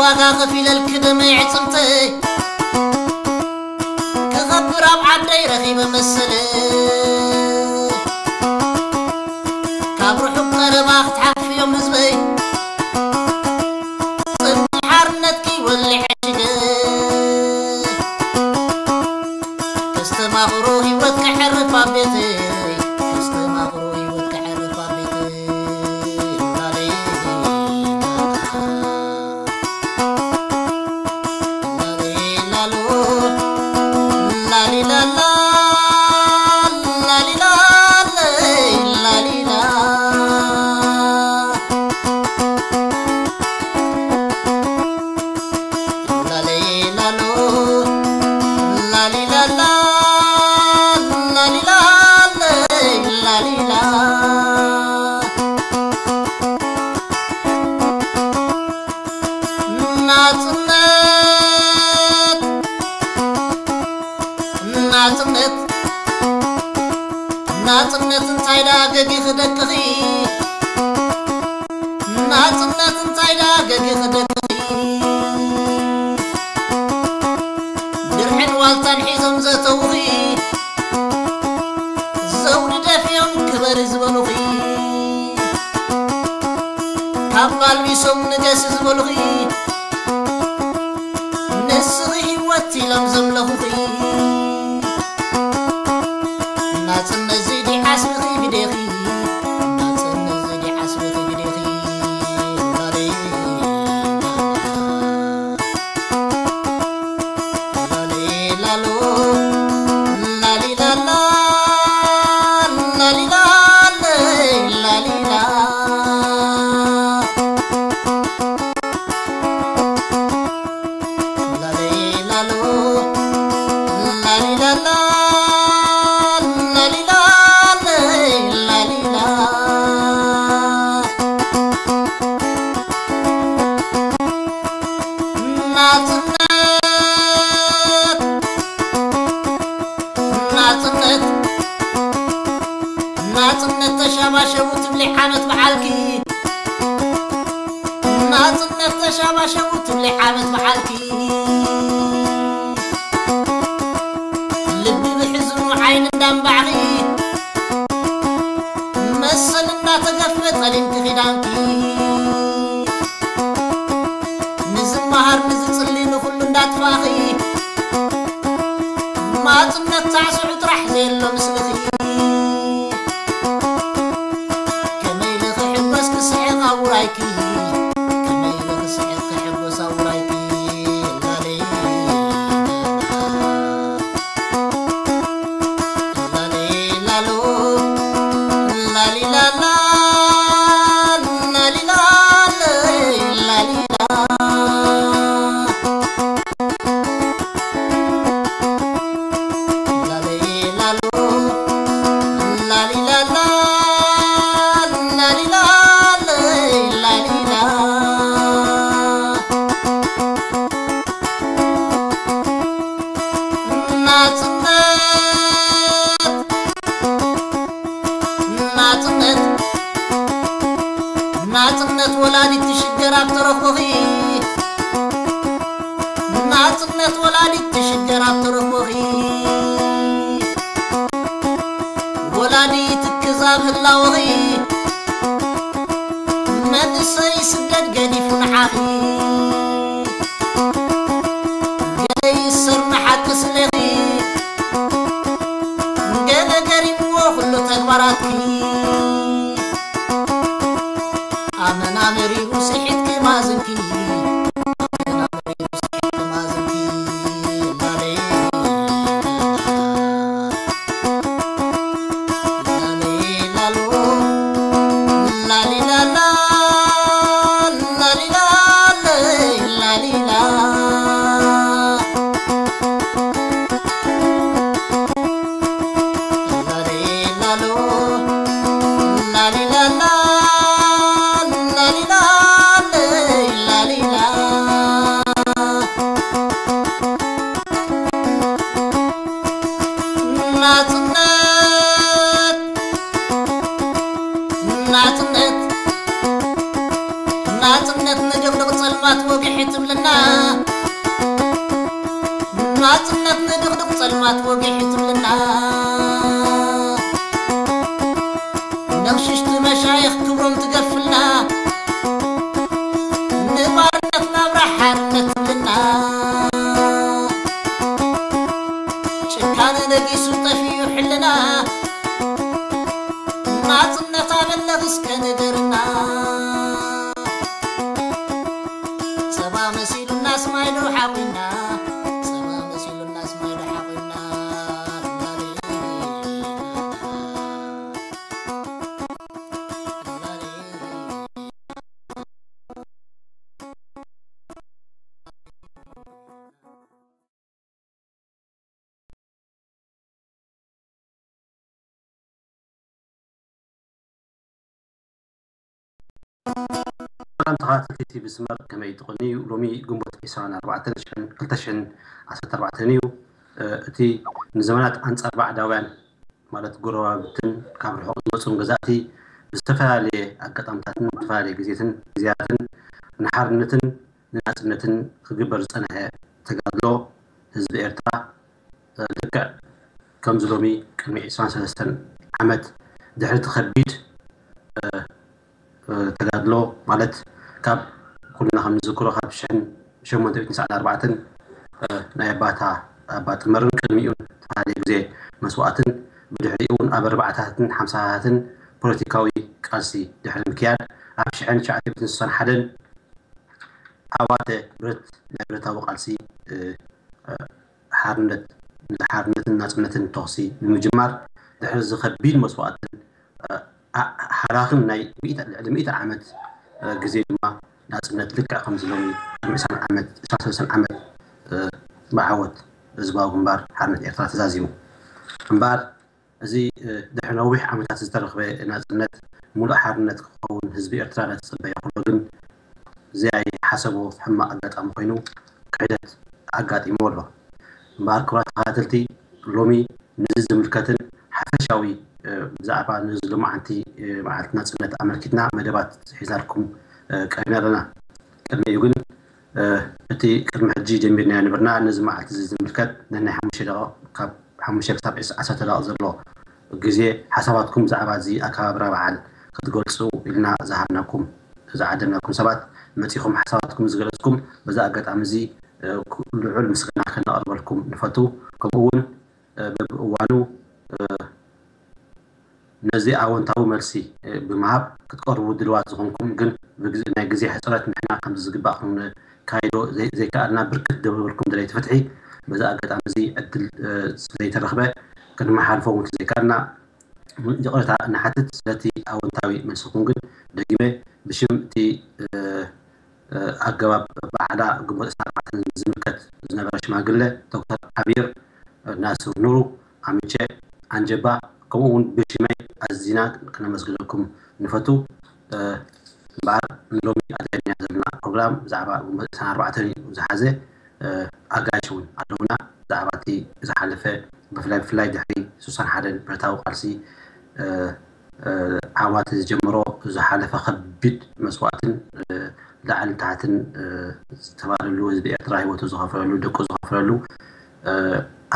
ዋጋ ከፊለልኪ ደመይ ዕጽምተይ፣ ክኸብር ኣብ ዓደይ ረኺበ መሰለይ። ካብ ርሑቕ ቀረባ ክትሓፍዮም ህዝበይ፣ ጽምኢ ሓርነትኪ ወሊዐ ሽገ። ከስተማቕሮ ህይወት ከዕርፍ ኣብ ቤተይ፣ ከስተማቕሮ ህይወት ከዕርፍ ኣብ ቤተይ። ላሌ ላሌ ላሎ፣ ላሊላላ፣ ላሊላለ፣ ላሊላ። ላሌ ላሎ፣ ላሊላላ፣ ላሊላለ፣ ላሊላ። ናጽነት፣ ናጽነት፣ ናጽነት እንታይ ደኣ ገጊኺ ደቅኺ? ናጽነት እንታይ ደኣ ገጊኺ ደቅኺ? ድርሕን ዋልታን ሒዞም ዘእተዉኺ፣ ዘውዲ ደፍዮም ክበሪ ዝበሉኺ፣ ካባ ኣልቢሶም ንገሲ ዝበሉኺ፣ ንስኺ ህይወት ኢሎም ዘምለኹኺ። ናጽነት እዚ ድዩ ዓስብኺ ግዴኺ? ናጽነት እዚ ድዩ ዓስብኺ ግዴኺ? ላሌ ላሎ፣ ላሊላላ፣ ላሊላለ፣ ላሊላ። ላሌ ላሎ፣ ላሊላላ፣ ላሊላለ፣ ላሊላ። ናጽነት፣ ናጽነት፣ ናጽነት ተሻባሸቡ ትብሊ ዓመት በዓልኪ። ናጽነት ተሻባሸቡ ትብሊ ዓመት በዓልኪ። ልቢ ብሕዝኑ ዓይኒ እንዳንባዕኺ፣ መሰል እንዳተገፈ ጠሊምኪ ኪዳንኪ። ንዝመሃር ንዝጽሊ ንኹሉ እንዳጥፋእኺ፣ ማጽነት ሳዕስዑ ጥራሕ ዘየሎ ምስልኺ። ከመይ ኢለ ክሕጎስ ክስሕቕ ኣብ ውራይኪ፣ ከመይ ኢለ ክስሕቕ ክሕጎስ ኣብ ውራይኪ። ላሌ ላሌ ላሎ፣ ላሊላላ፣ ላሊላለ፣ ላሊላ። ላሌ ላሎ፣ ላሊላላ፣ ላሊላለ፣ ላሊላ። ናጽነት፣ ናጽነት፣ ናጽነት ወላዲት ትሽገር ኣብ ተረኽቦኺ። ናጽነት ወላዲት ትሽገር ኣብ ተረኽቦኺ። ወላዲት ክዛብ ህላወኺ። መንእሰይ ስደት ገዲፉ ንዓኺ። ገለ ይእሰር ንሓቂ ስለኺ፣ ገለ ገሪምዎ ኩሉ ተግባራትኪ። ኣመና መሪሩ ስሒትኪ ማዝንኪ፣ ኣመና መሪሩ ስሒትኪ ማዝንኪ። ላሌ ላሌ ላሎ፣ ላሊላላ፣ ላሊላለ፣ ላሊላ። ላሌ ላሎ፣ ላሊላላ፣ ላሊላለ፣ ላሊላ። ናጽነት፣ ናጽነት፣ ናጽነት ነደቕድቕ ጸልማት ጸልማት ወግሒ ትብልና፣ ናጽነት ንድቕድቕ ጸልማት ወግሒ ትብልና፣ ነቕሽሽቲ መሻይኽ ክብሮም ትገፍልና፣ ንባርነት ናብራ ሓርነት ትብልና፣ ጭካነ ነጊሱ ጠፊኡ ሕልና፣ ናጽነት ኣበለኽ እስከ ንገርና። ጸባ መሲሉናስ ማይ ዶ ሓቑና? ጸባ መሲሉናስ ማይ ዶ ሓቑና? ሰላም ተኸታተልቲ ቲቪ ስመር፣ ከመይ ትቕንዩ? ሎሚ ግንቦት ዕስራን ኣርባዕተን ሽሕን ክልተ ሽሕን ዓሰርተ ኣርባዕተን እዩ። እ፣ እቲ ንዘመናት ኣንጻር ባዕዳውያን፣ ማለት ጎረባብትን ካብ ርሑቕ ዝመጹን ገዛእቲ፣ ብዝተፈላለየ ኣጋጣምታትን ዝተፈላለየ ግዜትን ግዜያትን ንሓርነትን ንናጽነትን ክግበር ዝጸንሐ ተጋድሎ ህዝቢ ኤርትራ፣ እ፣ ልክዕ ከምዚ ሎሚ ቅድሚ ዕስራን ሰለስተን ዓመት ድሕሪ እቲ ከቢድ፣ እ፣ እ፣ ተጋድሎ፣ ማለት ካብ ኩልና ከም ንዝክሮ ካብ ሽሕን ሸሞንተ ሚእትን ትስዓን ኣርባዕተን፣ እ፣ ናይ ኣባታ ኣባ ጥመርን ቅድሚኡን ዝተፈላለየ ግዜ መስዋእትን ብድሕሪኡ እውን ኣብ ኣርባዕታትን ሓምሳታትን ፖለቲካዊ ቃልሲ ድሕሪ ምክያድ ኣብ ሽሕን ትሽዓተ ሚእትን ስሳን ሓደን ዓዋተ ብረት ናይ ብረታዊ ቃልሲ፣ እ፣ እ፣ ሓርነት፣ ንሓርነትን ናጽነትን ተኹሲ ንምጅማር ድሕሪ እዚ ከቢድ መስዋእትን፣ እ፣ ኣ-፣ ሃላኽን ናይ ሚእቲ፣ ልዕሊ ሚእቲ ዓመት፣ እ፣ ግዜ ድማ ናጽነት ልክዕ ከምዚ ሎሚ ቅድሚ ዕስራን ዓመት፣ ዕስራን ሰለስተን ዓመት፣ እ፣ ብዓወት ህዝባዊ ግንባር ሓርነት ኤርትራ ተዛዚሙ። እምበኣር እዚ፣ እ፣ ድሕሪ ነዊሕ ዓመታት ዝተረኽበ ናጽነት፣ ሙሉእ ሓርነት ክኸውን ህዝቢ ኤርትራ እናተጸበየ ከሎ ግን፣ ዘይሓሰቦ ሕማቕ ኣጋጣሚ ኮይኑ ክሕደት ኣጋጢምዎ ኣሎ። እምበኣር ክቡራት ተኸታተልቲ፣ ሎሚ ነዚ ዝምልከትን ሓፈሻዊ፣ እ፣ ብዛዕባ ነዚ ሎማዓንቲ፣ እ፣ መዓልቲ ናጽነት ኣመልኪትና መደባት ሒዝናልኩም፣ እ፣ ቀሪብና ኣለና። ቅድሚኡ ግን፣ እ፣ እቲ ቅድሚ ሕጂ ጀሚርናዮ ነበርና። ነዚ መዓልቲ እዚ ዝምልከት ነናይ ሓሙሽተ ደቂቕ፣ ካብ ሓሙሽተ ክሳብ ዓሰርተ ደቂቕ ዘሎ ግዜ፣ ሓሳባትኩም ብዛዕባ እዚ ኣከባብራ በዓል ክትገልጹ ኢልና ዝሃብናኩም፣ ዝዓደምናኩም ሰባት መጺኹም ሓሳባትኩም ዝገለጽኩም፣ በዚ ኣጋጣሚ እዚ፣ እ፣ ክ-፣ ልዑል ምስጋና ከነቕርበልኩም ንፈቱ። ከምኡ እውን፣ እ፣ በብእዋኑ፣ እ፣ ነዚ ኣወንታዊ መልሲ፣ እ፣ ብምሃብ ክትቀርቡ ድልዋት ዝኾንኩም፣ ግን ብግዜ፣ ናይ ግዜ ሕጽረት ንሕና ከምዚ ዝግባእ ክንካይዶ ዘይ-፣ ዘይከኣልና፣ ብርክት ዝበልኩም ደለይቲ ፍትሒ በዚ ኣጋጣሚ እዚ ዕድል፣ እ፣ ስለዘይተረኽበ፣ ክንመሓልፎ እውን ዘይከኣልና ይቕሬታ እንሓትት። ስለቲ ኣወንታዊ መልስኹም ግን ደጊመ ብሽም እቲ፣ እ፣ እ፣ ኣገባብ በዓላ ግንቦት ዕስራን ኣርባዕተን ዝምልከት ዝነበረ ሽማግለ ዶክተር ዓቢር፣ እ፣ ናስር ኑሩ፣ ኣምቼ፣ ኣንጀባ፣ ከምኡ እውን ብሽመይ ኣዚና ክነመስግነኩም ንፈቱ። እ፣ እምበኣር ንሎሚ ኣዳሊና ዘለና ፕሮግራም ብዛዕባ ግንቦት ዕስራን ኣርባዕተን እዩ ዝሓዘ። እ፣ ኣጋይሽ እውን ኣለውና። ብዛዕባ እቲ ዝሓለፈ፣ ብፍላይ፣ ብፍላይ ድሕሪ ስሳን ሓደን ብረታዊ ቃልሲ፣ እ፣ እ፣ ዓዋተ ዝጀመሮ ዝሓለፈ ከቢድ መስዋእትን፣ እ፣ ላዕልን ታሕትን፣ እ፣ ዝተባህለሉ፣ ህዝቢ ኤርትራ ህይወቱ ዝኸፈለሉ፣ ደቁ ዝኸፈለሉ፣ እ፣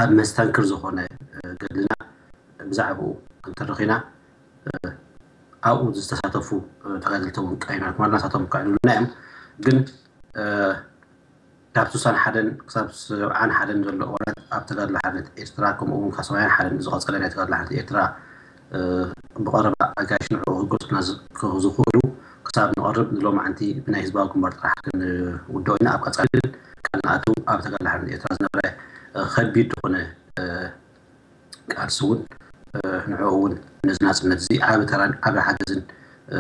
ኣብ መስተንክር ዝኾነ፣ እ፣ ገድልና ብዛዕባኡ ክንተርኽ ኢና። እ፣ ኣብኡ ዝተሳተፉ፣ እ፣ ተጋደልቲ እውን ቀሪብና፣ ናሳቶም ከዕልሉና እዮም። ግን፣ እ፣ ካብ ስሳን ሓደን ክሳብ ሰብዓን ሓደን ዘሎ እዋናት ኣብ ተጋድሎ ሓርነት ኤርትራ፣ ከምኡ እውን ካብ ሰማንያን ሓደን ዝቐጸለ ናይ ተጋድሎ ሓርነት ኤርትራ፣ እ፣ ብቐረባ ኣጋይሽ ንዕኡ ክገልጹልና ዝ-፣ ክኽ-፣ ዝኽእሉ ክሳብ ንቐርብ፣ ንሎማዓንቲ ብናይ ህዝባዊ ግንባር ጥራሕ ክንውድኦ ኢና። ኣብ ቀጻሊ ግን ቃል ንኣቱ ኣብ ተጋድሎ ሓርነት ኤርትራ ዝነበረ፣ እ፣ ከቢድ ዝኾነ፣ እ፣ ቃልሲ እውን፣ እ፣ ንዕኡ እውን ነዚ ናጽነት እዚ ዓቢ ተራን ዓቢ ሓገዝን፣ እ፣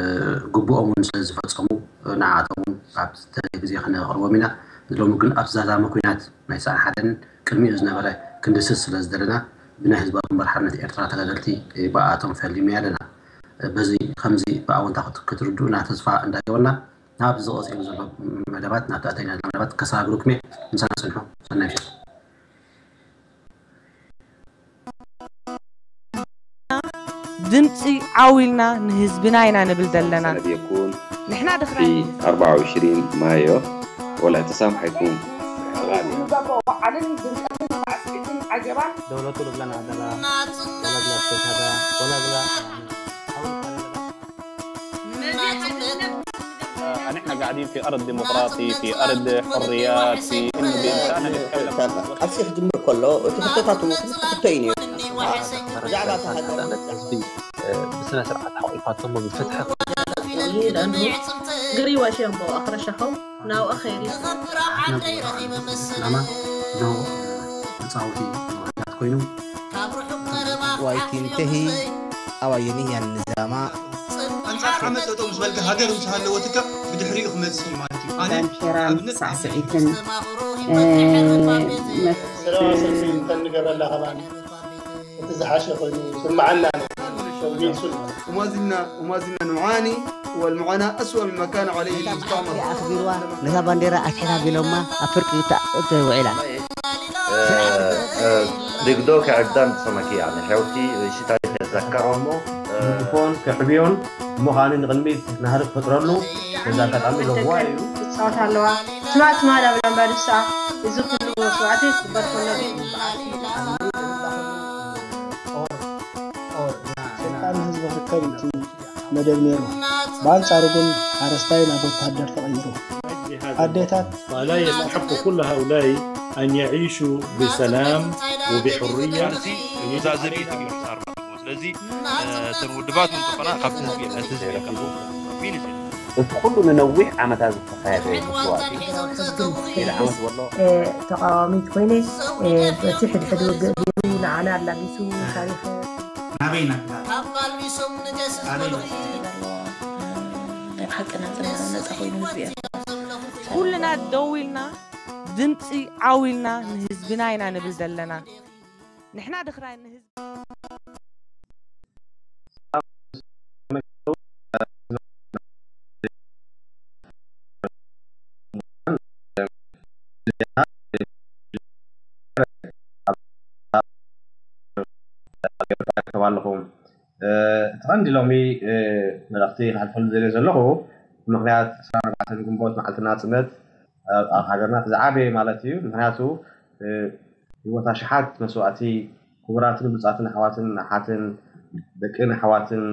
ግቡኦም እውን ስለ ዝፈጸሙ፣ እ፣ ንዓኣቶም እውን ኣብ ዝተለየ ግዜ ክነቕርቦም ኢና። ንሎሚ ግን ኣብ ተዛዛሚ ኲናት ናይ ትስዓን ሓደን ቅድሚኡ ዝነበረ ክንድስስ ስለ ዝደለና፣ ብናይ ህዝባዊ ግንባር ሓርነት ኤርትራ ተጋደልቲ፣ እ፣ ብኣኣቶም ፈሊምና ኣለና። እ፣ በዚ ከምዚ ብኣወንታ ክት-፣ ክትርድኡና ተስፋ እንዳገበርና፣ ናብዚ ዝቐጽል ዘሎ መደባት፣ ናብቲ ኣተይና ዘለና መደባት ከሰጋግረኩም እየ። ምሳና ጽንሑ። ሰናይ ምሸት። ድምፂ ዓው ኢልና ንህዝብና ኢና ንብል ዘለና። ሰነድ የኩን። ንሕና ድኽና ፊ ኣርባዓ ወዕሽሪን ማዮ ወላ ተሳምሐኩም። ንገብሮ ወዓልን ድምቀትን ሳዕስዒትን ዓጀባን دولة لبنان عدلا ولا بلا استشهاد ولا بلا نحن قاعدين في أرض ديمقراطي، في أرض حريات، في إنه بإمكاننا نتكلم. ቃልሲ ክጅምር ከሎ እቲ ሕቶታቱ ክልተ እዩ ነይሩ። ብዛዕባ እታ ሃገር ህዝቢ ብስነ ስርዓት ሓቂፋቶሞ ብፍትሒ ይህዳሉ ግሪዋ ሸምቦ ኣኽረሸኸው ናብኣ ኸይሪ ስለማ ዶ ተፃወቲ ውሕዳት ኮይኑ ዋይቲንተሂ ኣዋየኒ ያን ንዛማ ኣንጻር ዓመት ጠጠው ምስ በልካ ሃገር ምስ ሃለወትካ ብድሕሪኡ ክመጽእ እዩ ማለት እዩ። ኣነ ዳንኬራን ኣብነት ሳዕስዒትን ሰላማዊ ሰልፊ እንተንገብረላ ከማን እቲ ዝሓሸ ኮይኑ ይስምዓና ነው። ሚልሱን وما زلنا وما زلنا نعاني والمعاناة أسوأ مما كان عليه المستعمر ኣኽቢርዋ ነታ ባንዴራ ኣትሒት ኣቢሎማ ኣብ ፍርቂ ውዒላ ሪግዶ ከዕብዳን ዝሰመኪ ያለ ሸውቲ ሽታ ዘከረሞ ንግፎን ከዕብዮን እሞ ከዓኒ ንቕድሚት ናህሪ ክፈጥረሉ በዚ ኣጋጣሚ ለዋ እዩ ትፃወት ኣለዋ ትማእ ትማእ ዳብላ እምባዱሳ እዚ ኩሉ መስዋዕቲ ክግበር ከሎ ግን ስልጣን ንህዝቢ ክርከብ እቲ መደብ ነይሩ። ብኣንጻሩ ግን ሓረስታይ ናብ ወተሃደር ተቐይሩ። ኣዴታት فلا يستحق كل هؤلاء أن يعيشوا بسلام وبحرية መዛዘሚ እዩ ተገይሩ ምሳር ማለት ነው። ስለዚ እተን ውድባት እውን ዝኾና ካብቲ ህዝቢ ነቲ ህዝቢ ይርከቡ ሚኒስትሪ እቲ ኩሉ ንነዊሕ ዓመታት ዝተኻየደ መስዋእቲ ገለ ዓመት ወሎ ተቃዋሚት ኮይነ በቲ ሕድሕድ ውግእ ገይሩ ንዓና ኣላጊሱ ታሪክ ናበይና ሓቅና ጽንዓና ነጻ ኮይኑ ህዝቢ ኤርትራ ኩልና ደው ኢልና ድምፂ ዓው ኢልና ንህዝብና ኢና ንብል ዘለና ንሕና ድኽራይ ንህዝቢ ኣለኹም እቲ ቀንዲ ሎሚ መልእኽቲ ክሕልፈሉ ዘልዮ ዘለኹ ምክንያት ዕስራን ኣርባዕተን ግንቦት መዓልቲ ናፅነት ኣብ ሃገርና ዝዓበየ ማለት እዩ ምክንያቱ ህይወት ኣሽሓት መስዋእቲ ክቡራትን ብሉፃትን ኣሕዋትን ኣሓትን ደቅን ኣሕዋትን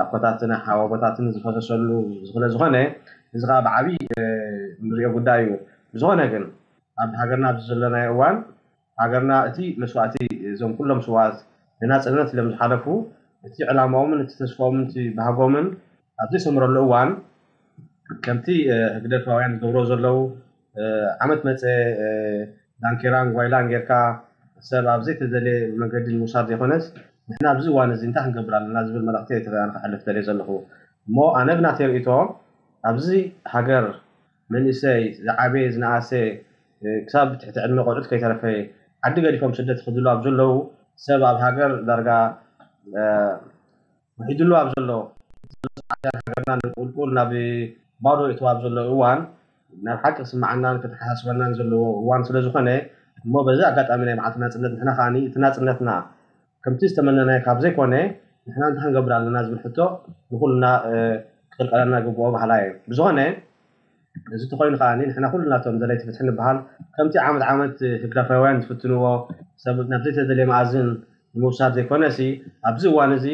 ኣኮታትን ኣሓዋቦታትን ዝፈሰሰሉ ዝኽለ ዝኾነ እዚ ከዓ ብዓብይ ንሪኦ ጉዳይ እዩ ብዝኾነ ግን ኣብ ሃገርና ኣብዚ ዘለናዮ እዋን ሃገርና እቲ መስዋእቲ እዞም ኩሎም ስዋት ንናፅነት ኢሎም ዝሓለፉ እቲ ዕላማኦምን እቲ ተስፋኦምን እቲ ባህጎምን ኣብ ዘይሰምረሉ እዋን ከምቲ ህግደፋውያን ዝገብሮ ዘለዉ ዓመት መፀ ዳንኬራን ጓይላን ጌርካ ሰብ ኣብ ዘይተደልየ መገዲ ንምውሳድ ዘይኮነስ ንሕና ኣብዚ እዋን እዚ እንታይ ክንገብር ኣለና ዝብል መልእኽቲ እየ ክሕልፍ ደልየ ዘለኹ እሞ ኣነ ብናተይ ርእይቶ ኣብዚ ሃገር መንእሰይ ዝዓበየ ዝነኣሰ ክሳብ ትሕቲ ዕድመ ቆልዑት ከይተረፈ ዓዲ ገዲፎም ስደት ክድሉ ኣብ ዘለዉ ሰብ ኣብ ሃገር ዳርጋ ውሒድሉ ኣብ ዘሎ ሃገርና ንቁልቁል ናብ ባዶ እትው ኣብ ዘሎ እዋን ናብ ሓቂ ክስምዓናን ከተሓሳስበናን ዘለዎ እዋን ስለ ዝኾነ እሞ በዚ ኣጋጣሚ ናይ መዓልቲ ናፅነት ንሕና ከዓኒ እቲ ናፅነትና ከምቲ ዝተመነናዮ ካብ ዘይኮነ ንሕና እንታይ ክንገብር ኣለና ዝብል ሕቶ ንኩልና ክቅልቀለና ግብኦ ባህላ እዩ ብዝኾነ እዚ ተኮይኑ ከዓኒ ንሕና ኩልና እቶም ደለይቲ ፍትሒ ንበሃል ከምቲ ዓመት ዓመት ህግደፋውያን ዝፍትንዎ ሰብ ናብ ዘይተደልየ መኣዝን ንምውሳድ ዘይኮነሲ ኣብዚ እዋን እዚ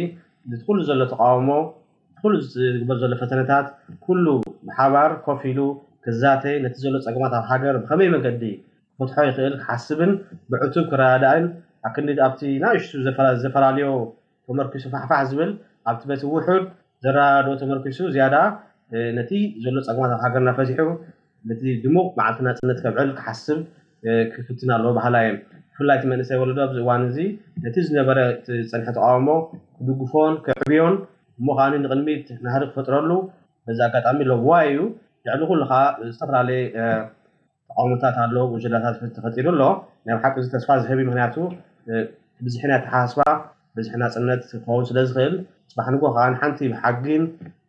እቲ ኩሉ ዘሎ ተቃውሞ እቲ ኩሉ ዝግበር ዘሎ ፈተነታት ኩሉ ብሓባር ኮፍ ኢሉ ክዛተ ነቲ ዘሎ ፀገማት ኣብ ሃገር ብከመይ መገዲ ክፈትሖ ይኽእል ክሓስብን ብዕቱብ ክረዳዳእን ኣክንዲ ኣብቲ ናእሽቱ ዘፈላለዮ ተመርኪሱ ፋሕፋሕ ዝብል ኣብቲ በቲ ውሑድ ዘረዳድኦ ተመርኪሱ ዝያዳ ነቲ ዘሎ ፀገማት ኣብ ሃገርና ፈቲሑ ነቲ ድሙቕ መዓልቲ ናፅነት ከብዕል ክሓስብ ክፍትን ኣለዎ በሃላይ እየ። ብፍላይ እቲ መንእሰይ ወለዶ ኣብዚ እዋን እዚ ነቲ ዝነበረ ዝፀንሐ ተቃውሞ ክድግፎን ከዕብዮን እሞ ከዓኒ ንቕድሚት ናህሪ ክፈጥረሉ በዚ ኣጋጣሚ ለዋይ እዩ። ልዕሊ ኩሉ ከዓ ዝተፈላለየ ተቃውሞታት ኣሎ፣ ጉጅለታት ተፈጢሩ ኣሎ። ናይ ብሓቂ እዚ ተስፋ ዝህብ እዩ፣ ምክንያቱ ብዝሒ ናይ ኣተሓሳስባ ብዝሒ ናፅነት ክኸውን ስለ ዝኽእል፣ ፅባሕ ንግሆ ከዓ ንሓንቲ ብሓጊን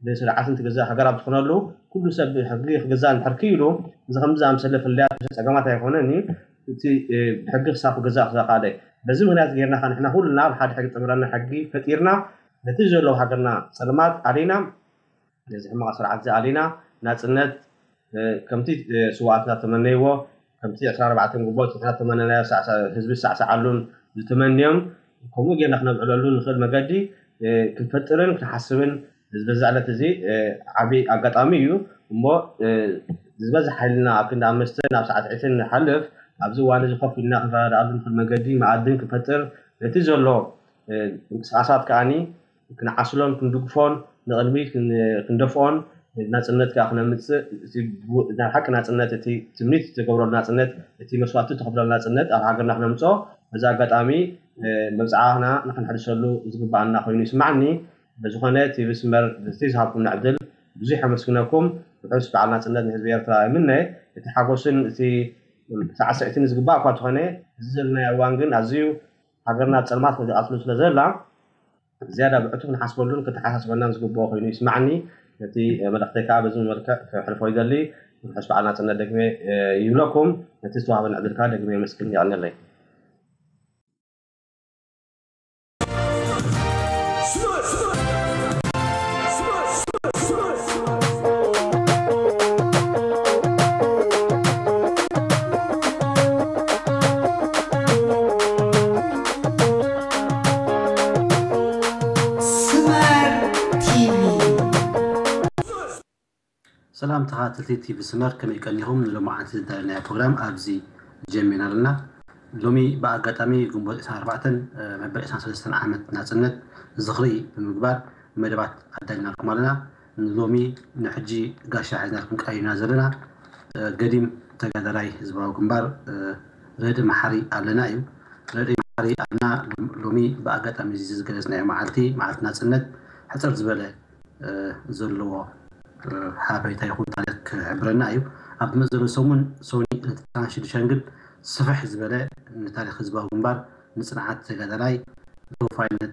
ብስርዓትን ትግዛእ ሃገር ኣብ ዝኾነሉ፣ ኩሉ ሰብ ብሕጊ ክግዛእ እንድሕር ክኢሉ፣ እዚ ከምዚ ዝኣምሰለ ፍልልያት ብዝሒ ፀገማት ኣይኮነን እዩ። እቲ ብሕጊ ክሳብ ክግዛእ ክዘቃለ። በዚ ምክንያት ገይርና ከዓ ንሕና ኩልና ብሓደ ሕጊ ጥምረና ሕጊ ፈጢርና ነቲ ዘለዉ ሃገርና ፀልማት ኣሊና ነዚ ሕማቕ ስርዓት እዚ ኣሊና ናፅነት ከምቲ ስዋኣትና ተመነይዎ፣ ከምቲ ዕስራን ኣርባዕተን ግንቦት ንሕና ተመነናዮ፣ ህዝቢ ዝሳዕሰዓሉን ዝተመንዮም፣ ከምኡ ጌርና ክነብዕለሉ ንኽእል መገዲ ክንፈጥርን ክንሓስብን፣ እዚ በዚ ዕለት እዚ ዓብዪ ኣጋጣሚ እዩ። እሞ ዝበዝሕ ሓይልና ኣብ ክንዲ ኣብ መስተ ናብ ሳዕስዒትን ንሓልፍ፣ ኣብዚ እዋን እዚ ኮፍ ኢልና ክንረዳዳኣሉ ንኽእል መገዲ መኣድን ክንፈጥር፣ ነቲ ዘሎ ምንቅስቃሳት ከዓኒ ክንዓስሎን ክንድግፎን፣ ንቕድሚ ክንደፍኦን፣ ናጽነት ከኣ ክነምጽእ፣ እቲ ናይ ሓቂ ናጽነት፣ እቲ ትምኒት ዝተገብረሉ ናጽነት፣ እቲ መስዋእቲ ዝተኸፍለሉ ናጽነት ኣብ ሃገርና ክነምጽኦ፣ በዚ ኣጋጣሚ መብጽዓና ንኽንሕድሰሉ ዝግባኣና ኮይኑ ይስማዓኒ። በዝኾነ እቲ ብስመር ነቲ ዝሃብኩምና ዕድል ብዙሕ ኣመስግነኩም። ርሑስ በዓል ናጽነት ንህዝቢ ኤርትራ እምነ። እቲ ሓጎስን እቲ ሳዕስዕትን ዝግባእ እኳ እንተኾነ፣ እዚ ዘለናዮ እዋን ግን ኣዝዩ ሃገርና ኣብ ጸልማት ወዲቓትሉ ስለ ዘላ፣ ዝያዳ ብዕቱብ ክንሓስበሉን ክተሓሳስበናን ዝግብኦ ኮይኑ ይስማዓኒ። ነቲ መልእኽተይ ከኣ በዚ መልክዕ ከሕልፎ ይደሊ። ርሑስ በዓል ናጽነት ደግሜ ይብለኩም። ነቲ ዝተዋህበኒ ዕድል ከኣ ደግሜ የመስግን። የቐንየለይ። ስመር ቲቪ። ሰላም ተኸታተልቲ ቲቪ ስመር፣ ከመይ ቀኒኹም? ንሎማዓንቲ ዝዳለናዮ ፕሮግራም ኣብዚ ጀሚርና ኣለና። ሎሚ ብኣጋጣሚ ግንቦት ዕስራን ኣርባዕተን መበል ዕስራን ሰለስተን ዓመት ናጽነት ዝኽሪ ብምግባር መደባት ኣዳሊናልኩም ኣለና። ንሎሚ ንሕጂ ጋሻ ሒዝናልኩም ቀሪብና ዘለና ገዲም ተጋዳላይ ህዝባዊ ግንባር ረድኢ መሓሪ ኣለና እዩ። ረድኢ መሓሪ ኣለና ሎም- ሎሚ ብኣጋጣሚ እዚ ዝገለጽናዮ መዓልቲ፣ መዓልቲ ናጽነት፣ ሕጽር ዝበለ ዘለዎ ሓበሬታ ይኹን ታሪኽ ክሕብረና እዩ። ኣብ ዝመጽእ ዘሎ ሰሙን ሶኒ ዕለት ዕስራን ሽዱሽተን ግን ስፍሕ ዝበለ ንታሪኽ ህዝባዊ ግንባር፣ ንጽንዓት ተጋዳላይ፣ ንተወፋይነት፣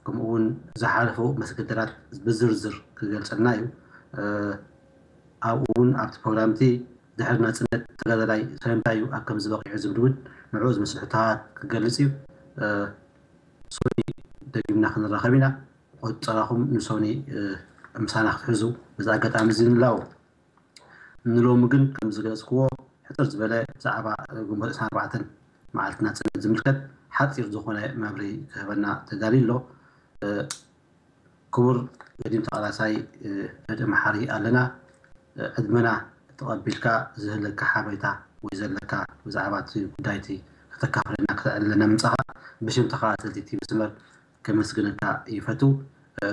ከምኡ እውን ዝሓለፉ መስገደላት ብዝርዝር ክገልጸልና እዩ። ኣብኡ እውን ኣብቲ ፕሮግራም እቲ ድሕሪ ናጽነት ተጋዳላይ ስለምንታይ እዩ ኣብ ከምዚ በቒዑ ዝብል እውን ንዕኡ ዝመስል ሕቶታት ክገልጽ እዩ። ሶኒ ደጊምና ክንራኸብ ኢና። ቆጸራኹም ንሶኒ ምሳና ክትሕዙ በዚ ኣጋጣሚ እዚ ንላቦ። ንሎሚ ግን ከም ዝገለጽክዎ ሕጽር ዝበለ ብዛዕባ ግንቦት ዕስራን ኣርባዕተን መዓልቲ ናጽነት ዝምልከት ሓጺር ዝኾነ መብርሂ ክህበና ተዳልዩ ኣሎ። ክቡር ገዲም ተቓላሳይ ረድኢ መሓሪ ኣለና፣ ዕድመና ተቐቢልካ ዝህለካ ሓበሬታ ወይ ዘለካ ብዛዕባ እቲ ጉዳይ እቲ ከተካፍለና ከተዕልለና ምምጻኻ ብሽም ተኸታተልቲ ቲቪ ስመር ከመስግነካ ይፈቱ።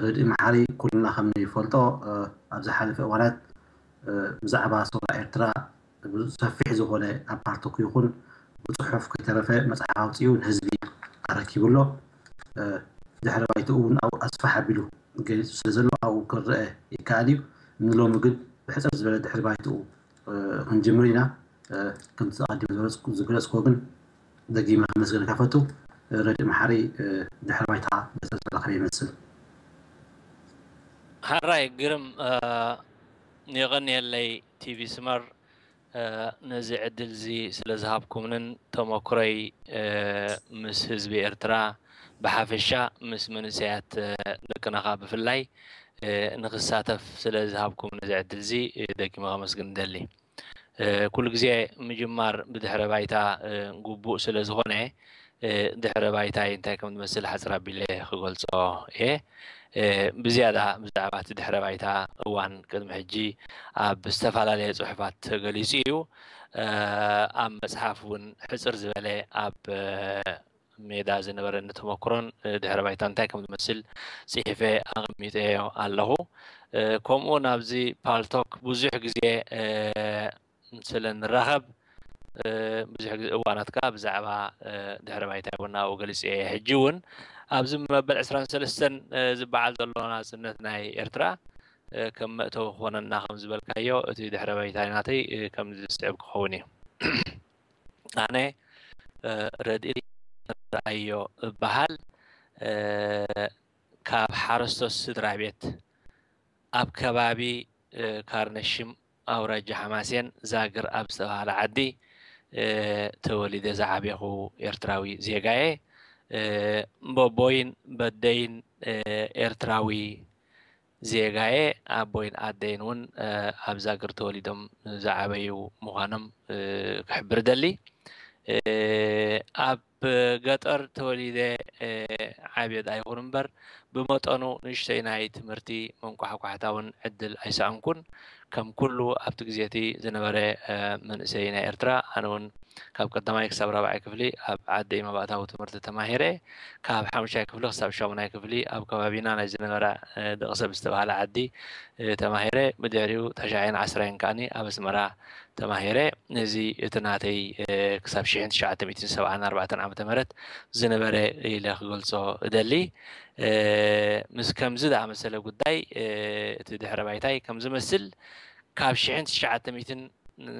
ረድኢ መሓሪ ኩልና ከም ንፈልጦ ኣብ ዝሓለፈ እዋናት ብዛዕባ ሰውራ ኤርትራ ሰፊሕ ዝኾነ ኣብ ፓርቶክ ይኹን ብፅሑፍ ከይተረፈ መፅሓፍ ኣውፂኡ ንህዝቢ ኣረኪቡ ኣሎ። ድሕሪ ባይትኡ እውን ኣብኡ ኣስፍሕ ኣቢሉ ገሊፁ ስለ ዘሎ ኣብኡ ክረአ ይከኣል እዩ። ንሎሚ ግን ብሕፅር ዝበለ ድሕሪ ባይትኡ ክንጅምር ኢና። ከምቲ ኣቐዲመ ዝገለፅኩዎ ግን ደጊመ ከመስግነካ ፈቱ። ረድኢ መሓሪ ድሕሪ ባይታ መፀብፀብካ ከመይ ይመስል? ሓራይ ግርም የቐንየለይ ቲቪ ስመር ነዚ ዕድል እዚ ስለ ዝሃብኩምንን ተመክሮይ ምስ ህዝቢ ኤርትራ ብሓፈሻ ምስ መንእሰያት ደቅና ከኣ ብፍላይ ንክሳተፍ ስለ ዝሃብኩም ነዚ ዕድል እዚ ደጊመ ከመስግን እደሊ። ኩሉ ግዜ ምጅማር ብድሕረ ባይታ ግቡእ ስለ ዝኾነ ድሕረ ባይታይ እንታይ ከም ዝመስል ሓፅር ኣቢለ ክገልፆ እየ። ብዝያዳ ብዛዕባ እቲ ድሕረ ባይታ እዋን ቅድሚ ሕጂ ኣብ ዝተፈላለየ ፅሑፋት ተገሊፁ እዩ። ኣብ መፅሓፍ እውን ሕፅር ዝበለ ኣብ ሜዳ ዝነበረኒ ተመክሮን ድሕረ ባይታ እንታይ ከም ዝመስል ፅሒፈ ኣቐሚጠዮ ኣለኹ። ከምኡ ናብዚ ፓልቶክ ብዙሕ ግዜ ስለ ንራኸብ ብዙሕ ግዜ እዋናት ከኣ ብዛዕባ ድሕረ ባይታ እውን ኣብኡ ገሊፀ እየ። ሕጂ እውን ኣብዚ መበል ዕስራን ሰለስተን ዝበዓል ዘሎ ናፅነት ናይ ኤርትራ ከም መእተዊ ክኾነና ከም ዝበልካዮ እቲ ድሕረ ባይታ ናተይ ከም ዝስዕብ ክኸውን እዩ። ኣነ ረድኢ ረኣዮ እበሃል ካብ ሓረስቶት ስድራ ቤት ኣብ ከባቢ ካርነሽም ኣውራጃ ሓማሴን ዛግር ኣብ ዝተባህለ ዓዲ ተወሊደ ዝዓቤኹ ኤርትራዊ ዜጋየ። በቦይን በደይን ኤርትራዊ ዜጋየ ኣቦይን ኣደይን እውን ኣብዛ ሃገር ተወሊዶም ዝዓበዩ ምዃኖም ክሕብር ደሊ። ኣብ ገጠር ተወሊደ ዓብየት ኣይኹን እምበር፣ ብመጠኑ ንእሽተይ ናይ ትምህርቲ መንቋሕቋሕታ እውን ዕድል ኣይሰኣንኩን። ከም ኩሉ ኣብቲ ግዜ እቲ ዝነበረ መንእሰይ ናይ ኤርትራ፣ ኣነ እውን ካብ ቀዳማይ ክሳብ ራብዓይ ክፍሊ ኣብ ዓደይ መባእታዊ ትምህርቲ ተማሂረ። ካብ ሓሙሻይ ክፍሊ ክሳብ ሻሙናይ ክፍሊ ኣብ ከባቢና ናይ ዝነበራ ደቕሰብ ዝተባህለ ዓዲ ተማሂረ። ብድሕሪኡ ተሻዓይን ዓስራይን ከኣኒ ኣብ ኣስመራ ተማሂረ። እዚ እቲ ናተይ ክሳብ ሽሕን ትሽዓተ ሚእትን ሰብዓን ኣርባዕተን ዓመተ ምህረት ዝነበረ ኢለ ክገልጾ እደሊ። ምስ ከምዚ ዝኣመሰለ ጉዳይ እቲ ድሕረ ባይታይ ከም ዝመስል ካብ ሽሕን ትሽዓተ ሚእትን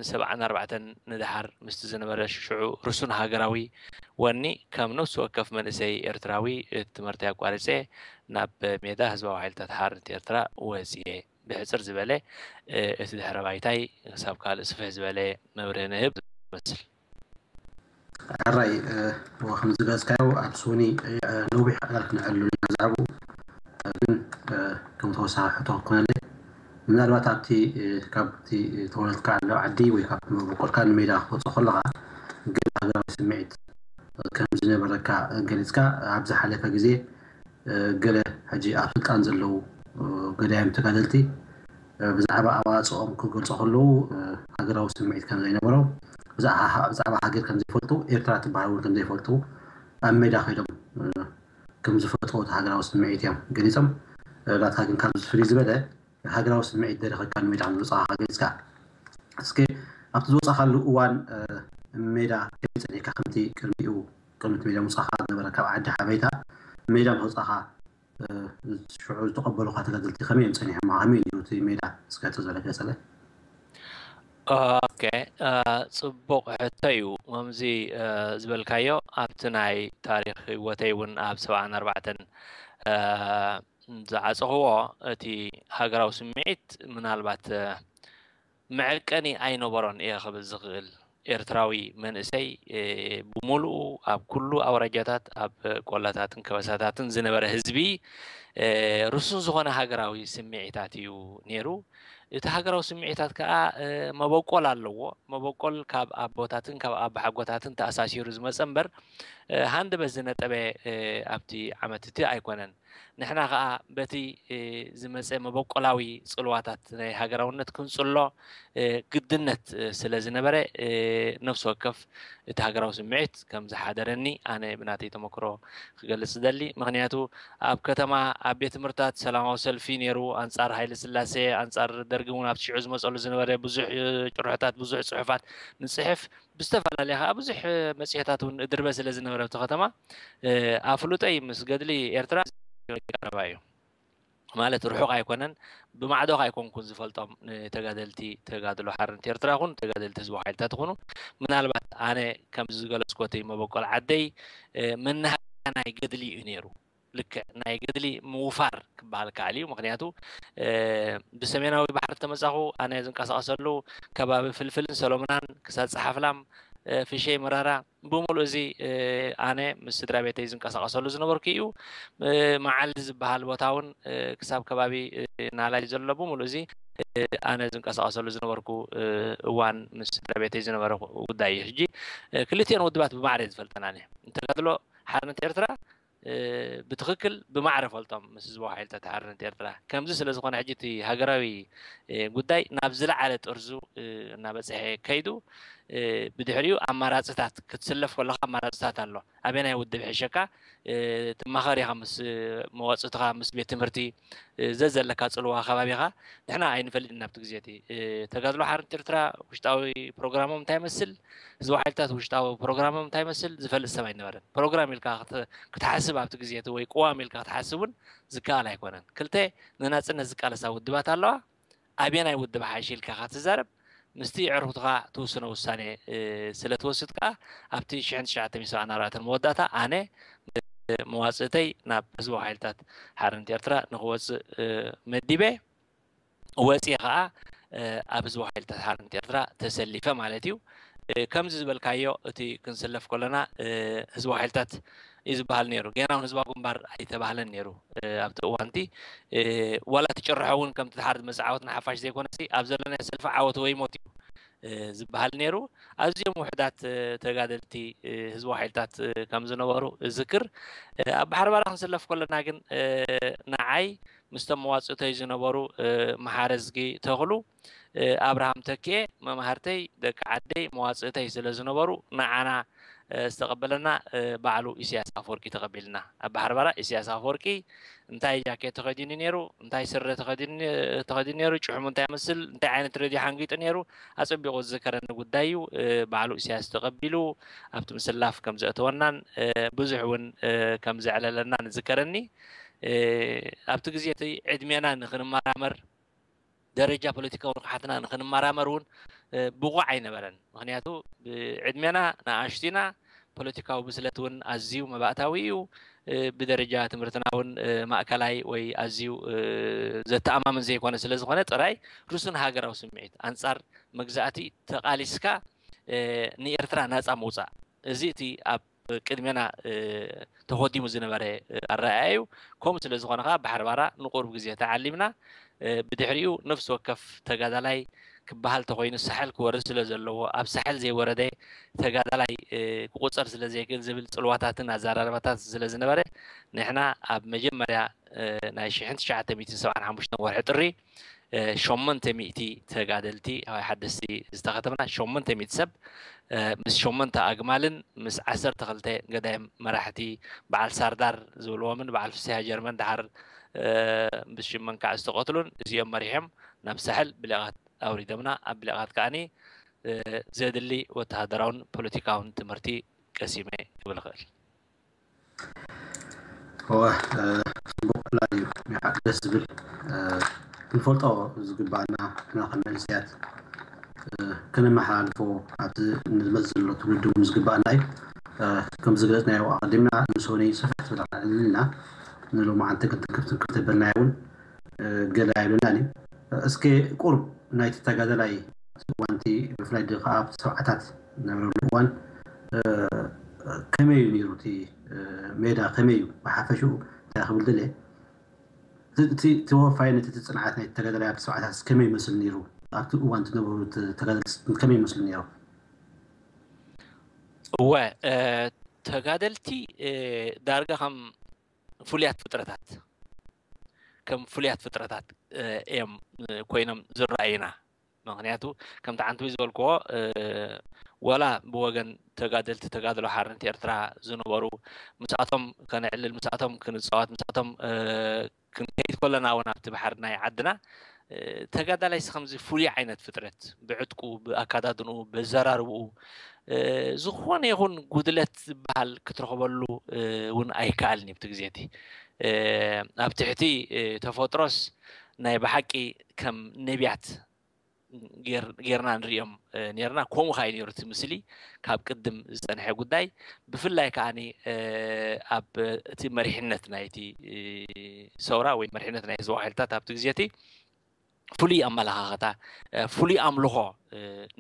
ሰብዓን ኣርባዕተን ንደሓር ምስቲ ዝነበረ ሽዑ ርሱን ሃገራዊ ወኒ ከም ነፍሲ ወከፍ መንእሰይ ኤርትራዊ ትምህርተይ ኣቋሪጸ ናብ ሜዳ ህዝባዊ ሓይልታት ሓርነት ኤርትራ ወጽየ። ብሕጽር ዝበለ እቲ ድሕረ ባይታይ ክሳብ ካልእ ስፍሕ ዝበለ መብርሂ ንህብ ዝመስል። ሕራይ ከም ዝገለጽካዮ ኣብ ስኒ ነዊሕ ቃል ክነዕልሉ ኢና ዛዕቡ ግን ከም ተወሳኺ ሕቶ ክኾነለይ ምናልባት ኣብቲ ካብቲ ተወለድካ ኣሎ ዓዲ ወይ ካብ መበቆልካ ንሜዳ ክትወፅእ ከለኻ ገለ ሃገራዊ ስምዒት ከም ዝነበረካ ገሊፅካ ኣብ ዝሓለፈ ግዜ ገለ ሕጂ ኣብ ስልጣን ዘለዉ ገዳይም ተጋደልቲ ብዛዕባ ኣዋፅኦም ክገልፁ ከለዉ ሃገራዊ ስምዒት ከም ዘይነበሮም ብዛዕባ ሃገር ከም ዘይፈልጡ ኤርትራ ትበሃል እውን ከም ዘይፈልጡ ኣብ ሜዳ ከይዶም ከም ዝፈልጥዎ እቲ ሃገራዊ ስምዒት እዮም ገሊፆም። ናትካ ግን ካብዚ ፍልይ ዝበለ ሃገራዊ ስምዒት ደሪኸካ ንሜዳ ምውፃእካ ገሊፅካ። እስኪ ኣብቲ ዝወፃእካሉ እዋን ሜዳ ከመይ ፀኒሕካ ከምቲ ቅድሚኡ ቅድሚ እቲ ሜዳ ምውፃእካ ዝነበረ ካብ ዓዲ ሓበይታ ሜዳ ምስ ወፃእካ ሽዑ ዝተቐበሉኻ ተጋደልቲ ከመይ እዮም ፀኒሖም ከመይ ነይሩ እቲ ሜዳ እስኪ ሕቶ ዝበለ ገለፀለይ። ኦኬ፣ ጽቡቕ ሕቶ እዩ። ከምዚ ዝበልካዮ ኣብቲ ናይ ታሪኽ ህይወተይ እውን ኣብ ሰብዓን ኣርባዕተን ዝዓጸኽዎ እቲ ሃገራዊ ስምዒት ምናልባት መዐቀኒ ኣይነበሮን እየ ክብል ዝኽእል። ኤርትራዊ መንእሰይ ብምሉኡ ኣብ ኩሉ ኣውራጃታት ኣብ ቆላታትን ከበሳታትን ዝነበረ ህዝቢ ርሱን ዝኾነ ሃገራዊ ስምዒታት እዩ ነይሩ። እቲ ሃገራዊ ስምዒታት ከኣ መበቆል ኣለዎ። መበቆል ካብ ኣቦታትን ካብ ኣባሓጎታትን ተኣሳሲሩ ዝመጸ እምበር ሃንደበት ዝነጠበ ኣብቲ ዓመት እቲ ኣይኮነን። ንሕና ከኣ በቲ ዝመጸ መበቆላዊ ጽልዋታት ናይ ሃገራውነት ክንጽሎ ግድነት ስለ ዝነበረ ነፍሲ ወከፍ እቲ ሃገራዊ ስምዒት ከም ዝሓደረኒ ኣነ ብናተይ ተመክሮ ክገልጽ ዝደሊ። ምኽንያቱ ኣብ ከተማ ኣብ ቤት ትምህርታት ሰላማዊ ሰልፊ ነይሩ ኣንጻር ሃይለ ስላሴ ኣንጻር ደርጊ እውን ኣብቲ ሽዑ ዝመጸሉ ዝነበረ ብዙሕ ጭርሖታት ብዙሕ ጽሑፋት ንጽሕፍ ብዝተፈላለየ ከዓ ብዙሕ መጽሔታት እውን እድርበ ስለ ዝነበረ ኣብቲ ከተማ ኣፍሉጠይ ምስ ገድሊ ኤርትራ ቀረባ እዩ። ማለት ርሑቕ ኣይኮነን። ብማዕዶኻ ኣይኮንኩን ዝፈልጦም ንተጋደልቲ ተጋድሎ ሓርነት ኤርትራ ኹን ተጋደልቲ ህዝባዊ ሓይልታት ኹኑ ምናልባት ኣነ ከምዚ ዝገለጽኮ እቲ መበቆል ዓደይ መናሃርያ ናይ ገድሊ እዩ ነይሩ። ልክዕ ናይ ገድሊ ምውፋር ክበሃል ከኣል እዩ። ምክንያቱ ብሰሜናዊ ባሕሪ ተመጻኹ ኣነ ዝንቀሳቐሰሉ ከባቢ ፍልፍልን ሰሎምናን ክሳድ ጸሓፍላም ፍሸይ መራራ ብምሉእ እዚ ኣነ ምስ ስድራ ቤተይ ዝንቀሳቐሰሉ ዝነበርኩ እዩ። መዓልዲ ዝበሃል ቦታ እውን ክሳብ ከባቢ ናላይ ዘሎ ብምሉእ እዚ ኣነ ዝንቀሳቐሰሉ ዝነበርኩ እዋን ምስ ስድራ ቤተይ ዝነበረ ጉዳይ እዩ። ሕጂ ክልቲኦን ውድባት ብማዕረ ዝፈልጠን ኣነ ንተጋድሎ ሓርነት ኤርትራ ብትኽክል ብማዕረ ፈልጦም ምስ ህዝባዊ ሓይልታት ሓርነት ኤርትራ። ከምዚ ስለ ዝኾነ ሕጂ እቲ ሃገራዊ ጉዳይ ናብ ዝለዓለ ጥርዙ እናበፅሐ ከይዱ ብድሕሪኡ ኣማራፅታት ክትስለፍ ከለኻ ኣማራፅታት ኣሎ። ኣበየናይ ውድብ ይሕሸካ ትማኸር ኢኻ ምስ መዋፅእትኻ ምስ ቤት ትምህርቲ ዘዘለካ ፅልዋ ከባቢኻ ንሕና ኣይንፈልጥን ናብቲ ግዜ እቲ ተጋድሎ ሓርነት ኤርትራ ውሽጣዊ ፕሮግራሞም እንታይ መስል ህዝባዊ ሓይልታት ውሽጣዊ ፕሮግራሞም እንታይ መስል ዝፈልጥ ሰብ ኣይነበረን። ፕሮግራም ኢልካ ክትሓስብ ኣብቲ ግዜ እቲ ወይ ቅዋም ኢልካ ክትሓስብ እውን ዝከኣል ኣይኮነን። ክልተ ንናፅነት ዝቃለሳ ውድባት ኣለዋ። ኣብየናይ ውድብ ሓይሽ ኢልካ ክትዛረብ ምስቲ ዕርክትኻ ትውስኖ ውሳኔ ስለ ትወስድ ከዓ ኣብቲ ሽሕን ትሽዓተ ሚእትን ሰብዓን ኣርባዕተን መወዳእታ ኣነ መዋፅእተይ ናብ ህዝባዊ ሓይልታት ሓርነት ኤርትራ ንክወፅእ መዲበ ወፅየ ከዓ ኣብ ህዝባዊ ሓይልታት ሓርነት ኤርትራ ተሰሊፈ ማለት እዩ። ከምዚ ዝበልካዮ እቲ ክንስለፍ ከለና ህዝባዊ ሓይልታት እዩ ዝበሃል ነይሩ። ገና እውን ህዝባዊ ግንባር ኣይተባህለን ነይሩ ኣብቲ እዋንቲ። ዋላ እቲ ጭርሖ እውን ከምቲ ድሓር ዝመፅእ ዓወት ንሓፋሽ ዘይኮነሲ ኣብ ዘለናዮ ሰልፊ ዓወት ወይ ሞት እዩ ዝበሃል ነይሩ። ኣዝዮም ውሕዳት ተጋደልቲ ህዝባዊ ሓይልታት ከም ዝነበሩ እዝክር። ኣብ ባሕሪ ባራ ክንስለፍ ከለና ግን ንዓይ ምስቶም መዋፅእተይ ዝነበሩ መሓረዝጊ ተኽሉ ኣብርሃም ተኪኤ መማህርተይ ደቂ ዓደይ መዋፅእተይ ስለ ዝነበሩ ንዓና ዝተቐበለና ባዕሉ ኢሳያስ ኣፈወርቂ ተቐቢልና። ኣብ ባሕሪ ባራ ኢሳያስ ኣፈወርቂ እንታይ ጃኬት ተኸዲኑ ነይሩ፣ እንታይ ስረ ተኸዲኑ ነይሩ፣ ጭሕሙ እንታይ ይመስል፣ እንታይ ዓይነት ሬድዮ ሓንጊጡ ነይሩ ኣጸቢቑ ዝዝከረኒ ጉዳይ እዩ። ባዕሉ ኢሳያስ ተቐቢሉ ኣብቲ ምስላፍ ከም ዘእተወናን ብዙሕ እውን ከም ዘዕለለናን ዝዝከረኒ። ኣብቲ ግዜ እቲ ዕድሜና ንኽንመራመር ደረጃ ፖለቲካዊ ንቕሓትና ንኽንመራመር እውን ብቑዕ ኣይነበረን። ምኽንያቱ ብዕድሜና ንኣሽቱ ኢና፣ ፖለቲካዊ ብስለት እውን ኣዝዩ መባእታዊ እዩ። ብደረጃ ትምህርትና እውን ማእከላይ ወይ ኣዝዩ ዘተኣማምን ዘይኮነ ስለ ዝኾነ ጥራይ ርሱን ሃገራዊ ስምዒት ኣንጻር መግዛእቲ ተቓሊስካ ንኤርትራ ናጻ ምውጻእ እዚ እቲ ኣብ ቅድሜና ተኾዲሙ ዝነበረ ኣረኣእያ እዩ። ከምኡ ስለ ዝኾነ ከዓ ባሕሪ ባራ ንቁሩብ ግዜ ተዓሊምና ብድሕሪኡ ነፍሲ ወከፍ ተጋዳላይ ክበሃል ተኾይኑ ሳሕል ክወርድ ስለ ዘለዎ ኣብ ሳሕል ዘይወረደ ተጋዳላይ ክቁፀር ስለ ዘይክእል ዝብል ፅልዋታትን ኣዘራርባታት ስለ ዝነበረ ንሕና ኣብ መጀመርያ ናይ ሽሕን ትሽዓተ ሚእትን ሰብዓን ሓሙሽተን ወርሒ ጥሪ ሸሞንተ ሚእቲ ተጋደልቲ ኣባይ ሓደስቲ ዝተኸተብና ሸሞንተ ሚእቲ ሰብ ምስ ሸሞንተ ኣግማልን ምስ ዓሰርተ ክልተ ገዳይም መራሕቲ በዓል ሳርዳር ዝብልዎምን በዓል ፍስሃ ጀርመን ደሓር ብሽም መንካዕ ዝተቐትሉን እዚኦም መሪሖም ናብ ሳሕል ብሌቓት ኣውሪዶምና ኣብ ብሌቓት ከዓኒ ዘድሊ ወተሃደራውን ፖለቲካውን ትምህርቲ ቀሲመ ክብል እኽእል። እወ፣ ጽቡቕ ዕላል እዩ። ናይ ሓቂ ደስ ዝብል ክንፈልጦ ዝግባኣና ንሕና ከም መንእሰያት ከነመሓላልፎ ኣብቲ ንመጽእ ዘሎ ትውልዲ እውን ዝግባኣና እዩ። ከም ዝገለጽናዮ ኣቐዲምና ንሶኒ ሰፍሕ ዝበለ ዕላል ኣለና። ንሎማዓንቲ ክንትንክፍ ትንክፍ ተበልናዮ እውን ገለ ኣይብለናን እዩ። እስከ ቁሩብ ናይቲ ተጋዳላይ እዋንቲ ብፍላይ ከዓ ኣብቲ ሰብዓታት ዝነበረሉ እዋን ከመይ እዩ ነይሩ እቲ ሜዳ ከመይ እዩ ብሓፈሽኡ እንታይ ክብል ደልየ እቲ ተወፋይነት እቲ ፅንዓት ናይ ተጋዳላይ ኣብቲ ሰብዓታት ከመይ ይመስል ነይሩ ኣብቲ እዋን ትነበሩ ተጋደልቲ ከመይ ይመስሉ ነይሩ እወ ተጋደልቲ ዳርጋ ከም ፍሉያት ፍጥረታት ከም ፍሉያት ፍጥረታት እዮም ኮይኖም ዝረኣዩና ምክንያቱ ከምቲ ዓንትቢ ዝበልክዎ ዋላ ብወገን ተጋደልቲ ተጋድሎ ሓርነት ኤርትራ ዝነበሩ ምስኣቶም ከነዕልል ምስኣቶም ክንፃወት ምስኣቶም ክንከይድ ከለና እውን ኣብቲ ባሕሪ ናይ ዓድና ተጋዳላይስ ከምዚ ፍሉይ ዓይነት ፍጥረት ብዕጥቁ ብኣካዳድንኡ ብዘራርብኡ ዝኾነ ይኹን ጉድለት ዝበሃል ክትረኽበሉ እውን ኣይከኣልን እዩ ብቲ ግዜ እቲ ኣብ ትሕቲ ተፈጥሮስ ናይ ብሓቂ ከም ነቢያት ጌርና ንሪኦም ኔርና ከምኡ ከዓ ነይሩ እቲ ምስሊ ካብ ቅድም ዝፀንሐ ጉዳይ ብፍላይ ከዓ ኣብ እቲ መሪሕነት ናይቲ ሰውራ ወይ መሪሕነት ናይ ህዝባዊ ሓይልታት ኣብቲ ግዜ እቲ ፍሉይ ኣመለኻኸታ ፍሉይ ኣምልኾ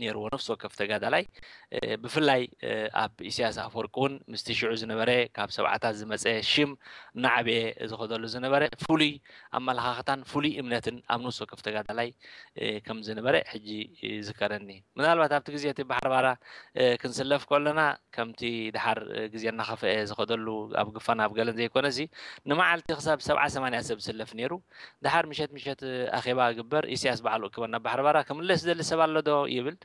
ነይርዎ ነፍሲ ወከፍ ተጋዳላይ ብፍላይ ኣብ ኢሳያስ ኣፈወርቂ እውን ምስቲ ሽዑ ዝነበረ ካብ ሰብዓታት ዝመፀ ሽም እናዓበየ ዝኸደሉ ዝነበረ ፍሉይ ኣመለኻኽታን ፍሉይ እምነትን ኣብ ነፍሲ ወከፍ ተጋዳላይ ከም ዝነበረ ሕጂ ይዝከረኒ ምናልባት ኣብቲ ግዜ እቲ ባሕሪ ባራ ክንስለፍ ከለና ከምቲ ድሓር ግዜ እናኸፍአ ዝኸደሉ ኣብ ግፋን ኣብ ገለን ዘይኮነሲ ንመዓልቲ ክሳብ ሰብዓ ሰማንያ ሰብ ዝስለፍ ነይሩ ድሓር ምሸት ምሸት ኣኼባ ግበር ኢሳያስ ባዕሉ እክበና ባሕሪ ባራ ክምለስ ዝደሊ ሰብ ኣሎ ዶ ይብል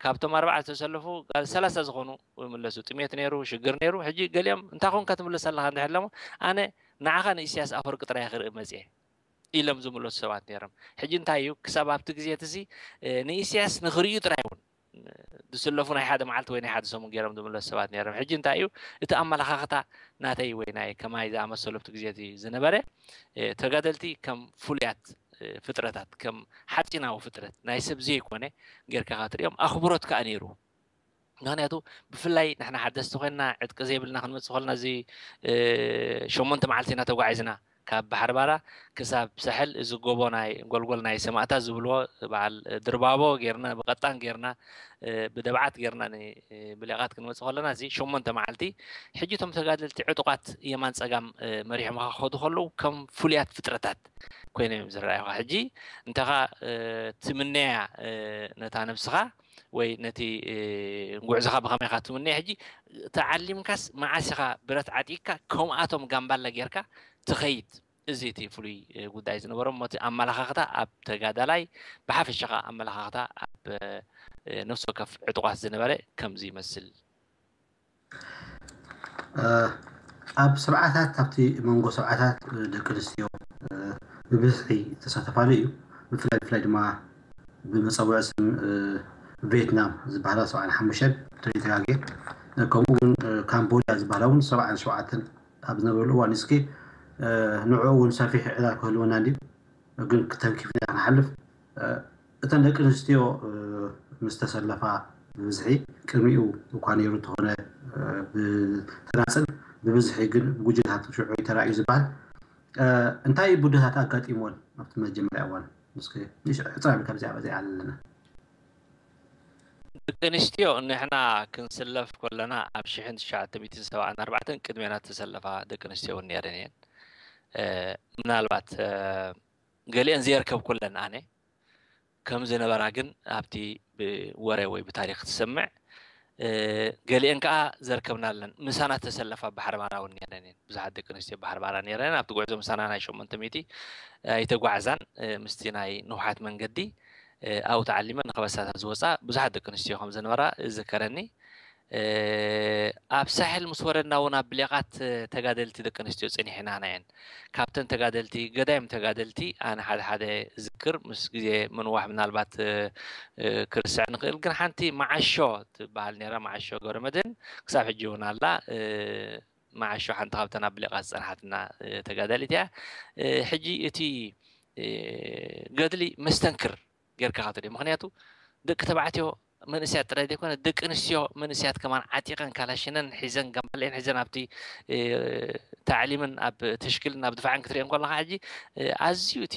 ካብቶም ኣርባዕተ ዝተሰለፉ ሰላሳ ዝኾኑ ይምለሱ ጥሜት ነይሩ ሽግር ነይሩ ሕጂ ገሊኦም እንታይ ኮንካ ትምለስ ኣለኻ እንድሕር ኣለሞ ኣነ ንዓኻ ንኢሳያስ ኣፈወርቂ ጥራይ ክርኢ መፅየ ኢሎም ዝምለሱ ሰባት ነይሮም ሕጂ እንታይ እዩ ክሳብ ኣብቲ ግዜ እቲ ንኢሳያስ ንክርእዩ ጥራይ እውን ዝስለፉ ናይ ሓደ መዓልቲ ወይ ናይ ሓደ ሰሙን ገይሮም ዝምለሱ ሰባት ነይሮም ሕጂ እንታይ እዩ እቲ ኣመለኻኽታ ናተይ ወይ ናይ ከማይ ዝኣመሰሉ ኣብቲ ግዜ እቲ ዝነበረ ተጋደልቲ ከም ፍሉያት ፍጥረታት ከም ሓፂናዊ ፍጥረት ናይ ሰብ ዘይኮነ ጌርካ ክትሪኦም ኣኽብሮት ከዓ ነይሩ ምክንያቱ ብፍላይ ንሕና ሓደስቲ ኮይንና ዕጥቂ ዘይብልና ክንመፅእ ከለና እዚ ሸሞንተ መዓልቲ ኢና ተጓዒዝና ካብ ባሕሪ ባራ ክሳብ ሳሕል እዚ ጎቦ ናይ ጎልጎል ናይ ሰማእታት ዝብልዎ በዓል ድርባቦ ጌርና፣ ብቐጣን ጌርና፣ ብደብዓት ጌርና ንብሌቓት ክንመጽእ ከለና፣ እዚ ሸሞንተ መዓልቲ ሕጂ እቶም ተጋደልቲ ዕጡቓት የማን ጸጋም መሪሖምኻ ክኸዱ ከለዉ ከም ፍሉያት ፍጥረታት ኮይኖም እዮም ዝረኣዩኻ። ሕጂ እንተኻ ትምነያ ነታ ነብስኻ ወይ ነቲ ጉዕዞኻ ብኸመይ ኢኻ ትምነያ? ሕጂ ተዓሊምካስ መዓስ ኢኻ ብረት ዓጢቕካ ከምኣቶም ጋምባላ ጌርካ ትኸይድ? እዚ እቲ ፍሉይ ጉዳይ ዝነበሮም፣ እቲ ኣመላኻኽታ ኣብ ተጋዳላይ፣ ብሓፈሻ ኸኣ ኣመላኻኽታ ኣብ ነፍሲ ወከፍ ዕጡቓት ዝነበረ ከምዚ ይመስል። ኣብ ሰብዓታት፣ ኣብቲ መንጎ ሰብዓታት ደቂ ኣንስትዮ ብብዝሒ ተሳተፋሉ እዩ። ብፍላይ ብፍላይ ድማ ብመጸውዒ ስም ቬትናም ዝበሃላ ሰብዓን ሓሙሽተን ተዘይተጋግየ፣ ከምኡ እውን ካምቦድያ ዝበሃላ እውን ሰብዓን ሸውዓተን ኣብ ዝነበረሉ እዋን እስኪ ንዕኡ እውን ሰፊሕ ዕላል ክህልወና እንድዩ፣ ግን ክተንኪፍና ክንሓልፍ እተን ደቂ ኣንስትዮ ምስ ተሰለፋ ብብዝሒ ቅድሚኡ እኳ ነይሩ እንተኾነ ብተናፅል ብብዝሒ ግን ብጉጅለታት ሽዑ ተራእዩ ዝበሃል እንታይ ብድሆታት ኣጋጢምወን ኣብቲ መጀመርያ እዋን እስኪ ንእሽቶ ሕፅር ኣቢልካ ብዛዕባ እዚኣ ኣለና። ደቂ ኣንስትዮ ንሕና ክንስለፍ ከለና ኣብ ሽሕን ትሽዓተ ሚእትን ሰብዓን ኣርባዕተን ቅድሜና ዝተሰለፋ ደቂ ኣንስትዮ እውን ነይረን እየን። ምናልባት ገሊአን ዘየርከብኩለን ኣነ ከም ዝነበራ ግን ኣብቲ ብወረ ወይ ብታሪክ ትሰምዕ፣ ገሊአን ከዓ ዘርከብናለን ምሳና ተሰለፋ ባሕሪ ባራ እውን ነይረን እየን። ብዙሓት ደቂ ኣንስትዮ ባሕሪ ባራ ነይረን ኣብቲ ጉዕዞ ምሳና ናይ ሸሞንተ ሚእቲ ኣይተጓዕዛን። ምስቲ ናይ ንውሓት መንገዲ ኣብኡ ተዓሊመን ንከበሳታት ዝወፃ ብዙሓት ደቂ ኣንስትዮ ከም ዝነበራ እዝከረኒ። ኣብ ሳሕል ምስ ወረድና እውን ኣብ ብሌቓት ተጋደልቲ ደቂ ኣንስትዮ ጸኒሕናና እየን። ካብተን ተጋደልቲ ገዳይም ተጋደልቲ ኣነ ሓደ ሓደ ዝክር ምስ ግዜ ምንዋሕ ምናልባት ክርስዕ ንኽእል፣ ግን ሓንቲ መዓሾ ትበሃል ነይራ፣ መዓሾ ገብረመድህን ክሳብ ሕጂ እውን ኣላ። መዓሾ ሓንቲ ካብተን ኣብ ብሌቓት ዝጸንሓትና ተጋዳሊት እያ። ሕጂ እቲ ገድሊ መስተንክር ጌርካ ክትሪኦ። ምኽንያቱ ደቂ ተባዕትዮ መንእሰያት ጥራይ ዘይኮነ ደቂ ኣንስትዮ መንእሰያት ከማን ዓጢቐን ካላሽነን ሒዘን ጋምባሌን ሒዘን ኣብቲ ታዕሊምን ኣብ ተሽክልን ኣብ ድፋዕን ክትሪኦ እንከለኻ ሕጂ ኣዝዩ እቲ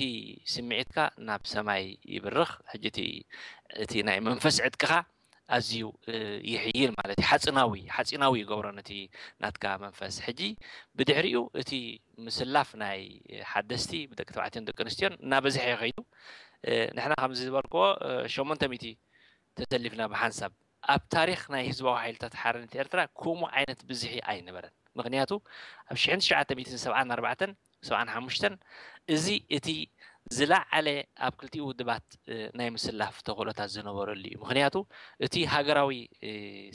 ስምዒትካ ናብ ሰማይ ይብርኽ። ሕጂ እቲ ናይ መንፈስ ዕጥቅኻ ኣዝዩ ይሕይል ማለት እዩ። ሓፂናዊ ሓፂናዊ ይገብሮ ነቲ ናትካ መንፈስ። ሕጂ ብድሕሪኡ እቲ ምስላፍ ናይ ሓደስቲ ብደቂ ተባዕትዮን ደቂ ኣንስትዮን እናበዝሐ ይኸይዱ። ንሕና ከምዚ ዝበልክዎ ሸሞንተ ሚእቲ ተሰሊፍና ብሓንሳብ። ኣብ ታሪኽ ናይ ህዝባዊ ሓይልታት ሓርነት ኤርትራ ከምኡ ዓይነት ብዝሒ ኣይነበረን። ምኽንያቱ ኣብ ሽሕን ትሽዓተ ሚእትን ሰብዓን ኣርባዕተን ሰብዓን ሓሙሽተን እዚ እቲ ዝለዓለ ኣብ ክልቲኡ ውድባት ናይ ምስላፍ ተኽእሎታት ዝነበረሉ እዩ። ምኽንያቱ እቲ ሃገራዊ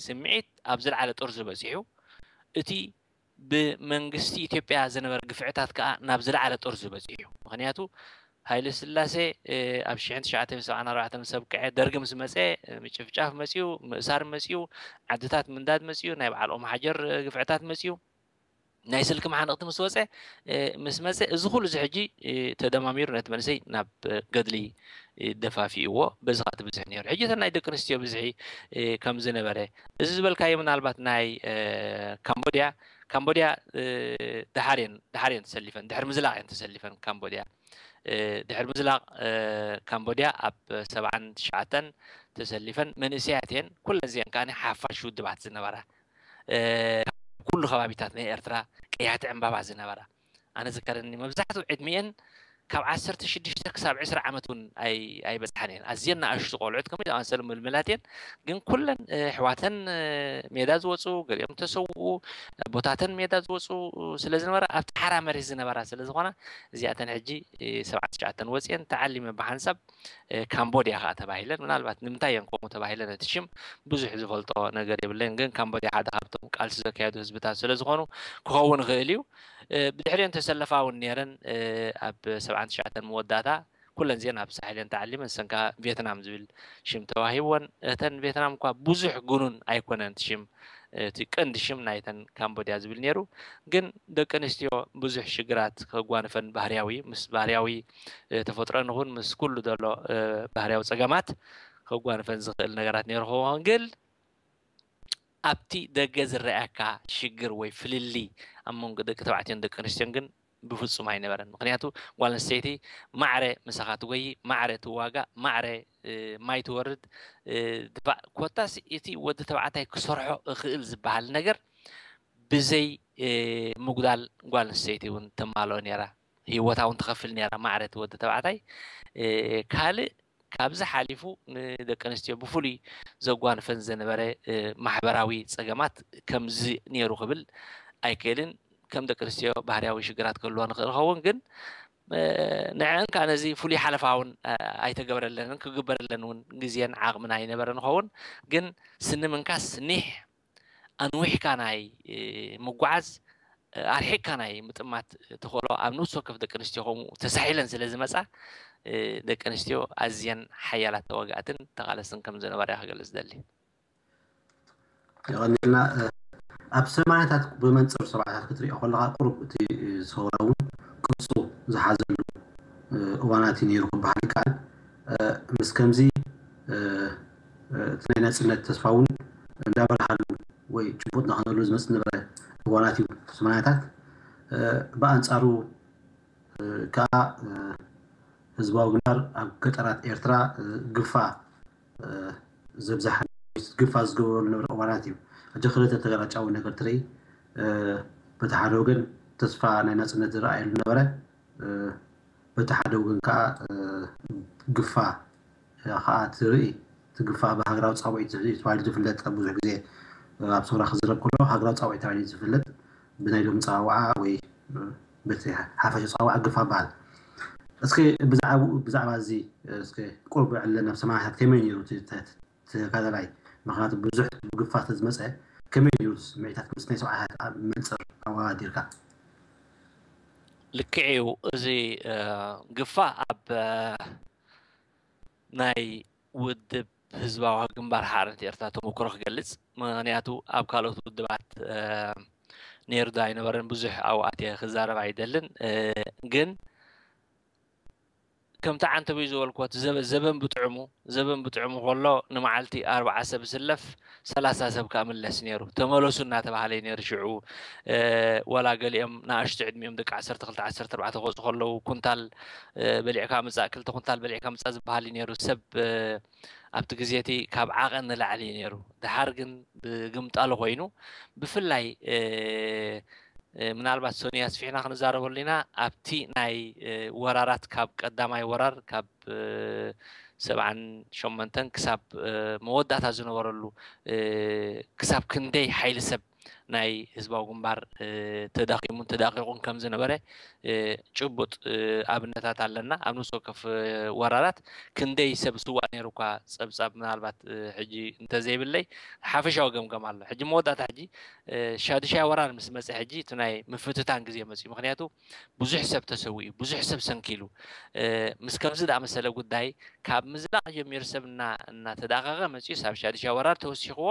ስምዒት ኣብ ዝለዓለ ጥርዙ በጺሑ፣ እቲ ብመንግስቲ ኢትዮጵያ ዝነበረ ግፍዕታት ከኣ ናብ ዝለዓለ ጥርዙ በጺሑ። ምኽንያቱ ሃይለ ስላሴ ኣብ ሽሕን ትሽዓተ ሚእትን ሰብዓን ኣርባዕተን ምስ ኣብቅዐ፣ ደርጊ ምስ መጸ፣ ምጭፍጫፍ መጺኡ፣ ምእሳር መጺኡ፣ ዓድታት ምንዳድ መጺኡ፣ ናይ በዓል ኦም ሓጀር ግፍዕታት መጺኡ፣ ናይ ስልኪ መሓንቕቲ ምስ ወጸ ምስ መጸ፣ እዚ ኩሉ እዚ ሕጂ ተደማሚሩ ነቲ መንእሰይ ናብ ገድሊ ደፋፊእዎ። በዚ ከዓ እቲ ብዝሒ ነይሩ። ሕጂ እተን ናይ ደቂ ኣንስትዮ ብዝሒ ከም ዝነበረ፣ እዚ ዝበልካዮ ምናልባት ናይ ካምቦድያ፣ ካምቦድያ ደሓር እየን ደሓር እየን ተሰሊፈን፣ ድሕሪ ምዝላቕ እየን ተሰሊፈን ካምቦድያ። ድሕሪ ምዝላቕ ካምቦድያ ኣብ ሰብዓን ትሽዓተን ተሰሊፈን መንእሰያት እየን። ኩለን እዚአን ከዓ ሓፋሽ ውድባት ዝነበራ፣ ኩሉ ከባቢታት ናይ ኤርትራ ቀያሕቲ ዕምባባ ዝነበራ። ኣነ ዝከረኒ መብዛሕትኡ ዕድሚኤን ካብ ዓሰርተ ሽዱሽተ ክሳብ ዕስራ ዓመት እውን ኣይበፅሓን እየን። ኣዝየን ንኣሽቱ ቆልዑት ከመይ ዝኣመሰሉ ምልምላት እየን። ግን ኩለን ኣሕዋተን ሜዳ ዝወፁ፣ ገሊኦም ተሰውኡ፣ ኣቦታተን ሜዳ ዝወፁ ስለ ዝነበራ ኣብቲ ሓራ መሬት ዝነበራ ስለ ዝኾና እዚኣተን ሕጂ ሰብዓን ትሽዓተን ወፅየን ተዓሊመ ብሓንሳብ ካምቦድያ ከዓ ተባሂለን። ምናልባት ንምንታይ እየን ከምኡ ተባሂለን እቲ ሽም ብዙሕ ዝፈልጦ ነገር የብለይን። ግን ካምቦድያ ሓደ ካብቶም ቃልሲ ዘካየዱ ህዝብታት ስለ ዝኾኑ ክኸውን ይኽእል እዩ። ብድሕሪአን ተሰለፋ እውን ነይረን። ኣብ ሰብዓን ትሽዓተን መወዳእታ ኩለን እዚአን ኣብ ሳሕል እየን ተዓሊመን። ንሰን ከዓ ቬትናም ዝብል ሽም ተዋሂብወን። እተን ቬትናም እኳ ብዙሕ ግኑን ኣይኮነን እቲ ሽም፣ እቲ ቀንዲ ሽም ናይተን ካምቦድያ ዝብል ነይሩ። ግን ደቂ ኣንስትዮ ብዙሕ ሽግራት ከጓንፈን ባህርያዊ ምስ ባህርያዊ ተፈጥሮን ይኹን ምስ ኩሉ ዘሎ ባህርያዊ ጸገማት ከጓንፈን ዝኽእል ነገራት ነይሩ ክኸውን፣ ግን ኣብቲ ደገ ዝረኣየካ ሽግር ወይ ፍልልይ ኣብ መንጎ ደቂ ተባዕትዮን ደቂ ኣንስትዮን ግን ብፍጹም ኣይነበረን። ምኽንያቱ ጓል ኣንስተይቲ ማዕረ ምሳኻ ትጎይ፣ ማዕረ ትዋጋእ፣ ማዕረ ማይ ትወርድ፣ ድፋዕ ኮታስ እቲ ወዲ ተባዕታይ ክሰርሖ እኽእል ዝበሃል ነገር ብዘይ ምጉዳል ጓል ኣንስተይቲ እውን ተማልኦ ነይራ። ህይወታ እውን ትኸፍል ነይራ ማዕረ እቲ ወዲ ተባዕታይ። ካልእ ካብዚ ሓሊፉ ንደቂ ኣንስትዮ ብፍሉይ ዘጓንፈን ዝነበረ ማሕበራዊ ጸገማት ከምዚ ነይሩ ክብል ኣይክእልን። ከም ደቂ ኣንስትዮ ባህርያዊ ሽግራት ክህልዋ ንኽእል ይኸውን፣ ግን ንዐን ከዓ ነዚ ፍሉይ ሓለፋ እውን ኣይተገበረለንን ክግበረለን እውን ግዜን ዓቕምን ኣይነበረን ይኸውን። ግን ስኒ ምንካስ ኒሕ ኣንዊሕካ ናይ ምጓዓዝ ኣርሒቕካ ናይ ምጥማት ተኽእሎ ኣብ ንኡስ ወከፍ ደቂ ኣንስትዮ ከምኡ ተሳሒለን ስለ ዝመጻ ደቂ ኣንስትዮ ኣዝየን ሓያላት ተዋጋእትን ተቓለስትን ከም ዝነበራ ክገልጽ ደሊ። የቐኒልና። ኣብ ሰማንያታት ብመንፅር ሰብዓታት ክትሪኦ ከለካ ቁሩብ እቲ ሰውራ እውን ቅርፁ ዝሓዘሉ እዋናት እዩ ነይሩ ክበሃል ይከኣል። ምስ ከምዚ እቲ ናይ ናፅነት ተስፋ እውን እንዳበርሃሉ ወይ ጭቡጥ እናኾነሉ ዝመፅእ ዝነበረ እዋናት እዩ ሰማንያታት። ብኣንፃሩ ከዓ ህዝባዊ ግንባር ኣብ ገጠራት ኤርትራ ግፋ ዘብዛሓ ግፋ ዝገበረሉ ነበረ እዋናት እዩ። ሕጂ ክልተ ተገላጫዊ ነገር ትርኢ። በቲ ሓደ ወገን ተስፋ ናይ ናፅነት ዝረኣየሉ ነበረ፣ በቲ ሓደ ወገን ከዓ ግፋ ከዓ ትርኢ። እቲ ግፋ ብሃገራዊ ፃውዒት ተባሂሉ ዝፍለጥ ብዙሕ ግዜ ኣብ ሰውራ ክዝረብ ከሎ ሃገራዊ ፃውዒት ተባሂሉ ዝፍለጥ ብናይ ሎም ፃዋዓ ወይ በቲ ሓፈሻ ፃዋዓ ግፋ በሃል። እስኪ ብዛዕባ ብዛዕባ እዚ እስኪ ቁሩብ ዕለ ናብ ሰማዕታት ከመይ ነይሩ ተጋዳላይ? ምክንያቱ ብዙሕ ብግፋ ዝመፀ ከመይ ነይሩ ስምዒታት ምስ ናይ ሰብዓታት ኣብ መንፅር ኣወዳዲርካ? ልክዕ እዩ። እዚ ግፋ ኣብ ናይ ውድብ ህዝባዊ ግንባር ሓርነት ኤርትራ ተመክሮ ክገልጽ፣ ምኽንያቱ ኣብ ካልኦት ውድባት ነይሩ ዶ ኣይነበረን ብዙሕ ኣብኡ ኣትየ ክዛረብ ኣይደልን። ግን ከምቲ ዓንተቦይ ዝበልክዎ እቲ ዘበን ብጥዕሙ ዘበን ብጥዕሙ ከሎ ንመዓልቲ ኣርብዓ ሰብ ዝስለፍ ሰላሳ ሰብ ክምለስ ነይሩ። ተመለሱ እናተባህለ እዩ ነይሩ ሽዑ። ዋላ ገሊኦም ንኣሽቱ ዕድሚኦም ደቂ ዓሰርተ ክልተ ዓሰርተ ኣርባዕተ ክወፁ ከለዉ ኩንታል በሊዕካ ምፃእ ክልተ ኩንታል በሊዕካ ምፃእ ዝበሃል እዩ ነይሩ። ሰብ ኣብቲ ግዜ እቲ ካብ ዓቐን ንላዕሊ እዩ ነይሩ። ድሓር ግን ብግምጣሉ ኮይኑ ብፍላይ ምናልባት ሶኒ ኣስፊሕና ክንዛረበሉ ኢና ኣብቲ ናይ ወራራት ካብ ቀዳማይ ወራር ካብ ሰብዓን ሸሞንተን ክሳብ መወዳእታ ዝነበረሉ ክሳብ ክንደይ ሓይሊ ሰብ ናይ ህዝባዊ ግንባር ተዳኺሙን ተዳቂቑን ከም ዝነበረ ጭቡጥ ኣብነታት ኣለና። ኣብ ንስ ወከፍ ወራራት ክንደይ ሰብ ስዋእ ነይሩ እኳ ፀብፃብ ምናልባት ሕጂ እንተዘይብለይ ሓፈሻዊ ገምገም ኣሎ። ሕጂ መወዳእታ ሕጂ ሻዱሻይ ወራር ምስ መፀ ሕጂ እቲ ናይ ምፍትታን ግዜ መፅዩ። ምክንያቱ ብዙሕ ሰብ ተሰዊኡ፣ ብዙሕ ሰብ ሰንኪሉ። ምስ ከምዚ ዝኣመሰለ ጉዳይ ካብ ምዝላቕ ጀሚሩ ሰብ እናተዳቐቐ መፅዩ ሳብ ሻዱሻይ ወራር ተወሲኽዎ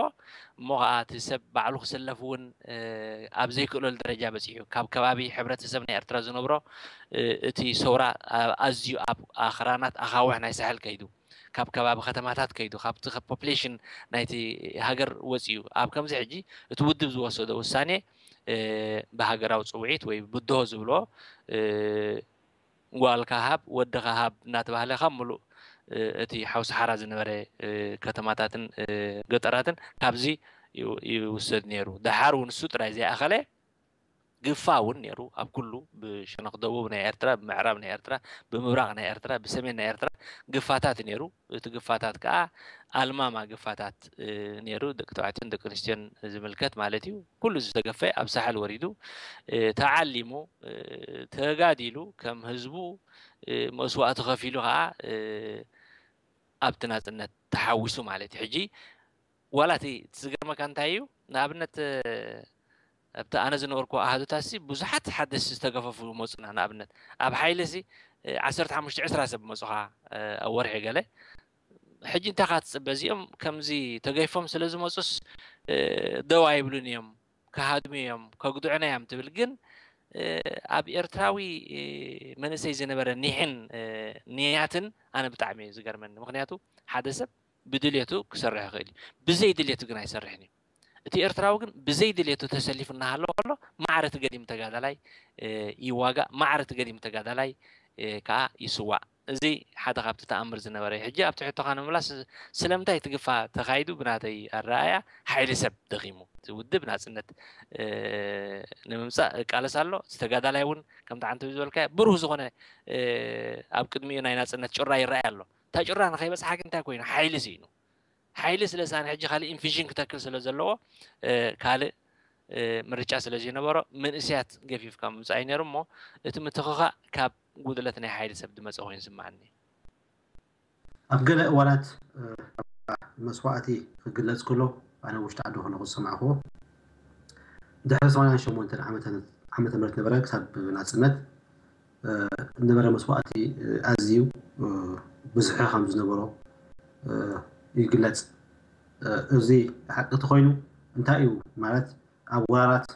እሞ ከዓ እቲ ሰብ ባዕሉ ክስለፍ እውን ኣብ ዘይክእለሉ ደረጃ በፂሑ ካብ ከባቢ ሕብረተሰብ ናይ ኤርትራ ዝነብሮ እቲ ሰውራ ኣዝዩ ኣብ ኣኽራናት ኣኻውሕ ናይ ሳሕል ከይዱ ካብ ከባቢ ከተማታት ከይዱ ካብቲ ፖፕሌሽን ናይቲ ሃገር ወፂኡ ኣብ ከምዚ ሕጂ እቲ ውድብ ዝወሰዶ ውሳኔ ብሃገራዊ ፅውዒት ወይ ብድሆ ዝብሎ ጓልካ ሃብ ወድኻ ሃብ እናተባህለ ካብ ምሉእ እቲ ሓው ሰሓራ ዝነበረ ከተማታትን ገጠራትን ካብዚ ይውሰድ ነይሩ። ደሓር እውን እሱ ጥራይ ዘይኣኸለ ግፋ እውን ነይሩ ኣብ ኩሉ ብሸነኽ ደቡብ ናይ ኤርትራ፣ ብምዕራብ ናይ ኤርትራ፣ ብምብራቕ ናይ ኤርትራ፣ ብሰሜን ናይ ኤርትራ ግፋታት ነይሩ። እቲ ግፋታት ከዓ ኣልማማ ግፋታት ነይሩ። ደቂ ተባዕትዮን ደቂ ኣንስትዮን ዝምልከት ማለት እዩ። ኩሉ ዝተገፈ ኣብ ሳሕል ወሪዱ ተዓሊሙ ተጋዲሉ ከም ህዝቡ መስዋእቲ ከፊሉ ከዓ ኣብቲ ናፅነት ተሓዊሱ ማለት እዩ። ሕጂ ዋላ እቲ ዝገርመካ እንታይ እዩ ንኣብነት ኣብቲ ኣነ ዝነበርኩ ኣሃዱታሲ ብዙሓት ሓደስቲ ዝተገፈፉ መፁና። ንኣብነት ኣብ ሓይሊ ሲ ዓሰርተ ሓሙሽተ ዕስራ ሰብ መፁኻ ኣብ ወርሒ ገለ ሕጂ እንታይ ካ ትፅበ እዚኦም ከምዚ ተገይፎም ስለ ዝመፁስ ደው ኣይብሉን እዮም ክሃድሙ እዮም ከጉድዑና እዮም ትብል ግን ኣብ ኤርትራዊ መንእሰይ ዝነበረ ኒሕን ንያትን ኣነ ብጣዕሚ እዩ ዝገርመኒ ምክንያቱ ሓደ ሰብ ብድልየቱ ክሰርሕ ይኽእል እዩ ብዘይ ድልየቱ ግን ኣይሰርሕን እዩ እቲ ኤርትራዊ ግን ብዘይ ድሌቱ ተሰሊፉ እናሃለወ ከሎ፣ ማዕረ እቲ ገዲም ተጋዳላይ፣ እ፣ ይዋጋእ፣ ማዕረ እቲ ገዲም ተጋዳላይ፣ እ፣ ከኣ ይስዋእ። እዚ ሓደ ካብቲ ተኣምር ዝነበረ እዩ። ሕጂ ኣብቲ ሕቶኻ ንምምላስ፣ ስለምንታይ እቲ ግፋ ተኻይዱ? ብናተይ ኣረኣእያ፣ ሓይሊ ሰብ ደኺሙ። እቲ ውድብ ናጽነት፣ እ፣ ንምምጻእ እቃለስ ኣሎ። እቲ ተጋዳላይ እውን ከምቲ ዓንተቢ ዝበልካዮ ብሩህ ዝኾነ፣ እ፣ ኣብ ቅድሚኡ ናይ ናጽነት ጩራ ይረኣይ ኣሎ። እታ ጩራ ንኸይበጽሓ ግን እንታይ ኮይኑ? ሓይሊ ስኢኑ። ሓይሊ ስለ ዝሳነ፣ ሕጂ ካልእ ኢንፊዥን ክተክል ስለ ዘለዎ፣ እ፣ ካልእ፣ እ፣ ምርጫ ስለ ዘይነበሮ፣ መንእሰያት ገፊፍካ ምምጻእ እዩ ነይሩ እሞ፣ እቲ ምትኽኻእ ካብ ጉድለት ናይ ሓይሊ ሰብ ዝመጸ ኮይኑ ይስምዓኒ። ኣብ ገለ እዋናት፣ እ፣ መስዋእቲ ክግለጽ ከሎ፣ ኣነ ውሽጢ ዓዲ ከለኹ ዝሰማዕክዎ፣ ድሕሪ ሰማንያን ሸሞንተን ዓመተ፣ ዓመተ ምህረት ነበረ ክሳብ ናጽነት፣ እ፣ ነበረ መስዋእቲ፣ እ፣ ኣዝዩ፣ እ፣ ብዝሒ ከም ዝነበሮ፣ እ፣ ይግለጽ። እ፣ እዚ ሓቂ ተኾይኑ እንታይ እዩ ማለት፣ ኣብ ወራራት፣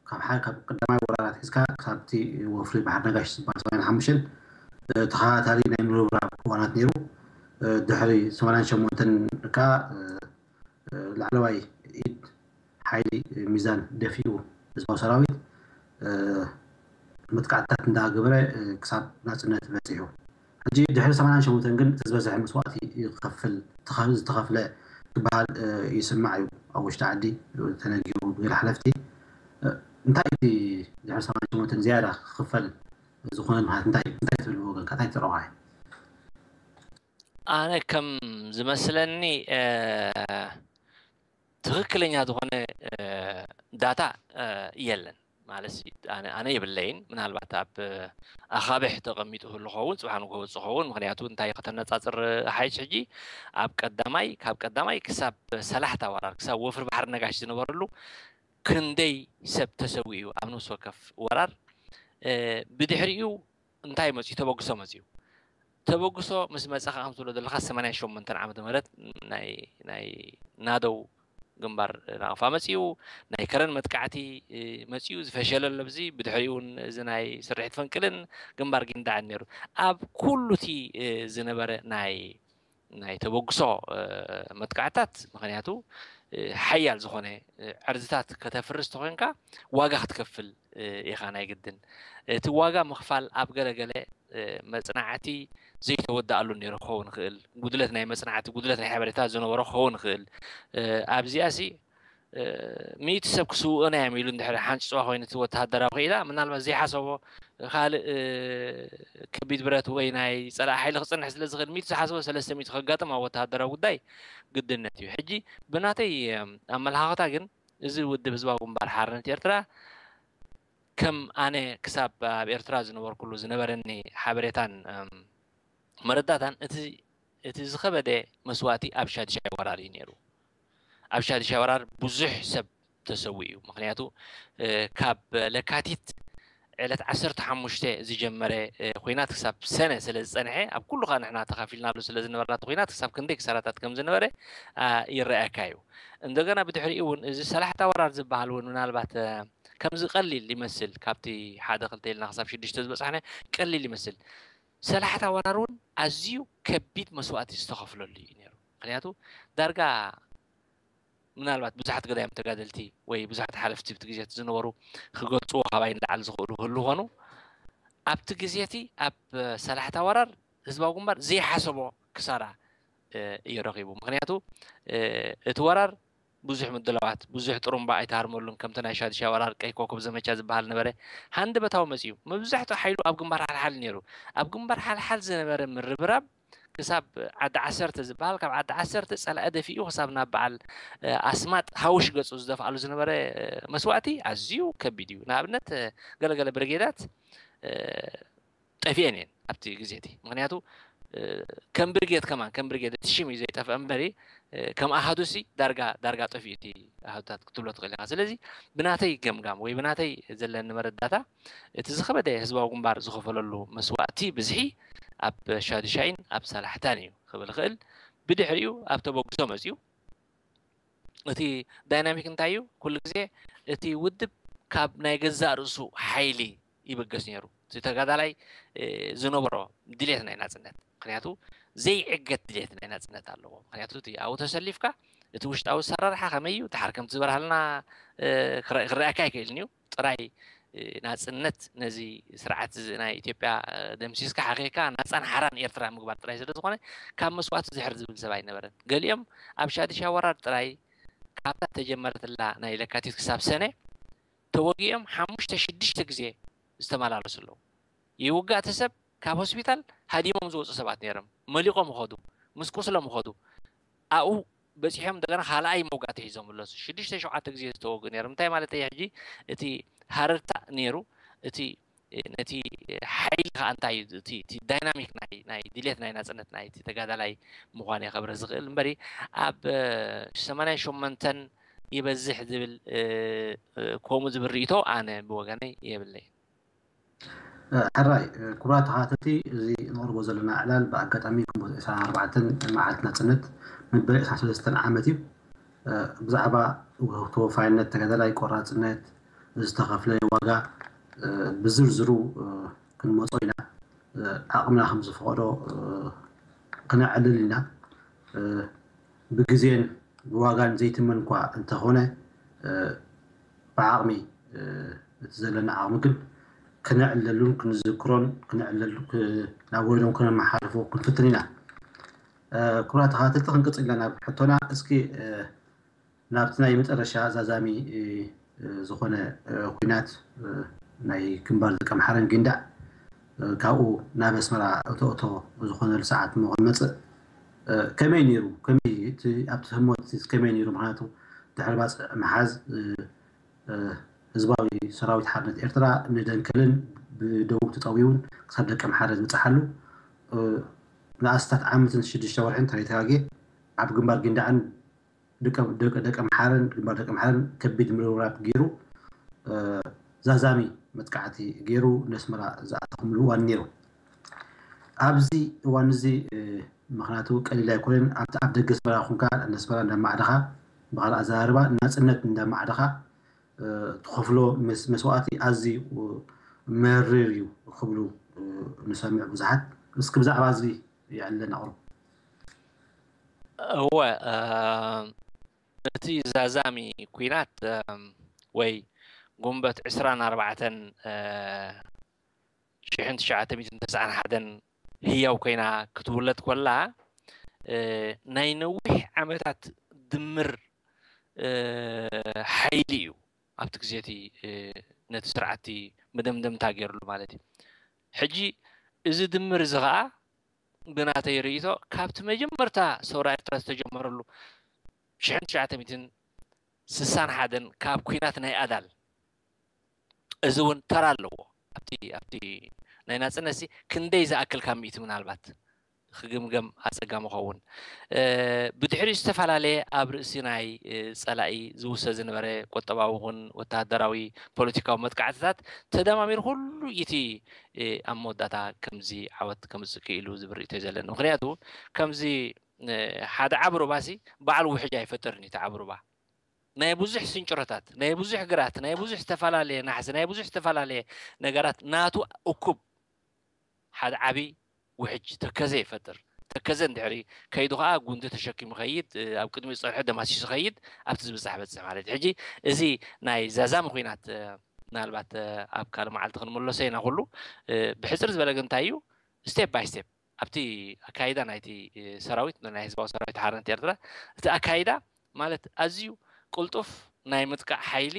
ካብ ሓደ፣ ካብ ቀዳማይ ወራራት ሒዝካ ክሳብ እቲ ወፍሪ ባሕሪ ነጋሽ ዝበሃል ሰማንያን ሓሙሽተን፣ እ፣ ተኸታታሊ ናይ ምርብራብ እዋናት ነይሩ። እ፣ ድሕሪ ሰማንያን ሸሞንተን ከኣ፣ እ፣ እ፣ ላዕለዋይ ኢድ ሓይሊ ሚዛን ደፊኡ ህዝባዊ ሰራዊት፣ እ፣ መጥቃዕትታት እንዳገበረ፣ እ፣ ክሳብ ናጽነት በጺሑ። ሕጂ ድሕሪ ሰማንያን ሸሞንተን ግን እቲ ዝበዝሐ መስዋእቲ ይኸፍል፣ ተኸ-፣ ዝተኸፍለ ክበሃል፣ እ፣ ይስማዕ እዩ። ኣብ ውሽጢ ዓዲ ተነጊሩ ብገለ ሓለፍቲ። እ፣ እንታይ እቲ ድሕሪ ሰማንያን ሸሞንተን ዝያዳ ክኽፈል ዝኾነ ምኽንያት እንታይ፣ እንታይ ትብል ብወገንካ? እንታይ ትረብሓ? ኣነ ከም ዝመስለኒ፣ እ፣ ትኽክለኛ ዝኾነ፣ እ፣ ዳታ፣ እ፣ የለን። ማለት ኣነ፣ ኣነ የብለይን። ምናልባት ኣብ ኣኻብሕ ተቐሚጡ ህሉ ኸውን፣ ጽባሕ ንግሆ ወጽእ ኸውን። ምኽንያቱ እንታይ ከተነጻጽር፣ ሓይሽ፣ ሕጂ ኣብ ቀዳማይ፣ ካብ ቀዳማይ ክሳብ ሰላሕታ ወራር፣ ክሳብ ወፍሪ ባሕሪ ነጋሽ ዝነበረሉ ክንደይ ሰብ ተሰዊኡ ኣብ ነፍሲ ወከፍ ወራር። እ፣ ብድሕሪኡ እንታይ መጽዩ? ተበግሶ መጽዩ። ተበግሶ ምስ መጸ ከኣ ከም ትብሎ ዘለኻ ሰማንያን ሸሞንተን ዓመተ ምህረት ናይ፣ ናይ ናደው ግንባር ናቕፋ መጽዩ፣ ናይ ከረን መጥቃዕቲ፣ እ፣ መጽዩ፣ ዝፈሸለ ኣሎ። ብዚ ብድሕሪኡ እውን እዚ ናይ ስርሒት ፈንቅልን ግንባር ጊንዳዕን ነይሩ። ኣብ ኩሉ እቲ፣ እ፣ ዝነበረ ናይ፣ ናይ ተበግሶ፣ እ፣ መጥቃዕታት፣ ምኽንያቱ፣ እ፣ ሓያል ዝኾነ፣ እ፣ ዕርዝታት ከተፍርስ ተኾይንካ ዋጋ ክትከፍል፣ እ፣ ኢኻ ናይ ግድን። እቲ ዋጋ ምኽፋል ኣብ ገለገለ፣ እ፣ መጽናዕቲ ዘይተወድኣሉ ነይሩ ክኸውን ይኽእል፣ ጉድለት ናይ መጽናዕቲ፣ ጉድለት ናይ ሓበሬታ ዝነበሮ ክኸውን ይኽእል። እ፣ ኣብዚኣሲ፣ እ፣ ሚእቲ ሰብ ክስውኡና እዮም ኢሉ እንድሕር ሓንጭጽዋ ኮይኑ እቲ ወተሃደራዊ ክኢላ፣ ምናልባት ዘይሓሰቦ ካልእ፣ እ፣ ከቢድ ብረት ወይ ናይ ጸላኢ ሓይሊ ክጽንሕ ስለ ዝኽእል፣ ሚእቲ ዝሓሰቦ ሰለስተ ሚእቲ ከጋጥም ኣብ ወተሃደራዊ ጉዳይ ግድነት እዩ። ሕጂ ብናተይ፣ እም፣ ኣመለኻኽታ ግን፣ እዚ ውድብ ህዝባዊ ግንባር ሓርነት ኤርትራ፣ ከም ኣነ ክሳብ ኣብ ኤርትራ ዝነበርኩሉ ዝነበረኒ ሓበሬታን፣ እም፣ መረዳእታን፣ እቲ፣ እቲ ዝኸበደ መስዋእቲ ኣብ ሻድሻይ ወራር እዩ ነይሩ። ኣብ ሻድሻይ ወራር ብዙሕ ሰብ ተሰዊኡ እዩ። ምኽንያቱ፣ እ፣ ካብ ለካቲት ዕለት ዓሰርተ ሓሙሽተ ዝጀመረ፣ እ፣ ኲናት ክሳብ ሰነ ስለ ዝጸንሐ፣ ኣብ ኩሉ ከኣ ንሕና ተኻፊልናሉ ስለ ዝነበርና፣ እቲ ኲናት ክሳብ ክንደይ ክሳራታት ከም ዝነበረ፣ ኣ፣ ይረኣየካ እዩ። እንደገና ብድሕሪኡ እውን እዚ ሰላሕታ ወራር ዝበሃል እውን ምናልባት፣ እ፣ ከምዚ ቀሊል ይመስል፣ ካብቲ ሓደ ክልተ ኢልና ክሳብ ሽዱሽተ ዝበጻሕና ቀሊል ይመስል። ሰላሕታ ወራር እውን ኣዝዩ ከቢድ መስዋእቲ ዝተኸፍለሉ እዩ ነይሩ። ምኽንያቱ ዳርጋ ምናልባት ብዙሓት ገዳይም ተጋደልቲ ወይ ብዙሓት ሓለፍቲ ብቲ ግዜ ዝነበሩ ክገልጽዎ ካባይ ንላዕሊ ዝኽእሉ ክህሉ ይኾኑ። ኣብቲ ግዜ እቲ ኣብ ሰላሕታ ወራር ህዝባዊ ግንባር ዘይሓሰቦ ክሳራ፣ እ፣ እዩ ረኺቡ። ምኽንያቱ፣ እ፣ እቲ ወራር ብዙሕ ምድላዋት፣ ብዙሕ ጥሩምባ ኣይተሃርመሉን። ከምቲ ናይ ሻድሻይ ወራር ቀይ ኮከብ ዘመቻ ዝበሃል ነበረ። ሃንደበታዊ መጺኡ። መብዛሕትኡ ሓይሉ ኣብ ግንባር ሓልሓል ነይሩ። ኣብ ግንባር ሓልሓል ዝነበረ ምርብራብ ክሳብ ዓዲ ዓሰርተ ዝበሃል፣ ካብ ዓዲ ዓሰርተ ጸላኢ ደፊኡ ክሳብ ናብ በዓል፣ እ፣ ኣስማጥ ሃውሽ ገጹ ዝደፍኣሉ ዝነበረ፣ እ፣ መስዋእቲ ኣዝዩ ከቢድ እዩ። ንኣብነት፣ እ፣ ገለገለ ብርጌዳት፣ እ፣ ጠፊኤን እየን ኣብቲ ግዜ እቲ። ምኽንያቱ፣ እ፣ ከም ብርጌድ ከማን፣ ከም ብርጌድ እቲ ሽም እዩ ዘይጠፍአ እምበሪ፣ እ፣ ከም ኣሃዱሲ ዳርጋ፣ ዳርጋ ጠፊኡ እቲ ኣሃዱታት ክትብሎ ትኽእል ኢኻ። ስለዚ ብናተይ ገምጋም ወይ ብናተይ ዘለኒ መረዳእታ፣ እቲ ዝኸበደ ህዝባዊ ግንባር ዝኸፈለሉ መስዋእቲ ብዝሒ ኣብ ሻዱሻይን ኣብ ሳላሕታን እዩ ክብል እኽእል። ብድሕሪኡ ኣብ ተበግሶ መጺኡ። እቲ ዳይናሚክ እንታይ እዩ? ኩሉ ግዜ እቲ ውድብ ካብ ናይ ገዛእ ርእሱ ሓይሊ ይብገስ ነይሩ። እቲ ተጋዳላይ፣ እ፣ ዝነበሮ ድሌት ናይ ናጽነት። ምኽንያቱ ዘይዕገት ድሌት ናይ ናጽነት ኣለዎ። ምኽንያቱ እቲ ኣብኡ ተሰሊፍካ እቲ ውሽጣዊ ኣሰራርሓ ከመይ እዩ ድሓር ከምቲ ዝበርሃልና ክረኣካ ኣይክእልን እዩ። ጥራይ ናፅነት ነዚ ስርዓት ናይ ኢትዮጵያ ደምሲስካ ሓቂካ ናፃን ሓራን ኤርትራ ምግባር ጥራይ ስለዝኾነ ካብ መስዋእቲ ዝሕር ዝብል ሰብ ኣይነበረን። ገሊኦም ኣብ ሻድሻ ወራር ጥራይ ካብታ ተጀመረትላ ናይ ለካቲት ክሳብ ሰነ ተወጊኦም ሓሙሽተ ሽዱሽተ ግዜ ዝተመላለሱ ኣለዉ። ይውጋእ እቲ ሰብ ካብ ሆስፒታል ሃዲሞም ዝወፁ ሰባት ነይሮም። መሊቆም ይኸዱ፣ ምስ ቁስሎም ይኸዱ። ኣብኡ በፂሖም እንደገና ካልኣይ መውጋእቲ ሒዞም ኣለሱ። ሽዱሽተ ሸውዓተ ግዜ ዝተወጉ ነይሮም። እንታይ ማለት እዩ ሕጂ? እቲ ሃረርታ ነይሩ፣ እቲ ነቲ ሓይሊ ከዓ እንታይ እዩ እቲ ዳይናሚክ ናይ ድሌት ናይ ናፅነት ናይ ተጋዳላይ ምዃን እየ ከብርህ ዝኽእል እምበሪ ኣብ ሰማንያን ሸሞንተን ይበዝሕ ዝብል ከምኡ ዝብል ርእይቶ ኣነ ብወገነይ የብለይ። ሕራይ ክቡራት ተኸታተልቲ፣ እዚ ንቕርቦ ዘለና ዕላል ብኣጋጣሚ ግንቦት ዕስራን ኣርባዕተን መዓልቲ ናፅነት መበል ዕስራን ሰለስተን ዓመት እዩ። ብዛዕባ ተወፋይነት ተጋዳላይ ቆራፅነት ዝተኸፍለ ዋጋ ብዝርዝሩ ክንመፆ ኢና። ዓቕምና ከም ዝፈቐዶ ክነዕልል ኢና። ብግዜን ብዋጋን ዘይትመን እኳ እንተኾነ ብዓቕሚ እቲ ዘለና ዓቕሚ ግን ክነዕለሉን ክንዝክሮን ክነዕለሉ ናብ ወለዶም ክነመሓልፎ ክንፍትን ኢና። ክቡራት ተኸታተልቲ ክንቅፅል ኢና ናብ ሕቶና። እስኪ ናብቲ ናይ መጨረሻ ዛዛሚ ዝኾነ ኩናት ናይ ግንባር ደቀምሓረን ጊንዳዕ ካብኡ ናብ ኣስመራ እቶ እቶ ዝኾነሉ ሰዓት እሞ ክንመፅእ ከመይ ነይሩ? ከመይ ኣብቲ ህሞት ከመይ ነይሩ? ምክንያቱ ድሕሪ ባፅዕ ምሓዝ ህዝባዊ ሰራዊት ሓርነት ኤርትራ ንደንከልን ብደቡብ ተጠዊውን ክሳብ ደቀምሓረ ዝበፅሓሉ ንኣስታት ዓመትን ሽዱሽተ ወርሕን ተረይተጋጌ ኣብ ግንባር ጊንዳዕን ደቀምሓረን ግንባር ደቀምሓረን ከቢድ ምርብራብ ገይሩ ዛዛሚ መጥቃዕቲ ገይሩ ነስመራ ዝኣተኹምሉ እዋን ነይሩ። ኣብዚ እዋን እዚ ምክንያቱ ቀሊል ኣይኮነን። ኣብቲ ኣብ ደገ ኣስመራ ኩንካ ነስመራ እንዳማዕደኻ ብካልእ ኣዘራርባ ናፅነት እንዳማዕደኻ ትኸፍሎ መስዋእቲ ኣዝዩ መሪር እዩ ክብሉ ንሰምዕ ብዙሓት። እስኪ ብዛዕባ እዚ የዕለን ኣቕርቡ። እወ እቲ ዛዛሚ ኩናት ወይ ጉንበት ዕስራን ኣርባዕተን ሽሕን ትሽዓተ ሚእትን ተስዓን ሓደን ህያው ኮይና ክትውለድ ኮላ ናይ ነዊሕ ዓመታት ድምር ሓይሊ እዩ ኣብቲ ግዜ እቲ ነቲ ስርዓት መደምደምታ ገይርሉ ማለት እዩ። ሕጂ እዚ ድምር እዚ ከዓ ብናተይ ርእይቶ ካብቲ መጀመርታ ሰውራ ኤርትራ ዝተጀመረሉ ሽሕን ትሽዓተ ሚእትን ስሳን ሓደን ካብ ኩናት ናይ ኣዳል እዚ እውን ተራ ኣለዎ ኣብቲ ኣብቲ ናይ ናፅነት ሲ ክንደይ ዝኣክል ካብ ሚእቲ ምናልባት ክግምገም ኣፀጋሚ ኸውን። ብድሕሪኡ ዝተፈላለየ ኣብ ርእሲ ናይ ፀላኢ ዝውሰ ዝነበረ ቁጠባዊ ይኹን ወተሃደራዊ ፖለቲካዊ መጥቃዕትታት ተደማሚሩ ኩሉ እቲ ኣብ መወዳእታ ከምዚ ዓወት ከምፅእ ክኢሉ ዝብል ርእይቶ እዩ ዘለኒ። ምክንያቱ ከምዚ ሓደ ዓቢ ሩባሲ ባዕሉ ውሕጅ ኣይፈጥርን እዩ። እቲ ዓቢ ሩባ ናይ ብዙሕ ስንጭሮታት፣ ናይ ብዙሕ ግራት፣ ናይ ብዙሕ ዝተፈላለየ ናሕሲ፣ ናይ ብዙሕ ዝተፈላለየ ነገራት ናቱ እኩብ ሓደ ዓቢ ውሕጅ ተከዘ ይፈጥር። ተከዘ እንድሕሪ ከይዱ ከዓ ጉንዲ ተሸኪሙ ከይድ፣ ኣብ ቅድሚ ዝፀንሖ ደማሲሱ ከይድ፣ ኣብቲ ዝብፃሕ በፅሕ ማለት እዩ። ሕጂ እዚ ናይ ዛዛሚ ኩናት ምናልባት ኣብ ካልእ መዓልቲ ክንምለሶ ኢና። ኩሉ ብሕፅር ዝበለ ግን እንታይ እዩ ስቴፕ ባይ ስቴፕ ኣብቲ ኣካይዳ ናይቲ ሰራዊት ናይ ህዝባዊ ሰራዊት ሓርነት ኤርትራ እቲ ኣካይዳ ማለት ኣዝዩ ቅልጡፍ ናይ ምጥቃዕ ሓይሊ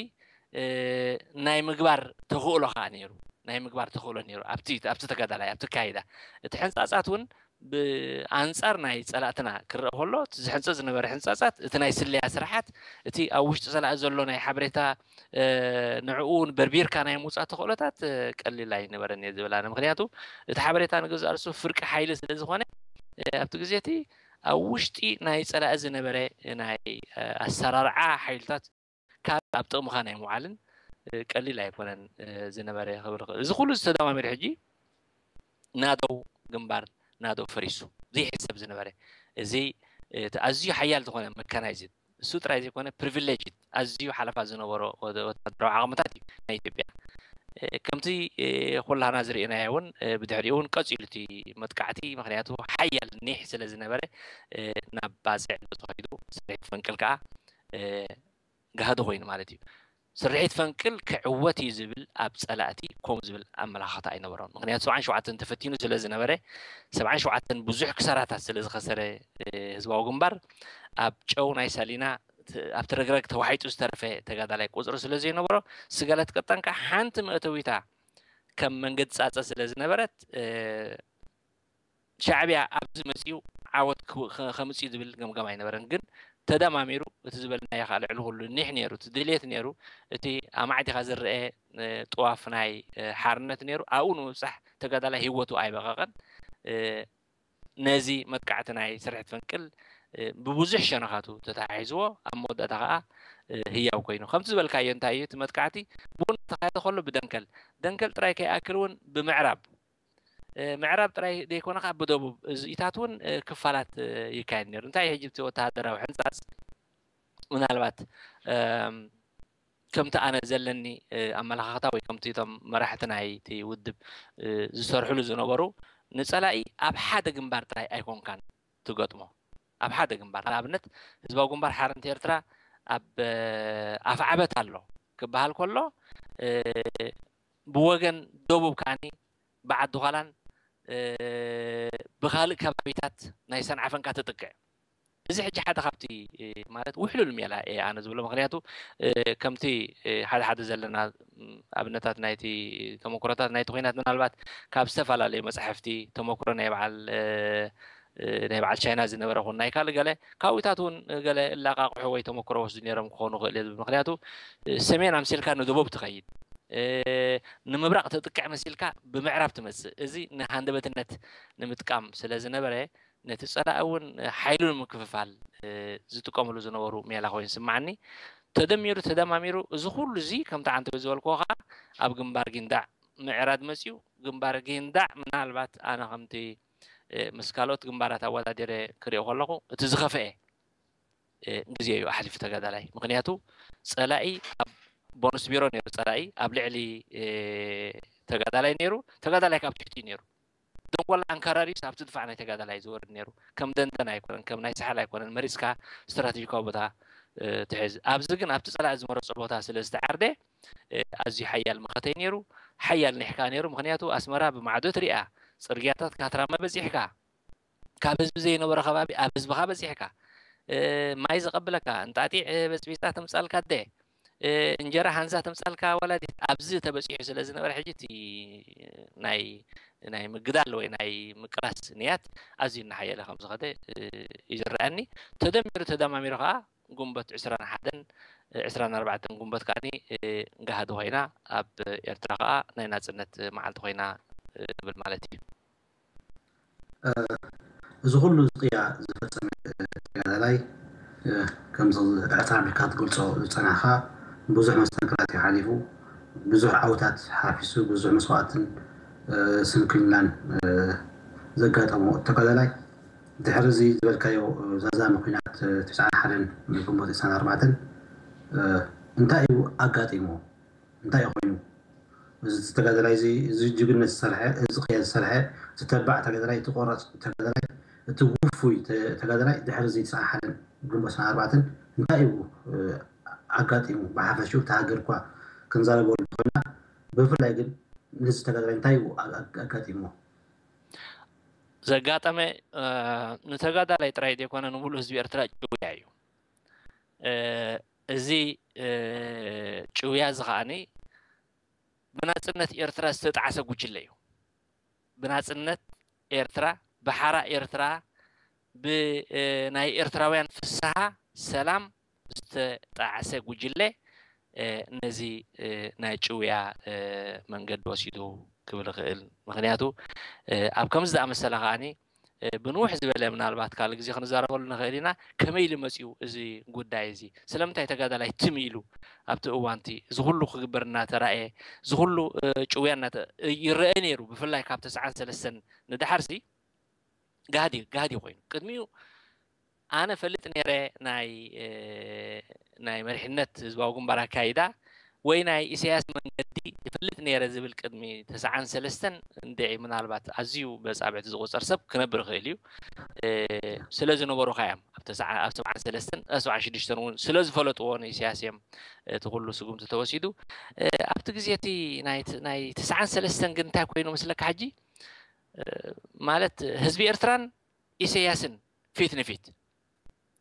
ናይ ምግባር ተኽእሎ ከዓ ነይሩ ናይ ምግባር ተኽእሎ ነይሩ ኣብቲ ኣብቲ ተጋዳላይ ኣብቲ ኣካይዳ እቲ ሕንፃፃት እውን ብኣንፃር ናይ ፀላእትና ክረአ ከሎ እቲ ዝሕንፀ ዝነበረ ሕንፃፃት እቲ ናይ ስለያ ስራሓት እቲ ኣብ ውሽጢ ፀላኢ ዘሎ ናይ ሓበሬታ ንዕኡ እውን በርቢርካ ናይ ምውፃእ ተኽእሎታት ቀሊል ኣይነበረን እየ ዝብል ኣነ። ምክንያቱ እቲ ሓበሬታ ንገዛእ ርእሱ ፍርቂ ሓይሊ ስለ ዝኾነ ኣብቲ ግዜ እቲ ኣብ ውሽጢ ናይ ፀላኢ ዝነበረ ናይ ኣሰራርዓ ሓይልታት ካብ ኣብ ጥቕምኻ ናይ ምውዓልን ቀሊል ኣይኮነን ዝነበረ ክብል ይኽእል። እዚ ኩሉ ዝተደማሚሩ ሕጂ ናደው ግንባር ናደው ፈሪሱ ዘይሕሰብ ዝነበረ እዚ ኣዝዩ ሓያል ዝኾነ መካናይዝድ እሱ ጥራይ ዘይኮነ ፕሪቪሌጅድ ኣዝዩ ሓለፋ ዝነበሮ ወታደራዊ ዓቕምታት እዩ ናይ ኢትዮጵያ። ከምቲ ኩላና ዝርኢናዮ እውን ብድሕሪኡ እውን ቀፂሉ እቲ መጥቃዕቲ፣ ምክንያቱ ሓያል ኒሕ ስለ ዝነበረ ናብ ባፅዕ ተኸይዱ፣ ስርሒት ፈንቅል ከዓ ጋህዲ ኮይኑ ማለት እዩ። ስርሒት ፈንቅል ክዕወት እዩ ዝብል ኣብ ፀላእቲ ከምኡ ዝብል ኣመላኻኽታ ኣይነበሮን። ምክንያቱ ሰብዓን ሸውዓተን ተፈቲኑ ስለ ዝነበረ፣ ሰብዓን ሸውዓተን ብዙሕ ክሳራታት ስለ ዝኸሰረ ህዝባዊ ግንባር፣ ኣብ ጨው ናይ ሳሊና ኣብቲ ረግረግ ተዋሒጡ ዝተረፈ ተጋዳላይ ቁፅሪ ስለ ዘይነበሮ፣ ስጋለት ቀጣን ከዓ ሓንቲ መእተዊታ ከም መንገዲ ፃፀ ስለ ዝነበረት፣ ሻዕቢያ ኣብዚ መፂኡ ዓወት ከምፅኡ ዝብል ገምጋም ኣይነበረን። ግን ተደማሚሩ እቲ ዝበልናዮ ከዓ ልዕሊ ኩሉ ኒሕ ነይሩ፣ እቲ ድሌት ነይሩ፣ እቲ ኣማዕዲኻ ዝረአ ጥዋፍ ናይ ሓርነት ነይሩ። ኣብኡ ንምብፃሕ ተጋዳላይ ህይወቱ ኣይበቐቐን። ነዚ መጥቃዕቲ ናይ ስርሕት ፈንቅል ብብዙሕ ሸነኻቱ ተተሓሒዝዎ፣ ኣብ መወዳእታ ከዓ ህያው ኮይኑ። ከምቲ ዝበልካዮ እንታይ እዩ እቲ መጥቃዕቲ? ብኡ እናተኻየደ ከሎ ብደንከል፣ ደንከል ጥራይ ከይኣክል እውን ብምዕራብ፣ ምዕራብ ጥራይ ዘይኮነ ከዓ ብደቡብ እዚኢታት እውን ክፋላት ይካየድ ነይሩ። እንታይ ሕጂ እቲ ወተሃደራዊ ሕንፃፅ ምናልባት ከምቲ ኣነ ዘለኒ ኣመለኻኽታ ወይ ከምቲ እቶም መራሕቲ ናይቲ ውድብ ዝሰርሕሉ ዝነበሩ፣ ንፀላኢ ኣብ ሓደ ግንባር ጥራይ ኣይኮንካን ትገጥሞ። ኣብ ሓደ ግንባር፣ ንኣብነት ህዝባዊ ግንባር ሓርነት ኤርትራ ኣብ ኣፍዓበት ኣሎ ክበሃል ከሎ፣ ብወገን ደቡብ ከዓኒ ብዓዲ ዃላን ብካልእ ከባቢታት ናይ ሰንዓፈንካ ትጥቅዕ። እዚ ሕጂ ሓደ ካብቲ ማለት ውሕሉል ሜላ እየ ኣነ ዝብሎ። ምክንያቱ ከምቲ ሓደ ሓደ ዘለና ኣብነታት ናይቲ ተመክሮታት ናይቲ ኩናት ምናልባት ካብ ዝተፈላለዩ መፅሓፍቲ ተመክሮ ናይ በዓል ናይ በዓል ቻይና ዝነበረ ኹን ናይ ካልእ ገለ ካብኡታት እውን ገለ እላቃቅሑ ወይ ተመክሮ ወስዱ ነይሮም ክኾኑ ክእል እየ ዝብል። ምክንያቱ ሰሜን ኣምሲልካ ንደቡብ ትኸይድ፣ ንምብራቕ ተጥቅዕ መሲልካ ብምዕራብ ትመፅእ። እዚ ንሃንደበትነት ንምጥቃም ስለ ዝነበረ ነቲ ፀላኢ እውን ሓይሉ ንምክፍፋል ዝጥቀምሉ ዝነበሩ ሜላ ኮይኑ ይስማዓኒ። ተደሚሩ ተደማሚሩ እዚ ኩሉ እዚ ከምቲ ዓንተበ ዝበልክዎ ከዓ ኣብ ግንባር ጊንዳዕ ምዕራድ መፅዩ። ግንባር ጊንዳዕ ምናልባት ኣነ ከምቲ ምስ ካልኦት ግንባራት ኣወዳዲረ ክሪኦ ከለኹ እቲ ዝኸፍአ ግዜ እዩ ኣሕሊፉ ተጋዳላይ። ምክንያቱ ፀላኢ ኣብ ቦንስ ቢሮ ነይሩ፣ ፀላኢ ኣብ ልዕሊ ተጋዳላይ ነይሩ፣ ተጋዳላይ ካብ ትሕቲ ነይሩ። ደንጎላ ኣንካራሪስ ኣብቲ ድፋዕ ናይ ተጋዳላይ ዝወርድ ነይሩ። ከም ደንደን ኣይኮነን፣ ከም ናይ ሳሕል ኣይኮነን፣ መሪፅካ ስትራቴጂካዊ ቦታ ትሕዝ። ኣብዚ ግን ኣብቲ ፀላኢ ዝመረፆ ቦታ ስለ ዝተዓርደ ኣዝዩ ሓያል መኸተይ ነይሩ፣ ሓያል ኒሕካ ነይሩ። ምክንያቱ ኣስመራ ብማዕዶ ትሪኣ፣ ፅርግያታት ካትራመ በፂሕካ፣ ካብ ህዝቢ ዘይነበሮ ከባቢ ኣብ ህዝብኻ በፂሕካ፣ ማይ ዘቐብለካ እንጣጢዕ በፅቢፃ ተምፃልካ ኣደ፣ እንጀራ ሃንዛ ተምፃልካ ወላዲት ኣብዚ ተበፂሑ ስለ ዝነበረ ሕጂ እቲ ናይ ናይ ምግዳል ወይ ናይ ምቅላስ ንያት ኣዝዩ እናሓየለ ከም ዝኸደ እዩ ዝረኣኒ። ተደሚሩ ተደማሚሩ ከዓ ግንቦት ዕስራን ሓደን ዕስራን ኣርባዕተን ግንቦት ከዓኒ ጋህዲ ኮይና ኣብ ኤርትራ ከዓ ናይ ናፅነት መዓልቲ ኮይና ትብል ማለት እዩ። እዚ ኩሉ ዝቅያ ዝፈፀመ ተጋዳላይ ከምዚ ዕትራ ኣቢልካ ትገልፆ ዝፀናሕካ ብዙሕ መስተንክራት እዩ ሓሊፉ፣ ብዙሕ ዓውታት ሓፊሱ፣ ብዙሕ መስዋእትን ስንክልናን ዘጋጠሞ ተጋዳላይ ድሕሪ እዚ ዝበልካዮ ዛዛሚ ኩናት ትስዓን ሓደን ግንቦት ዕስራን ኣርባዕተን እንታይ እዩ ኣጋጢሞ? እንታይ እዩ ኮይኑ? እዚ ተጋዳላይ እዚ እዚ ጅግነት ዝሰርሐ፣ እዚ ቅያ ዝሰርሐ፣ እቲ ተባዕ ተጋዳላይ፣ እቲ ቆራፅ ተጋዳላይ፣ እቲ ውፉይ ተጋዳላይ ድሕሪ እዚ ትስዓን ሓደን ግንቦት ዕስራን ኣርባዕተን እንታይ እዩ ኣጋጢሙ? ብሓፈሽኡ እታ ሃገር እኳ ክንዛረበሉ እንተኾይና ብፍላይ ግን ነዚ ተጋዳላይ እንታይ እዩ ኣጋጢሞ? ዘጋጠመ ንተጋዳላይ ጥራይ ዘይኮነ ንምሉእ ህዝቢ ኤርትራ ጭውያ እዩ። እዚ ጭውያ እዚ ከዓኒ ብናፅነት ኤርትራ ዝተጣዕሰ ጉጅለ እዩ። ብናፅነት ኤርትራ፣ ብሓራ ኤርትራ፣ ብናይ ኤርትራውያን ፍስሃ ሰላም ዝተጣዕሰ ጉጅለ ነዚ ናይ ጭውያ መንገዲ ወሲዱ ክብል ይኽእል። ምክንያቱ ኣብ ከምዚ ዝኣመሰለ ከዓኒ ብንውሕ ዝበለ ምናልባት ካልእ ግዜ ክንዛረበሉ ንኽእል ኢና። ከመይ ኢሉ መፂኡ እዚ ጉዳይ እዚ? ስለምንታይ ተጋዳላይ ትም ኢሉ ኣብቲ እዋንቲ እዚ ኩሉ ክግበር እናተራእየ፣ እዚ ኩሉ ጭውያ እናተ- ይረአ ነይሩ። ብፍላይ ካብ ተስዓን ሰለስተን ንድሓርሲ ጋህዲ ጋህዲ ኮይኑ ቅድሚኡ ኣነ ፈልጥ ነይረ ናይ ናይ መሪሕነት ህዝባዊ ግንባር ኣካይዳ ወይ ናይ ኢሳያስ መንገዲ ይፈልጥ ነይረ ዝብል ቅድሚ ተስዓን ሰለስተን እንድዒ ምናልባት ኣዝዩ በጻብዕቲ ዝቑጸር ሰብ ክነብር ይኽእል እዩ። ስለ ዝነበሩኻ እዮም። ኣብ ተስዓ- ኣብ ሰብዓን ሰለስተን፣ ኣብ ሰብዓን ሽዱሽተን እውን ስለ ዝፈለጥዎ ንኢሳያስ እዮም እቲ ኩሉ ስጉምቲ ተወሲዱ። ኣብቲ ግዜ እቲ ናይ ናይ ተስዓን ሰለስተን ግን እንታይ ኮይኑ መስለካ ሕጂ? ማለት ህዝቢ ኤርትራን ኢሳያስን ፊት ንፊት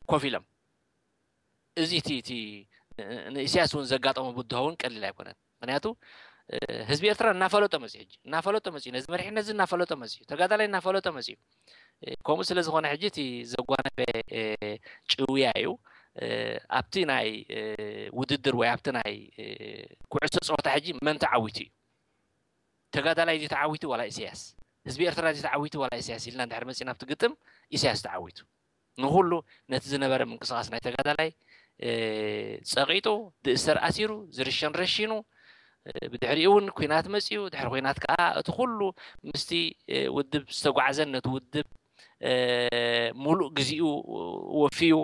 ኮፍ ኢሎም፣ እዚ እቲ እቲ ንኢሳያስ እውን ዘጋጠሞ ብድሆ እውን ቀሊል ኣይኮነን። ምክንያቱ ህዝቢ ኤርትራ እናፈለጦ መፅዩ፣ ሕጂ እናፈለጦ መፅዩ፣ ነዚ መሪሕነት እዚ እናፈለጦ መፅዩ፣ ተጋዳላይ እናፈለጦ መፅዩ። ከምኡ ስለ ዝኾነ ሕጂ እቲ ዘጓነፈ ጭውያ እዩ። ኣብቲ ናይ ውድድር ወይ ኣብቲ ናይ ኩዕሶ ፀወታ ሕጂ መን ተዓዊቱ እዩ? ተጋዳላይ ድዩ ተዓዊቱ ዋላ ኢሳያስ? ህዝቢ ኤርትራ ድዩ ተዓዊቱ ዋላ ኢሳያስ ኢልና እንድሕር መፂና ኣብቲ ግጥም፣ ኢሳያስ ተዓዊቱ። ንኹሉ ነቲ ዝነበረ ምንቅስቓስ ናይ ተጋዳላይ ጸቒጡ፣ ዝእሰር ኣሲሩ፣ ዝርሸን ረሺኑ፣ ብድሕሪኡ እውን ኲናት መጺኡ። ድሕሪ ኲናት ከኣ እቲ ኩሉ ምስቲ ውድብ ዝተጓዕዘን ነቲ ውድብ ሙሉእ ግዜኡ ወፊዩ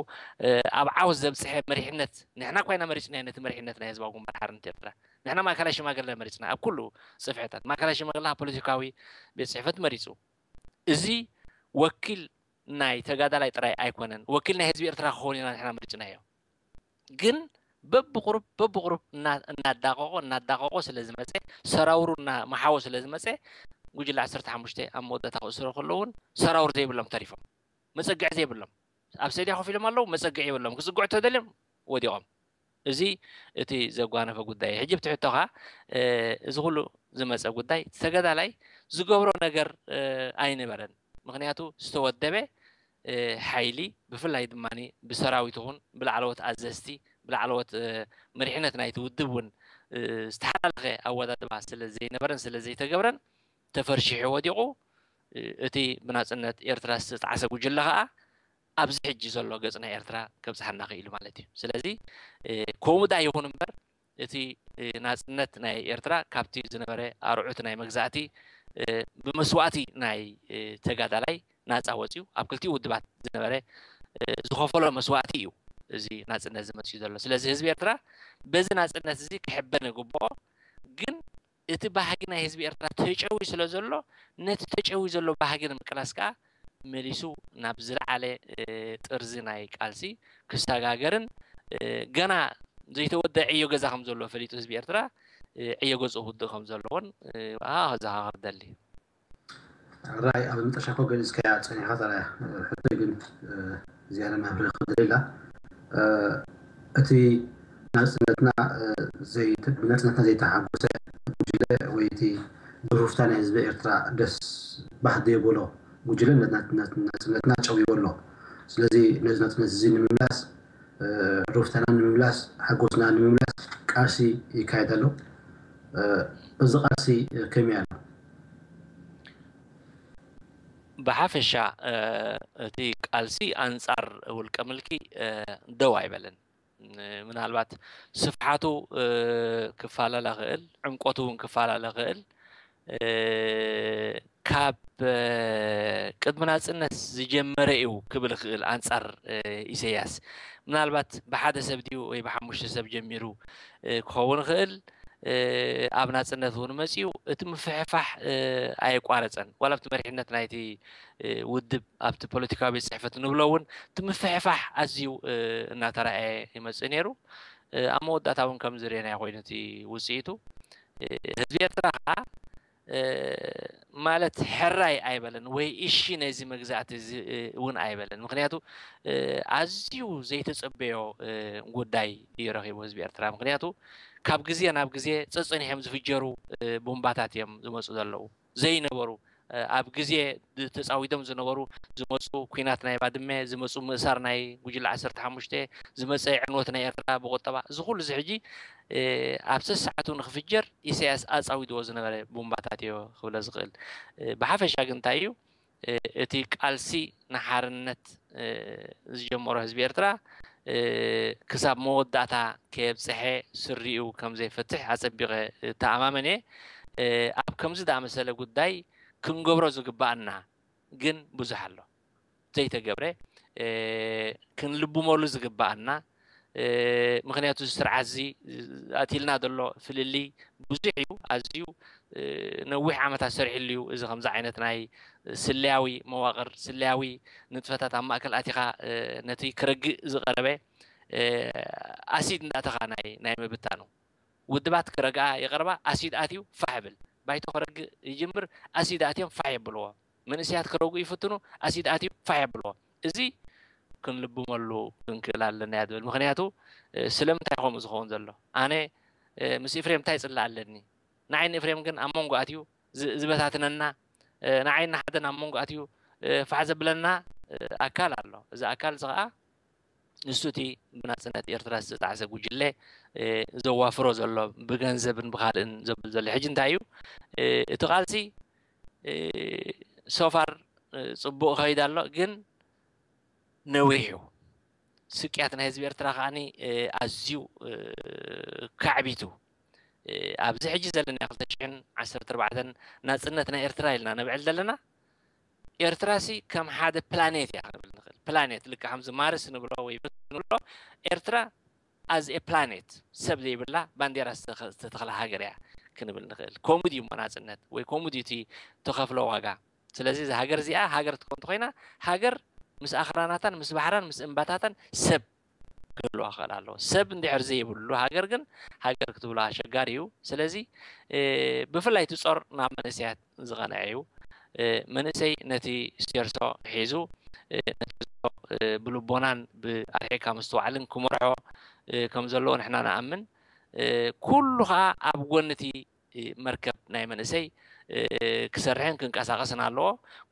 ኣብ ዓወት ዘብጽሐ መሪሕነት፣ ንሕና እኳ ኢና መሪጽናዮ ነቲ መሪሕነት ናይ ህዝባዊ ግንባር ሓርነት ኤርትራ። ንሕና ማእከላይ ሽማግለ መሪጽና ኣብ ኩሉ ጽፍሕታት። ማእከላይ ሽማግለ ፖለቲካዊ ቤት ጽሕፈት መሪጹ። እዚ ወኪል ናይ ተጋዳላይ ጥራይ ኣይኮነን፣ ወኪል ናይ ህዝቢ ኤርትራ ክኸውን ኢና ንሕና መሪጽናዮ። ግን በብቑሩብ በብቑሩብ እና- እናዳቐቖ እናዳቐቖ ስለ ዝመጸ፣ ሰራውሩ እናመሓወ ስለ ዝመጸ፣ ጉጅለ ዓሰርተ ሓሙሽተ ኣብ መወዳእታ ክእስሩ ከለዉ እውን ሰራውር ዘይብሎም ተሪፎም፣ መጸግዒ ዘይብሎም፣ ኣብ ሰድያ ኮፍ ኢሎም ኣለዉ፣ መጸግዒ የብሎም፣ ክጽግዑ ተደልዮም ወዲቖም። እዚ እቲ ዘጓነፈ ጉዳይ እዩ። ሕጂ ብትሕቶኻ እዚ ኩሉ ዝመጸ ጉዳይ፣ ተጋዳላይ ዝገብሮ ነገር ኣይነበረን። ምክንያቱ ዝተወደበ ሓይሊ፣ ብፍላይ ድማ ብሰራዊት ይኹን ብላዕለዎት ኣዘዝቲ፣ ብላዕለዎት መሪሕነት ናይቲ ውድብ እውን ዝተሓላለኸ ኣወዳድባ ስለ ዘይነበረን ስለ ዘይተገብረን፣ ተፈርሺሑ ወዲቑ። እቲ ብናጽነት ኤርትራ ዝተጣዕሰ ጉጅለ ከኣ ኣብዚ ሕጂ ዘሎ ገጽ ናይ ኤርትራ ከብጽሓና ክኢሉ ማለት እዩ። ስለዚ ከምኡ ደኣ ይኹን እምበር፣ እቲ ናጽነት ናይ ኤርትራ ካብቲ ዝነበረ ኣርዑት ናይ መግዛእቲ ብመስዋእቲ ናይ ተጋዳላይ ናጻ ወጺኡ፣ ኣብ ክልቲኡ ውድባት ዝነበረ ዝኸፈሎ መስዋእቲ እዩ እዚ ናጽነት ዝመጽእ ዘሎ። ስለዚ ህዝቢ ኤርትራ በዚ ናጽነት እዚ ክሕበን ይግብኦ። ግን እቲ ባህጊ ናይ ህዝቢ ኤርትራ ተጨውዩ ስለ ዘሎ፣ ነቲ ተጨውዩ ዘሎ ባህጊ ንምቅላስ ከኣ መሊሱ ናብ ዝለዓለ ጥርዚ ናይ ቃልሲ ክሰጋገርን ገና ዘይተወደአ ዕዮ ገዛ ከም ዘለዎ ፈሊጡ ህዝቢ ኤርትራ ዕዮ ገዝኡ ክውድእ ከም ዘለዎን ኣዘኻኽር ደሊ። ራይ ኣብ መጨረሻ እኮ ገሊጽካያ ጸኒሕካ ጸላያ ሕቶይ ግን ዝያዳ መብርሂ ክደልላ እቲ ናጽነትና ናጽነትና ዘይተሓጎሰ ጉጅለ ወይ እቲ ብሩፍታ ናይ ህዝቢ ኤርትራ ደስ ባህ ዘይበሎ ጉጅለ ናጽነትና ጨውይዎ ኣሎ። ስለዚ ነዚ ናጽነት እዚ ንምምላስ ሩፍታና ንምምላስ ሓጎስና ንምምላስ ቃልሲ ይካየድ ኣሎ። እዚ ቃልሲ ከመይ ኣሎ? ብሓፈሻ እቲ ቃልሲ ኣንጻር ውልቀ ምልኪ ደው ኣይበለን። ምናልባት ስፍሓቱ ክፈላለ ክእል፣ ዕምቆቱ እውን ክፈላለ ክእል። ካብ ቅድሚ ናጽነት ዝጀመረ እዩ ክብል ክእል ኣንጻር ኢሰያስ። ምናልባት ብሓደ ሰብ ድዩ ወይ ብሓሙሽተ ሰብ ጀሚሩ ክኸውን ክእል። ኣብ ናጽነት እውን መጺኡ እቲ ምፍሕፋሕ ኣየቋረጸን። ዋላ ኣብቲ መሪሕነት ናይቲ ውድብ ኣብቲ ፖለቲካዊ ቤት ጽሕፈት ንብሎ እውን እቲ ምፍሕፋሕ ኣዝዩ እናተራእየ ይመጽእ ነይሩ። ኣብ መወዳእታ እውን ከም ዝርኤናዮ ኮይኑ እቲ ውፅኢቱ ህዝቢ ኤርትራ ከዓ ማለት ሕራይ ኣይበለን ወይ እሺ ነዚ መግዛእቲ እውን ኣይበለን። ምክንያቱ ኣዝዩ ዘይተፀበዮ ጉዳይ እዩ ረኪቡ ህዝቢ ኤርትራ። ምክንያቱ ካብ ግዜ ናብ ግዜ ፀፀኒሖም ዝፍጀሩ ቡምባታት እዮም ዝመፁ ዘለዉ ዘይነበሩ ኣብ ግዜ ተፃዊዶም ዝነበሩ ዝመፁ ኩናት ናይ ባድመ ዝመፁ ምእሳር ናይ ጉጅለ ዓሰርተ ሓሙሽተ ዝመፀ ዕንወት ናይ ኤርትራ ብቁጠባ እዚ ኩሉ እዚ ሕጂ ኣብ ሰሰዓቱ ንክፍጀር ኢሳያስ ኣፃዊድዎ ዝነበረ ቡምባታት እዮ ክብለ ዝኽእል። ብሓፈሻ ግን እንታይ እዩ እቲ ቃልሲ ንሓርነት ዝጀመሮ ህዝቢ ኤርትራ ክሳብ መወዳእታ ከየብፅሐ ስሪኡ ከም ዘይፈትሕ ኣፀቢቐ እተኣማመን እየ። ኣብ ከምዚ ዝኣመሰለ ጉዳይ ክንገብሮ ዝግባኣና ግን ብዙሕ ኣሎ ዘይተገብረ ክንልብመሉ ዝግባኣና ምክንያቱ እዚ ስርዓት እዚ ኣትልና ዘሎ ፍልልይ ብዙሕ እዩ። ኣዝዩ ነዊሕ ዓመታት ሰሪሕሉ እዩ። እዚ ከምዚ ዓይነት ናይ ስለያዊ መዋቕር፣ ስለያዊ ንጥፈታት ኣብ ማእከል ኣቲኻ ነቲ ክረግእ ዝቐረበ ኣሲድ እንዳእተኻ ናይ ናይ ምብታኑ። ውድባት ክረግኣ ይቐርባ፣ ኣሲድ ኣትዩ ፋሕ ይብል። ባይቶ ክረግእ ይጅምር፣ ኣሲድ ኣትዮም ፋሕ የብልዎ። መንእሰያት ክረግኡ ይፍትኑ፣ ኣሲድ ኣትዩ ፋሕ የብልዎ። እዚ ክንልብመሉ ክንክእል ኣለና እያ ዝብል። ምኽንያቱ ስለምንታይ ከምኡ ዝኸውን ዘሎ? ኣነ ምስ ኤፍሬም እንታይ ጽላእ ኣለኒ? ንዓይ ንኤፍሬም ግን ኣብ መንጎ ኣትዩ ዝበታትነና፣ ንዓይ ንሓደን ኣብ መንጎ ኣትዩ ፋሕ ዘብለና ኣካል ኣሎ። እዚ ኣካል እዚ ኸኣ ንሱ እቲ ብናጽነት ኤርትራ ዝተጣዕሰ ጉጅለ ዘዋፍሮ ዘሎ ብገንዘብን ብኻልእን ዘብል ዘሎ። ሕጂ እንታይ እዩ እቲ ቃልሲ? ሶፋር ጽቡቕ ከይድ ኣሎ፣ ግን ነዊሕ እዩ። ስቅያት ናይ ህዝቢ ኤርትራ ከዓኒ ኣዝዩ ካዕቢቱ ኣብዚ ሕጂ ዘለና ክልተ ሽሕን ዓሰርተ ኣርባዕተን ናጽነት ናይ ኤርትራ ኢልና ነብዕል ዘለና። ኤርትራ ሲ ከም ሓደ ፕላኔት እያ ክንብል ንኽእል። ፕላኔት ልክዕ ከምዚ ማርስ ንብሎ ወይ ቨኑስ ንብሎ፣ ኤርትራ ኣዝ ኤ ፕላኔት ሰብ ዘይብላ ባንዴራ ዝተኸ- ዝተተኽላ ሃገር እያ ክንብል ንኽእል። ከምኡ ድዩ እሞ ናጽነት ወይ ከምኡ ድዩ እቲ ተኸፍሎ ዋጋ? ስለዚ እዛ ሃገር እዚኣ ሃገር ትኮን እንተኮይና፣ ሃገር ምስ ኣኽራናታን ምስ ባሕራን ምስ እምባታታን ሰብ ክህልዋ ክኽእል ኣለዎ። ሰብ እንድሕር ዘይብሉ ሃገር ግን ሃገር ክትብሎ ኣሸጋሪ እዩ። ስለዚ ብፍላይ እቲ ጾር ናብ መንእሰያት ዝቐንዐ እዩ። መንእሰይ ነቲ ሴርሶ ሒዙ ነቲ ብልቦናን ብኣርሒቕካ ምስትውዓልን ክመርሖ ከም ዘለዎ ንሕና ንኣምን። ኩሉ ኸኣ ኣብ ጎኒ እቲ መርከብ ናይ መንእሰይ ክሰርሕን ክንቀሳቐስን ኣለዎ።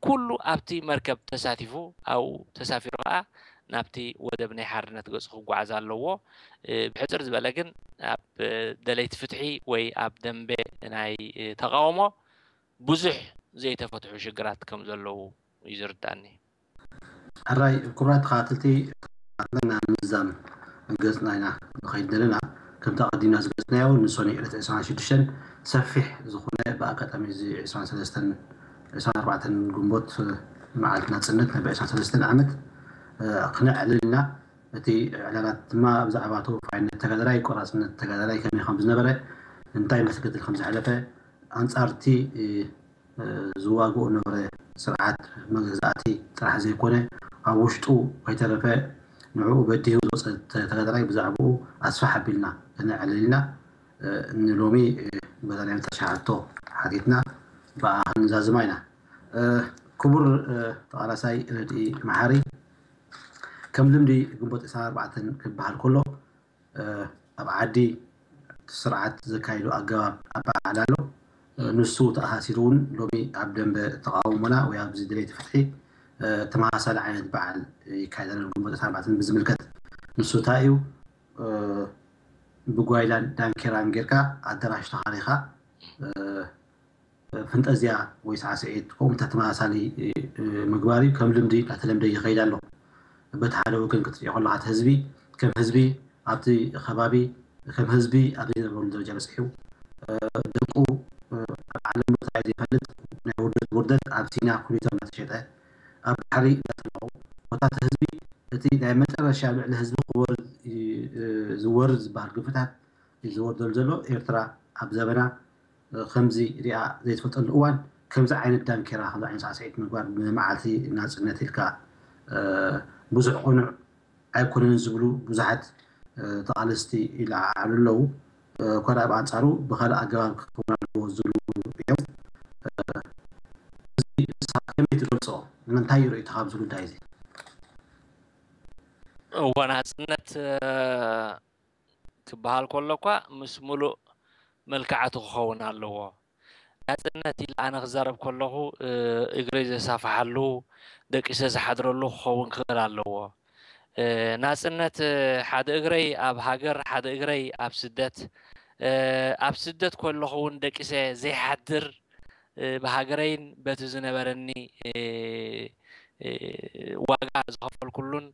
ኩሉ ኣብቲ መርከብ ተሳቲፉ ኣብኡ ተሳፊሩ ኸኣ ናብቲ ወደብ ናይ ሓርነት ገጹ ክጓዓዝ ኣለዎ። ብሕጽር ዝበለ ግን ኣብ ደለይቲ ፍትሒ ወይ ኣብ ደንበ ናይ ተቃውሞ ብዙሕ ዘይተፈትሑ ሽግራት ከም ዘለዉ እዩ ዝርዳኒ። ሕራይ ክቡራት ተኸታተልቲ ኣለና ንምዛም ገጽና ኢና ንኸይድ ዘለና። ከምቲ ኣቐዲምና ዝገጽናዮ ንሶኒ ዕለት ዕስራን ሽዱሽተን ሰፊሕ ዝኾነ ብኣጋጣሚ እዚ ዕስራን ሰለስተን ዕስራን ኣርባዕተን ግንቦት መዓልቲ ናጽነት ናይ ዕስራን ሰለስተን ዓመት ክነዕልል ኢና። እቲ ዕላላት ድማ ብዛዕባ ተወፋይነት ተጋዳላይ፣ ቆራጽነት ተጋዳላይ ከመይ ከም ዝነበረ፣ እንታይ መስገድል ከም ዘሕለፈ፣ ኣንጻርቲ ዝዋግኡ ነበረ ስርዓት መግዛእቲ ጥራሕ ዘይኮነ ኣብ ውሽጡ ከይተረፈ ንዕኡ በዲሁ ዝወፀ ተጋዳላይ ብዛዕባኡ ኣስፋሕ ኣቢልና ክነዕልል ኢና። ንሎሚ በዛ ናይ መጨረሻ ሕቶ ሓቲትና ብኣ ክንዛዝማ ኢና። ክቡር ተቓላሳይ ረድኢ መሓሪ፣ ከም ልምዲ ግንቦት ዕስራን ኣርባዕተን ክበሃል ከሎ ኣብ ዓዲ ስርዓት ዘካይዶ ኣገባብ ኣበዓዕላ ኣሎ። ንሱ ተኣሳሲሩ እውን ሎሚ ኣብ ደንበ ተቃውሞና ወይ ኣብዚ ድሌት ፍትሒ ተመሳሳሊ ዓይነት በዓል ይካየድ ኣሎ። ግንቦት ዕስራን ኣርባዕተን ብዝምልከት ንሱ እንታይ እዩ ብጓይላን ዳንኬራን ጌርካ ኣደራሽ ተኻሪኻ ፍንጠዝያ ወይ ሳዕስዒት ከምኡ ተመሳሳሊ ምግባር እዩ። ከም ልምዲ እናተለምደ ይኸይድ ኣሎ። በቲ ሓደ ወገን ክትሪኦ ከለኻ እቲ ህዝቢ ከም ህዝቢ ኣብቲ ከባቢ ከም ህዝቢ ኣብ ዘይነበረሉ ደረጃ በፂሑ ደቁ ኣብ ዓለም ቦታ እዩ ዘይፈልጥ ናይ ውርደት ውርደት ኣብ ሲና ኩሊቶ እናተሸጠ ኣብ ባሕሪ እናተለቑ ኮታ እቲ ህዝቢ እቲ ናይ መጨረሻ ኣብ ልዕሊ ህዝቢ ክወርድ ዝወርድ ዝበሃል ግፍታት እዩ ዝወርደሉ ዘሎ። ኤርትራ ኣብ ዘበና ከምዚ ሪኣ ዘይትፈልጠሉ እዋን ከምዚ ዓይነት ዳንኬራ ከምዚ ዓይነት ሳዕስዒት ምግባር ንመዓልቲ ናፅነት ኢልካ ብዙሕ ቅኑዕ ኣይኮነን ዝብሉ ብዙሓት ተቓለስቲ ይለዓዓሉ ኣለዉ። ኮዳ ብኣንፃሩ ብካልእ ኣገባብ ክኸውን ኣለዎ ዝብሉ እዮም። እዚ ንስኻ ከመይ ትገልፆ? እንታይ እዩ ርእይቶኻ ኣብዚ ጉዳይ እዚ? እወ ናፅነት ክበሃል ከሎ እኳ ምስ ሙሉእ መልክዓቱ ክኸውን ኣለዎ። ናፅነት ኢለ ኣነ ክዛረብ ከለኹ እግረይ ዘሳፍሓሉ ደቂሰ ዝሓድረሉ ክኸውን ክኽእል ኣለዎ። ናፅነት ሓደ እግረይ ኣብ ሃገር ሓደ እግረይ ኣብ ስደት ኣብ ስደት ከለኹ እውን ደቂሰ ዘይሓድር ብሃገረይን በቲ ዝነበረኒ ዋጋ ዝኸፈልኩሉን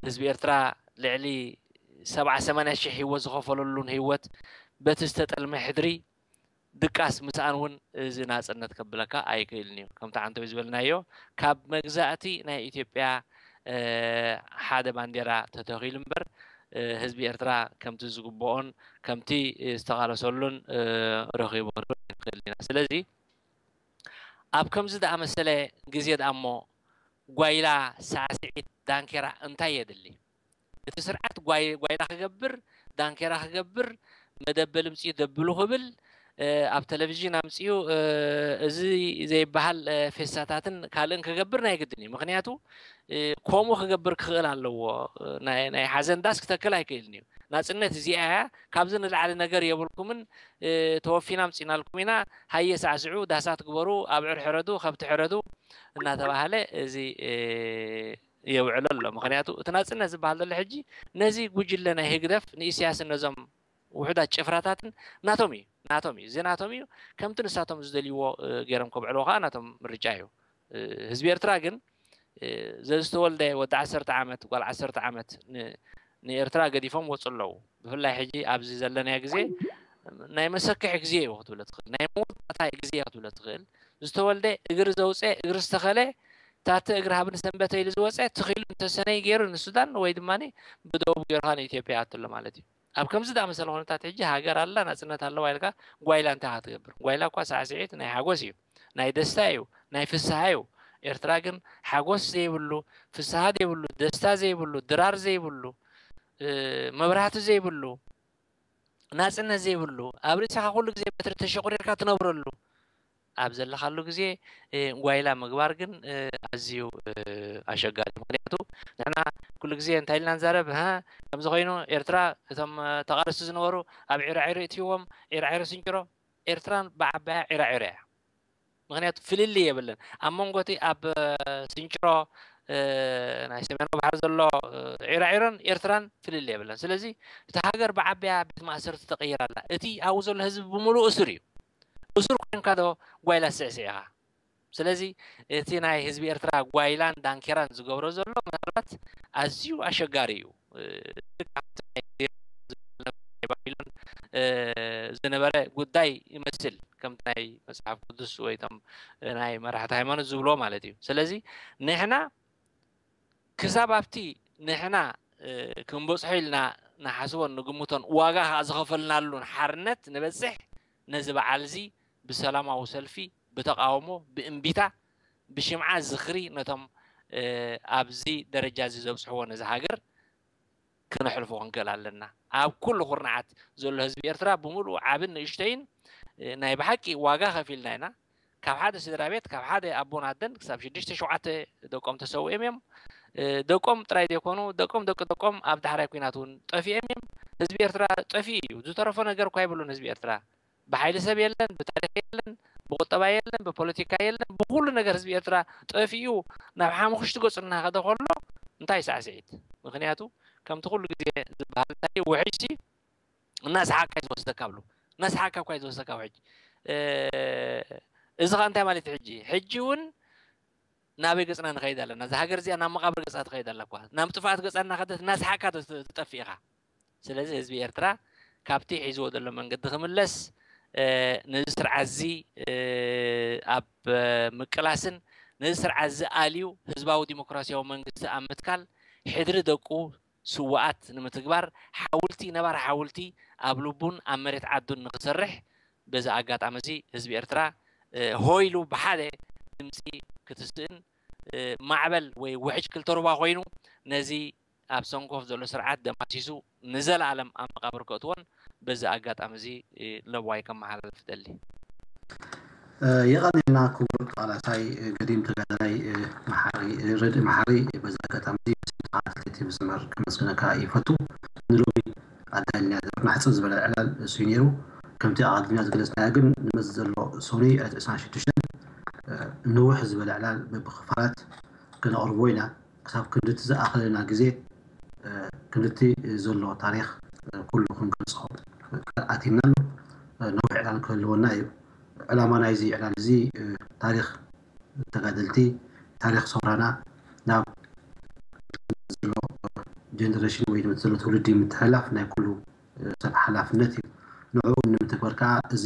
ህዝቢ ኤርትራ ልዕሊ ሰብዓ ሰማንያ ሽሕ ህይወት ዝኸፈለሉን ህይወት በቲ ዝተጠልመ ሕድሪ ድቃስ ምስኣን እውን እዚ ናፅነት ከብለካ ኣይክእልን እዩ። ከምቲ ዓንተዊ ዝበልናዮ ካብ መግዛእቲ ናይ ኢትዮጵያ ሓደ ባንዴራ ተተኺሉ እምበር ህዝቢ ኤርትራ ከምቲ ዝግብኦን ከምቲ ዝተቓለሰሉን ረኺቡ ክንብል ኣይንኽእል ኢና። ስለዚ ኣብ ከምዚ ዝኣመሰለ ግዜ ደኣ እሞ ጓይላ፣ ሳዕስዒት፣ ዳንኬራ እንታይ የድሊ? እቲ ስርዓት ጓይላ ክገብር፣ ዳንኬራ ክገብር፣ መደበ ልምፂ ደብሉ ክብል፣ ኣብ ቴሌቪዥን ኣምፅኡ እዚ ዘይበሃል ፌሳታትን ካልእን ክገብር ናይ ግድን እዩ። ምክንያቱ ከምኡ ክገብር ክኽእል ኣለዎ። ናይ ሓዘን ዳስ ክተክል ኣይክእልን እዩ። ናፅነት እዚኣ እያ። ካብዚ ንላዕሊ ነገር የብልኩምን፣ ተወፊና ኣምፂናልኩም ኢና፣ ሃየ ሳዕስዑ፣ ዳሳት ግበሩ፣ ኣብዕር ሕረዱ፣ ከብቲ ሕረዱ እናተባህለ እዚ የውዕሎ ኣሎ። ምክንያቱ እቲ ናፅነት ዝበሃል ዘሎ ሕጂ ነዚ ጉጅለ ናይ ህግደፍ ንኢሳያስን ነዞም ውሑዳት ጭፍራታትን ናቶም እዩ፣ ናቶም እዩ፣ እዚ ናቶም እዩ። ከምቲ ንሳቶም ዝደልይዎ ገይሮም ከብዕልዎ ከዓ ናቶም ምርጫ እዩ። ህዝቢ ኤርትራ ግን ዘዝተወልደ ወዲ ዓሰርተ ዓመት ጓል ዓሰርተ ዓመት ንኤርትራ ገዲፎም ወፁ ኣለዉ። ብፍላይ ሕጂ ኣብዚ ዘለናዮ ግዜ ናይ መሰክሒ ግዜ እዩ ክትብሎ ትኽእል፣ ናይ መወዳእታ ግዜ ክትብሎ ትኽእል። ዝተወልደ እግሪ ዘውፀ እግሪ ዝተኸለ ታተ እግሪ ሃብኒ ሰንበተ ኢሉ ዝወፀ ትኽኢሉ እንተሰነይ ገይሩ ንሱዳን ወይ ድማ ብደቡብ ገይርካ ንኢትዮጵያ ኣትሎ ማለት እዩ። ኣብ ከምዚ ዝኣመሰለ ኩነታት ሕጂ ሃገር ኣላ ናፅነት ኣለዋ ኢልካ ጓይላ እንታይ ክትገብር? ጓይላ እኳ ሳዕስዒት ናይ ሓጎስ እዩ፣ ናይ ደስታ እዩ፣ ናይ ፍስሃ እዩ። ኤርትራ ግን ሓጎስ ዘይብሉ፣ ፍስሃ ዘይብሉ፣ ደስታ ዘይብሉ፣ ድራር ዘይብሉ፣ መብራህቲ ዘይብሉ፣ ናፅነት ዘይብሉ፣ ኣብ ርእስኻ ኩሉ ግዜ በትሪ ተሸቑሪርካ ትነብረሉ ኣብ ዘለኻሉ ግዜ ጓይላ ምግባር ግን ኣዝዩ ኣሸጋሪ። ምክንያቱ ንሕና ኩሉ ግዜ እንታይ ኢልና ንዛረብ? ከምዚ ኮይኑ ኤርትራ እቶም ተቓለስቲ ዝነበሩ ኣብ ዒራዒሮ እትይዎም፣ ዒራዒሮ ስንጭሮ፣ ኤርትራን ብዓባያ ዒራዒሮ እያ። ምክንያቱ ፍልልይ የብለን ኣብ መንጎ እቲ ኣብ ስንጭሮ ናይ ሰሜናዊ ባሕሪ ዘሎ ዒራዒሮን ኤርትራን ፍልልይ የብለን። ስለዚ እቲ ሃገር ብዓባያ ቤት ማእሰርቲ ተቐይራ ኣላ። እቲ ኣብኡ ዘሎ ህዝቢ ብምሉኡ እሱር እዩ። እሱር ኮይንካ ዶ ጓይላ ስዕስዕ ኢኻ? ስለዚ እቲ ናይ ህዝቢ ኤርትራ ጓይላን ዳንኬራን ዝገብሮ ዘሎ ምናልባት ኣዝዩ ኣሸጋሪ እዩ። ባቢሎን ዝነበረ ጉዳይ ይመስል ከምቲ ናይ መፅሓፍ ቅዱስ ወይ ቶም ናይ መራሕቲ ሃይማኖት ዝብልዎ ማለት እዩ። ስለዚ ንሕና ክሳብ ኣብቲ ንሕና ክንበፅሖ ኢልና ንሓስቦን ንግምቶን ዋጋ ከዓ ዝኸፈልናሉን ሓርነት ንበፅሕ ነዚ በዓል እዚ ብሰላማዊ ሰልፊ ብተቃውሞ ብእምቢታ ብሽምዓ ዝኽሪ ነቶም ኣብዚ ደረጃ እዚ ዘብፅሕዎ ነዚ ሃገር ክነሕልፎ ክንክእል ኣለና። ኣብ ኩሉ ኩርናዓት ዘሎ ህዝቢ ኤርትራ ብምሉኡ ዓብን ንእሽተይን ናይ ብሓቂ ዋጋ ከፊልና ኢና። ካብ ሓደ ስድራ ቤት ካብ ሓደ ኣቦን ኣደን ክሳብ ሽዱሽተ ሸውዓተ ደቆም ተሰዊኦም እዮም። ደቆም ጥራይ ዘይኮኑ ደቆም ደቂ ደቆም ኣብ ዳሕራይ ኩናት እውን ጠፊኦም እዮም። ህዝቢ ኤርትራ ጠፊኡ እዩ። ዝተረፎ ነገር እኳ ይብሉን ህዝቢ ኤርትራ። ብሓይሊ ሰብ የለን፣ ብታሪኽ የለን፣ ብቁጠባ የለን፣ ብፖለቲካ የለን፣ ብኩሉ ነገር ህዝቢ ኤርትራ ጠፊኡ ናብ ሓሙኽሽቲ ገፁ እናኸደ ከሎ እንታይ ሳዕስዒት? ምክንያቱ ከምቲ ኩሉ ግዜ ዝበሃል እንታይ እዩ? ውሕጅ ሲ እናሰሓቅካ እዩ ዝወስደካ ብሉ። እናሰሓቅካ እኳ እዩ ዝወስደካ ውሕጅ። እዚ ከዓ እንታይ ማለት እዩ? ሕጂ ሕጂ እውን ናበይ ገፅና ንኸይድ ኣለና? እዛ ሃገር እዚኣ ናብ መቓብር ገፃ ትኸይድ ኣላ እኳ። ናብ ጥፍኣት ገፃ እናኸደት እናሰሓቅካ ትጠፍእ ኢኻ። ስለዚ ህዝቢ ኤርትራ ካብቲ ሒዝዎ ዘሎ መንገዲ ክምለስ ነዚ ስርዓት እዚ ኣብ ምቅላስን ነዚ ስርዓት እዚ ኣልዩ ህዝባዊ ዲሞክራሲያዊ መንግስቲ ኣብ ምትካል ሕድሪ ደቁ ስውኣት ንምትግባር ሓውልቲ ነባር ሓውልቲ ኣብ ልቡን ኣብ መሬት ዓዱን ንክሰርሕ በዚ ኣጋጣሚ እዚ ህዝቢ ኤርትራ ሆይሉ ብሓደ ድምፂ ክትስእን ማዕበል ወይ ውሕጅ ክልተ ሩባ ኮይኑ ነዚ ኣብ ሰንኮፍ ዘሎ ስርዓት ደማሲሱ ንዘለኣለም ኣብ መቓብር ከእትዎን በዚ ኣጋጣሚ እዚ ለብዋይ ከመሓላልፍ እደሊ። የቐንየልና ክቡር ተቓላሳይ ገዲም ተጋዳላይ መሓሪ ርድእ መሓሪ በዚ ኣጋጣሚ እዚ ተኻታተልቲ መስመር ከመስግነካ ይፈቱ። ንሎሚ ኣዳልና ዘለና ሕፅር ዝበለ ዕላል እሱ ነይሩ። ከምቲ ኣቐዲምና ዝገለፅናዮ ግን ንመዚ ዘሎ ሶኒ ዕለት ዕስራን ሽዱሽተን ንውሕ ዝበለ ዕላል በብክፋላት ክነቕርቦ ኢና። ክሳብ ክንድቲ ዝኣኸለና ግዜ ክንድቲ ዘሎ ታሪኽ ኩሉ ክንገልጾ ኣቲና ኣሎ። ነዊሕ ዕላል ክህልወና እዩ። ዕላማ ናይዚ ዕላል እዚ ታሪኽ ተጋደልቲ፣ ታሪኽ ሰውራና ናብ ዘሎ ጀነሬሽን ወይ ዘሎ ትውልዲ ምትሕልላፍ ናይ ኩሉ ሰብ ሓላፍነት እዩ። ንዕኡ ንምትግባር ከዓ እዚ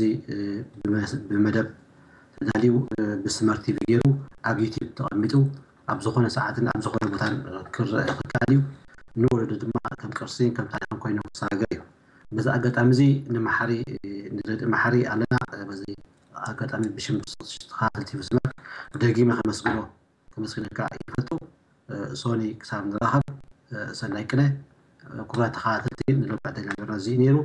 ብመደብ ተዳልዩ ብስመር ቲቪ ገይሩ ኣብ ዩቲብ ተቐሚጡ ኣብ ዝኾነ ሰዓትን ኣብ ዝኾነ ቦታን ክረአ ክከኣል እዩ። ንወለዶ ድማ ከም ቅርሲ ከም ታሪኽን ኮይኑ ክሰጋገር እዩ። በዚ ኣጋጣሚ እዚ ንመሓሪ ንረድእ መሓሪ ኣለና። በዚ ኣጋጣሚ ብሽም ተኸታተልቲ መስመር ደጊመ ከመስግኖ ከመስግነካ ይፈቱ። ሶኒ ክሳብ ንራኸብ ሰናይ ቅነ። ክቡራት ተኸታተልቲ ንሎሚ ዕደና ነበርና እዚ እዩ ነይሩ።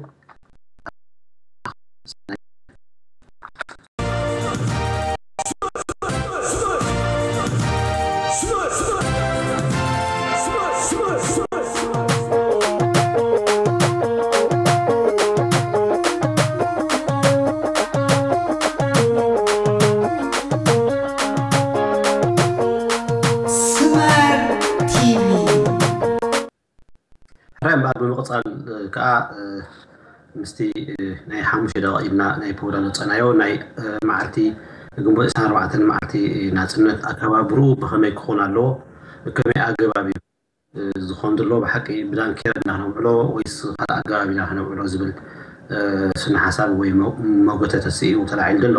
ሕራይ እምበኣር ብምቕጻል ከዓ ምስቲ ናይ ሓሙሽተ ደቂቕ ኢልና ናይ ፕሮግራም ዘውፀእናዮ ናይ መዓልቲ ግንቦት ዕስራን ኣርባዕተን መዓልቲ ናፅነት ኣከባብርኡ ብኸመይ ክኾን ኣለዎ፣ ከመይ ኣገባብ እዩ ዝኾን ዘሎ፣ ብሓቂ ብዳንኬራ ኢና ክነብዕሎ ወይስ ካልእ ኣገባብ ኢና ክነብዕሎ ዝብል ስነ ሓሳብ ወይ መጎተተ ስኢኡ ተላዒሉ ዘሎ።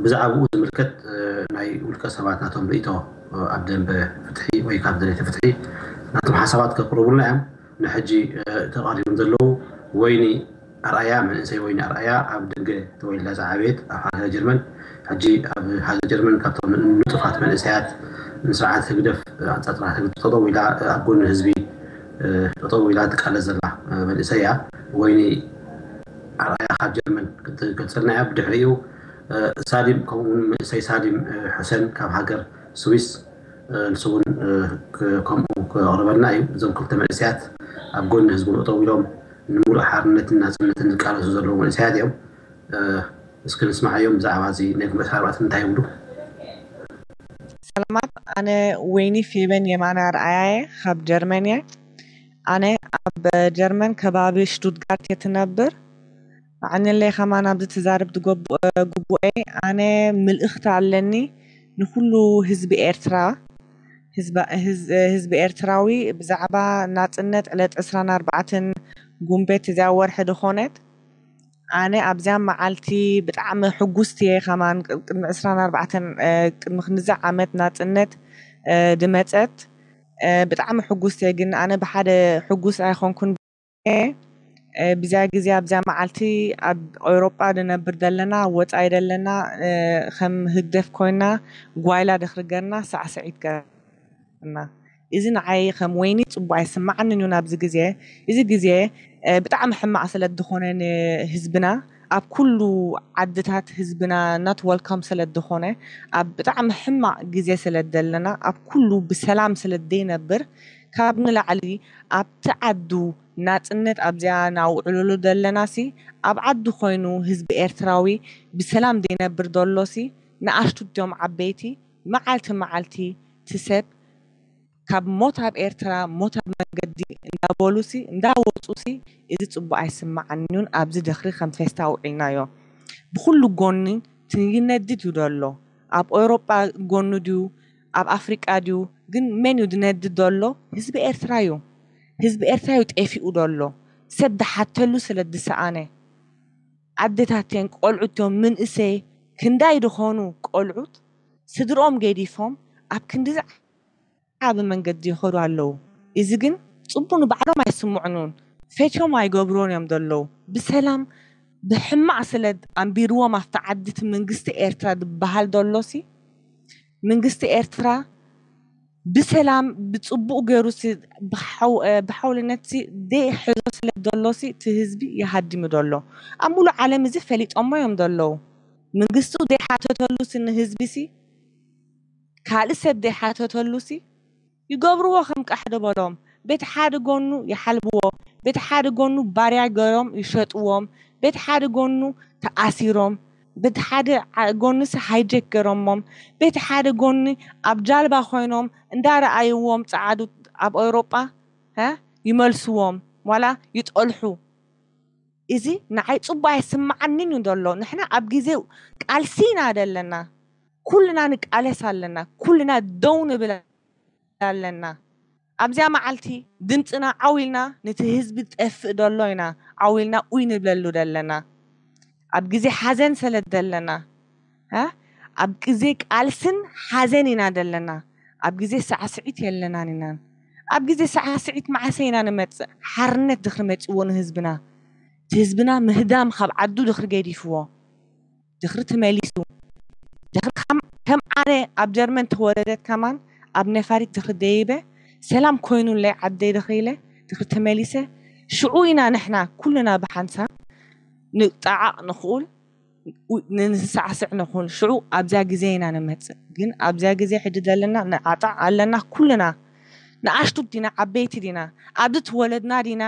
ብዛዕባኡ ዝምልከት ናይ ውልቀ ሰባት ናቶም ርእይቶ ኣብ ደንበ ፍትሒ ወይ ካብ ደለይቲ ፍትሒ ናቶም ሓሳባት ከቅርቡልና እዮም። ንሕጂ ተቐሪቦም ዘለዉ ወይኒ ኣርኣያ፣ መንእሰይ ወይኒ ኣርኣያ ኣብ ደገ ተወሊዳ ዝዓበየት ኣብ ሃገረ ጀርመን፣ ሕጂ ኣብ ሃገረ ጀርመን ካብቶም ንጡፋት መንእሰያት ንስርዓት ህግደፍ ኣንጻር ስርዓት ህግደፍ ጠጠው ኢላ ኣብ ጎኒ ህዝቢ ጠጠው ኢላ ትቃለስ ዘላ መንእሰይ እያ። ወይኒ ኣርኣያ ካብ ጀርመን ክትገልጸልና እያ። ብድሕሪኡ ሳሊም ከምኡውን መንእሰይ ሳሊም ሕሰን ካብ ሃገር ስዊስ ንሱ እውን ከምኡ ክቕርበልና እዩ። እዞም ክልተ መንእሰያት ኣብ ጎኒ ህዝቡ ጠጠው ኢሎም ንምሉእ ሓርነትን ናፅነትን ዝቃለሱ ዘለዉ መንእሰያት እዮም። እስኪ ንስማዓዮም ብዛዕባ እዚ ናይ ግንቦት ኣርባዕተ እንታይ ይብሉ? ሰላማት፣ ኣነ ወይኒ ፌበን የማነ ኣርኣያ እየ፣ ካብ ጀርመን እየ። ኣነ ኣብ ጀርመን ከባቢ ሽቱትጋርት እየ ትነብር። ኣዕንለይ ከማን ኣብዚ ትዛርብ ትገብ- ግቡኤ። ኣነ ምልእኽቲ ኣለኒ ንኩሉ ህዝቢ ኤርትራ፣ ህዝባ- ህዝ- ህዝቢ ኤርትራዊ ብዛዕባ ናጽነት ዕለት ዕስራን ኣርባዕተን ጉንበት እዚኣ ወርሒ ድኾነት። ኣነ ኣብዚኣ መዓልቲ ብጣዕሚ ሕጉስቲ እየ። ከማን ቅድሚ ዕስራን ኣርባዕተን ቅድሚ ክንዚ ዓመት ናጽነት ድመጸት ብጣዕሚ ሕጉስቲ እየ። ግን ኣነ ብሓደ ሕጉስ ኣይኮንኩን። ብዚኣ ግዜ ኣብዚኣ መዓልቲ ኣብ ኤውሮጳ ንነብር ዘለና፣ ኣብ ወጻኢ ዘለና፣ ከም ህግደፍ ኮይና ጓይላ ድኽሪ ገርና ሳዕስዒት ገርና። እዚ ንዓይ ከም ወይኒ ጽቡቕ ኣይስምዓንን እዩ ናብዚ ግዜ። እዚ ግዜ ብጣዕሚ ሕማቕ ስለ ዝኾነ ንህዝብና ኣብ ኩሉ ዓድታት ህዝብና not welcome ስለ ዝኾነ ኣብ ብጣዕሚ ሕማቕ ግዜ ስለ ዘለና ኣብ ኩሉ ብሰላም ስለ ዘይነብር ካብ ንላዕሊ ኣብቲ ዓዱ ናጽነት ኣብዚኣ ናውዕልሉ ዘለና ሲ ኣብ ዓዱ ኮይኑ ህዝቢ ኤርትራዊ ብሰላም ዘይነብር ዘሎ ሲ ንኣሽቱ ድዮም ዓበይቲ መዓልቲ መዓልቲ ትሰብ ካብ ሞት ኣብ ኤርትራ ሞት ኣብ መንገዲ እንዳበሉ ሲ እንዳወጹ ሲ እዚ ጽቡቕ ኣይስምዓንን ኣብዚ ድኽሪ ከም ፌስታ ውዒልናዮ ብኩሉ ጎኒ ይነድድ እዩ ዘሎ ኣብ ኤውሮጳ ጎኑ ድዩ ኣብ ኣፍሪቃ ድዩ ግን መን እዩ ዝነድድ ዘሎ ህዝቢ ኤርትራ እዩ ህዝቢ ኤርትራ እዩ ጠፊኡ ዘሎ ሰብ ድሓተሉ ስለ ድሰኣነ ኣደታተን ቆልዑቶም ምንእሰይ ክንዳይ ድኾኑ ቆልዑት ስድርኦም ገዲፎም ኣብ ክንዲ ዝዓቢ መንገዲ ይኸዱ ኣለዉ። እዚ ግን ጽቡ ንባዕሎም ኣይስምዕኑን ፈትዮም ኣይገብሩን እዮም ዘለዉ። ብሰላም ብሕማቕ ስለ ኣንቢርዎም ኣብቲ ዓዲ እቲ መንግስቲ ኤርትራ ዝበሃል ዘሎሲ መንግስቲ ኤርትራ ብሰላም ብጽቡቕ ገይሩ ብሓውልነት ዘይሕዞ ስለ ዘሎሲ እቲ ህዝቢ ይሃድም ዘሎ ኣብ ሙሉእ ዓለም እዚ ፈሊጦሞ እዮም ዘለዉ መንግስቱ ዘይሓተተሉ ስኒ ህዝቢ ሲ ካልእ ሰብ ዘይሓተተሉ ሲ ይገብርዎ ከም ቃሕዲ በሎም በቲ ሓደ ጎኑ ይሓልብዎ በቲ ሓደ ጎኑ ባርያ ገሮም ይሸጥዎም በቲ ሓደ ጎኑ ተኣሲሮም በቲ ሓደ ጎኑሲ ሃይጀክ ገሮሞም በቲ ሓደ ጎኒ ኣብ ጃልባ ኮይኖም እንዳረኣይዎም ጸዓዱ ኣብ ኤውሮጳ ይመልስዎም ዋላ ይጠልሑ እዚ ንዓይ ጽቡቅ ኣይስምዓንን እዩ ዘሎ ንሕና ኣብ ግዜ ቃልሲ ኢና ዘለና ኩልና ንቃለስ ኣለና ኩልና ደው ንብል ኣለና ኣብዚኣ መዓልቲ ድምፅና ዓው ኢልና ነቲ ህዝቢ ዝጠፍእ ዘሎ ኢና ዓው ኢልና ኡይ ንብለሉ ዘለና ኣብ ግዜ ሓዘን ስለ ዘለና ኣብ ግዜ ቃልስን ሓዘን ኢና ዘለና ኣብ ግዜ ሳዕስዒት የለናን ኢናን ኣብ ግዜ ሳዕስዒት መዓሰ ኢና ንመጽእ? ሓርነት ድኽሪ መጺእዎ ንህዝብና፣ እቲ ህዝብና ምህዳም ካብ ዓዱ ድኽሪ ገዲፍዎ፣ ድኽሪ ተመሊሱ፣ ድኽሪ ከም ኣነ ኣብ ጀርመን ተወለደት ከማን ኣብ ነፋሪት ድኽሪ ደይበ ሰላም ኮይኑለይ ዓደይ ድኽሪ ኢለ ድኽሪ ተመሊሰ ሽዑ ኢና ንሕና ኩልና ብሓንሳብ ንጣዓቕ ንኽእል ንሳዕስዕ ንኹን ሽዑ ኣብዚያ ግዜ ኢና ንመጽእ። ግን ኣብዚያ ግዜ ሕጂ ዘለና ንዓጣዕ ኣለና ኩልና። ንኣሽቱ ዲና ዓበይቲ ዲና ኣብዚ ተወለድና ዲና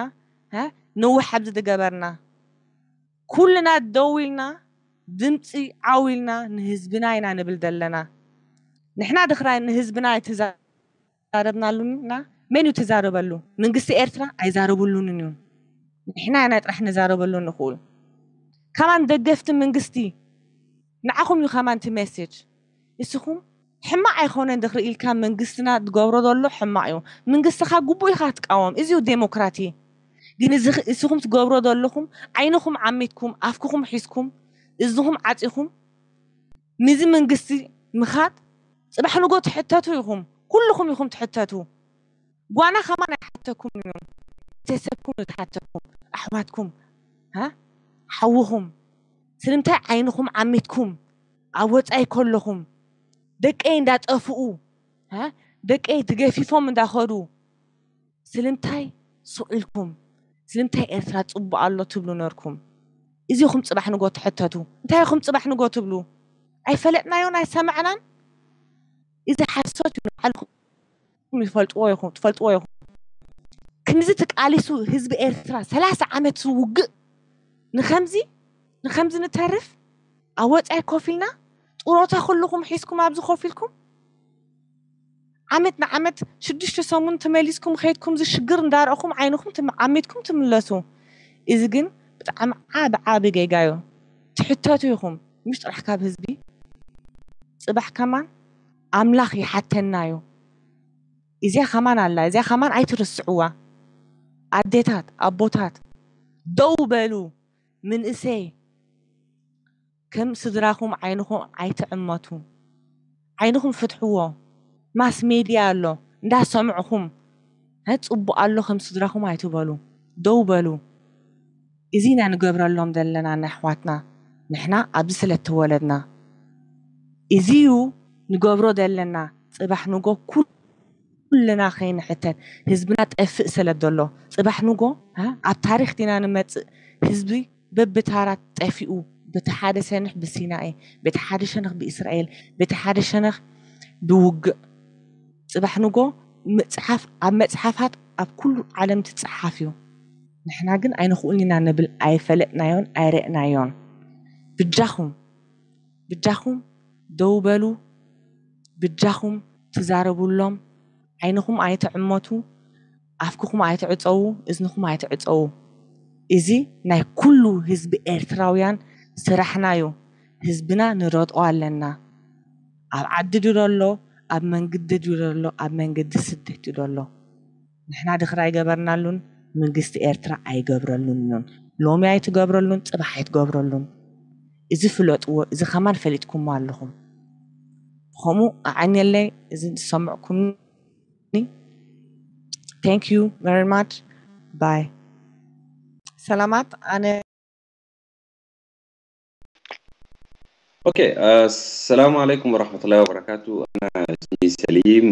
ነውሕ ኣብዚ ዝገበርና ኩልና ደው ኢልና ድምፂ ዓው ኢልና ንህዝብና ኢና ንብል ዘለና። ንሕና ድኽራይ ንህዝብና ኣይተዛረብናሉና። መን እዩ ተዛረበሉ? መንግስቲ ኤርትራ ኣይዛረብሉንን እዩ። ንሕና ኢና ጥራሕ ንዛረበሉ ንኽእል። ከማን ደገፍቲ መንግስቲ ንዓኹም እዩ ከማን እቲ ሜሴጅ። እስኹም ሕማቕ ኣይኮነን ድኽሪ ኢልካ መንግስትና ዝገብሮ ዘሎ ሕማቕ እዩ። መንግስትኻ ግቡእ ኢኻ ትቃወም። እዚ እዩ ዴሞክራቲ። ግን እዚ እስኹም ትገብሮ ዘለኹም ዓይንኹም ዓሚትኩም ኣፍክኹም ሒዝኩም እዝኹም ዓፂኹም ንዚ መንግስቲ ምኻድ ጽባሕ ንጎ ትሕተቱ ኢኹም። ኩልኹም ኢኹም ትሕተቱ። ጓና ከማን ኣይሓተኩም እዮም። ቤተሰብኩም እዩ ትሓተኩም። ኣሕዋትኩም ሓውኹም ስለምንታይ ዓይንኹም ዓሚትኩም ኣብ ወፃኢ ከለኹም ደቀይ እንዳጠፍኡ ደቀይ ትገፊፎም እንዳኸዱ ስለምንታይ ስቕ ኢልኩም ስለምንታይ ኤርትራ ፅቡቅ ኣሎ ትብሉ ነርኩም? እዚ ኹም ፅባሕ ንጎ ትሕተቱ። እንታይ ኹም ፅባሕ ንጎ ትብሉ? ኣይፈለጥናዮን ኣይሰማዕናን። እዚ ሓሶት እዩ። ንባዕልኩም ይፈልጥዎ ኢኹም ትፈልጥዎ ኢኹም። ክንዚ ተቃሊሱ ህዝቢ ኤርትራ ሰላሳ ዓመት ዝውግእ ንኸምዚ ንኸምዚ ንተርፍ ኣብ ወፃኢ ኮፍ ኢልና ጥሮታ ኩልኹም ሒዝኩም ኣብዚ ኮፍ ኢልኩም ዓመት ንዓመት ሽዱሽተ ሰሙን ተመሊስኩም ከይድኩም ዝሽግር እንዳረእኹም ዓይንኹም ዓሚትኩም ትምለሱ። እዚ ግን ብጣዕሚ ዓቢ ዓቢ ጌጋ እዩ። ትሕተቱ ኢኹም ምሽ ጥራሕ ካብ ህዝቢ ፅባሕ ከማን ኣምላኽ ይሓተና እዩ። እዚኣ ከማን ኣላ እዚኣ ከማን ኣይትርስዕዋ። ኣዴታት ኣቦታት ደው በሉ። ምንእሰይ ከም ስድራኹም ዓይንኹም ኣይትዕመቱ። ዓይንኹም ፍትሕዎ። ማስ ሜድያ ኣሎ እንዳሰምዕኹም ሀ ጽቡቕ ኣሎ ከም ስድራኹም ኣይትበሉ። ደው በሉ። እዚ ኢና ንገብረሎም ዘለና ንኣሕዋትና። ንሕና ኣብዚ ስለ እተወለድና እዚ እዩ ንገብሮ ዘለና። ጽባሕ ንጎ ኩልና ከይንሕተት ህዝብና ጠፍእ ስለ ዘሎ ጽባሕ ንጎ ኣብ ታሪኽ ዲና ንመጽእ ህዝቢ በብታራት ጠፊኡ በቲ ሓደ ሸነኽ ብሲናኤ በቲ ሓደ ሸነኽ ብእስራኤል በቲ ሓደ ሸነኽ ብውግእ ጽባሕ ንጎ መጽሓፍ ኣብ መጽሓፋት ኣብ ኩሉ ዓለም ትጽሓፍ እዩ። ንሕና ግን ኣይንኽእልን ኢና ንብል ኣይፈለጥናዮን ኣይረእናዮን። ብጃኹም ብጃኹም ደው በሉ። ብጃኹም ትዛረቡሎም። ዓይንኹም ኣይትዕመቱ። ኣፍክኹም ኣይትዕጸዉ። እዝንኹም ኣይትዕጸዉ። እዚ ናይ ኩሉ ህዝቢ ኤርትራውያን ስራሕና እዩ። ህዝብና ንረድኦ ኣለና። ኣብ ዓዲ ድዩ ዘሎ ኣብ መንግዲ ድዩ ዘሎ ኣብ መንገዲ ስደት እዩ ዘሎ። ንሕና ድኽሪ ኣይገበርናሉን። መንግስቲ ኤርትራ ኣይገብረሉን እዩን። ሎሚ ኣይትገብረሉን ጽባሕ ኣይትገብረሉን። እዚ ፍለጥዎ። እዚ ከማን ፈሊጥኩሞ ኣለኹም። ከምኡ ኣዓኘለይ እዚ ዝሰምዕኩምኒ thank you very much bye። ሰላማት ኣነ اوكي السلام عليكم ورحمة الله وبركاته. أنا اسمي سليم،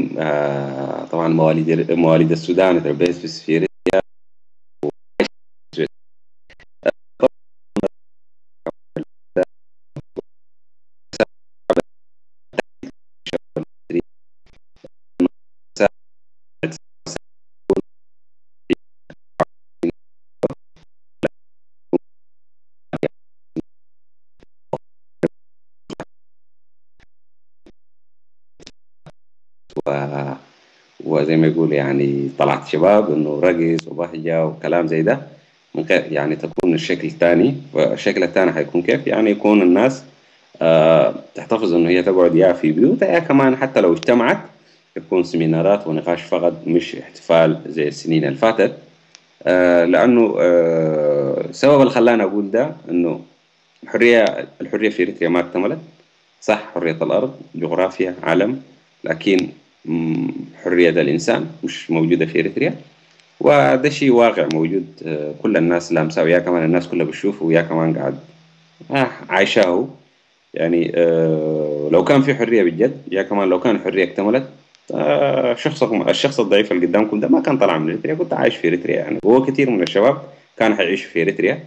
طبعا مواليد مواليد السودان، تربيت في سفيريا. و... وزي ما يقول يعني طلعت شباب انه رقص وبهجة وكلام زي ده. ممكن يعني تكون الشكل الثاني. والشكل الثاني حيكون كيف؟ يعني يكون الناس آه تحتفظ انه هي تقعد يا في بيوتها يا كمان حتى لو اجتمعت يكون سيمينارات ونقاش فقط، مش احتفال زي السنين اللي فاتت. آه لانه آه السبب اللي خلاني اقول ده انه الحريه الحريه في اريتريا ما اكتملت. صح، حريه الارض، جغرافيا، علم، لكن م، حرية الإنسان مش موجودة في إريتريا. وده شيء واقع موجود. آه، كل الناس لامسة، ويا كمان الناس كلها بتشوفه، ويا كمان قاعد، آه، عايشاه. يعني، آه، لو كان في حرية بجد، يا كمان لو كان حرية اكتملت، آه، شخصكم، الشخص الضعيف اللي قدامكم ده ما كان طلع من إريتريا، كنت عايش في إريتريا. يعني، هو كتير من الشباب كان حيعيش في إريتريا.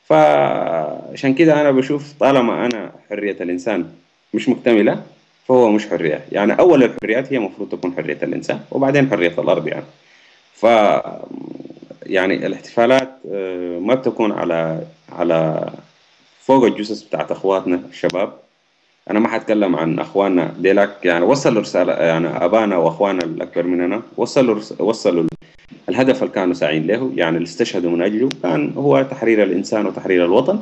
فعشان كده أنا بشوف، طالما أنا حرية الإنسان مش مكتملة، فهو مش حرية. يعني، أول الحريات هي مفروض تكون حرية الإنسان، وبعدين حرية الأرض، يعني. ف يعني، الاحتفالات، آه، ما بتكون على على فوق الجثث بتاعت اخواتنا الشباب. انا ما حتكلم عن اخواننا ديلاك، يعني، وصلوا رساله، يعني، ابانا واخواننا الاكبر مننا وصلوا رس... وصلوا الهدف اللي كانوا ساعين له، يعني، اللي استشهدوا من اجله، كان هو تحرير الانسان وتحرير الوطن.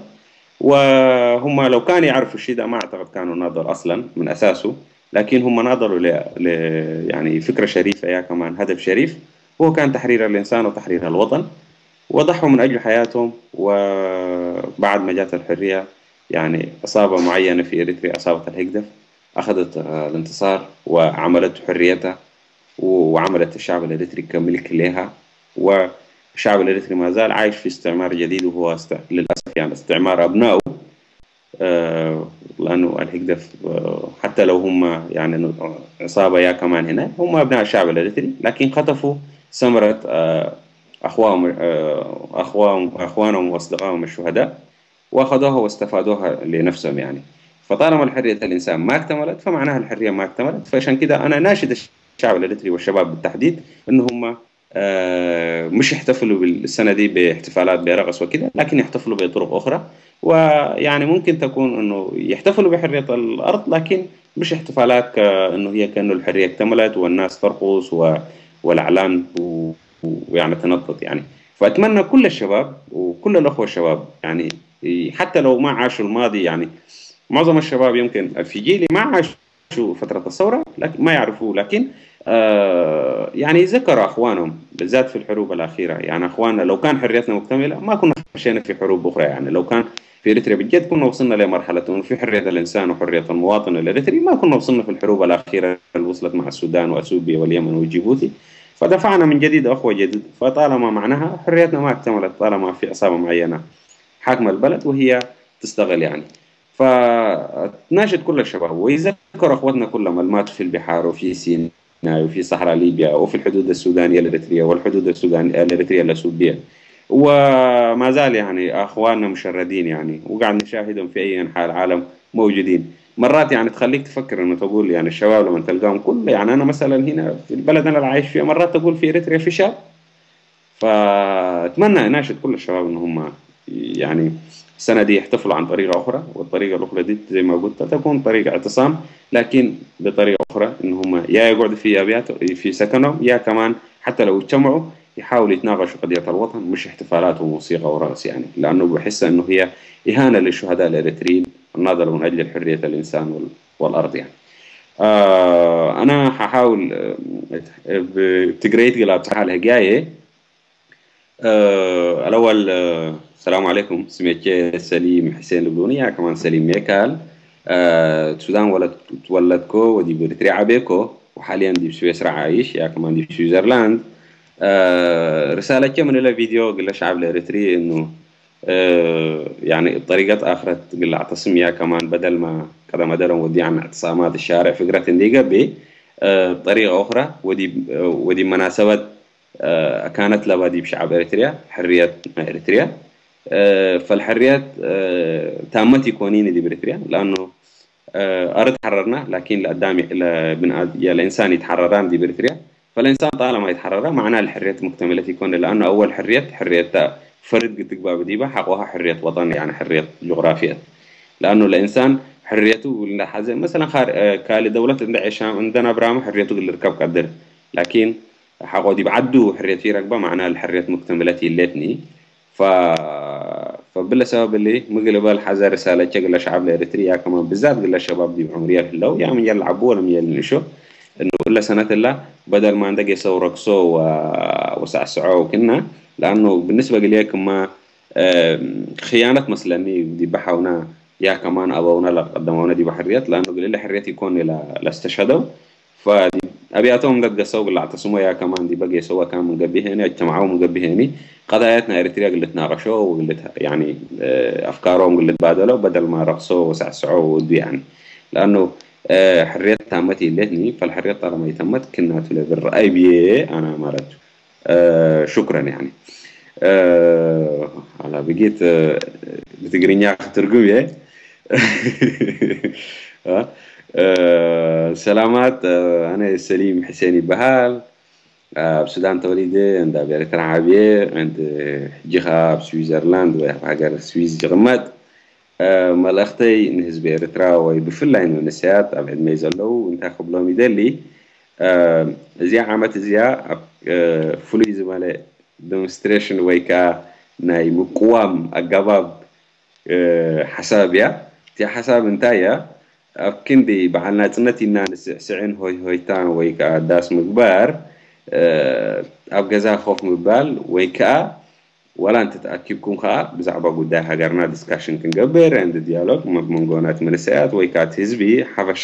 وهم لو كانوا يعرفوا الشيء ده، ما اعتقد كانوا ناضلوا اصلا من اساسه، لكن هم ناضلوا ل... ل... يعني، فكره شريفه، يا كمان هدف شريف، هو كان تحرير الانسان وتحرير الوطن، وضحوا من اجل حياتهم. وبعد ما جات الحريه، يعني، عصابة معينة في إريتريا، عصابة الهيجدف، أخذت، آه، الانتصار وعملت حريتها، و-، وعملت الشعب الإريتري كملك لها. والشعب الإريتري ما زال عايش في استعمار جديد، وهو است-، للأسف، يعني، استعمار أبنائه. آه، لأنه الهيجدف، آه، حتى لو هم، يعني، عصابة يا كمان هنا، هم أبناء الشعب الإريتري، لكن خطفوا ثمرة، آه، أخوهم، آه، أخوهم، أخوانهم وأصدقائهم الشهداء، واخذوها واستفادوها لنفسهم، يعني. فطالما الحريه الانسان ما اكتملت، فمعناها الحريه ما اكتملت. فعشان كده انا ناشد الشعب الاريتري والشباب بالتحديد ان هم، آه، مش يحتفلوا بالسنه دي باحتفالات برقص وكده، لكن يحتفلوا بطرق اخرى. ويعني ممكن تكون انه يحتفلوا بحريه الارض، لكن مش احتفالات ك-، انه هي كانه الحريه اكتملت والناس ترقص و-، والاعلام و-، ويعني تنطط، يعني. فاتمنى كل الشباب وكل الاخوه الشباب، يعني، حتى لو ما عاشوا الماضي، يعني، معظم الشباب يمكن في جيلي ما عاشوا فترة الثورة، لكن ما يعرفوا، لكن، آه، يعني، يذكروا أخوانهم بالذات في الحروب الأخيرة. يعني، أخواننا، لو كان حريتنا مكتملة، ما كنا خشينا في حروب أخرى. يعني، لو كان في إريتريا بجد، كنا وصلنا لمرحلة إنه في حرية الإنسان وحرية المواطن الإريتري، ما كنا وصلنا في الحروب الأخيرة اللي وصلت مع السودان وأثيوبيا واليمن وجيبوتي. فدفعنا من جديد أخوة جديد. فطالما معناها حريتنا ما اكتملت، طالما في عصابة معينة حاكمة البلد وهي تستغل، يعني. فتناشد كل الشباب ويذكر أخوتنا كلهم اللي ماتوا في البحار وفي سيناء وفي صحراء ليبيا وفي الحدود السودانية الإريترية والحدود السودانية الإريترية الأثيوبية. وما زال، يعني، أخواننا مشردين، يعني، وقاعد نشاهدهم في أي أنحاء العالم موجودين. مرات، يعني، تخليك تفكر إنه تقول، يعني، الشباب لما تلقاهم كل، يعني، أنا مثلًا هنا في البلد أنا اللي عايش فيها، مرات تقول في إريتريا في شاب. فأتمنى أناشد كل الشباب إن هم، يعني، السنة دي يحتفلوا عن طريقة أخرى، والطريقة الأخرى دي زي ما قلت تكون طريقة اعتصام، لكن بطريقة أخرى، إن هم يا يقعدوا في أبيات، في سكنهم، يا كمان حتى لو اجتمعوا يحاولوا يتناقشوا قضية الوطن، مش احتفالات وموسيقى ورقص، يعني، لأنه بحس إنه هي إهانة للشهداء الإريتريين الناضلوا من أجل حرية الإنسان وال-، والأرض، يعني. آه، أنا ححاول، آه، ب-، تقريت قلاب سحال هجاية. آه، الأول، آه، السلام عليكم. سميتشي سليم حسين لبنانية، كمان سليم ميكال. آه، السودان ولد، تولدكو ودي بريتريا عبيكو، وحاليًا دي بسويسرا عايش، يا كمان دي بسويسرلاند. آه، رسالة كم من إلى فيديو قل شعب الإريتري إنه، آه، يعني، بطريقة آخرة قل اعتصم، يا كمان بدل ما كذا، بدل ما ودي عن اعتصامات الشارع، فكرة إن دي قبي، آه، بطريقة أخرى، ودي، آه، ودي مناسبة، آه، كانت لبادي بشعب إريتريا، حرية إريتريا. آه، فالحريات، آه، تامتي كونيني دي بريتريا، لأنه، آه، أرد حررنا، لكن لقدام ل-، بن آد-، يا الإنسان يتحرران دي بريتريا. فالإنسان طالما يتحرر، معناه الحريات مكتملة يكون، لأنه أول حرية، حرية فرد قد تقبى بديبة، حقها حرية وطن، يعني، حرية جغرافية. لأنه الإنسان حريته ولا حزة، مثلًا، خار-، آه، كالي دولة عند عشان عندنا برامة حريته اللي ركب قدر، لكن حقودي بعدو حريتي ركبة، معناها الحريات مكتملة يلتني. ف-، فبلا سبب اللي مقلب الحذر رسالة شكل الشعب الإريتري، يا كمان بالذات قل الشباب دي بعمرية اللو، يا من يلعبوا ولا من يلنشوا، إنه إلا سنة إلا بدل ما عندك يسوي رقصوا و-، وسعسعوا وكنا. لأنه بالنسبة لي كما، آم، خيانة مثلًا دي بحاونا، يا كمان أبونا لا قدمونا دي بحريات، لأنه قل لي حريتي يكون لا، لا استشهدوا. فدي أبياتهم قد قصوا قلعة سمويا كمان دي بقي سوا كان من قبيهني اجتمعوا من قبيهني قضاياتنا إريتريا قلت ناقشوا وقلت يعني أفكارهم قلت بادلوا بدل ما رقصوا وسعسعوا ودو يعني لأنه ሕርየት ታመት ኢለትኒ ፈልሕርየት ጣለማ ይተመት ክናቱ ለብር ኣይብዬ ኣና ማለት ሽኩረን ያኒ ኣላ ብጌት ብትግርኛ ክትርጉም እየ ሰላማት ኣነ ሰሊም ሕሴን ይበሃል ኣብ ሱዳን ተወሊደ እንዳ ኣብ ኤርትራ ዓብየ ሕጂ ከ ኣብ ስዊዘርላንድ ወይ ኣብ ሃገር ስዊዝ ይቕመጥ መልእኽተይ ንህዝቢ ኤርትራ ወይ ብፍላይ ንመንእሰያት ኣብ ዕድመይ ዘለዉ እንታይ ክብሎም ይደሊ እዚኣ ዓመት እዚኣ ኣብ ፍሉይ ዝበለ ዴሞንስትሬሽን ወይ ከዓ ናይ ምቅዋም ኣገባብ ሓሳብ እያ እቲኣ ሓሳብ እንታይ እያ ኣብ ክንዲ በዓል ናፅነት ኢና ንስዕስዕን ሆይ ሆይታን ወይ ከዓ ዳስ ምግባር ኣብ ገዛ ኮፍ ምባል ወይ ከዓ ዋላ እንተተኣኪብኩም ከዓ ብዛዕባ ጉዳይ ሃገርና ዲስካሽን ክንገብር and ዲያሎግ መንጎናት መንሰያት ወይ ከዓ ህዝቢ ሓፈሻ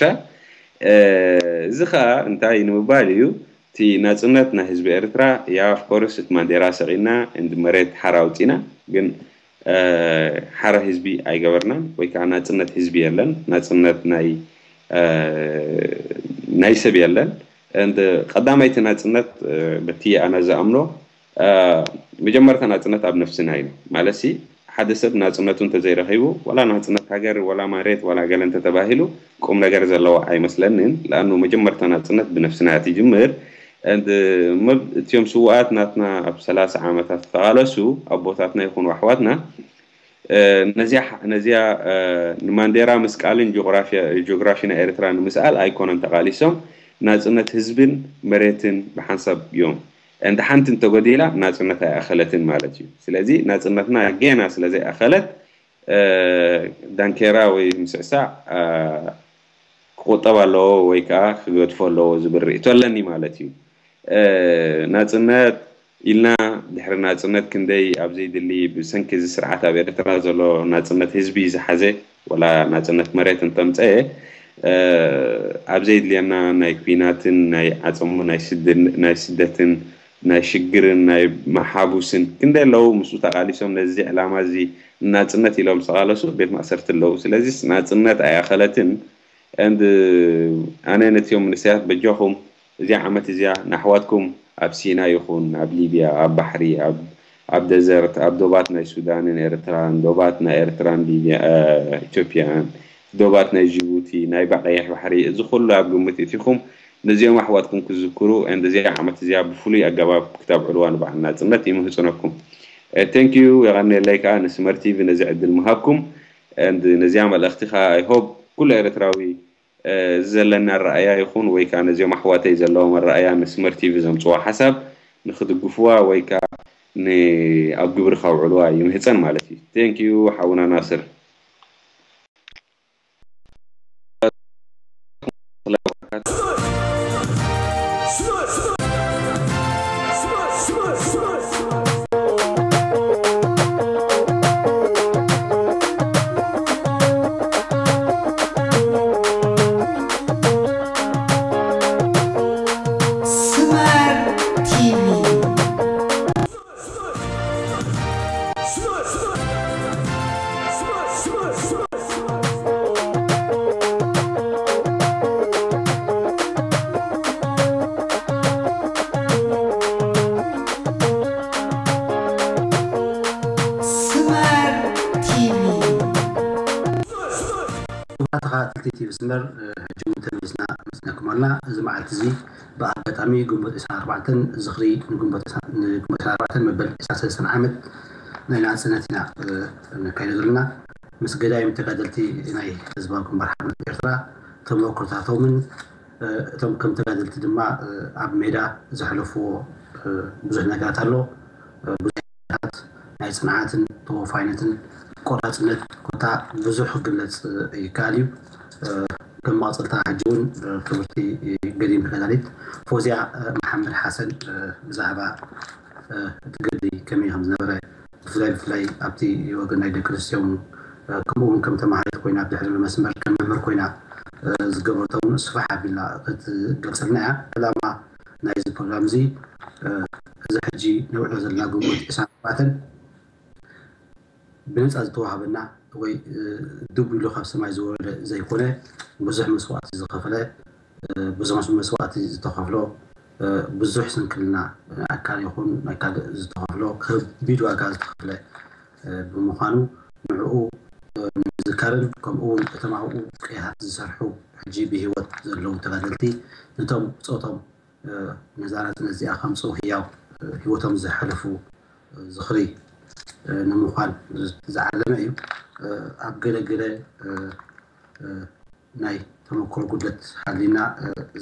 እዚ ከዓ እንታይ ንምባል እዩ እቲ ናፅነት ናይ ህዝቢ ኤርትራ ያ ኦፍኮርስ እቲ ማንዴራ ሰዒና እንድ መሬት ሓራ ኣውፂና ግን ሓረ ህዝቢ ኣይገበርናን ወይ ከዓ ናፅነት ህዝቢ የለን ናፅነት ናይ ናይ ሰብ የለን and ቀዳማይቲ ናፅነት በቲ ኣነ ዝኣምኖ መጀመርታ ናፅነት ኣብ ነፍስና እዩ ማለት ሓደ ሰብ ናፅነቱ እንተዘይረኺቡ ወላ ናፅነት ሃገር ወላ ማሬት ወላ ገለ እንተተባሂሉ ቁም ነገር ዘለዎ ኣይመስለንን ለኣኑ መጀመርታ ናፅነት ብነፍስና ትጅምር እቲዮም ስውኣት ናትና ኣብ ሰላሳ ዓመታት ዝተቓለሱ ኣቦታትና ይኹኑ ኣሕዋትና ነዚያ ንማንዴራ ምስቃልን ጂኦግራፊ ናይ ኤርትራ ንምስኣል ኣይኮነን ተቓሊሶም ናፅነት ህዝብን መሬትን ብሓንሳብ እዮም እንተ ሓንቲ እንተጎዲላ ናፅነት ኣይኣኸለትን ማለት እዩ ስለዚ ናፅነትና ጌና ስለዘይኣኸለት ዳንኬራ ወይ ምስዕሳዕ ክቁጠብ ኣለዎ ወይ ከዓ ክገድፎ ኣለዎ ዝብል ርእቶ ኣለኒ ማለት እዩ ናፅነት ኢልና ድሕሪ ናፅነት ክንደይ ኣብ ዘይድሊ ብሰንኪ እዚ ስርዓት ኣብ ኤርትራ ዘሎ ናፅነት ህዝቢ ዝሓዘ ወላ ናፅነት መሬት እንተምፀአ ኣብ ዘይድልየና ናይ ኩናትን ናይ ዓፀሙ ናይ ስደትን ናይ ሽግርን ናይ መሓቡስን ክንደይ ኣለዉ ምስኡ ተቃሊሶም ነዚ ዕላማ እዚ ናፅነት ኢሎም ዝተቃለሱ ቤት ማእሰርቲ ኣለዉ ስለዚ ናፅነት ኣይኣኸለትን and ኣነ ነቲኦም መንእሰያት በጃኹም እዚኣ ዓመት እዚኣ ንኣሕዋትኩም ኣብ ሲና ይኹን ኣብ ሊብያ ኣብ ባሕሪ ኣብ ደዘርት ኣብ ዶባት ናይ ሱዳንን ኤርትራን ዶባት ናይ ኤርትራን ሊብያ ኢትዮጵያን ዶባት ናይ ጅቡቲ ናይ ባቀይሕ ባሕሪ እዚ ኩሉ ኣብ ግምት እቲኹም ነዚኦም ኣሕዋትኩም ክዝክሩ and እዚኣ ዓመት እዚኣ ብፍሉይ ኣገባብ ክተብዕልዋ ንበዓል ናፅነት ይምህፅነኩም thank you የቐንየለይ ከዓ ንስመር ቲቪ ነዚ ዕድል ምሃብኩም and ነዚኣ መልእኽቲ ከዓ I hope ኩሉ ኤርትራዊ እዚ ዘለኒ ኣረኣያ ይኹን ወይ ከዓ ነዚኦም ኣሕዋተይ ዘለዎም ኣረኣያ ንስመር ቲቪ ዘምፅዋ ሓሳብ ንክድግፍዋ ወይ ከዓ ኣብ ግብሪ ከውዕልዋ ይምህፀን ማለት እዩ thank you ሓውና ናስር ተኸታተልቲ ቲቪ ስመር ሕጂ እውን ተመሊስና መፅናኩም ኣለና እዚ መዓልቲ እዚ ብኣጋጣሚ ግንቦት ዕስራን ኣርባዕተን ዝኽሪ ንግንቦት ዕስራን ኣርባዕተን መበል ዕስራን ሰለስተን ዓመት ናይ ናፅነት ኢና ነካይዶ ዘለና ምስ ገዳይም ተጋደልቲ ናይ ህዝባዊ ግንባር ሓርነት ኤርትራ ተመክሮታቶምን እቶም ከም ተጋደልቲ ድማ ኣብ ሜዳ ዘሕለፍዎ ብዙሕ ነገራት ኣሎ ብዙሕ ናይ ፅንዓትን ተወፋይነትን ቆራፅነት ኮታ ብዙሕ ክግለፅ ይከኣል እዩ ከም መቐፅልታ ሕጂ እውን ክብርቲ ገዲም ተጋዳሊት ፎዝያ መሓመድ ሓሰን ብዛዕባ እቲ ገድሊ ከመይ ከም ዝነበረ ብፍላይ ብፍላይ ኣብቲ ወገን ናይ ደቂ ኣንስትዮ እውን ከምኡ እውን ከም ተማሃሪት ኮይና ኣብ ድሕሪ መስመር ከም መምህር ኮይና ዝገበረቶ እውን ስፋሕ ኣቢላ ክትገልፀልና እያ። ዕላማ ናይዚ ፕሮግራም እዚ እዚ ሕጂ ነውዕሎ ዘለና ግንቦት ዕስራን ኣርባዕተን ብነፃ ዝተዋህበና ወይ ድብ ኢሉ ካብ ሰማይ ዝወረደ ዘይኮነ፣ ብዙሕ መስዋእቲ ዝኸፈለ፣ ብዙሕ መስዋእቲ ዝተኸፍሎ፣ ብዙሕ ስንክልና ኣካል ይኹን ናይ ካልእ ዝተኸፍሎ ከቢድ ዋጋ ዝተኸፍለ ብምዃኑ ንዕኡ ንምዝካርን ከምኡ እውን እቶም ኣብኡ ቅያታት ዝሰርሑ ሕጂ ብህይወት ዘለዉ ተጋደልቲ ነቶም ብፆቶም ነዛ ናጽነት እዚኣ ከምጽኡ ህያው ህይወቶም ዘሕለፉ ዝኽሪ ንምዃን ዝዓለመ እዩ። ኣብ ገለ ገለ ናይ ተመክሮ ጉድለት ሃሊና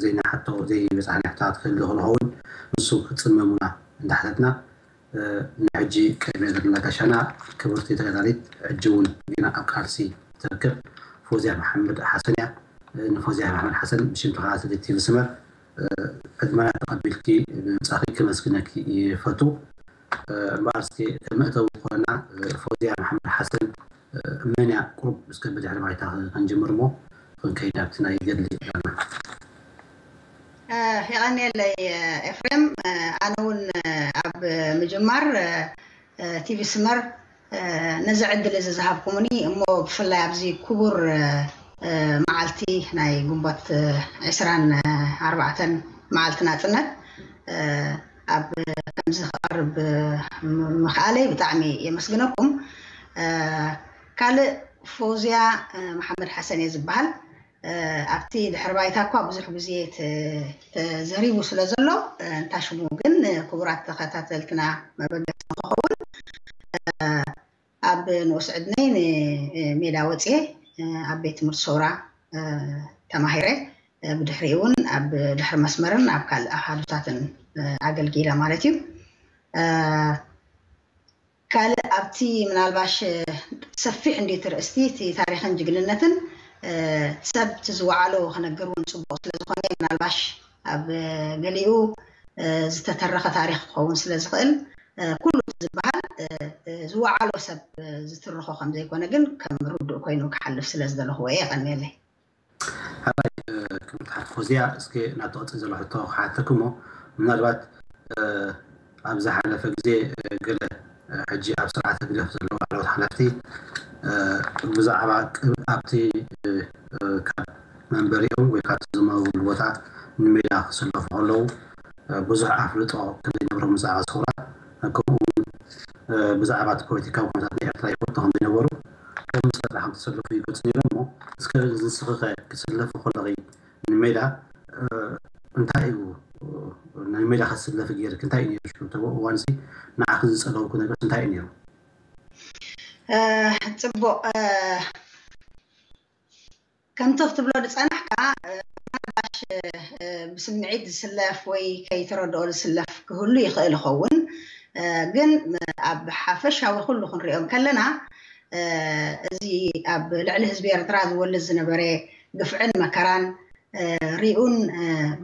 ዘይናሓቶ ዘይበጻሕና ሕቶታት ክህሉ ከሎ ኸውን ንሱ ክጽመሙና እንዳሓተትና ንሕጂ ቀይመ ዘለና ጋሻና ክብርቲ ተጋዳሊት ሕጂ እውን ጌና ኣብ ቃልሲ ትርከብ ፎዝያ መሓመድ ሓሰን እያ። ንፎዝያ መሓመድ ሓሰን ብሽም ተኸታተልቲ ቲቪ ስመር ዕድመና ተቐቢልኪ ብምምጻእኺ ከመስግነኪ ይፈቱ። እምበኣር እስኪ መእተዊ ዝኾነና ፎዝያ መሓመድ ሓሰን መን እያ ቁሩብ እስከ ብድሕሪ ባይታ ክንጅምር እሞ ክንከይድ ኣብቲ ናይ ገድሊ ዕላልና። የቐንየለይ ኤፍሬም። ኣነ እውን ኣብ ምጅማር ቲቪ ስመር ነዚ ዕድል እዚ ዝሃብኩምኒ እሞ ብፍላይ ኣብዚ ክቡር መዓልቲ ናይ ግንቦት ዕስራን ኣርባዕተን መዓልቲ ናፅነት ኣብ ከምዚ ክቐርብ ምኽኣለይ ብጣዕሚ የመስግነኩም። ካልእ ፎዝያ መሓመድ ሓሰን እየ ዝበሃል። ኣብቲ ድሕሪ ባይታ እኳ ብዙሕ ግዜ ተዘሪቡ ስለ ዘሎ እንታ ሽሙ ግን ክቡራት ተኸታተልትና መበገሲ ንክኸውን ኣብ ንኡስ ዕድመይ ንሜዳ ወፅየ ኣብ ቤት ትምህርቲ ሰውራ ተማሂረ። ብድሕሪኡ እውን ኣብ ድሕሪ መስመርን ኣብ ካልእ ኣሃዱታትን ኣገልጊለ ማለት እዩ። ካልእ ኣብቲ ምናልባሽ ሰፊሕ እንዲ እቲ ርእስቲ እቲ ታሪኽን ጅግንነትን ሰብ እቲ ዝወዓሎ ክነግር እውን ፅቡቕ ስለ ዝኾነ ምናልባሽ ኣብ ገሊኡ ዝተተረኸ ታሪኽ ክኸውን ስለ ዝኽእል ኩሉ እቲ ዝበሃል ዝወዓሎ ሰብ ዝትርኾ ከም ዘይኮነ ግን ከም ርዱእ ኮይኑ ክሓልፍ ስለ ዝደለኹዎ እየ። የቐንየለይ። ሓራይ ክብርቲ ሓፍቲ ፎዝያ፣ እስኪ ናብቲ ቅፅል ዘሎ ሕቶ ክሓተክ እሞ ምናልባት ኣብ ዝሓለፈ ግዜ ገለ ሕጂ ኣብ ስርዓት ህግደፍ ዘለዉ ላዕለዎት ሓለፍቲ ብዛዕባ ኣብቲ ካብ መንበሪኦም ወይ ካብቲ ዝመርብሉ ቦታ ንሜዳ ክስለፉ ከለዉ ብዙሕ ኣፍልጦ ከምዘይነበሮም ብዛዕባ ሰውራ ከምኡ እውን ብዛዕባ እቲ ፖለቲካዊ ኩነታት ናይ ኤርትራ ይፈልጡ ከምዘይነበሩ ከም ዝፈትራ ከም ተሰለፉ ይገልጹ ነይሮም እሞ እስከ ንስኺ ከ ክትስለፊ ከለኺ ንሜዳ እንታይ እዩ ንሜዳ ክትስለፊ ገይርክ እንታይ እዩ ነይሩ ሽዑ እዋንሲ ንዓኺ ዝጸለውኩ ነገርስ እንታይ እዩ ነይሩ? ጽቡቕ ከምቲ ክትብሎ ዝጸናሕካ ምናልባሽ ብስምዒት ዝስለፍ ወይ ከይተረድኦ ዝስለፍ ክህሉ ይኽእል ይኸውን። ግን ኣብ ሓፈሻዊ ኩሉ ክንሪኦ እንከለና እዚ ኣብ ልዕሊ ህዝቢ ኤርትራ ዝወልድ ዝነበረ ግፍዕን መከራን ሪኡን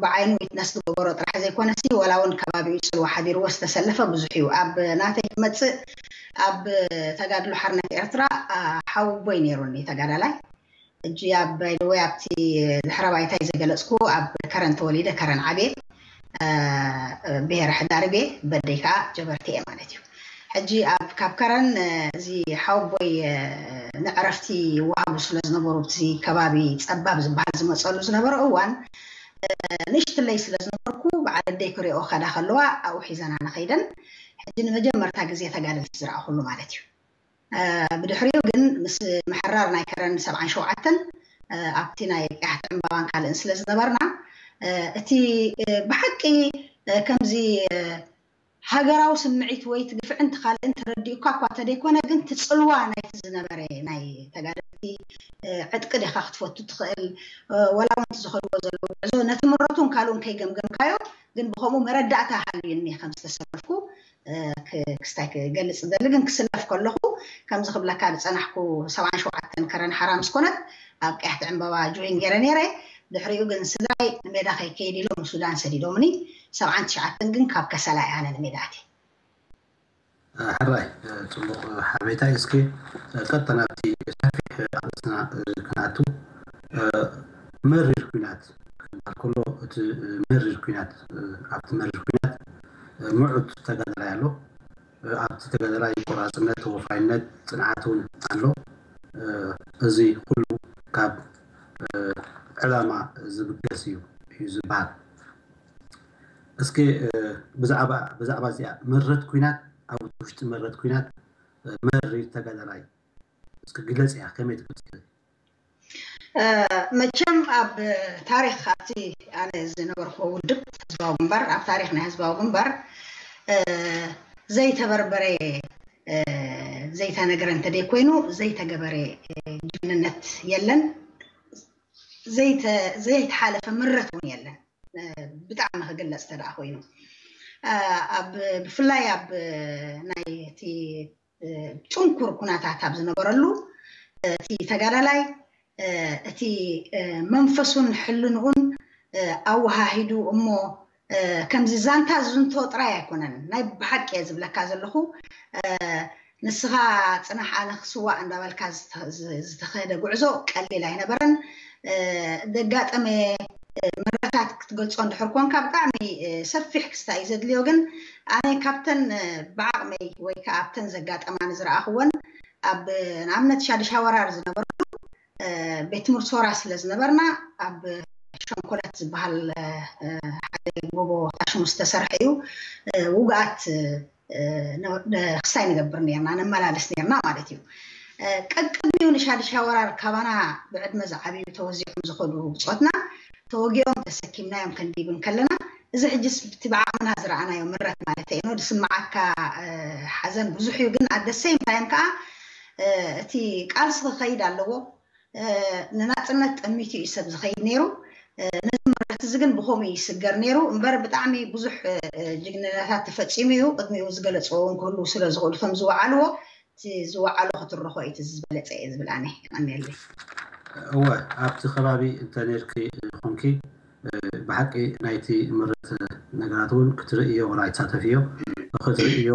ብዓይኑ ዊትነስ ዝገበሮ ጥራሕ ዘይኮነሲ ዋላ እውን ከባቢኡ ፅልዋ ሓዲርዎ ዝተሰለፈ ብዙሕ እዩ። ኣብ ናተይ ክመፅእ ኣብ ተጋድሎ ሓርነት ኤርትራ ሓውቦይ ነይሩኒ ተጋዳላይ። ሕጂ ኣብ ባይደወይ ኣብቲ ድሕረ ባይታይ ዘገለፅኩ ኣብ ከረን ተወሊደ ከረን ዓብየ ብሄረ ሕዳርቤ በደይ ከዓ ጀበርቲ እየ ማለት እዩ። ሕጂ ኣብ ካብ ከረን እዚ ሓወቦይ ንዕረፍቲ ይወሃቡ ስለ ዝነበሩ እቲ ከባቢ ፀባብ ዝበሃል ዝመፀሉ ዝነበረ እዋን ንእሽትለይ ስለ ዝነበርኩ በዓል ኣደይ ክሪኦ ከዳ ከለዋ ኣብኡ ሒዘና ንኸይደን ሕጂ ንመጀመርታ ግዜ ተጋደልቲ ዝረኣኹሉ ማለት እዩ። ብድሕሪኡ ግን ምስ ምሕራር ናይ ከረን ሰብዓን ሸውዓተን ኣብቲ ናይ ቅያሕቲ ዕምባባን ካልእን ስለ ዝነበርና እቲ ብሓቂ ከምዚ ሃገራዊ ስምዒት ወይ እቲ ግፍዕን እቲ ካልእን ተረዲኡካ እኳ ተደይኮነ ግን እቲ ፅልዋ ናይቲ ዝነበረ ናይ ተጋደልቲ ዕጥቂ ዲኻ ክትፈቱ ትኽእል ወላ እውን እቲ ዝኸድዎ ዘለዉ ጉዕዞ ነቲ ምረቱን ካልኡን ከይገምገምካዮ ግን ብኸምኡ መረዳእታ ሃልዩኒ ከም ዝተሰለፍኩ ክስታይ ክገልፅ ዝደሊ ግን ክስለፍ ከለኹ ከምዚ ክብለካ ዝፀናሕኩ ሰብዓን ሸውዓተን ከረን ሓራ ምስ ኮነት ኣብ ቀያሕቲ ዕምበባ ጆይን ገይረ ነይረ። ድሕሪኡ ግን ስድራይ ንሜዳ ከይከይድ ኢሎም ንሱዳን ሰዲዶምኒ። ሰብዓን ትሽዓተን ግን ካብ ከሰላ እየ ኣነ ንሜዳ ኣትየ። ሕራይ ፅቡቕ ሓበሬታይ። እስኪ ቀጥታ ናብቲ ሰፊሕ ኣርእስትና ክንኣቱ መሪር ኲናት ክበሃል ከሎ፣ እቲ መሪር ኲናት፣ ኣብቲ መሪር ኲናት ምዑት ተጋዳላይ ኣሎ። ኣብቲ ተጋዳላይ ቆራፅነት፣ ተወፋይነት፣ ፅንዓት እውን ኣሎ። እዚ ኩሉ ካብ ዕላማ ዝብገስ እዩ እዩ ዝበሃል። እስኪ ብዛዕባ ብዛዕባ እዚኣ መረት ኲናት፣ ኣብ ውሽጢ መረት ኲናት መሪር ተጋዳላይ እስኪ ግለጽ እያ፣ ከመይ ትገልጽ? መቸም ኣብ ታሪኽ ኣብቲ ኣነ ዝነበርኩዎ ውድብ ህዝባዊ ግንባር፣ ኣብ ታሪኽ ናይ ህዝባዊ ግንባር ዘይተበርበረ፣ ዘይተነገረ እንተደይ ኮይኑ ዘይተገበረ ጅግንነት የለን። ዘይተሓለፈ ምረት እውን የለን። ብጣዕሚ ክግለፅ ተደኣ ኮይኑ ብፍላይ ኣብ ናይ እቲ ፅንኩር ኩነታት ኣብ ዝነበረሉ እቲ ተጋዳላይ እቲ መንፈሱን ሕልንኡን ኣወሃሂዱ እሞ ከምዚ ዛንታ ዝዝንቶ ጥራይ ኣይኮነን። ናይ ብሓቂ እየ ዝብለካ ዘለኹ። ንስኻ ፅናሕ ኣነ ክስዋእ እንዳበልካ ዝተኸደ ጉዕዞ ቀሊል ኣይነበረን። ዘጋጠመ መረታት ክትገልፆ እንድሕር ኮንካ ብጣዕሚ ሰፊሕ ክስታይ እዩ ዘድልዮ። ግን ኣነ ካብተን ብዓቕመይ ወይ ከዓ ኣብተን ዘጋጠማኒ ዝረኣኽወን ኣብ ንኣብነት ሻድሻ ወራር ዝነበረሉ ቤት ትምህርቲ ሶራ ስለ ዝነበርና ኣብ ሸንኮለት ዝበሃል ሓደ ጎቦ ታሽሙ ዝተሰርሐ እዩ። ውግኣት ክስታይ ንገብር ነርና፣ ነመላለስ ነርና ማለት እዩ። ቀቅድሚኡ ንሻድሻ ወራር ካባና ብዕድመ ዝዓብዩ ተወዚዖም ዝኸዱ ብፆትና ተወጊኦም ተሰኪምናዮም ከንዲብ እንከለና፣ እዚ ሕጅስ ብቲ ብዓቕምና ዝረኣናዮ ምረት ማለት እዩ። ዝስማዓካ ሓዘን ብዙሕ እዩ፣ ግን ኣደሰይም ታይም ከዓ እቲ ቃልሲ ክኸይድ ኣለዎ። ንናፅነት ጠሚቱ እዩ ሰብ ዝኸይድ ነይሩ። ነዚ ምረት እዚ ግን ብኸምኡ ይስገር ነይሩ እምበር ብጣዕሚ ብዙሕ ጅግንነታት ተፈፂሙ እዩ። ቅድሚኡ ዝገለፅዎ እውን ክህልው ስለ ዝኽእሉ እቶም ዝወዓልዎ፣ እቲ ዝወዓሎ ክትርኾ እዩ እቲ ዝበለፀ እየ ዝብል ኣነ። የቐንየለይ። እወ፣ ኣብቲ ከባቢ እንተነርኪ ኮንኪ ብሓቂ ናይቲ ምረት ነገራት እውን ክትርእዮ ወላ ኣይትሳተፍዮ ክትርእዮ፣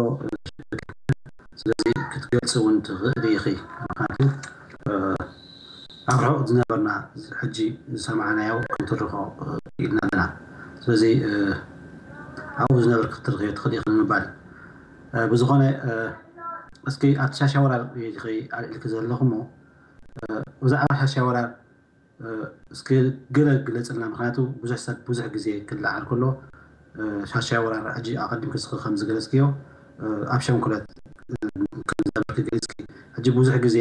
ስለዚ ክትገልፂ እውን ትኽእሊ ኢኺ። ምክንያቱ ኣብ ርሑቕ ዝነበርና ሕጂ ዝሰማዕናዮ ክንትርኾ ኢልና ኣለና። ስለዚ ኣብኡ ዝነበር ክትርኽዮ ትኽእል ኢኺ ንምባል እዩ። ብዝኾነ እስኪ ኣብቲ ሻሻ ወራር ኢኺ ኣልዒልኪ ዘለኹ እሞ ብዛዕባ ሻሻ ወራር እስኪ ገለ ግለፅልና። ምክንያቱ ብዙሕ ሰብ ብዙሕ ግዜ ክለዓል ከሎ ሻሻ ወራር ሕጂ ኣቐዲምኪ እስኪ ከም ዝገለፅክዮ ኣብ ሸንኮለት ከም ዝነበርኪ ገሊፅኪ፣ ሕጂ ብዙሕ ግዜ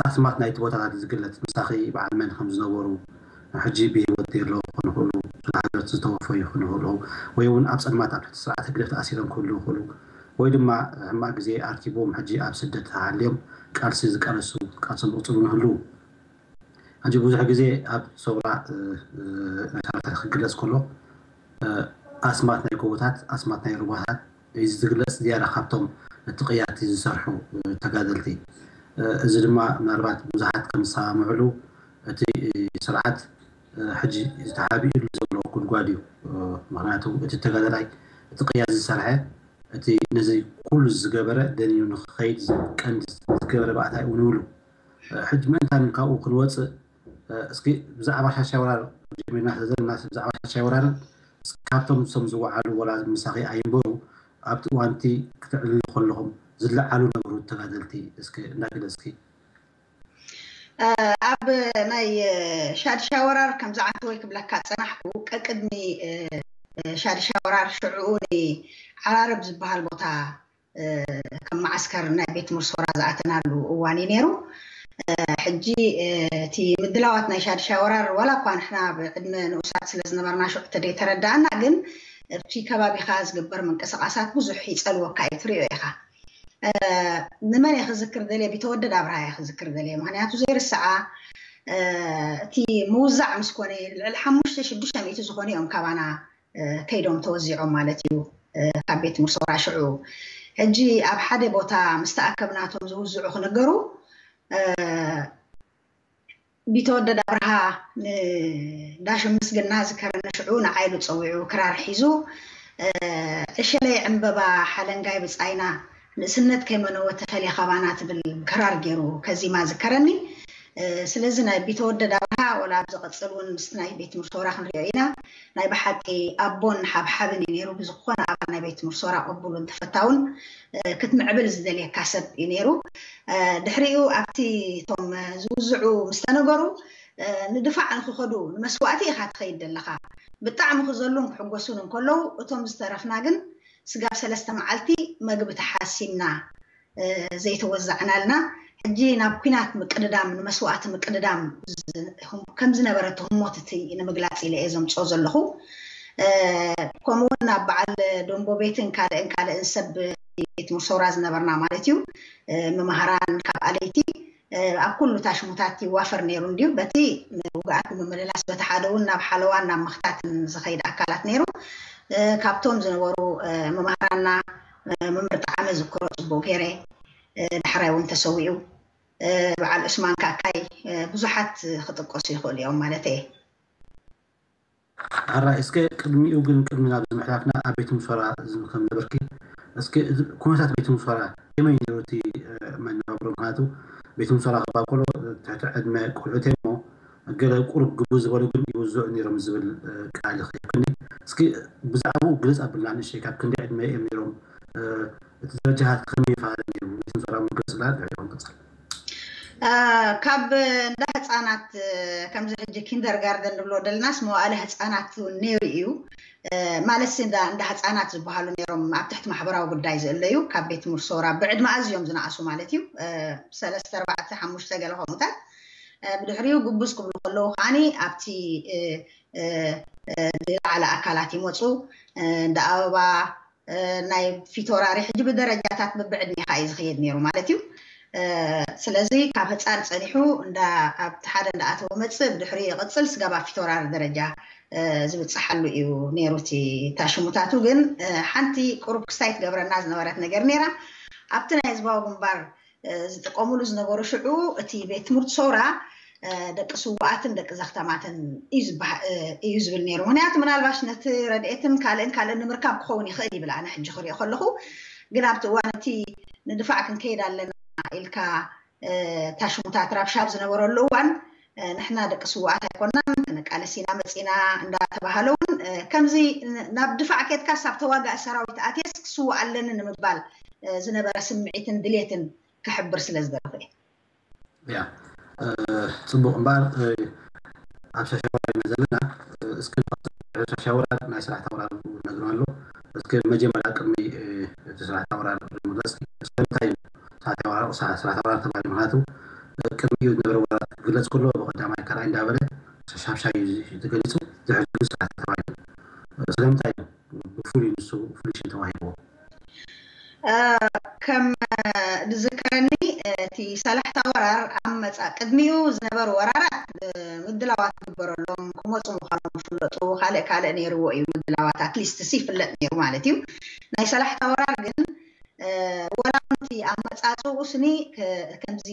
ኣስማት ናይቲ ቦታታት ዝግለፅ ምሳኺ በዓል መን ከም ዝነበሩ፣ ሕጂ ብህይወት የለዉ ክኾኑ ይኽእሉ፣ ስለ ሃገር ዝተወፈዩ ይኾኑ ይኽእሉ፣ ወይ እውን ኣብ ፀልማት ኣብ ትሕቲ ስርዓት ህግደፍ ተኣሲሮም ክህልዉ ይኽእሉ፣ ወይ ድማ ሕማቕ ግዜ ኣርኪብዎም ሕጂ ኣብ ስደት ተሃልዮም ቃልሲ ዝቃለሱ ቃልሶም ዝቕፅሉ ይህልዉ። ሕጂ ብዙሕ ግዜ ኣብ ሰውራ ናይ ሰውራ ታሪክ ክግለፅ ከሎ ኣስማት ናይ ጎቦታት ኣስማት ናይ ሩባታት እዩ ዝግለፅ ዝያዳ ካብቶም እቲ ቅያቲ ዝሰርሑ ተጋደልቲ። እዚ ድማ ምናልባት ብዙሓት ከም ዝሰማምዕሉ እቲ ስርዓት ሕጂ ተሓቢእሉ ዘሎ ጉድጓድ እዩ። ምክንያቱ እቲ ተጋደላይ እቲ ቅያቲ ዝሰርሐ እቲ ነዚ ኩሉ ዝገበረ ደኒኑ ንክኸይድ ቀንዲ ዝገበረ ባእታይ እውን ይብሉ። ሕጂ ምእንታን ካብኡ ክንወፅእ እስኪ ብዛዕባ ሻሻይ ወራር ጀሚርና ስለዘለና ብዛዕባ ሻሻይ ወራርን ካብቶም እሶም ዝወዓሉ ወላ ምሳኺ ኣይንበሩ ኣብቲ እዋንቲ ክትዕልሉ ከለኹም ዝለዓሉ ነበሩ ተጋደልቲ እስኪ እንዳግለፅኪ። ኣብ ናይ ሻድሻ ወራር ከምዚ ዓንተወይ ክብለካ ዝፀናሕኩ ቀቅድሚ ሻድሻ ወራር ሽዕኡ ንዓራርብ ዝበሃል ቦታ ከም መዓስከር ናይ ቤት ምርሶራ ዝኣተናሉ እዋን እዩ ነይሩ። ሕጂ እቲ ምድላዋት ናይ ሻድሻ ወራር ዋላ እኳ ንሕና ብዕድመ ንኡሳት ስለ ዝነበርና ሽዑ ተደይተረዳእና ግን ኣብቲ ከባቢኻ ዝግበር ምንቅስቃሳት ብዙሕ ይፀልወካ እዩ ትሪኦ ኢኻ። ንመን እየ ክዝክር ደልየ? ቢተወደድ ኣብርሃ እየ ክዝክር ደልየ። ምክንያቱ ዘይርስዓ እቲ ምውዛዕ ምስ ኮነ ልዕሊ ሓሙሽተ ሽዱሽተ ሚእቲ ዝኾኑ እዮም ካባና ከይዶም ተወዚዖም ማለት እዩ ካብ ቤት ምርሶ ራሽዑ። ሕጂ ኣብ ሓደ ቦታ ምስ ተኣከብናቶም ዝውዝዑ ክነገሩ ቢተወደድ ኣብርሃ ንዳሽም ምስግና ዝከረነ ሽዑ ንዓይሉ ፀዊዑ ክራር ሒዙ ዕሸለይ ዕምበባ ሓለንጋይ ብፃይና ንእስነት ከይመነወ ተፈልየ ካባና ትብል ክራር ገይሩ ከዚማ ዝከረኒ። ስለዚ ናይ ቢተወደድ ኣብርሃ ወላ ኣብ ዝቐፅል እውን ምስቲ ናይ ቤት ትምህርቲ ሶራ ክንሪኦ ኢና። ናይ ብሓቂ ኣቦን ሓብሓብን እዩ ነይሩ። ብዝኾነ ኣባል ናይ ቤት ትምህርቲ ሶራ ቅቡሉን ተፈታውን ክትምዕብል ዝደልየካ ሰብ እዩ ነይሩ። ድሕሪኡ ኣብቲ እቶም ዝውዝዑ ምስ ተነገሩ ንድፋዕ ንክኸዱ ንመስዋእቲ ኢኻ ትኸይድ ዘለኻ። ብጣዕሚ ክዘሉን ክሕጎሱን እንከለዉ እቶም ዝተረፍና ግን ስጋብ ሰለስተ መዓልቲ መግቢ ተሓሲምና ዘይተወዛዕናልና። ሕጂ ናብ ኲናት ምቅድዳም ንመስዋእቲ ምቅድዳም ከም ዝነበረ ትህሞት እቲ ንምግላፅ ኢለ እየ ዘምፅኦ ዘለኹ። ከምኡውን ናብ በዓል ደንቦ ቤትን ካልእን ካልእን ሰብ ቤት ምርሶራ ዝነበርና ማለት እዩ፣ መማህራን ካብ ኣለይቲ ኣብ ኩሉ ታሽሙታት ይዋፈር ነይሩ እንድዩ። በቲ ውግኣት ንምምልላስ በቲ ሓደ እውን ናብ ሓለዋን ናብ ምኽታትን ዝኸይድ ኣካላት ነይሩ። ካብቶም ዝነበሩ መማህራና መምህር ጣዕመ ዝክሮ ፅቡቅ ገይረ፣ ዳሕራይ እውን ተሰዊኡ። በዓል ዑስማን ካካይ፣ ብዙሓት ክጥቀሱ ይኽእሉ እዮም ማለት እየ። ኣራይ እስከ ቅድሚኡ ግን ቅድሚ ናብ ዝምሕላፍና ኣብ ቤት ምሶራ ከም ነበርኪ እስኪ ኩነታት ቤት ምሶራ ከመይ ነይሩ እቲ መነባብሮ? ምክንያቱ ቤት ምሶራ ክባ ከሎ ትሕቲ ዕድመ ቆልዑት እሞ ገለ ቁሩብ ግቡ ዝበሉ ግን ይውዝዑ ነይሮም ዝብል ቃል ይኽእልኒ። እስኪ ብዛዕባኡ ግልፅ ኣብልና ንእሽተይ፣ ካብ ክንደይ ዕድመ እዮም ነይሮም? እቲ ደረጃታት ከመይ ይፈላለ ነይሩ? ቤት ምሶራ ምግልፅላ ድሕሪኡ ንቅፅል። ካብ እንዳ ህፃናት፣ ከምዚ ሕጂ ኪንደርጋርደን ንብሎ ደለናስ መዋእለ ህፃናት እውን ነይሩ እዩ። ማለት እንዳ ህፃናት ዝበሃሉ ነይሮም ኣብ ትሕቲ ማሕበራዊ ጉዳይ ዝእለዩ፣ ካብ ቤት ትምህርቲ ሶራ ብዕድመ ኣዝዮም ዝነኣሱ ማለት እዩ። ሰለስተ ኣርባዕተ ሓሙሽተ ገለ ከምኡታት። ብድሕሪኡ ግቡዝ ክብሉ ከለዉ ከዓኒ ኣብቲ ዝለዓለ ኣካላት ይመፁ። እንዳ ኣበባ ናይ ፊት ወራሪ ሕጂ ብደረጃታት ብብዕድሜኻ እዩ ዝኽየድ ነይሩ ማለት እዩ። ስለዚ ካብ ህፃን ፀኒሑ እንዳ ኣብቲ ሓደ እንዳኣተወ መፅእ ብድሕሪ ይቕፅል ስጋብ ኣብ ፊት ወራሪ ደረጃ ዝብፅሓሉ እዩ ነይሩ። እቲ ታሽሙታቱ ግን ሓንቲ ቁሩብ ክስታይ ትገብረና ዝነበረት ነገር ነይራ። ኣብቲ ናይ ህዝባዊ ግንባር ዝጥቀሙሉ ዝነበሩ ሽዑ እቲ ቤት ትምህርቲ ሶራ ደቂ ስዋኣትን ደቂ ዘኽተማትን እዩ ዝብል ነይሩ። ምክንያቱ ምናልባሽ ነቲ ረድኤትን ካልእን ካልእን ንምርካብ ክኸውን ይኽእል ይብል ኣነ ሕጂ ክሪኦ ከለኹ። ግን ኣብቲ እዋን እቲ ንድፋዕ ክንከይድ ኣለና ኢልካ ታሽሙታት ራብሻ ኣብ ዝነበረሉ እዋን ንሕና ደቂ ስዋኣት ኣይኮናን፣ ከነቃለስ ኢና መፂና እንዳተባሃለ እውን ከምዚ ናብ ድፋዕ ኬድካስ ኣብ ተዋጋኢ ሰራዊት ኣትየስ ክስዋእ ኣለኒ ንምባል ዝነበረ ስምዒትን ድሌትን ክሕብር ስለ ዝደለኹ እየ። ያ ጽቡቕ እምበኣር ኣብ ሻሻወራ ኢና ዘለና። እስኪ ሻሻወራ ናይ ስራሕ ታወራር ነግሩ ኣሎ። እስኪ መጀመርያ ቅድሚ እቲ ስራሕ ታወራር ምግለጽ ስለምንታይ እዩ ስራሕ ታወራር ስራሕ ታወራር ተባሂሉ? ምክንያቱ ቅድሚኡ ዝነበረ ወራራት ክግለጽ ከሎ ብቀዳማይ ካልኣይ እንዳበለ ሻሻብሻይ እዩ ተገሊጹ። ድሕሪ ስራሕ ተባሂሉ ስለምንታይ እዩ ብፍሉይ ንሱ ፍሉይ ሽም ተዋሂብዎ? ከም ዝዝከረኒ እቲ ሳላሕታ ወራር ኣብ መፃ ቅድሚኡ ዝነበሩ ወራራት ምድላዋት ግበረሎም ክመፁ ምዃኖም ዝፍለጡ ካልእ ካልእ ነይርዎ እዩ። ምድላዋት ኣትሊስት ሲ ይፍለጥ ነይሩ ማለት እዩ። ናይ ሳላሕታ ወራር ግን ወላ እቲ ኣመፃፅኡ ስኒ ከምዚ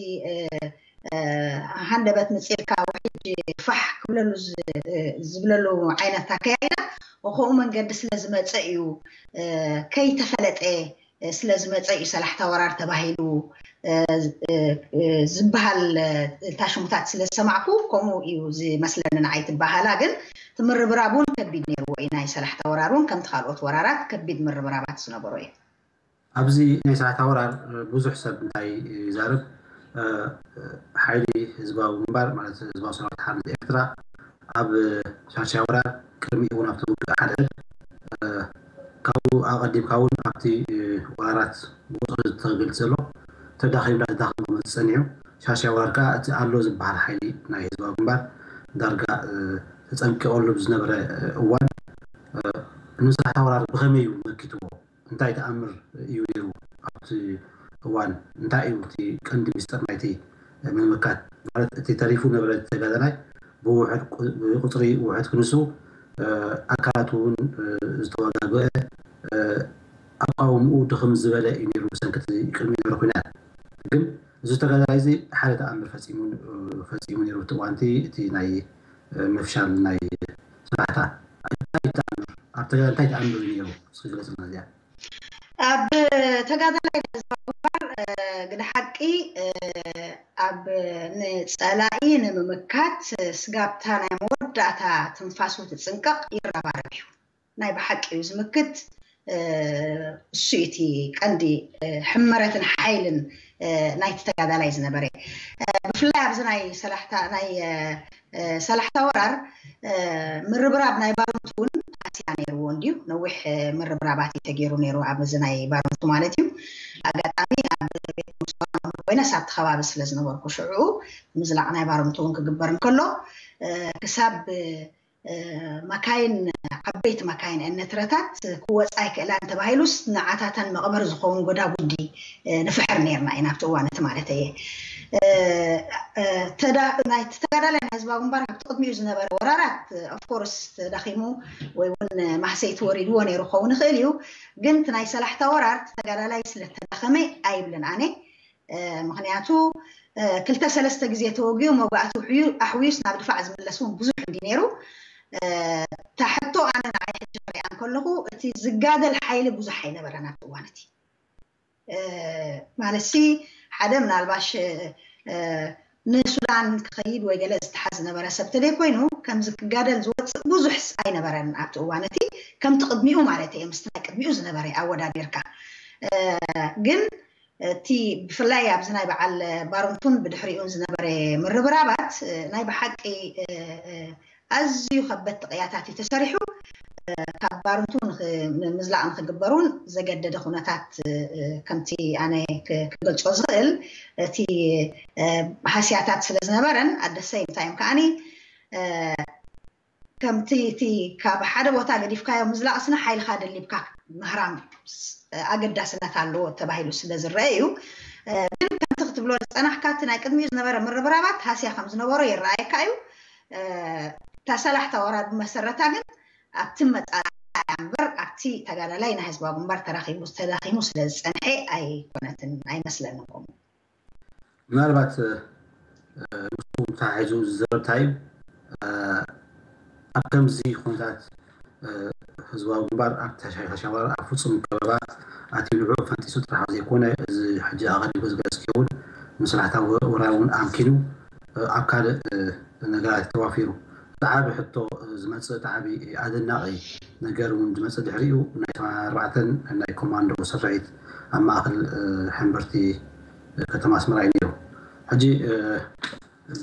ሃንደበት ምፅልካ ውሕጅ ፋሕ ክብለሉ ዝብለሉ ዓይነት ኣከያይዳ ብከምኡ መንገዲ ስለ ዝመፀ እዩ፣ ከይተፈለጠ ስለ ዝመፀ እዩ ሰላሕታ ወራር ተባሂሉ ዝበሃል ታሽሙታት ስለ ዝሰማዕኩ ከምኡ እዩ ዝመስለኒ ንዓይ። ትበሃላ ግን ትምርብራብ እውን ከቢድ ነይርዎ እዩ። ናይ ሰላሕታ ወራር እውን ከምቲ ካልኦት ወራራት ከቢድ ምርብራባት ዝነበሮ እዩ። ኣብዚ ናይ ስርዓት ኣወራር ብዙሕ ሰብ እንታይ ይዛረብ፣ ሓይሊ ህዝባዊ ግንባር ማለት ህዝባዊ ሰራዊት ሓርነት ኤርትራ ኣብ ሻሻይ ወራር ቅድሚ እውን ኣብቲ ውግእ ሓደ ካብኡ ኣቐዲምካ እውን ኣብቲ ወራራት ብቁፅሪ ተገልፅ ዘሎ ተዳኺምና ተዳኺሙ ክመፅእ ፀኒሑ። ሻሻይ ወራር ከዓ እቲ ኣሎ ዝበሃል ሓይሊ ናይ ህዝባዊ ግንባር ዳርጋ ተፀንቂቐሉ ብዝነበረ እዋን ንስርዓት ኣወራር ብኸመይ እዩ መኪትዎ? እንታይ ተኣምር እዩ ነይሩ ኣብቲ እዋን? እንታይ እዩ እቲ ቀንዲ ሚስጥር ናይቲ ምምካት? ማለት እቲ ተሪፉ ነበረ ተጋዳላይ ብውሕድ ብቁፅሪ ውሕድ ክንሱ ኣካላቱ እውን ዝተወጋገአ ኣቃውምኡ ድኽም ዝበለ እዩ ነይሩ ብሰንኪ እቲ ቅድሚ ነበረ ኩናት። ግን እዚ ተጋዳላይ እዚ ሓደ ተኣምር ፈፂሙ ፈፂሙ ነይሩ። እቲ እዋንቲ እቲ ናይ ምፍሻል ናይ ስራሕታ እንታይ ተኣምር ኣብ ተጋዳላይ እንታይ ተኣምር እዩ ነይሩ? እስኪ ግለፅልና እዚኣ። ኣብ ተጋዳላይ ህዝባዊ ግንባር ግደ ሓቂ ኣብ ንጸላኢ ንምምካት ስጋብታ ናይ መወዳእታ ትንፋሱ ትጽንቀቕ ይረባረብ እዩ። ናይ ብሓቂ እዩ ዝምክት። እሱ እቲ ቀንዲ ሕመረትን ሓይልን ናይቲ ተጋዳላይ ዝነበረ። ብፍላይ ኣብዚ ናይ ሰላሕታ ናይ ሰላሕታ ወራር ምርብራብ ናይ ባርንቱ እውን ኣስያ ነይርዎ እንድዩ። ነዊሕ ምርብራባት እዩ ተገይሩ ነይሩ ኣብዚ ናይ ባርንቱ ማለት እዩ። ኣጋጣሚ ኣብ ቤት መስዋእቲ ኮይነ ሳብቲ ከባቢ ስለ ዝነበርኩ ሽዑ ምዝላቕ ናይ ባርንቱ እውን ክግበር እንከሎ ክሳብ መካይን ዓበይቲ መካይን እነትረታት ክወፃ ኣይክእላን ተባሂሉስ ንዓታተን መቐበር ዝኸውን ጎዳጉዲ ንፍሕር ነርና ኢና ኣብቲ እዋን እቲ ማለት እየ። ናይቲ ተጋዳላይ ናይ ህዝባዊ ግንባር ካብቲ ቅድሚኡ ዝነበረ ወራራት ኦፍኮርስ ተዳኺሙ ወይ እውን ማህሰይቲ ወሪድዎ ነይሩ ክኸውን ይኽእል እዩ። ግን እቲ ናይ ሰላሕታ ወራር ተጋዳላይ ስለተዳኸመ ኣይብልን ኣነ። ምክንያቱ ክልተ ሰለስተ ግዜ ተወጊኡ መውጋእቱ ኣሕውዩስ ናብ ድፋዕ ዝምለስ እውን ብዙሕ እንዲ ነይሩ። ታሕቶ ኣነ ንዓይ ሕጂ ክሪኣ እንከለኹ እቲ ዝጋደል ሓይሊ ብዙሕ ኣይነበረን ኣብቲ እዋን እቲ። ማለት ሲ ሓደ ምናልባሽ ንሱዳን ክኸይድ ወይ ገለ ዝተሓዝ ዝነበረ ሰብ ተደይ ኮይኑ ከምዚ ክጋደል ዝወፅእ ብዙሕ ኣይነበረን ኣብቲ እዋን እቲ። ከምቲ ቅድሚኡ ማለት እየ ምስቲ ናይ ቅድሚኡ ዝነበረ ኣወዳዲርካ ግን እቲ ብፍላይ ኣብዚ ናይ በዓል ባርንቱን ብድሕሪኡን ዝነበረ ምርብራባት ናይ ብሓቂ ኣዝዩ ከበድቲ ቅያታት እዩ ተሰሪሑ። ካብ ባርንቱ ንምዝላቕ ንክግበር እውን ዘገደደ ኩነታት ከምቲ ኣነ ክገልፆ ዝኽእል እቲ ሃስያታት ስለ ዝነበረን ኣደሰይ እንታይ እዮም ከዓኒ ከምቲ እቲ ካብ ሓደ ቦታ ገዲፍካዮ ምዝላቕ ስነ ሓይልካ ደሊብካ ምህራም ኣገዳስነት ኣለዎ ተባሂሉ ስለ ዝረአ እዩ። ግን ከምቲ ክትብሎ ዝፀናሕካ እቲ ናይ ቅድሚኡ ዝነበረ ምርብራባት ሃስያ ከም ዝነበሮ ይረኣየካ እዩ። እታ ሰላሕታ ወራር ብመሰረታ ግን ኣብቲ መፃረያ እምበር ኣብቲ ተጋዳላይ ናይ ህዝባዊ ግንባር ተራኺቡ ተዳኺሙ ስለ ዝፀንሐ ኣይኮነትን ኣይመስለንን ከምኡ። ምናልባት ምስኡ ተሓሒዙ ዝዘረብ እንታይ እዩ ኣብ ከምዚ ኩነታት ህዝባዊ ግንባር ኣብ ተሻሻባር ኣብ ፍፁም ከበባ ኣትዩ ንዑ ፈንጢሱ ጥራሕ ዘይኮነ እዚ ሕጂ ኣቐዲሙ ዝገለፅክዮ እውን ንስራሕታ ወራር እውን ኣምኪኑ ኣብ ካልእ ነገራት ተዋፊሩ እቲ ዓቢ ሕቶ ዝመፅእ እቲ ዓቢ ኣደናቒ ነገር እውን ዝመፅእ ድሕሪኡ ናይ ኣርባዕተን ናይ ኮማንዶ ስርሒት ኣብ ማእኸል ሕምብርቲ ከተማ ኣስመራ እዩ ነይሩ። ሕጂ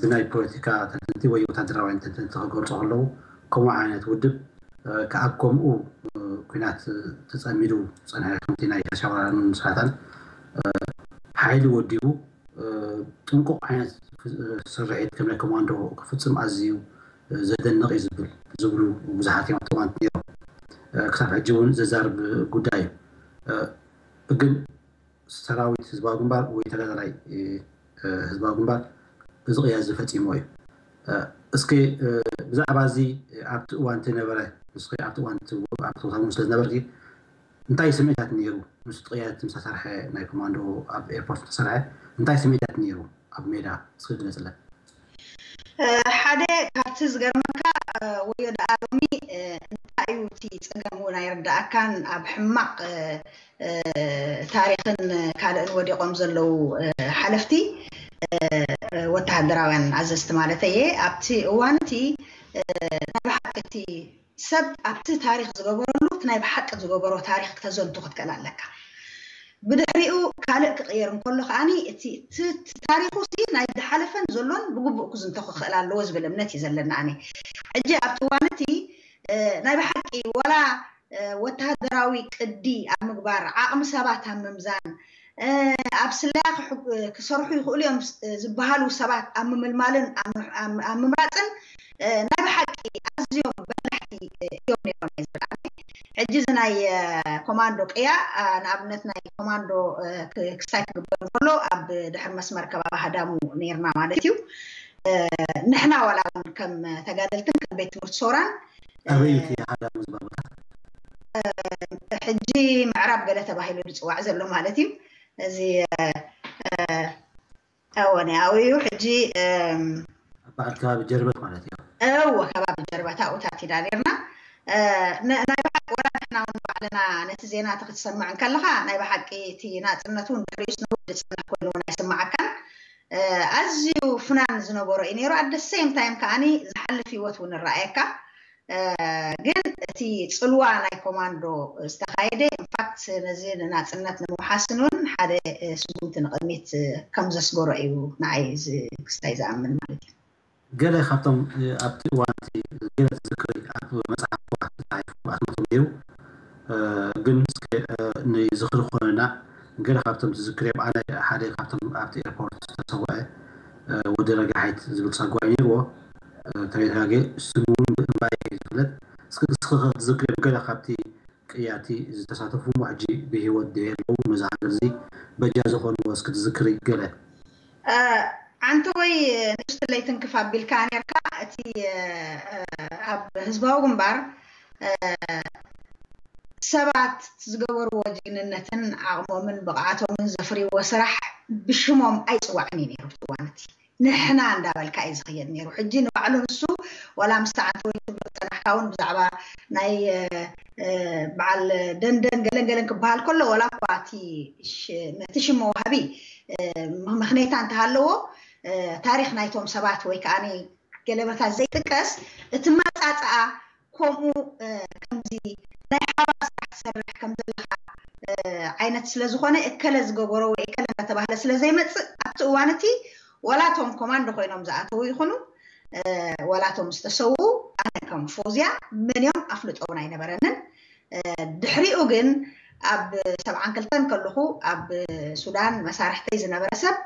ብናይ ፖለቲካ ተንተንቲ ወይ ወታደራውያን ተንተንቲ ክገልፁ ከለዉ ከምኡ ዓይነት ውድብ ካብ ከምኡ ኩናት ተፀሚዱ ዝፀንሐ ከምቲ ናይ ሻባራን ምስራታን ሓይሊ ወዲቡ ጥንቁቕ ዓይነት ስርሒት ከም ናይ ኮማንዶ ክፍፅም ኣዝዩ ዘደንቕ እዩ ዝብል ዝብሉ ብዙሓት እዮም ኣብቲ እዋን ነይሮም። ክሳብ ሕጂ እውን ዘዛርብ ጉዳይ እዩ። ግን ሰራዊት ህዝባዊ ግንባር ወይ ተጋዳላይ ህዝባዊ ግንባር እዚ ቅያ እዚ ፈፂሞ እዩ። እስኪ ብዛዕባ እዚ ኣብቲ እዋን እቲ ነበረ ንስኺ ኣብቲ እዋን ኣብቲ ቦታ እውን ስለ ዝነበርኪ እንታይ ስምዒታት ነይሩ? ምስ ጥቕያት ምስ ኣሰርሐ ናይ ኮማንዶ ኣብ ኤርፖርት ዝተሰርሐ እንታይ ስምዒታት ነይሩ ኣብ ሜዳ እስኪ ግለፅለን። ሓደ ካብቲ ዝገርመካ ወዮ ደኣ ሎሚ እንታይ እዩ እቲ ፀገም እውን ኣይርዳእካን ኣብ ሕማቕ ታሪክን ካልእን ወዲቆም ዘለዉ ሓለፍቲ ወተሃደራውያን ኣዘዝቲ ማለት እየ ኣብቲ እዋን እቲ ናይ ብሓቂ እቲ ሰብ ኣብቲ ታሪክ ዝገበረሉ እቲ ናይ ብሓቂ ዝገበሮ ታሪክ ክተዘንቱ ክትክእል ኣለካ። ብድሕሪኡ ካልእ ክቅየር እንከሎ ከዓኒ እቲ ታሪኩ ሲ ናይ ዝሓለፈን ዘሎን ብግቡእ ክዝንቶ ክኽእል ኣለዎ ዝብል እምነት እዩ ዘለና። ኣነ ሕጂ ኣብቲ እዋን እቲ ናይ ብሓቂ ዋላ ወተሃደራዊ ቅዲ ኣብ ምግባር፣ ዓቕሚ ሰባት ኣብ ምምዛን፣ ኣብ ስለያ ክሰርሑ ይኽእሉ እዮም ዝበሃሉ ሰባት ኣብ ምምልማልን ኣብ ምምራፅን ናይ ብሓቂ ኣዝዮም በላሕቲ እዮም ነይሮም ናይ ዝብላኒ። ሕጂ እዚ ናይ ኮማንዶ ቅያ ንኣብነት ናይ ኮማንዶ ክሳይ ክግበር እንከሎ ኣብ ድሕር መስመር ከባቢ ሃዳሙ ነይርና ማለት እዩ። ንሕና ዋላ እውን ከም ተጋደልትን ከም ቤት ትምህርቲ ሶራን ኣበይ እቲ ሃዳሙ ዝበሃል ቦታ? ሕጂ ምዕራብ ገለ ተባሂሉ ዝፅዋዕ ዘሎ ማለት እዩ። እዚ ኣወነ ኣብኡ እዩ ሕጂ ኣብ በዓል ከባቢ ጀርበት ማለት እዩ። እወ ከባቢ ጀርበት ኣብኡ ታቲና ነርና። ናይ በዓል ወላ ንሕና እውን ባዕልና ነቲ ዜና እቲ ክትሰምዕ እንከለኻ ናይ ብሓቂ እቲ ናፅነት እውን ድሕሪኡስ ንወዲ ዝፀንሕ ኮይኑ እውን ኣይስምዓካን። ኣዝዩ ፍናን ዝነበሮ እዩ ነይሩ። ኣደ ሴም ታይም ከዓኒ ዝሓልፍ ህይወት እውን ይረኣየካ። ግን እቲ ፅልዋ ናይ ኮማንዶ ዝተኻየደ ኢንፋክት ነዚ ንናፅነት ንምውሓስን እውን ሓደ ስጉምቲ ንቕድሚት ከም ዘስገሮ እዩ ንዓይ ክስታይ ዝኣምን ማለት እዩ። ገለ ካብቶም ኣብቲ እዋን እቲ ገለ ትዝክሪ ኣብ መፅሓፍ ተፃሒፉ ኣስማቶም ነይሩ። ግን እስከ ንዝኽሪ ክኾነና ገለ ካብቶም ትዝክርዮም ኣነ ሓደ ካብቶም ኣብቲ ኤርፖርት ዝተሰወዐ ወዲ ረጋሒት ዝብል ፀጓይ ነይርዎ። ተበይተጋገ ስሙ እውን ብእምባይ ዝፍለጥ እስኪ ንስኺ ክትዝክርዮም ገለ ካብቲ ቅያቲ ዝተሳተፉ እሞ ሕጂ ብህይወት ድየ ኣለዉ ነዚ ሃገር እዚ በጃ ዝኾንዎ እስኪ ትዝክሪ ገለ። ዓንተ ወይ ንእሽትለይ ትንክፍ ኣቢልካ ነርካ እቲ ኣብ ህዝባዊ ግንባር ሰባት ዝገበርዎ ጅግንነትን ዓቕሞምን ብቕዓቶምን ዘፍርይዎ ስራሕ ብሽሞም ኣይፅዋዕን እዩ ነይሩ እቲ እዋን እቲ ንሕና እንዳበልካ እዩ ዝኽየድ ነይሩ። ሕጂ ንባዕሉ ንሱ ዋላ ምስቲ ዓንተ ወይ ትብሎ ዝፀናሕካ እውን ብዛዕባ ናይ በዓል ደንደን ገለን ገለን ክበሃል ከሎ ዋላ እኳ እቲ ነቲ ሽም መውሃቢ ምኽነይታ እንተሃለዎ ታሪኽ ናይቶም ሰባት ወይ ከዓ ገለመታት ዘይጥቀስ እቲ ማፃፅኣ ከምኡ ከምዚ ናይ ሓባር ስራሕ ትሰርሕ ከም ዘለካ ዓይነት ስለ ዝኾነ እከለ ዝገበሮ ወይ እከለ እናተባህለ ስለ ዘይመፅእ ኣብቲ እዋን እቲ ዋላ እቶም ኮማንዶ ኮይኖም ዝኣተዉ ይኹኑ ዋላ እቶም ዝተሰውኡ ኣነ ከም ፎዝያ መን እዮም ኣፍልጦ እውን ኣይነበረንን። ድሕሪኡ ግን ኣብ ሰብዓን ክልተን ከለኹ ኣብ ሱዳን መሳርሕተይ ዝነበረ ሰብ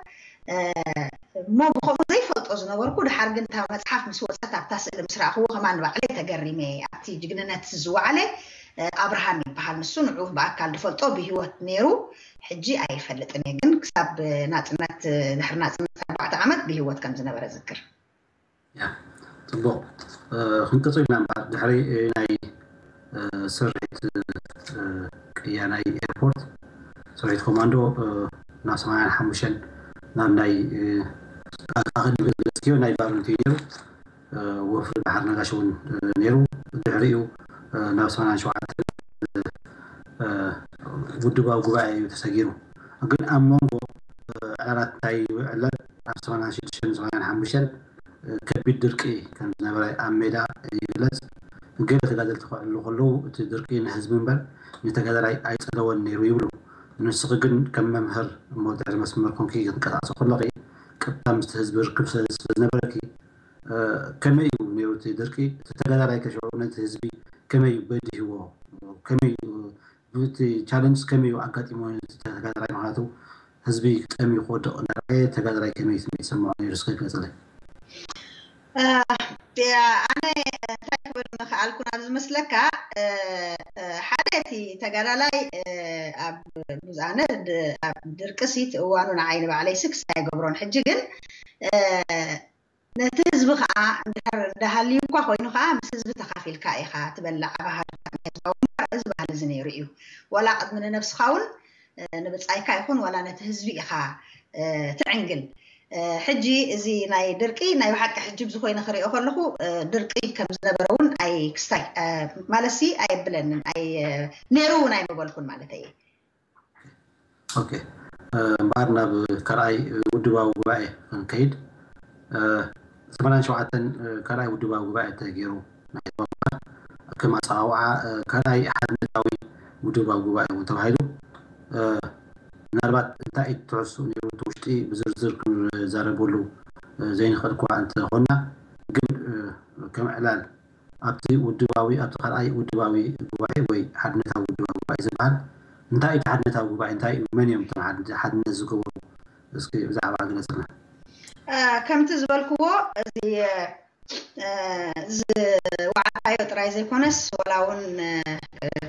እሞ ብኸምኡ ዘይፈልጦ ዝነበርኩ ድሓር ግን እታ መፅሓፍ ምስ ወፀት ኣብታ ስእሊ ምስ ረእኽዎ ከማን ንባዕለይ ተገሪመ ኣብቲ ጅግንነት ዝወዓለ ኣብርሃም ይበሃል ንሱ ንዑ ብኣካል ዝፈልጦ ብሂወት ነይሩ ሕጂ ኣይፈልጥን እየ ግን ክሳብ ናፅነት ድሕሪ ናፅነት ኣርባዕተ ዓመት ብሂወት ከም ዝነበረ ዝክር ያ ፅቡቕ ክንቅፅል ኢና እምበኣር ድሕሪ ናይ ስርሒት ቅያ ናይ ኤርፖርት ስርሒት ኮማንዶ ናብ ሰማንያን ሓሙሽተን ናብ ናይ ኣቐድሚ ገለፅክዮ ናይ ባርንት እዩ ነይሩ ወፍሪ ባሕር ነጋሽ እውን ነይሩ ድሕሪኡ ናብ ሰማንያን ሸውዓተን ውድባዊ ጉባኤ እዩ ተሰጊሩ ግን ኣብ መንጎ ዕላላት እንታይ ይዕለል ኣብ ሰማንያን ሽዱሽተን ሰማንያን ሓሙሽተን ከቢድ ድርቂ ከም ዝነበረ ኣብ ሜዳ ይግለጽ። ገለ ተጋደልቲ ክዕልሉ ከለዉ እቲ ድርቂ ንህዝቢ እምበር ንተጋዳላይ ኣይጸለወን ነይሩ ይብሉ። ንስኺ ግን ከም መምህር እሞ ድሕሪ መስመር ኮንኪ ክትንቀሳቐሲ ከለኺ ቀጥታ ምስቲ ህዝቢ ርክብ ስለ ዝነበረኪ ከመይ እዩ ነይሩ እቲ ድርቂ? እቲ ተጋዳላይ ከ ሽዑ ነቲ ህዝቢ ከመይ እዩ በዲህዎ? ከመይ እዩ ብቲ ቻለንጅ ከመይ እዩ ኣጋጢሞ ተጋዳላይ ምክንያቱ ህዝቢ ጠምዩ ክወድቕ እናረኣየ ተጋዳላይ ከመይ ስምዒት ይስምዖ ነይሩ እስከ ግለፅለይ ኣነ እንታይ ክብል ምኽኣልኩ ናብ ዝመስለካ ሓደ እቲ ተጋዳላይ ኣብ ብዙኣነ ኣብ ድርቅሲት እዋኑ ንዓይ ንባዕለይ ስክስ ኣይገብሮን ሕጂ ግን ነቲ ህዝቢ ከዓ እንድሕር እንዳሃልዩ እኳ ኮይኑ ከዓ ምስ ህዝቢ ተኻፊልካ ኢኻ ትበልዕ ኣብ ሃገርካ ናይ ህዝባዊ ግንባር እዚ ባህሊ እዚ ነይሩ እዩ ዋላ ቅድሚ ንነብስኻ እውን ንብፃይካ ይኹን ዋላ ነቲ ህዝቢ ኢኻ ትዕንግል ሕጂ እዚ ናይ ድርቂ ናይ ብሓቂ ሕጂ ብዝኮይነ ክሪኦ ከለኹ ድርቂ ከም ዝነበረ እውን ኣይ ክስታይ ማለትሲ ኣየብለንን ኣይ ነይሩ እውን ኣይምበልኩን ማለት እየ ኦኬ እምበኣር ናብ ካልኣይ ውድባዊ ጉባኤ ክንከይድ ሰማንያን ሸውዓተን ካልኣይ ውድባዊ ጉባኤ ተገይሩ ናይ ከም ኣፀዋውዓ ካልኣይ ሓድነታዊ ውድባዊ ጉባኤ እውን ተባሂሉ ምናልባት እንታይ ትሕሱ ነይሩ እቲ ውሽጢ ብዝርዝር ክንዛረበሉ ዘይንኽእል እኳ እንተኾንና ግን ከም ዕላል ኣብቲ ውድባዊ ኣብቲ ካልኣይ ውድባዊ ጉባኤ ወይ ሓድነታዊ ውድባዊ ጉባኤ ዝበሃል እንታይ እቲ ሓድነታዊ ጉባኤ እንታይ እዩ መን እዮም እቶም ሓድነት ዝገበሩ እስኪ ብዛዕባ ግለፅልና ከምቲ ዝበልክዎ እዚ ዝወዓልካዮ ጥራይ ዘይኮነስ ዋላ እውን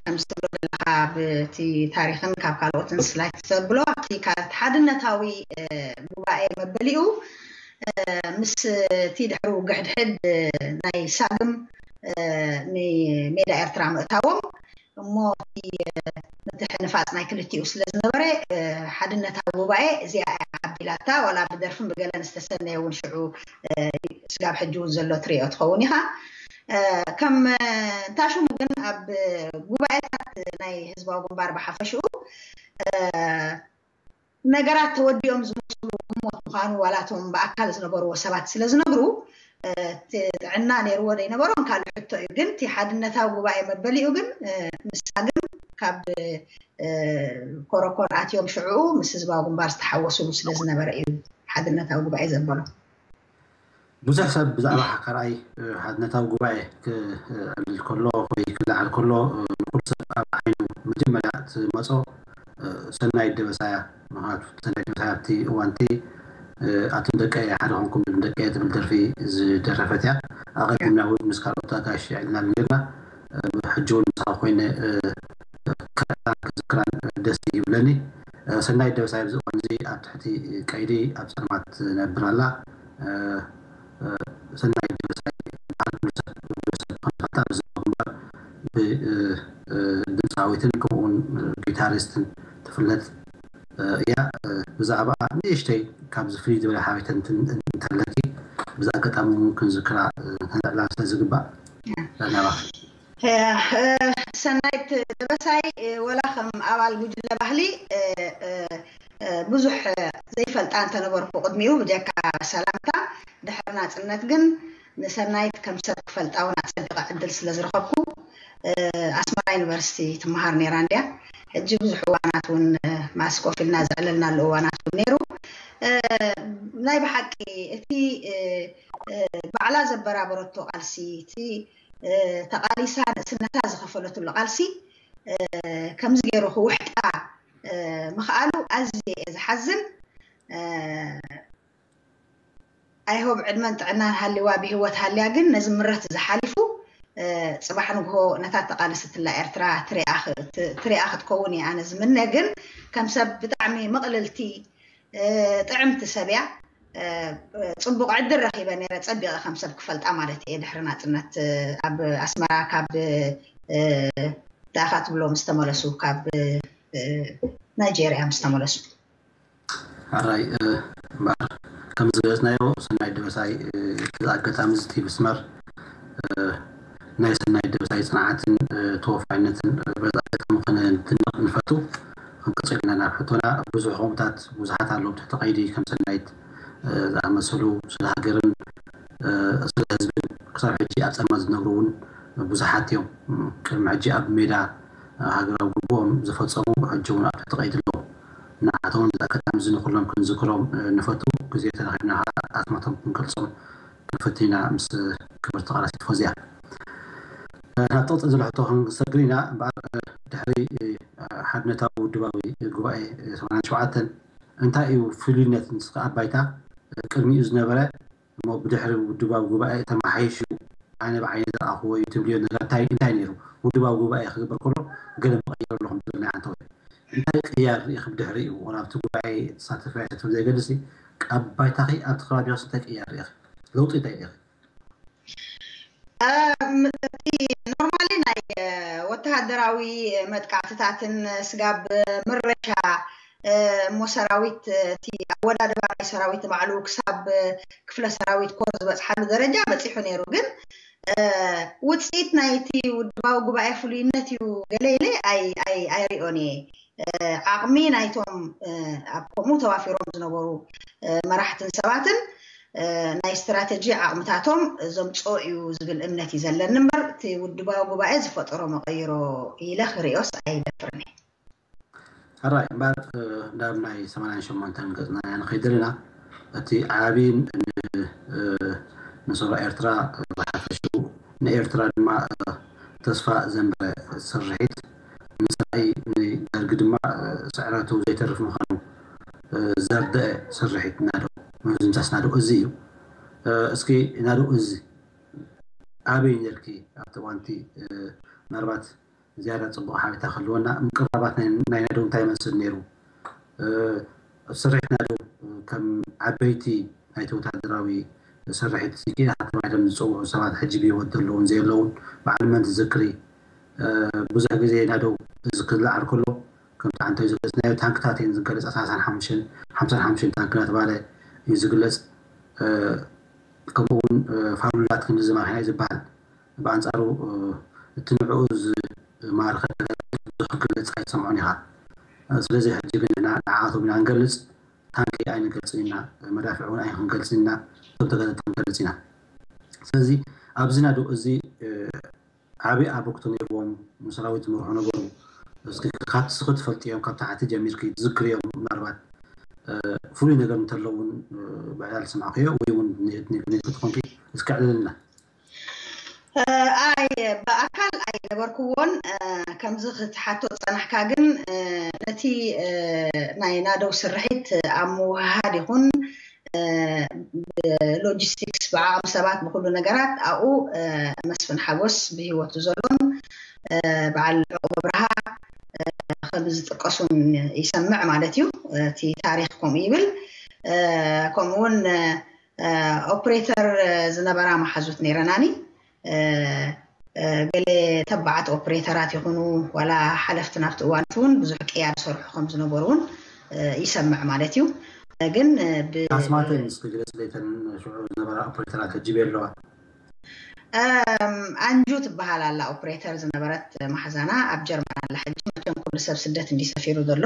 ከምዚ ትብሎ ዘለካ ብቲ ታሪክን ካብ ካልኦትን ስላይት ዘብሎ ኣብቲ ሓድነታዊ ጉባኤ መበሊኡ ምስ እቲ ድሕሪ ውግሕድሕድ ናይ ሳግም ንሜዳ ኤርትራ ምእታዎም እሞ እቲ ምትሕንፋፅ ናይ ክልቲኡ ስለ ዝነበረ ሓድነታዊ ጉባኤ እዚኣ ኣቢላታ ዋላ ብደርፍን ብገለን ዝተሰነየ እውን ሽዑ ስጋብ ሕጂ እውን ዘሎ ትሪኦ ትኸውን ኢኻ ከም እንታሽሙ ግን ኣብ ጉባኤታት ናይ ህዝባዊ ግንባር ብሓፈሽኡ ነገራት ተወዲኦም ዝመፅሉ ህሞት ምዃኑ ዋላቶም ብኣካል ዝነበርዎ ሰባት ስለ ዝነግሩ ጥዕና ነይርዎ ዘይነበሮም ካልእ ሕቶ እዩ። ግን እቲ ሓድነታዊ ጉባኤ መበሊኡ ግን ምስታ ግን ካብ ኮረኮር ኣትዮም ሽዕኡ ምስ ህዝባዊ ግንባር ዝተሓወስሉ ስለ ዝነበረ እዩ ሓድነታዊ ጉባኤ ዘበሎ። ብዙሕ ሰብ ብዛዕባ ካልኣይ ሓድነታዊ ጉባኤ ክዕልል ከሎ ወይ ክለዓል ከሎ ንኩሉ ሰብ ኣብ ዓይኑ መጀመርያ ትመፆ ሰናይ ደበሳያ። ምክንያቱ ሰናይ ደበሳያ ኣብቲ እዋንቲ ኣቱም ደቀየ ሓደ ኮንኩም ደቀየ ትብል ደርፊ ዝደረፈት እያ። ኣቐዲምና እውን ምስ ካልኦት ኣጋሽ ዕልና ጌርና ሕጂ እውን ምሳኻ ኮይነ ክዝክራን ደስ ይብለኒ። ሰናይ ደበሳይ ኣብዚ እዋን እዚ ኣብ ትሕቲ ቀይዲ ኣብ ፀልማት ትነብር ኣላ። ሰናይ ደበሳይ በዓል ኩሉ ሰብ ሰብ ኮነ ፈጣር ዝነብር እምበር ብድምፃዊትን ከምኡውን ጊታሪስትን ትፍለጥ እያ። ብዛዕባኣ ንእሽተይ ካብዚ ፍልይ ዝበለ ሓበሬታ እንተለኪ ብዚ ኣጋጣሚ እውን ክንዝክራ ነዕላ ስለ ዝግባእ ናባኺ። ሰናይት ደበሳይ ወላ ከም ኣባል ጉጅለ ባህሊ ብዙሕ ዘይፈልጣ እንተነበርኩ ቅድሚኡ ብጀካ ሰላምታ ድሕሪ ናፅነት ግን ንሰናይት ከም ሰብ ክፈልጣ እውን ኣፀቢቐ ዕድል ስለ ዝረኸብኩ ኣስመራ ዩኒቨርሲቲ ትመሃር ነይራ እንድያ። ሕጂ ብዙሕ እዋናት እውን ማእሲ ኮፍ ኢልና ዘዕለልናሉ እዋናት እውን ነይሩ። ናይ ብሓቂ እቲ ባዕላ ዘበራበረቶ ቃልሲ እቲ ተቓሊሳ ንእስነታ ዝኸፈለትሉ ቃልሲ ከምዚ ገይሩ ክውሕጣ ምኽኣሉ ኣዝየ እየ ዝሓዝን። ኣይሆብ ዕድመን ጥዕናን ሃልዋ ብህይወት ሃልያ ግን ነዚ ምረት እዚ ሓሊፉ ፅባሕ ንግሆ ነታ ተቓለሰትላ ኤርትራ ትሪኣ ክትከውን እየ ኣነ ዝምነ። ግን ከም ሰብ ብጣዕሚ ምቕልልቲ ጥዕምቲ ሰብ እያ። ፅቡቕ ዕድል ረኺበ ነይረ ፀቢቐ ከም ሰብ ክፈልጣ ማለት እየ። ድሕሪ ናፅነት ኣብ ኣስመራ ካብ ዳኻ ትብሎ ምስ ተመለሱ ካብ ናይጄርያ ምስ ተመለሱ ሕራይ እምበኣር ከም ዝገለፅናዮ ሰናይ ደበሳይ እቲ ኣጋጣሚ እዚ መስመር ናይ ሰናይ ደበሳይ ፅንዓትን ተወፋይነትን በዚ ኣጋጣሚ ከነድንቕ ንፈቱ። ክንቅፅል ኢና ናብ ሕቶና። ብዙሕ ከምኡታት ብዙሓት ኣለዉ ትሕቲ ቀይዲ ከም ሰናይት ዝኣመሰሉ ስለ ሃገርን ስለ ህዝብን ክሳብ ሕጂ ኣብ ፀልማት ዝነብሩ እውን ብዙሓት እዮም። ቅድሚ ሕጂ ኣብ ሜዳ ሃገራዊ ግቡኦም ዝፈፀሙ ሕጂ እውን ኣብ ትሕቲ ቀይዲ ኣለዉ። ንዓቶም እዚ ኣጋጣሚ እዚ ንኩሎም ክንዝክሮም ንፈቱ። ግዜ ተረኺብና ከዓ ኣስማቶም ክንገልፆም ክንፈትን ኢና ምስ ክብርቲ ቃላሲት ፎዝያ። ናብ ተቕፅል ዘሎ ሕቶ ክንሰግር ኢና። እምበኣር ድሕሪ ሓድነታዊ ውድባዊ ጉባኤ ሰማንያን ሸውዓተን እንታይ እዩ ፍሉይነት ንስኻ ኣብ ባይታ ቅድሚኡ ዝነበረ እሞ ብድሕሪ ውድባዊ ጉባኤ ተመሓይሹ ኣነ ብዓይነ ዝረኣኽዎ እዩ ትብልዮ ነገር እንታይ እንታይ ነይሩ? ውድባዊ ጉባኤ ክግበር ከሎ ገለ መቐየር ኣለኹም ትብል ናይ ኣንተ እንታይ ቅያር ርኢኺ ብድሕሪኡ? ዋላ ኣብቲ ጉባኤ ተሳተፊ ኣይሳተፍን ዘይገድስ ኣብ ባይታኺ ኣብቲ ከባቢኽስ እንታይ ቅያር ርኢኺ? ለውጢ እንታይ ርኢኺ? እቲ ኖርማሊ ናይ ወተሃደራዊ መጥቃዕትታትን ስጋብ ምረሻ እሞ ሰራዊት እቲ ኣወዳድባ ናይ ሰራዊት ባዕሉ ክሳብ ክፍለ ሰራዊት ኮር ዝበፅሓሉ ደረጃ በፂሑ ነይሩ። ግን ውፅኢት ናይቲ ውድባዊ ጉባኤ ፍሉይነት እዩ ገለ ኢለ ኣይሪኦን እየ። ዓቕሚ ናይቶም ኣብ ከምኡ ተዋፊሮም ዝነበሩ መራሕትን ሰባትን ናይ ስትራተጂ ዓቕምታቶም ዘምፅኦ እዩ ዝብል እምነት እዩ ዘለኒ እምበር እቲ ውድባዊ ጉባኤ ዝፈጠሮ መቐይሮ ኢለ ክሪኦስ ኣይደፍርን እየ። ሕራይ እምበር ናብ ናይ ሰማንያን ሸሞንተን ገፅና ኢና ንኸይድ ዘለና። እቲ ዓብይን ንሰብራ ኤርትራ ብሓፈሽኡ ንኤርትራ ድማ ተስፋ ዘንበረ ስርሒት ንፀላኢ ንደርጊ ድማ ስዕረቱ ዘይተርፍ ምዃኑ ዘርደአ ስርሒት ናዶ ምዝምዛስ ናዶ እዚ እዩ። እስኪ ናዶ እዚ ኣበይ ነርኪ ኣብቲ እዋንቲ ምናልባት ዝያዳ ፅቡቕ ሓበሬታ ክህልወና ምቅራባት ናይ ናዶ እንታይ ይመስል ነይሩ? ስርሒት ናዶ ከም ዓበይቲ ናይቲ ወታደራዊ ስርሒት ሲኪና ተባሂሎም ዝፅውዑ ሰባት ሕጂ ብህይወት ዘለውን ዘየለውን በዓል መን ትዝክሪ? ብዙሕ ግዜ ናዶ እዚ ክለዓል ከሎ ከምቲ ዓንተ ዝገለፅናዮ ታንክታት እየን ዝገለፅ ኣሳሳን ሓሙሽን ሓምሳን ሓሙሽን ታንክ እናተባሃለ እዩ ዝግለፅ። ከምኡ እውን ፋሉላት ክንዲ ዝማርሕና እዩ ዝበሃል። ብኣንጻሩ እቲ ንዕኡ ዝማርኸ ተጋዳላይ ብዙሕ ክገልጽ ኣይትሰምዖን ኢኻ። ስለዚ ሕጂ ግን ንዓኣቶም ኢና ንገልጽ፣ ታንኪ ኣይንገልጽን ኢና፣ መዳፍዕ እውን ኣይክንገልጽን ኢና፣ እቶም ተጋደልቲ ክንገልጽ ኢና። ስለዚ ኣብዚ ናዱ እዚ ዓብዪ ኣበርክቶ ነይርዎም፣ ንሰራዊት ዝመርሑ ነበሩ። እስኪ ካብቲ እስኺ ትፈልጥዮም፣ ካብ ታሕቲ ጀሚርኪ ትዝክርዮም፣ ምናልባት ፍሉይ ነገር እንተሎ እውን ብዕላል ዝሰማዕክዮ ወይ እውን ንክትኾንኪ እስኪ ኣዕልልና። ኣይ ብኣካል ኣይነበርኩዎን። ከምዚ ክትሓቶ ዝጸናሕካ ግን ነቲ ናይ ናደው ስርሒት ኣብ ምውህሃድ ይኹን ብሎጂስቲክስ ብዓቕሚ ሰባት ብኩሉ ነገራት ኣብኡ መስፍን ሓጎስ ብህይወቱ ዘሎን በዓል ዕቑብ ኣብርሃ ከም ዝጥቀሱን ይሰምዕ ማለት እዩ። እቲ ታሪክ ከምኡ ይብል። ከምኡ እውን ኦፕሬተር ዝነበራ መሓዙት ነይረናኒ። ገለ ተባዓት ኦፕሬተራት ይኹኑ ዋላ ሓለፍቲ ናብቲ እዋን እውን ብዙሕ ቅያ ዝሰርሑ ከም ዝነበሩ እውን ይሰምዕ ማለት እዩ። ግን ኣስማተን እስኪ ግለጽ ለይተን ሽዑ ዝነበራ ኦፕሬተራት ሕጂ ቤ ኣለዋ። ኣንጁ ትበሃል ኣላ ኦፕሬተር ዝነበረት ማሕዛና ኣብ ጀርመን ኣላ ሕጂ። መቸም ኩሉ ሰብ ስደት እንዲሰፊሩ ዘሎ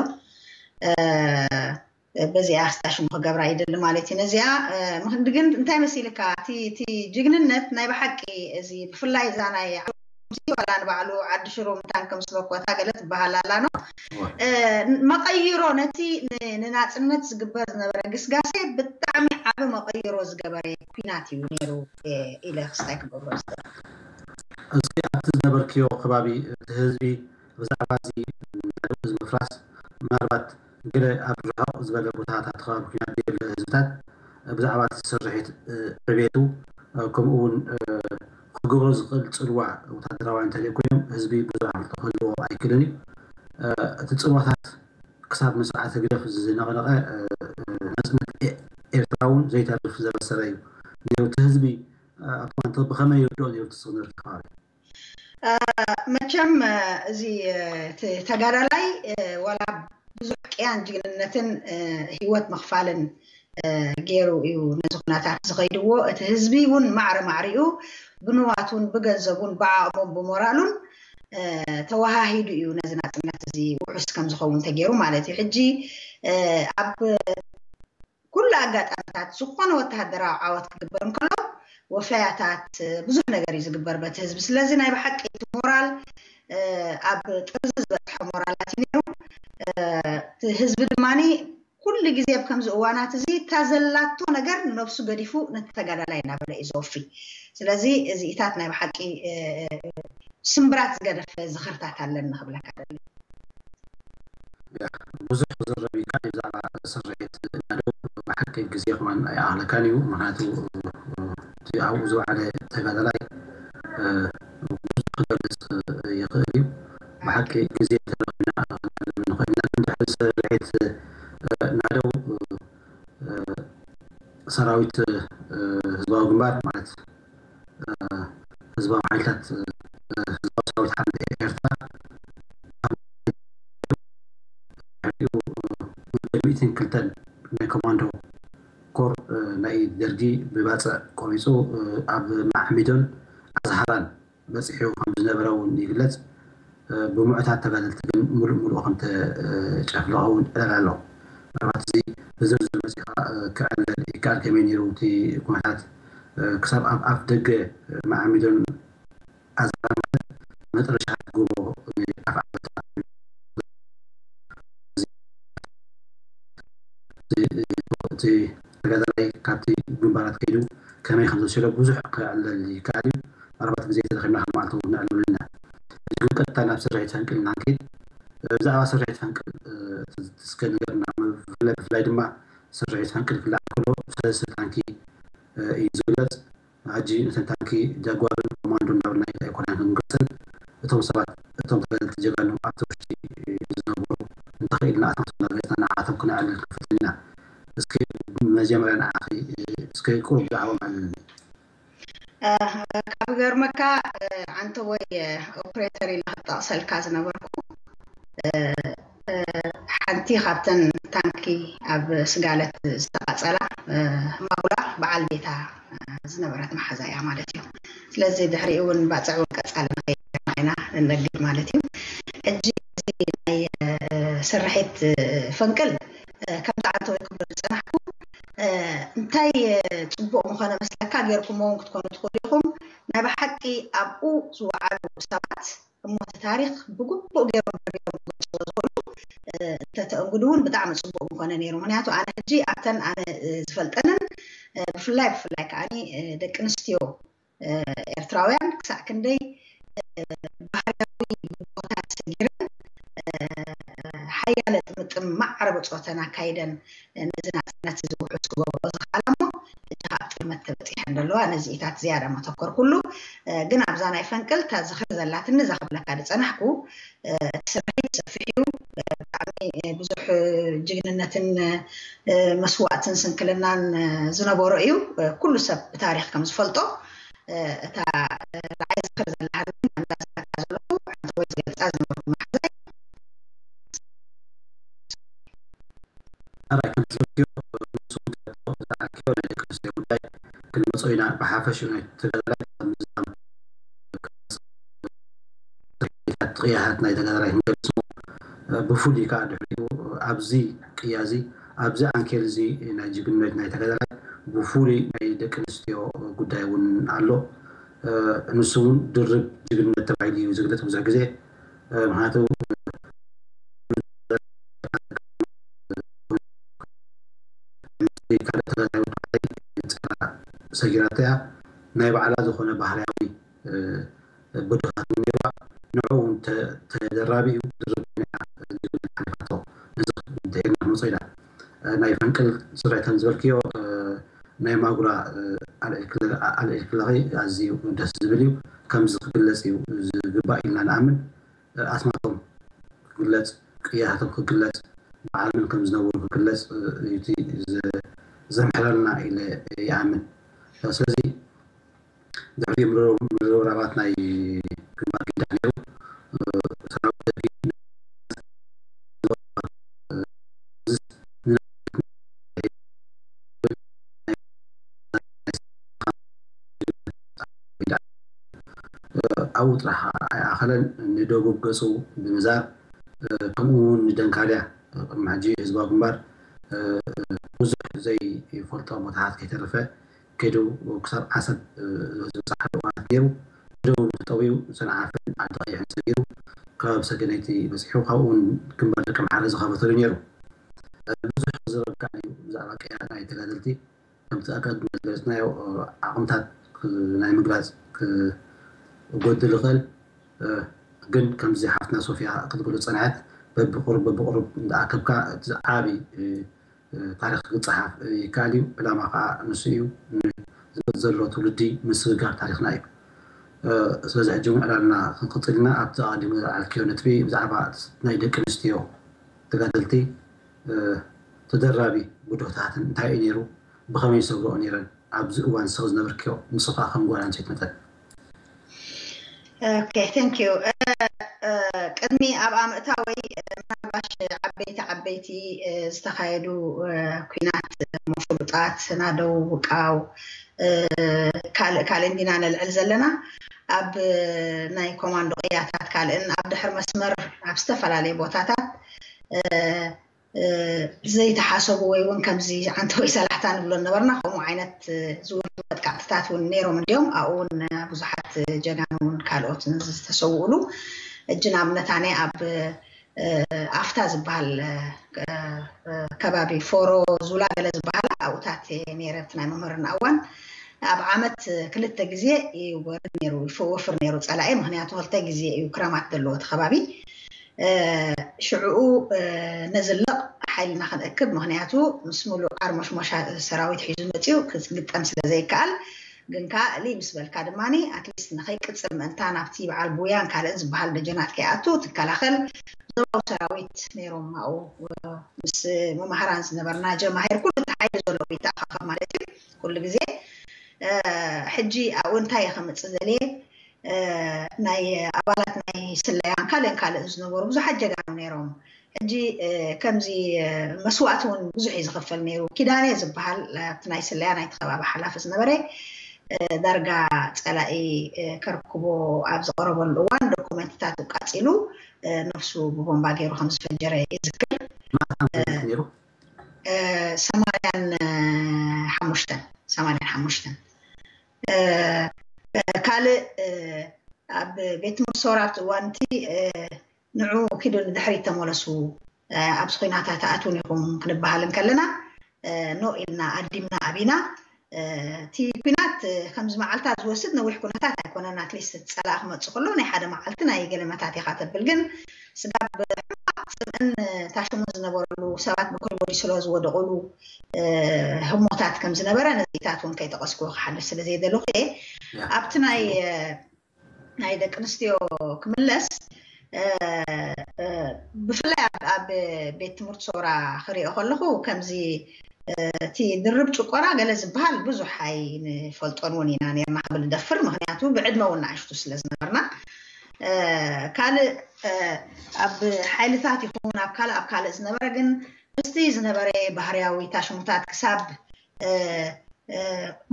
በዚኣ ክስታ ሽሙ ክገብራ ይደሊ ማለት እዩ። ነዚኣ ምክንዲ ግን እንታይ መሲልካ እቲ ጅግንነት ናይ ብሓቂ እዚ ብፍላይ እዛ ናይ ዋላ ንባዕሉ ዓዲ ሽሮ ምታን ከም ስበኮታ ገለ ትበሃል ኣላ ኖ መቐይሮ ነቲ ንናፅነት ዝግበር ዝነበረ ግስጋሴ ብጣዕሚ ዓቢ መቐይሮ ዝገበረ ኩናት እዩ ነይሩ ኢለ ክስታይ ክገብሮ ዝኽእል። እስኪ ኣብቲ ዝነበርክዮ ከባቢ እቲ ህዝቢ ብዛዕባ እዚ ናደው እዚ ምፍራስ ምናልባት ገለ ኣብ ርሕቕ ዝበለ ቦታታት ከባቢ ኩናት ዘየለ ህዝብታት ብዛዕባ እቲ ስርሒት ዕቤቱ ከምኡ እውን ክገብሮ ዝኽእል ፅልዋ ወታደራዊ እንተደይ ኮይኖም ህዝቢ ብዙሕ ኣፍልጦ ክህልዎ ኣይክእልን እዩ። እቲ ፅልዋታት ክሳብ ንስርዓት ህግደፍ ዝነቕነቐ ናፅነት ኤርትራ እውን ዘይተርፍ ዘበሰረ እዩ ነይሩ። እቲ ህዝቢ ኣብቲ እዋን ብኸመይ ይርድኦ ነይሩ እቲ ዝነበርኪ ከባቢ? መቸም እዚ ተጋዳላይ ዋላ ብዙሕ ቅያን ጅግንነትን ህይወት ምኽፋልን ገይሩ እዩ ነዚ ኩነታት ዝኸይድዎ። እቲ ህዝቢ እውን ማዕረ ማዕሪኡ ብንዋቱን ብገንዘቡን ብዓቕሙን ብሞራሉን ተወሃሂዱ እዩ ነዚ ናፅነት እዚ ውሑስ ከም ዝኸውን ተገይሩ ማለት እዩ። ሕጂ ኣብ ኩሉ ኣጋጣሚታት ዝኾነ ወተሃደራዊ ዓወት ክግበር እንከሎ ወፈያታት ብዙሕ ነገር እዩ ዝግበር በቲ ህዝቢ። ስለዚ ናይ ብሓቂ እቲ ሞራል ኣብ ጥርዚ ዝበፅሐ ሞራላት እዩ ነይሩ። እቲ ህዝቢ ድማ ኩሉ ግዜ ኣብ ከምዚ እዋናት እዚ እታ ዘላቶ ነገር ንነብሱ ገዲፉ ነቲ ተጋዳላይ እናበለ እዩ ዘወፊ። ስለዚ እዚኢታት ናይ ብሓቂ ስምብራት ዝገደፈ ዝኽርታት ኣለኒ ክብለካ ደሊ። ብዙሕ ክዝረብ ይከኣል እዩ ብዛዕባ ስርሒት ናደው። ብሓቂ ግዜ ከማን ኣይኣኽለካን እዩ። ምክንያቱ እቲ ኣብኡ ዝወዓለ ተጋዳላይ ብዙሕ ክገልፅ ይኽእል እዩ። ብሓቂ ግዜ ተረኺብና ክንዛረብ ንኽእል ኢና። ግን ድሕሪ ስርሒት ናደው ሰራዊት ህዝባዊ ግንባር ማለት ህዝባዊ ሓይልታት ህዝባዊ ሰራዊት ሓርነት ኤርትራ ኣብ ልዕሊኡ መበል ሚእትን ክልተን ናይ ኮማንዶ ኮር ናይ ደርጊ ብባፅዕ ቆሪፁ ኣብ ማዕሚዶን ኣዝሃራን በፂሑ ከም ዝነበረ እውን ይግለፅ። ብምዑታት ተጋደልቲ ግን ሙሉእ ሙሉእ ከም ተጨፍለቐ እውን ዕላል ኣሎ። ምናልባት እዚ ብዝርዝር መፂኻ ክዕለል ይከኣል ከመይ ነይሩ እቲ ኩነታት ክሳብ ኣብ ኣፍ ደገ ማዕሚዶን ኣዝሃራ ማለት መጠረሻ ጎቦ ኣፍ ዓበታ እቲ ተጋዳላይ ካብቲ ግንባራት ከይዱ ከመይ ከም ዘስሎ ብዙሕ ክዕለል ይከኣል እዩ። ምናልባት ግዜ ተረኺብና ካልእ መዓልቲ እውን ነዕልሉ ኢና። ሕጂ ግን ቀጥታ ናብ ስርሒት ፈንቅል ኢና ንከይድ። ብዛዕባ ስርሒት ፈንቅል እስከ ንገርና። ብፍላይ ድማ ስርሒት ፈንቅል ክለዓል ከሎ ብሰለስተ ታንኪ እዩ ዝግለፅ። ሕጂ ነተን ታንኪ ጃጓርን ኮማንዶ እንዳበልና ኣይኮናን ክንገልፀን። እቶም ሰባት እቶም ተጋደልቲ ጀጋኑ ኣብቲ ውሽጢ ዝነበሩ እንተኽኢልና ኣስማቶም እንዳገለፅና ንዓቶም ክነዕልል ክንፍትን ኢና። እስኪ መጀመርያ ንዓኺ እስኪ ቁሩብ ብዛዕባኦም ኣዕልልኒ። ካብ ገርመካ ዓንተቦይ ኦፕሬተር ኢለ ክጠቕሰልካ ዝነበርኩ ሓንቲ ካብተን ታንኪ ኣብ ስጋለት ዝተቓጸላ ማውላ በዓል ቤታ ዝነበረት መሓዛ እያ ማለት እዩ። ስለዚ ድሕሪኡ እውን ባፅዕ እውን ቀፃሊ ንኸይድና ኢና ንነግድ ማለት እዩ። ሕጂ እዚ ናይ ስርሒት ፈንቅል ከምቲ ዓንተወይ ክብሎ ዝፀናሕኩ እንታይ ፅቡቕ ምኾነ መስለካ ጌርኩሞ እውን ክትኮኑ ትኽእሉ ኢኹም። ናይ ብሓቂ ኣብኡ ዝወዓሉ ሰባት እሞ እቲ ታሪኽ ብግቡእ ገይሮም ደርቢሮም ክገልፅዎ ዝኽእሉ እንተተእንግዱ እውን ብጣዕሚ ፅቡቕ ምኾነ ነይሩ። ምክንያቱ ኣነ ሕጂ ኣብተን ኣነ ዝፈልጠንን ብፍላይ ብፍላይ ከዓኒ ደቂ ኣንስትዮ ኤርትራውያን ክሳዕ ክንደይ ባህርያዊ ብድሆታት ሰጊረን ሓያለ ጥምጥም ማዕረ ብፆተን ኣካይደን ነዚ ናፅነት እዚ ውሑስ ክገብርኦ ዝኽኣላ እሞ ሕጂ ኣብ ጥልመት ተበፂሐን ዘለዋ ነዚኢታት ዝያዳ መተኮርኩሉ። ግን ኣብዛ ናይ ፈንቅል እታ ዝኽሪ ዘላትኒ እዛ ክብለካ ዝፀናሕኩ እቲ ስርሒት ሰፊሕ እዩ። ብጣዕሚ ብዙሕ ጅግንነትን መስዋእትን ስንክልናን ዝነበሮ እዩ። ኩሉ ሰብ ብታሪኽ ከም ዝፈልጦ እታ ንዓይ ዝኽሪ ዘላሃኒ እንዳዝነካ ዘለኹ ሓንቲ ወይ ዝገልፃ ዝነበርኩ መሓዛይ ኣራይ ከም ዝበልክዮ ንሱ ዝኣክዮ ናይ ደቂ ኣንስትዮ ጉዳይ ክንመፆ ኢና። ብሓፈሽኡ ናይ ተጋዳላይ ምዝዛም ቅያታት ናይ ተጋዳላይ ክንገልጽ ብፍሉይ ከዓ ድሕሪኡ ኣብዚ ቅያ እዚ ኣብዚ ዓንኬል እዚ ናይ ጅግንነት ናይ ተጋዳላይ ብፍሉይ ናይ ደቂ ኣንስትዮ ጉዳይ እውን ኣሎ። ንሱ እውን ድርብ ጅግንነት ተባሂሉ እዩ ዝግለጽ ብዙሕ ግዜ። ምክንያቱ ካልእ ተጋዳላይ እውን ሰጊራቶ እያ። ናይ ባዕላ ዝኾነ ባህርያዊ ብድሆታት እውን ነይርዋ። ንዕኡ እውን ተደራቢ እዩ ድርብ ኮይና እያ ጅግንነት ሓሊፋቶ። ነዚ እንተኢልና ክንወፅእ ኢና። ናይ ፈንቅል ስርዒት ከም ዝበልክዮ ናይ ማጉራ ኣልዒልክለኺ ኣዝዩ ደስ ዝብል እዩ። ከምዚ ክግለፅ እዩ ዝግባእ ኢልና ንኣምን። ኣስማቶም ክግለፅ፣ ቅያታቶም ክግለፅ፣ ብዓለምን ከም ዝነበሩ ክግለፅ እቲ ዘምሕረልና ኢለ ይኣምን። ስለዚ ድሕሪ ምርብራባት ናይ ግንባር ጊዳ ነይሩ ሰራዊት ደርጊ ኣብኡ ጥራሕ ኣይኣኸለን፣ ንደቡብ ገፁ ብምዛር ከምኡ እውን ንደንካልያ ቅድሚ ሕጂ ህዝባዊ ግንባር ብዙሕ ዘይፈልጦ ቦታታት ከይተረፈ ከይዱ ክሳብ ዓሰብ ዝበፅሓሉ እዋናት ነይሩ። ደቡብ ተጠውዩ ሰንዓፈን ዓዲ ቀይሕን ሰጊሩ ከባቢ ሰገነይቲ በፂሑ ካብኡ እውን ግንባር ደቂ ኣምሓራ ዝኸፈተሉ ነይሩ። ብዙሕ ክዝረብ ከኣል እዩ ብዛዕባ ቅያ ናይ ተጋደልቲ። ከምቲ ኣቀድሚ ዝገለፅናዮ ዓቕምታት ናይ ምግላፅ ክጎድል ይኽእል። ግን ከምዚ ሓፍትና ሶፊያ ክትብሎ ዝፀንሐት በብቁሩብ በብቁሩብ እንዳኣከብካ እቲ ዓብይ ታሪኽ ክፀሓፍ ይከኣል እዩ። ዕላማ ከዓ ንሱ እዩ። ንዝመፅ ዘሎ ትውልዲ ምስግጋር ታሪኽና እዩ። ስለዚ ሕጂ እውን ዕላልና ክንቅፅል ኢና። ኣብቲ ኣቐዲሙ ዝለዓልክዮ ነጥቢ ብዛዕባ ናይ ደቂ ኣንስትዮ ተጋደልቲ ተደራቢ ብድሆታትን እንታይ እዩ ነይሩ፣ ብኸመይ ዝሰግርኦ ነይረን ኣብዚ እዋን ንስኺ ዝነበርክዮ ንስኻ ከም ጓል ኣንስተይቲ መጠን? Okay, thank you. ቅድሚ ኣብኣ ምእታወይ ምናልባሽ ዓበይቲ ዓበይቲ ዝተኻየዱ ኩናት ፍሉጣት ናደው ውቃው ካልእ ካልእ እንዲና ነልዕል ዘለና ኣብ ናይ ኮማንዶ ቅያታት ካልእን ኣብ ድሕር መስመር ኣብ ዝተፈላለዩ ቦታታት ዘይተሓሰቡ ወይ እውን ከምዚ ዓንተ ወይ ሰላሕታ ንብሎ ነበርና። ከምኡ ዓይነት ዝውር መጥቃዕትታት እውን ነይሮም እንዲዮም። ኣብኡ እውን ብዙሓት ጀጋኑ እውን ካልኦትን ዝተሰውኡሉ እጅ ንኣብነት ኣነ ኣብ ኣፍታ ዝበሃል ከባቢ ፎሮ ዙላ ገለ ዝበሃላ ኣብኡታት ነይረ ኣብቲ ናይ መምህርና እዋን ኣብ ዓመት ክልተ ግዜ ይወርድ ነይሩ ይወፍር ነይሩ ፀላኢ። ምክንያቱ ክልተ ግዜ እዩ ክረማት ዘለዎ እቲ ከባቢ። ሽዕኡ ነዝልቕ ሓይልና ክንእክብ ምክንያቱ ምስ ሙሉእ ዓርሞሽሞሻ ሰራዊት ሒዙ መፅኡ ክግጠም ስለ ዘይከኣል ግን ከዓ እሊ ምስ በልካ ድማ ኣትሊስት ንኸይቅፅል ምእንታ ናብቲ በዓል ቡያን ካልእን ዝበሃል ደጀናት ከይኣቱ ትከላኸል ዞባዊ ሰራዊት ነይሮም ኣብኡ ምስ መማህራን ዝነበርና ጀማሂር ኩሉ ተሓይሉ ዘሎ ይተኣኻኸብ ማለት እዩ ኩሉ ግዜ ሕጂ ኣብኡ እንታይ እየ ከምፅእ ዘልየ ናይ ኣባላት ናይ ስለያን ካልእን ካልእን ዝነበሩ ብዙሓት ጀጋኑ ነይሮም። ሕጂ ከምዚ መስዋእቲ እውን ብዙሕ እዩ ዝኽፈል ነይሩ። ኪዳነ ዝበሃል ኣብቲ ናይ ስለያ ናይቲ ከባቢ ሓላፊ ዝነበረ ዳርጋ ጸላኢ ከርክቦ ኣብ ዝቐረበሉ እዋን ዶኩመንትታት ኣቃጺሉ ነፍሱ ብቦምባ ገይሩ ከም ዝፈጀረ ይዝክር። ሰማንያን ሓሙሽተን ሰማንያን ሓሙሽተን ካልእ ኣብ ቤት ትምህርቲ ሶራ ኣብቲ እዋን እቲ ንዑ ኪዱ ንድሕሪት ተመለሱ ኣብዚ ኩናት ኣይትኣትውን ኢኹም ክንበሃል እንከለና ኖ ኢልና ኣዲምና ኣቢና እቲ ኩናት ከምዚ መዓልታት ዝወስድ ነዊሕ ኩነታት ኣይኮነን ኣትሊስት እቲ ፀላእ ክመፅእ ከሎ ናይ ሓደ መዓልቲ ናይ ገለ መታት ኢኻ ተብል ግን ስጋብ ሕማቕ ፅምእን ታሽሞ ዝነበረሉ ሰባት ብኮልቦዲ ስለ ዝወደቑሉ ህሞታት ከም ዝነበረ ነዚታት እውን ከይጠቐስኩ ክሓልፍ ስለ ዘይደለኹ እየ ኣብቲ ናይ ናይ ደቂ ኣንስትዮ ክምለስ ብፍላይ ኣብ ቤት ትምህርቲ ሶራ ክሪኦ ከለኹ ከምዚ እቲ ድርብ ጭቆና ገለ ዝበሃል ብዙሕ ኣይንፈልጦን እውን ኢና ነርና ክብል ደፍር ምክንያቱ ብዕድመ እውን ንኣሽቱ ስለ ዝነበርና ካልእ ኣብ ሓይልታት ይኸውን ኣብ ካልእ ኣብ ካልእ ዝነበረ ግን ምስቲ ዝነበረ ባህርያዊ ታሽሙታት ክሳብ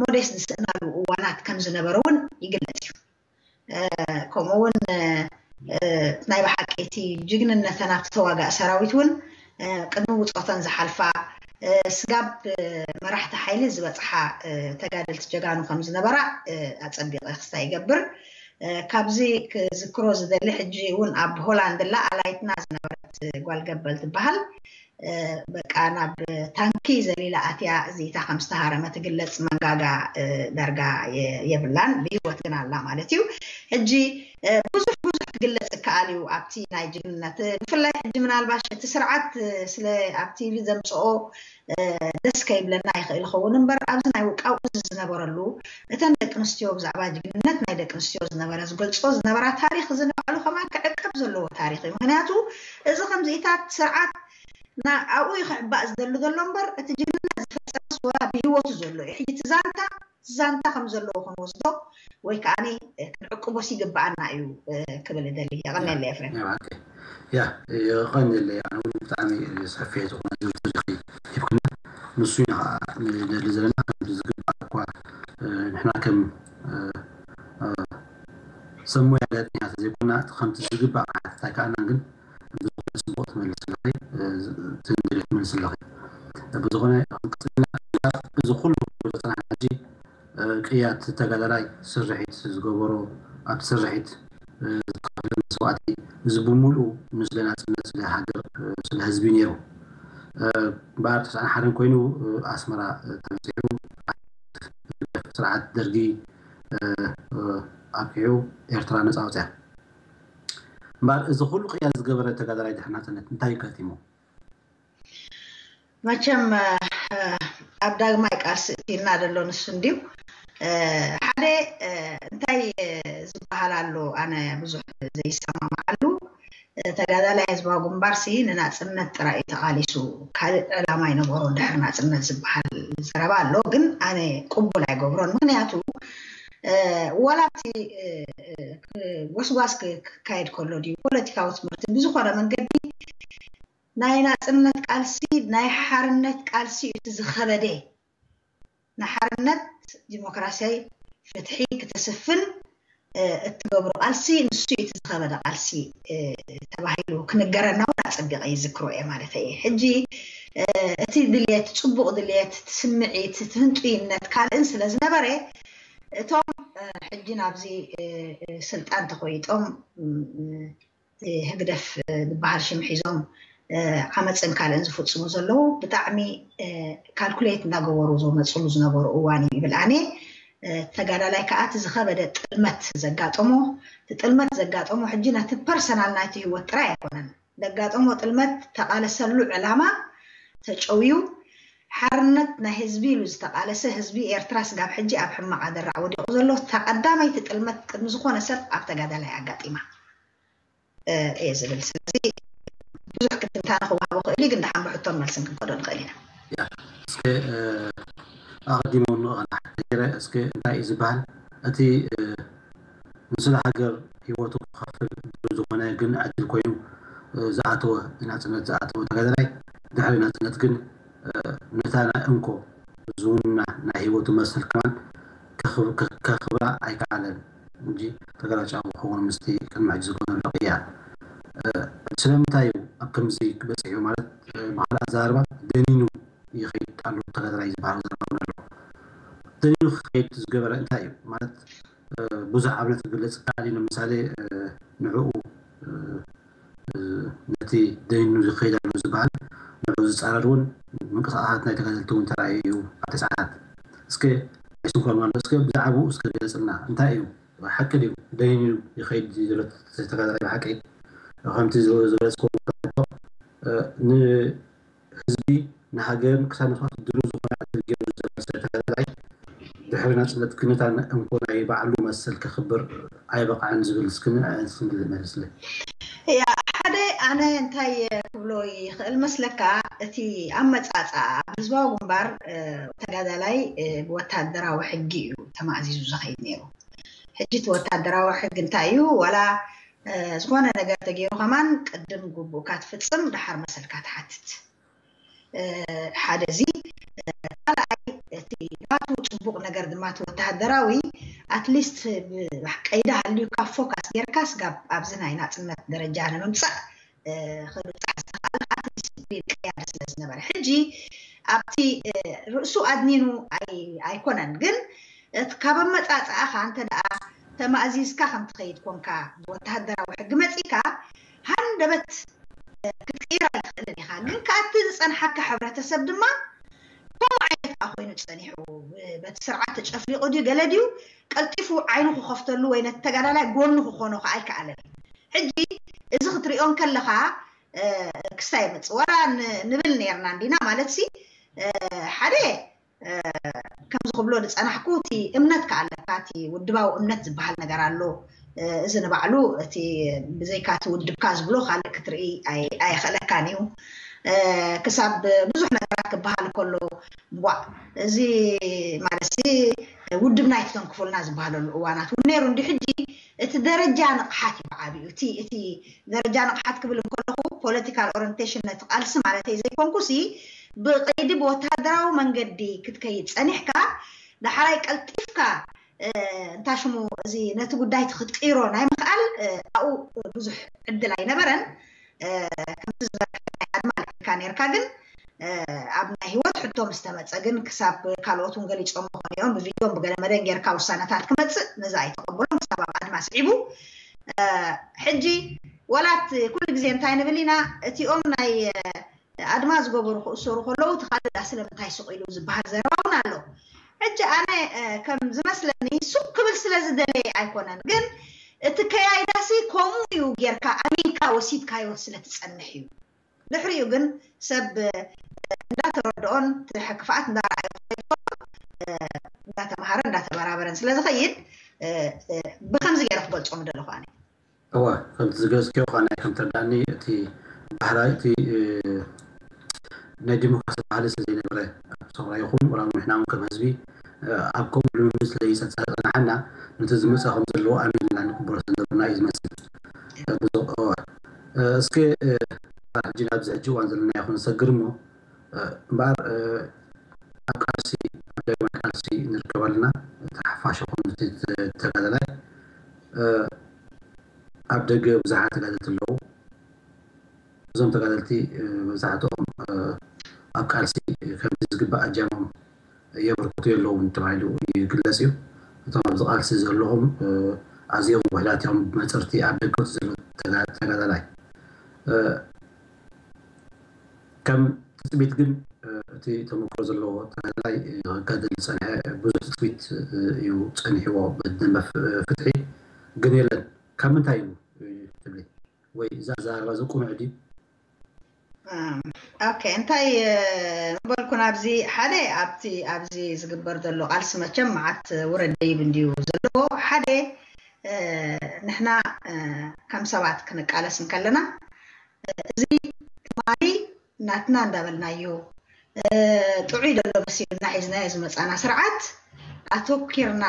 ሞዴስ ዝስእናሉ እዋናት ከም ዝነበረ እውን ይግለጽ እዩ። ከምኡ እውን ናይ ብሓቂ እቲ ጅግንነተን ኣብቲ ተዋጋእ ሰራዊት እውን ቅድሚ ውፆተን ዝሓልፋ ስጋብ መራሕቲ ሓይሊ ዝበፅሓ ተጋደልቲ ጀጋኑ ከም ዝነበራ ኣፀቢቐ ክስታ ይገብር። ካብዚ ክዝክሮ ዝደሊ ሕጂ እውን ኣብ ሆላንድ ላ ኣላይትና ዝነበረት ጓል ገበል ትበሃል በቃ ናብ ታንኪ ዘሊላ ኣትያ እዚታ ከም ዝተሃረመ ትግለጽ መንጋጋ ዳርጋ የብላን ብህይወት ግን ኣላ ማለት እዩ ሕጂ ብዙሕ ብዙሕ ክግለጽ ይከኣል እዩ ኣብቲ ናይ ጅግንነት ብፍላይ ሕጂ ምናልባሽ እቲ ስርዓት ስለ ኣብ ቲቪ ዘምፅኦ ደስ ከይብለና ይኽእል ይኸውን እምበር ኣብዚ ናይ ውቃው እዚ ዝነበረሉ እተን ደቂ ኣንስትዮ ብዛዕባ ጅግንነት ናይ ደቂ ኣንስትዮ ዝነበረ ዝገልፆ ዝነበራ ታሪክ እዚ ንባዕሉ ከማን ክዕቀብ ዘለዎ ታሪክ እዩ ምክንያቱ እዚ ከምዚኢታት ስርዓት ኣብኡ እዩ ክሕባእ ዝደሊ ዘሎ እምበር እቲ ጅግንነት ዝፈፀመስ ወላ ብሂወቱ ዘሎ እዩ ሕጂ እቲ ዛንታ ዛንታ ከም ዘለዎ ክንወስዶ ወይ ከዓ ክንዕቅቦስ ይግበኣና እዩ ክብል እደሊ የቐንየለ ኤፍሬም ያ የቐንየለ ኣነ እውን ብጣዕሚ ሰፊሕ ዝኾነ ዝርዝር ሂብክና ንሱ ኢና ከዓ ንደሊ ዘለና ከምቲ ዝግባእ እኳ ንሕና ከም ሰብ ሞያ ጋዜጠኛታት ዘይኮና ከምቲ ዝግባእ ክሓትት ኣይከኣልናን ግን ብዝኾነ ፅቡቕ ትመልስ ኣለኺ ትንድሪ ትመልስ ኣለኺ ብዝኾነ ክንቅፅልና እዚ ኩሉ ዝፀናሕና ሕጂ ቅያት ተጋዳላይ ስርሒት ዝገበሮ ኣብቲ ስርሒት ዝኸፍለ መስዋእቲ እዚ ብምሉኡ ንስለ ናፅነት ስለ ሃገር ስለ ህዝቢ ነይሩ እምበኣር ተስዓን ሓደን ኮይኑ ኣስመራ ተበፂሑ ስርዓት ደርጊ ኣብቂዑ ኤርትራ ነፃ ኣውፅያ እምበኣር እዚ ኩሉ ቅያ ዝገበረ ተጋዳላይ ድሕሪ ናፅነት እንታይ እዩ ከቲሙ መቸም ኣብ ዳግማይ ቃልሲ እቲና ዘሎ ንሱ እንድዩ ሓደ እንታይ ዝበሃል ኣሎ ኣነ ብዙሕ ዘይሰማማዓሉ ተጋዳላይ ህዝባዊ ግንባር ሲ ንናፅነት ጥራይ እዩ ተቓሊሱ ካልእ ዕላማ ይነበሮ ድሕሪ ናፅነት ዝበሃል ዘረባ ኣሎ ግን ኣነ ቅቡል ኣይገብሮን ምክንያቱ ዋላ እቲ ወስዋስ ክካየድ ከሎ ድዩ ፖለቲካዊ ትምህርቲ ብዝኾነ መንገዲ ናይ ናፅነት ቃልሲ ናይ ሓርነት ቃልሲ እዩ እቲ ዝኸበደ ንሓርነት ዲሞክራሲያዊ ፍትሒ ክተስፍን እትገብሮ ቃልሲ ንሱ እዩ እቲ ዝኸበደ ቃልሲ ተባሂሉ ክንገረና እውን ኣፀቢቐ ይዝክሮ እየ ማለት እየ ሕጂ እቲ ድልየት ፅቡቕ ድልየት ስምዒት ትህንጡይነት ካልእን ስለ ዝነበረ እቶም ሕጂ ናብዚ ስልጣን ተኾይጦም ህግደፍ ዝበሃል ሽም ሒዞም ዓመፅን ካልእን ዝፍፅሙ ዘለዉ ብጣዕሚ ካልኩሌት እናገበሩ ዝመፅሉ ዝነበሩ እዋን እዩ ይብል ኣነ ተጋዳላይ ከዓ እቲ ዝኸበደ ጥልመት ዘጋጠሞ እቲ ጥልመት ዘጋጠሞ ሕጂ ነቲ ፐርሰናል ናይቲ ህይወት ጥራይ ኣይኮነን ዘጋጠሞ ጥልመት ተቃለሰሉ ዕላማ ተጨውዩ ሓርነት ናይ ህዝቢ ኢሉ ዝተቃለሰ ህዝቢ ኤርትራ ስጋብ ሕጂ ኣብ ሕማቕ ኣደራዕ ወዲቑ ዘሎ እታ ቀዳመይቲ ጥልመት ቅድሚ ዝኾነ ሰብ ኣብ ተጋዳላይ ኣጋጢማ እየ ዝብል ስለዚ ብዙሕ ክትንታነ ክወሃቦ ክእል ግን ደሓን ብሕቶን መልስን ክንከዶ ንኽእል ኢና እስከ ኣቐዲሞም ንቐና ገይረ እስከ እንታይ እዩ ዝበሃል እቲ ንስለ ሃገር ህይወቱ ክኸፍል ድሉ ዝኾነ ግን ዕድል ኮይኑ ዝኣተወ ናፅነት ዝኣተወ ተጋዳላይ ድሕሪ ናፅነት ግን ነታ ናይ እንኮ ዝውንና ናይ ህይወቱ መሰል ከማን ከኽብራ ኣይከኣለን እንጂ ተጋላጫዊ ክኸውን ምስቲ ቅድሚ ሕጂ ዝኮነ ዘሎ ቅያ ስለምንታይ እዩ ኣብ ከምዚ ክበፅሕ እዩ ማለት ብካልእ ኣዘራርባ ደኒኑ ይኸይድ ኣሎ ተጋዳላይ ዝበሃል ዘረባ እውን ኣሎ። ደኒኑ ክኸይድ ዝገበረ እንታይ እዩ ማለት ብዙሕ ኣብነት ክግለፅ ይከኣል እዩ ንምሳሌ ንዕኡ ነቲ ደኒኑ ዝኸይድ ኣሎ ዝበሃል ንዕኡ ዝፃረር እውን ምንቅስቃሳት ናይ ተጋደልቲ እውን ተራእዩ እዩ ኣብቲ ሰዓታት እስከ ኣይስንኮርና ኣሎ እስከ ብዛዕባኡ እስከ ገለፅልና እንታይ እዩ ሓቂ ድዩ ደኒኑ ይኸይድ ዘሎ ተጋዳላይ ብሓቂ ከምቲ ዝገለፅክዎ ንህዝቢ ንሃገርን ክሳብ መስዋእቲ ድሉ ዝኾነ ዕድል ገይሩ ዝዘመሰለ ተጋዳላይ ድሕሪ ናፅነት ክነታ እንኮ ናይ ባዕሉ መሰል ከኽብር ኣይበቕዓን ዝብል እስክንብል መልስለይ። ያ ሓደ ኣነ እንታይ ክብሎ ይኽእል መስለካ እቲ ኣመፃፃ ኣብ ህዝባዊ ግንባር ተጋዳላይ ብወታደራዊ ሕጊ እዩ ተማእዚዙ ዝኸይድ ነይሩ። ሕጂ እቲ ወታደራዊ ሕጊ እንታይ እዩ ዋላ ዝኾነ ነገር ተገይሩ ከማን ቅድም ግቡእካ ትፍፅም ደሓር መሰልካ ትሓትት ሓደ እዚ ካልኣይ እቲ ናቱ ፅቡቅ ነገር ድማ እቲ ወተሃደራዊ ኣትሊስት ቀይዲ ሃልዩካ ፎካስ ጌርካ ስጋብ ኣብዚ ናይ ናፅነት ደረጃ ንምምፃእ ክብፃሕ ዝተኽኣለ ከዓ እቲ ዲስፕሊን ቀያዲ ስለ ዝነበረ ሕጂ ኣብቲ ርእሱ ኣድኒኑ ኣይኮነን ግን እቲ ካብ ኣመፃፅኣኻ እንተ ደኣ ተማእዚዝካ ከም ትኸይድ ኮንካ ብወተሃደራዊ ሕጊ መፂእካ ሃንደበት ክትቅይር ኣይትኽእልን ኢኻ ግን ከኣቲ ዝፀንሓካ ሕብረተሰብ ድማ ከምኡ ዓይነት ከዓ ኮይኑ ፀኒሑ በቲ ስርዓት ተጨፍሊቑ ድዩ ገለ ድዩ ቀልጢፉ ዓይኑ ክኸፍተሉ ወይ ነቲ ተጋዳላይ ጎኑ ክኾኖ ከዓ ኣይከኣለን ሕጂ እዚ ክትሪኦ እንከለኻ ክስታይ የመፅእ ዋላ ንብል ነርና እንዲና ማለት ሲ ሓደ ከምዚ ክብሎ ዝፀናሕኩ እቲ እምነት ከኣለካ እቲ ውድባዊ እምነት ዝበሃል ነገር ኣሎ እዚ ንባዕሉ እቲ ብዘይካ እቲ ውድብካ ዝብሎ ካልእ ክትርኢ ኣይኽእለካን እዩ ክሳብ ብዙሕ ነገራት ክበሃል ከሎ ቧዕ እዚ ማለት ውድብና ኣይትተንክፉልና ዝበሃለሉ እዋናት እውን ነይሩ እንዲ ሕጂ እቲ ደረጃ ንቕሓት እዩ ብዓብዩ እቲ እቲ ደረጃ ንቕሓት ክብል እንከለኹ ፖለቲካል ኦሪንቴሽን ነቲ ቃልሲ ማለተይ ዘይኮንኩሲ ብቐይዲ ብወተሃደራዊ መንገዲ ክትከይድ ጸኒሕካ ዳሕራይ ቀልጢፍካ እንታ ሽሙ እዚ ነቲ ጉዳይ ክትቅይሮ ናይ ምኽኣል ኣብኡ ብዙሕ ዕድል ኣይነበረን ከምቲ ዝበልካ ናይ ኣድማ ልዒልካ ነርካ ግን ኣብ ናይ ህይወት ሕቶ ምስ ተመፀ ግን ክሳብ ካልኦት እውን ገሊፆም ምኾኑ እዮም ብቪድዮን ብገለመደን ጌርካ ውሳነታት ክመፅእ ነዚ ኣይተቐበሎን ክሳብ ኣብ ኣድማ ስዒቡ ሕጂ ወላት ኩሉ ግዜ እንታይ ንብል ኢና እቲኦም ናይ ኣድማ ዝገበሩ ክእሰሩ ከለዉ እቲ ካልእ ዳ ስለምንታይ ስቕ ኢሉ ዝበሃል ዘረባ እውን ኣሎ ሕጂ ኣነ ከም ዝመስለኒ ሱቕ ክብል ስለ ዝደለየ ኣይኮነን ግን እቲ ከያይዳሲ ከምኡ እዩ ጌርካ ኣሚንካ ወሲድካዮ ስለትፀንሕ እዩ ድሕሪኡ ግን ሰብ እንዳተረድኦን ክፍኣት እንዳረኣዩ ክኸይድ እንዳተምሃረ እንዳተበራበረን ስለ ዝኸይድ ብከምዚ ገይረ ክገልፆ ምደለኹ ኣነ እወ ከምቲ ዝገለፅክዮ ከዓ ናይ ከም ተረዳእኒ እቲ ባህላዊ እቲ ናይ ዲሞክራሲ ባህሊ ስለ ዘይነበረ ኣብ ሰውራ ይኹን ወላ ንሕና እውን ከም ህዝቢ ኣብ ከምኡ ልምምድ ስለ ዝፀናሓና ነቲ ዝመፀ ከም ዘለዎ ኣሚንና ንቅበሎ ስለ ዝነበርና እዩ ዝመስል ብዙ እስኪ ሕጂ ናብዚ ሕጂ እዋን ዘለና ይኹን ሰግር እሞ እምበኣር ኣብ ቃልሲ ኣብ ዳግማይ ቃልሲ ንርከብ ኣለና እቲ ሓፋሽ ይኹን እቲ ተጋዳላይ ኣብ ደገ ብዙሓት ተጋደልቲ ኣለዉ እዞም ተጋደልቲ መብዛሕትኦም ኣብ ቃልሲ ከምቲ ዝግባእ ኣጃሞም የበርክቱ የለውን ተባሂሉ ይግለፅ እዩ። እቶም ኣብዚ ቃልሲ ዘለኹም ኣዚኦም ውሕዳት እዮም ብመፅርቲ ኣብ ደገ ዘሎ ተጋዳላይ ከም ትፅቢት ግን እቲ ተመክሮ ዘለዎ ተጋዳላይ ክጋደል ዝፀንሐ ብዙሕ ትፅቢት እዩ ፀኒሕዎ በደንበ ፍትሒ ግን የለን ካብ ምንታይ እዩ ትብሊ ወይ እዛ ኣዘራርባ እዚ ቁኑዕ ድዩ ኦኬ እንታይ ምበልኩ ናብዚ ሓደ ኣብቲ ኣብዚ ዝግበር ዘሎ ቃልሲ መቸም መዓት ውረድ ደይብ እንድዩ ዘለዎ ሓደ ንሕና ከም ሰባት ክንቃለስ እንከለና እዚ ትማሊ ናትና እንዳበልናዮ ጥዑይ ደሎ መሲሉና ሒዝናዮ ዝመፃና ስርዓት ኣተኪርና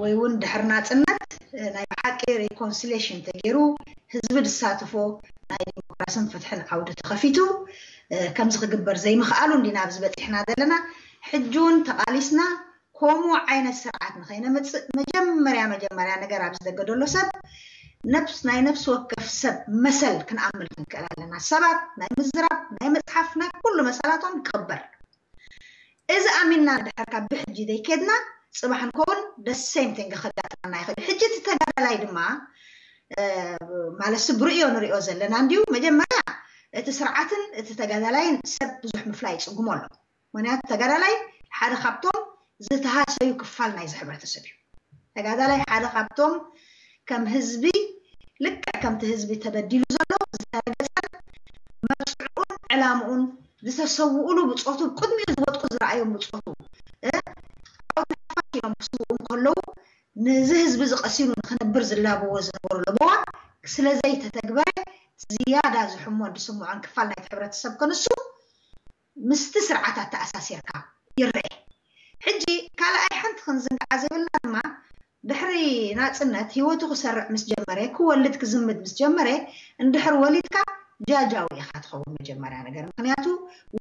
ወይ እውን ድሕሪ ናፅነት ናይ ብሓቂ ሪኮንሲሌሽን ተገይሩ ህዝቢ ዝሳተፎ ናይ ዲሞክራስን ፍትሕን ዓውዲ ተኸፊቱ ከምዚ ክግበር ዘይምኽኣሉ እንዲና ኣብዚ በፂሕና ዘለና ሕጂ እውን ተቓሊስና ከምኡ ዓይነት ስርዓት ንኸይነምፅእ መጀመርያ መጀመርያ ነገር ኣብዚ ደገ ዘሎ ሰብ ነብስ ናይ ነብሲ ወከፍ ሰብ መሰል ክንኣምል ክንክእል ኣለና። ሰባት ናይ ምዝራብ ናይ ምፅሓፍ ናይ ኩሉ መሰላቶም ክኽበር። እዚ ኣሚንና ድሕር ካብ ብሕጂ ዘይከድና ፅባሕ ንከውን ደሰይምቲንግ ከጋጥመና ይኽእል። ሕጂ እቲ ተጋዳላይ ድማ ማለት ብርእዮ ንሪኦ ዘለና እንዲዩ። መጀመርያ እቲ ስርዓትን እቲ ተጋዳላይን ሰብ ብዙሕ ምፍላይ ይፅጉሞ ኣሎ። ምክንያቱ ተጋዳላይ ሓደ ካብቶም ዝተሃሰዩ ክፋል ናይዚ ሕብረተሰብ እዩ። ተጋዳላይ ሓደ ካብቶም ከም ህዝቢ ልክዕ ከምቲ ህዝቢ ተበዲሉ ዘሎ ዝተረገፀን መርፅዑን ዕላምኡን ዝተሰውኡሉ ብፆቱ ቅድሚኡ ዝወድቁ ዝረኣዮም ብፆቱ ዓውዲ ሓፋሽ እዮም ክስውኡ እንከለዉ ነዚ ህዝቢ እዚ ቀሲኑ ንክነብር ዝላበዎ ዝነበሩ ለበዋ ስለዘይተተግበረ ዝያዳ ዝሕሞን ዝስምዖን ክፋል ናይቲ ሕብረተሰብ ከንሱ ምስቲ ስርዓት ኣተኣሳሲርካ ይረአ። ሕጂ ካልኣይ ሓንቲ ክንዝንግዓ ዘይብልና ድማ ድሕሪ ናፅነት ህይወቱ ክሰርዕ ምስ ጀመረ ክወልድ ክዝምድ ምስ ጀመረ እንድሕር ወሊድካ ጃጃዊ ኢኻ ትኸውን መጀመርያ ነገር ምክንያቱ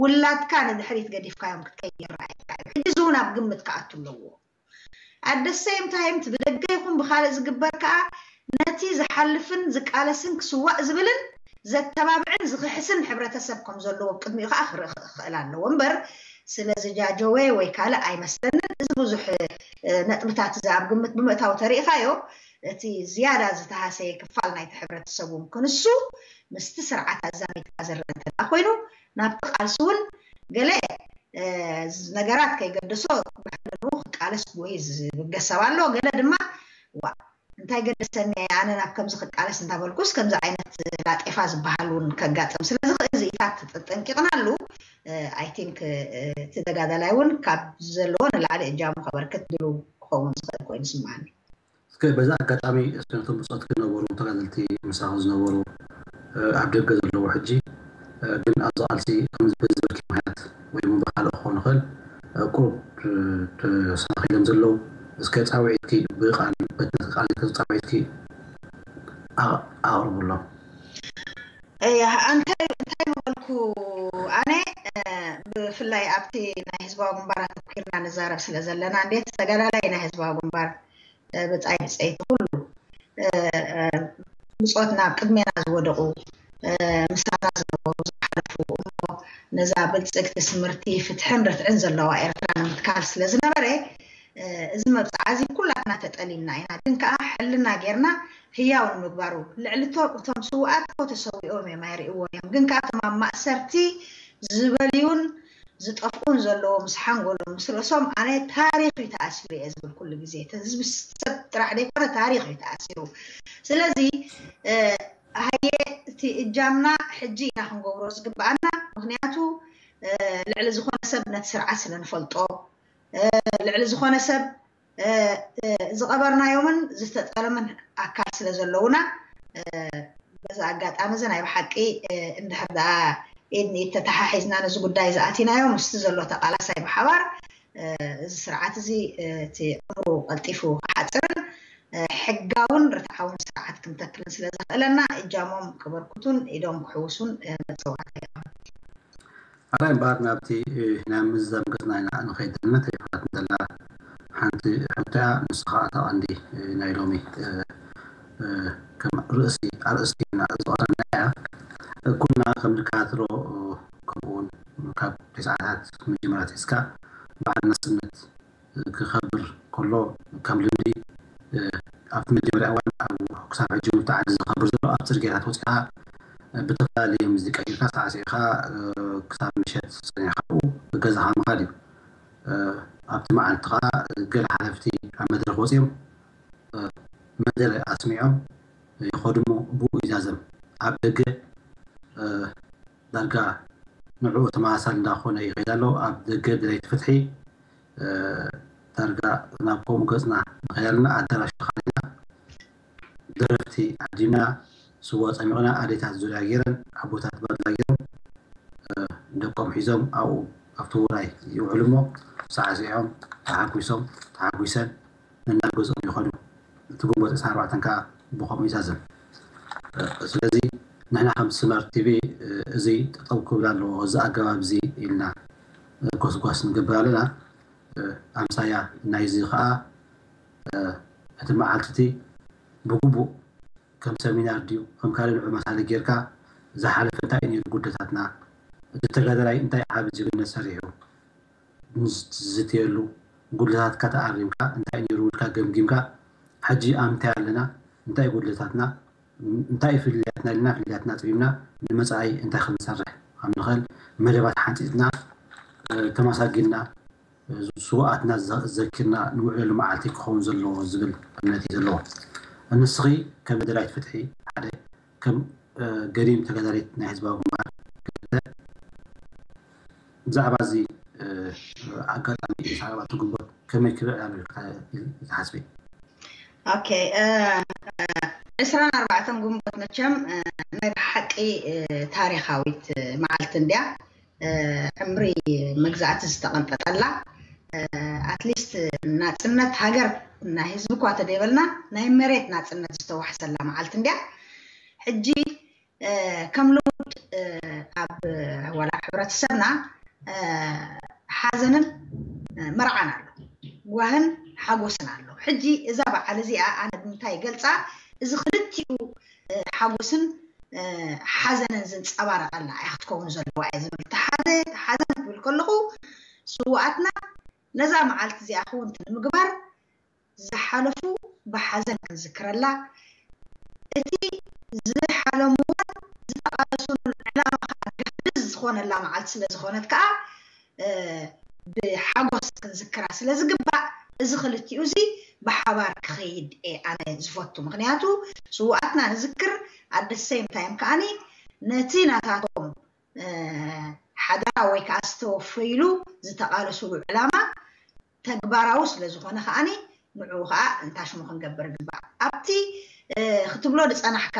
ውላድካ ንድሕሪት ገዲፍካዮም ክትከይድ ይረኣየካ እዩ። ሕጂ እዚ እውን ኣብ ግምት ክኣቱ ኣለዎ። ኣደሰይም ታይምት ብደገ ይኹን ብካልእ ዝግበር ከዓ ነቲ ዝሓልፍን ዝቃለስን ክስዋእ ዝብልን ዘተባብዕን ዝኽሕስን ሕብረተሰብ ከም ዘለዎ ቅድሚኡ ከዓ ክርኢ ክኽእል ኣለዎ እምበር ስለዚ ጃጀወ ወይ ካልእ ኣይመስለንን። እዚ ብዙሕ ነጥብታት እዚ ኣብ ግምት ብምእታው ተሪኢኻዮ እቲ ዝያዳ ዝተሃሰየ ክፋል ናይቲ ሕብረተሰብ እውን ክንሱ ምስቲ ስርዓት ኣዛሚድካ ዝረአ እንተ ኮይኑ ናብቲ ቃልሲ እውን ገለ ነገራት ከይገደሶ ብሕልንኡ ክቃለስ ወይ ዝብገስ ሰብ ኣሎ። ገለ ድማ ዋ እንታይ ገደሰኒ ኣነ ናብ ከምዚ ክቃለስ እንዳበልኩስ ከምዚ ዓይነት ላጤፋ ዝበሃል እውን ከጋጥም ስለ ዝኽእል እዚኢታት ተጠንቂቕናሉ። ኣይ ቲንክ እቲ ተጋዳላይ እውን ካብ ዘለዎ ንላዕሊ እጃሙ ከበርክት ድሉ ክኸውን ዝኽእል ኮይኑ ይስምዓኒ። እስከ በዚ ኣጋጣሚ እስከ ነቶም ብጾትኪ ዝነበሩ ተጋደልቲ ምሳኺ ዝነበሩ ኣብ ደገ ዘለዉ ሕጂ ግን ኣብዚ ቃልሲ ከምዚ በዚ ዝበልኪ ምኽንያት ወይ እውን ብኻልእ ክኾን ይኽእል ቁሩብ ተሰናኺሎም ዘለዉ እስከ ጻውዒትኪ ብቃል በቲ ቃል ጻውዒትኪ ኣቕርብሎም። እያ እንታይ እንታይ ምበልኩ ኣነ ብፍላይ ኣብቲ ናይ ህዝባዊ ግንባር ኣተኲርና ንዛረብ ስለ ዘለና እንዴት ተጋዳላይ ናይ ህዝባዊ ግንባር ብጻይ ብጸይቲ ኩሉ ብጾትና ኣብ ቅድሜና ዝወደቑ ምሳና ዝነበሩ ዝሓለፉ እሞ ነዛ ብልጽግቲ ስምርቲ ፍትሕን ርትዕን ዘለዋ ኤርትራ ንምትካል ስለ ዝነበረ እዚ መብፅዓ እዚ ኩላትና ተጠሊምና ኢና ግን ከዓ ሕልና ጌርና ህያው ንምግባሩ ልዕሊ እቶም ስውኣት እኮ ተሰዊኦም እዮም ኣይርእዎም እዮም ግን ከዓ እቶም ኣብ ማእሰርቲ ዝበልዩን ዝጠፍኡን ዘለዉ ምስ ሓንጎሎም ምስ ርእሶም ኣነ ታሪኽ እዩ ተኣሲሩ እየ ዝብል ኩሉ ግዜ ህዝቢ ሰብ ጥራሕ ዘይኮነ ታሪኽ እዩ ተኣሲሩ ስለዚ ሃየ እቲ እጃምና ሕጂ ኢና ክንገብሮ ዝግብኣና ምክንያቱ ልዕሊ ዝኾነ ሰብ ነቲ ስርዓት ስለ ንፈልጦ ልዕሊ ዝኾነ ሰብ ዝቐበርናዮምን ዝተጠለመን ኣካል ስለ ዘለውና በዚ ኣጋጣሚ እዚ ናይ ብሓቂ እንድሕር ደኣ ኢድ ንኢድ ተተሓሒዝና ነዚ ጉዳይ ዝኣቲናዮ ምስቲ ዘሎ ተቃላሳይ ብሓባር እዚ ስርዓት እዚ እቲ ዕምሩ ቀልጢፉ ክሓፅርን ሕጋውን ርትዓውን ስርዓት ክንተክልን ስለ ዘኽእለና እጃሞም ከበርክቱን ኢዶም ክሕውሱን መፀዋዕታ ይቐርብ። ኣራይ እምበኣር ናብቲ ናይ ምዝዛም ገፅና ኢና ንኸይድ ዘለና ተሪፋት እንተላ ሓንቲ ሕቶ እያ ንሳ ከዓ እታ ቀንዲ ናይ ሎሚ ከም ርእሲ ኣርእስቲ ኢና ዝቐረብና እያ ኩልና ከም ንከታተሎ ከምኡውን ካብ ተስዓታት መጀመርያ ሒዝካ በዓል ናፅነት ክኸብር ከሎ ከም ልምዲ ኣብቲ መጀመርያ እዋን ኣብ ክሳብ ሕጂ እውን እቲ ዓዲ ዝኸብር ዘሎ ኣብ ፅርግያታት ወፂኻ ብተፈላለየ ሙዚቃ ጌርካ ሳዕሲዕካ ክሳብ ምሸት ፀኒሕካ ኣብኡ ገዛኻ ምኻድ እዩ። ኣብቲ መዓልቲ ከዓ ገለ ሓለፍቲ ኣብ መድረኽ ወፂኦም መደረ ኣስሚዖም ይኸዱ እሞ ብኡ ይዛዘም ኣብ ደገ ዳርጋ ንዕኡ ተመሳሳሊ እንዳኾነ ይኸይድ ኣሎ። ኣብ ደገ ደለይቲ ፍትሒ ዳርጋ ናብ ከምኡ ገፅና ንኸይድ ኣለና። ኣዳራሽ ተኻሪና፣ ደረፍቲ ዓዲምና፣ ስዋ ፀሚቕና፣ ኣዴታት ዙርያ ገይረን፣ ኣቦታት ባድላ ገይሮም ደቆም ሒዞም ኣብኡ ኣብቲ ውራይ ይውዕሉ እሞ ሳዕሲዖም፣ ተሓጒሶም፣ ተሓጒሰን ነናብ ገዝኦም ይኸዱ። እቲ ግንቦት ዕስራን ኣርባዕተን ከዓ ብኸምኡ ይዛዘም። ስለዚ ንሕና ከም ስመር ቲቪ እዚ ጠጠው ክብል ኣለዎ፣ እዚ ኣገባብ እዚ ኢልና ጎስጓስ ንገብር ኣለና። ኣምሳያ ናይዚ ከዓ እቲ መዓልቲ እቲ ብግቡእ ከም ሰሚናር ድዩ ከም ካልእ ንዑ መሳሊ ጌርካ ዝሓለፈ እንታይ እዩ ነይሩ ጉድለታትና፣ እቲ ተጋዳላይ እንታይ ዓቢ ጅግነት ሰሪሑ ዝዝትየሉ ጉድለታትካ ተኣሪምካ እንታይ ነይሩ ኢልካ ገምጊምካ ሕጂ ኣብ እንታይ ኣለና እንታይ ጉድለታትና እንታይ ፍልልያትና ኢልና ፍልልያትና ኣፅቢብና ንመፃኢ እንታይ ክንሰርሕ ከም ንኽእል መደባት ሓንፂፅና ተመሳጊልና ስውኣትና ዘኪርና ንውዕለሉ መዓልቲ ክኸውን ዘለዎ ዝብል እምነት እዩ ዘለዎ። ንስኺ ከም ደላይት ፍትሒ ሓደ ከም ገዲም ተጋዳሊት ናይ ህዝባዊ ግንባር ክልተ ብዛዕባ እዚ ኣጋጣሚ ብዛዕባ እቲ ግንቦት ከመይ ክብዕል ኣሎ ኢልካ ትሓስቢ? ኦኬ ዕስራን ኣርባዕተን ግንቦት መቸም ናይ ብሓቂ ታሪኻዊት መዓልቲ እንድያ። ዕምሪ መግዛእቲ ዝተቐንጠጠላ ኣትሊስት ናፅነት ሃገር ናይ ህዝቢ እኳ ተደይበልና ናይ መሬት ናፅነት ዝተዋሕሰላ መዓልቲ እንድያ። ሕጂ ከም ልሙድ ኣብ ወላ ሕብረተሰብና ሓዘንን መርዓን ኣሎ፣ ጓህን ሓጎስን ኣሎ። ሕጂ እዛ በዓል እዚኣ ኣነ ብምንታይ ይገልፃ? እዚ ክልቲኡ ሓጎስን ሓዘንን ዝንፀባረቐላ እያ ክትከውን ዘለዋ እየ ዝብል። እቲ ሓደ ሓዘን ክብል ከለኹ ስውኣትና ነዛ መዓልቲ እዚኣ ክውንቲ ንምግባር ዝሓለፉ ብሓዘን ክንዝክረላ፣ እቲ ዝሓለምዎን ዝተቓለሱሉን ዕላማ ከዓ ድሕድዝ ዝኾነላ መዓልቲ ስለ ዝኾነት ከዓ ብሓጎስ ክንዝክራ ስለ ዝግባእ እዚ ክልቲኡ እዚ ብሓባር ክኸይድ እየ ኣነ ዝፈቱ። ምክንያቱ ስውኣትና ንዝክር ኣደሰይም ታይም ከዓኒ ነቲ ናታቶም ሓደራ ወይ ከዓ ዝተወፈይሉ ዝተቓለሱሉ ዕላማ ተግባራዊ ስለ ዝኾነ ከዓኒ ንዕኡ ከዓ እንታይ ሽሙ ክንገብር ይግባእ። ኣብቲ ክትብሎ ዝፀናሕካ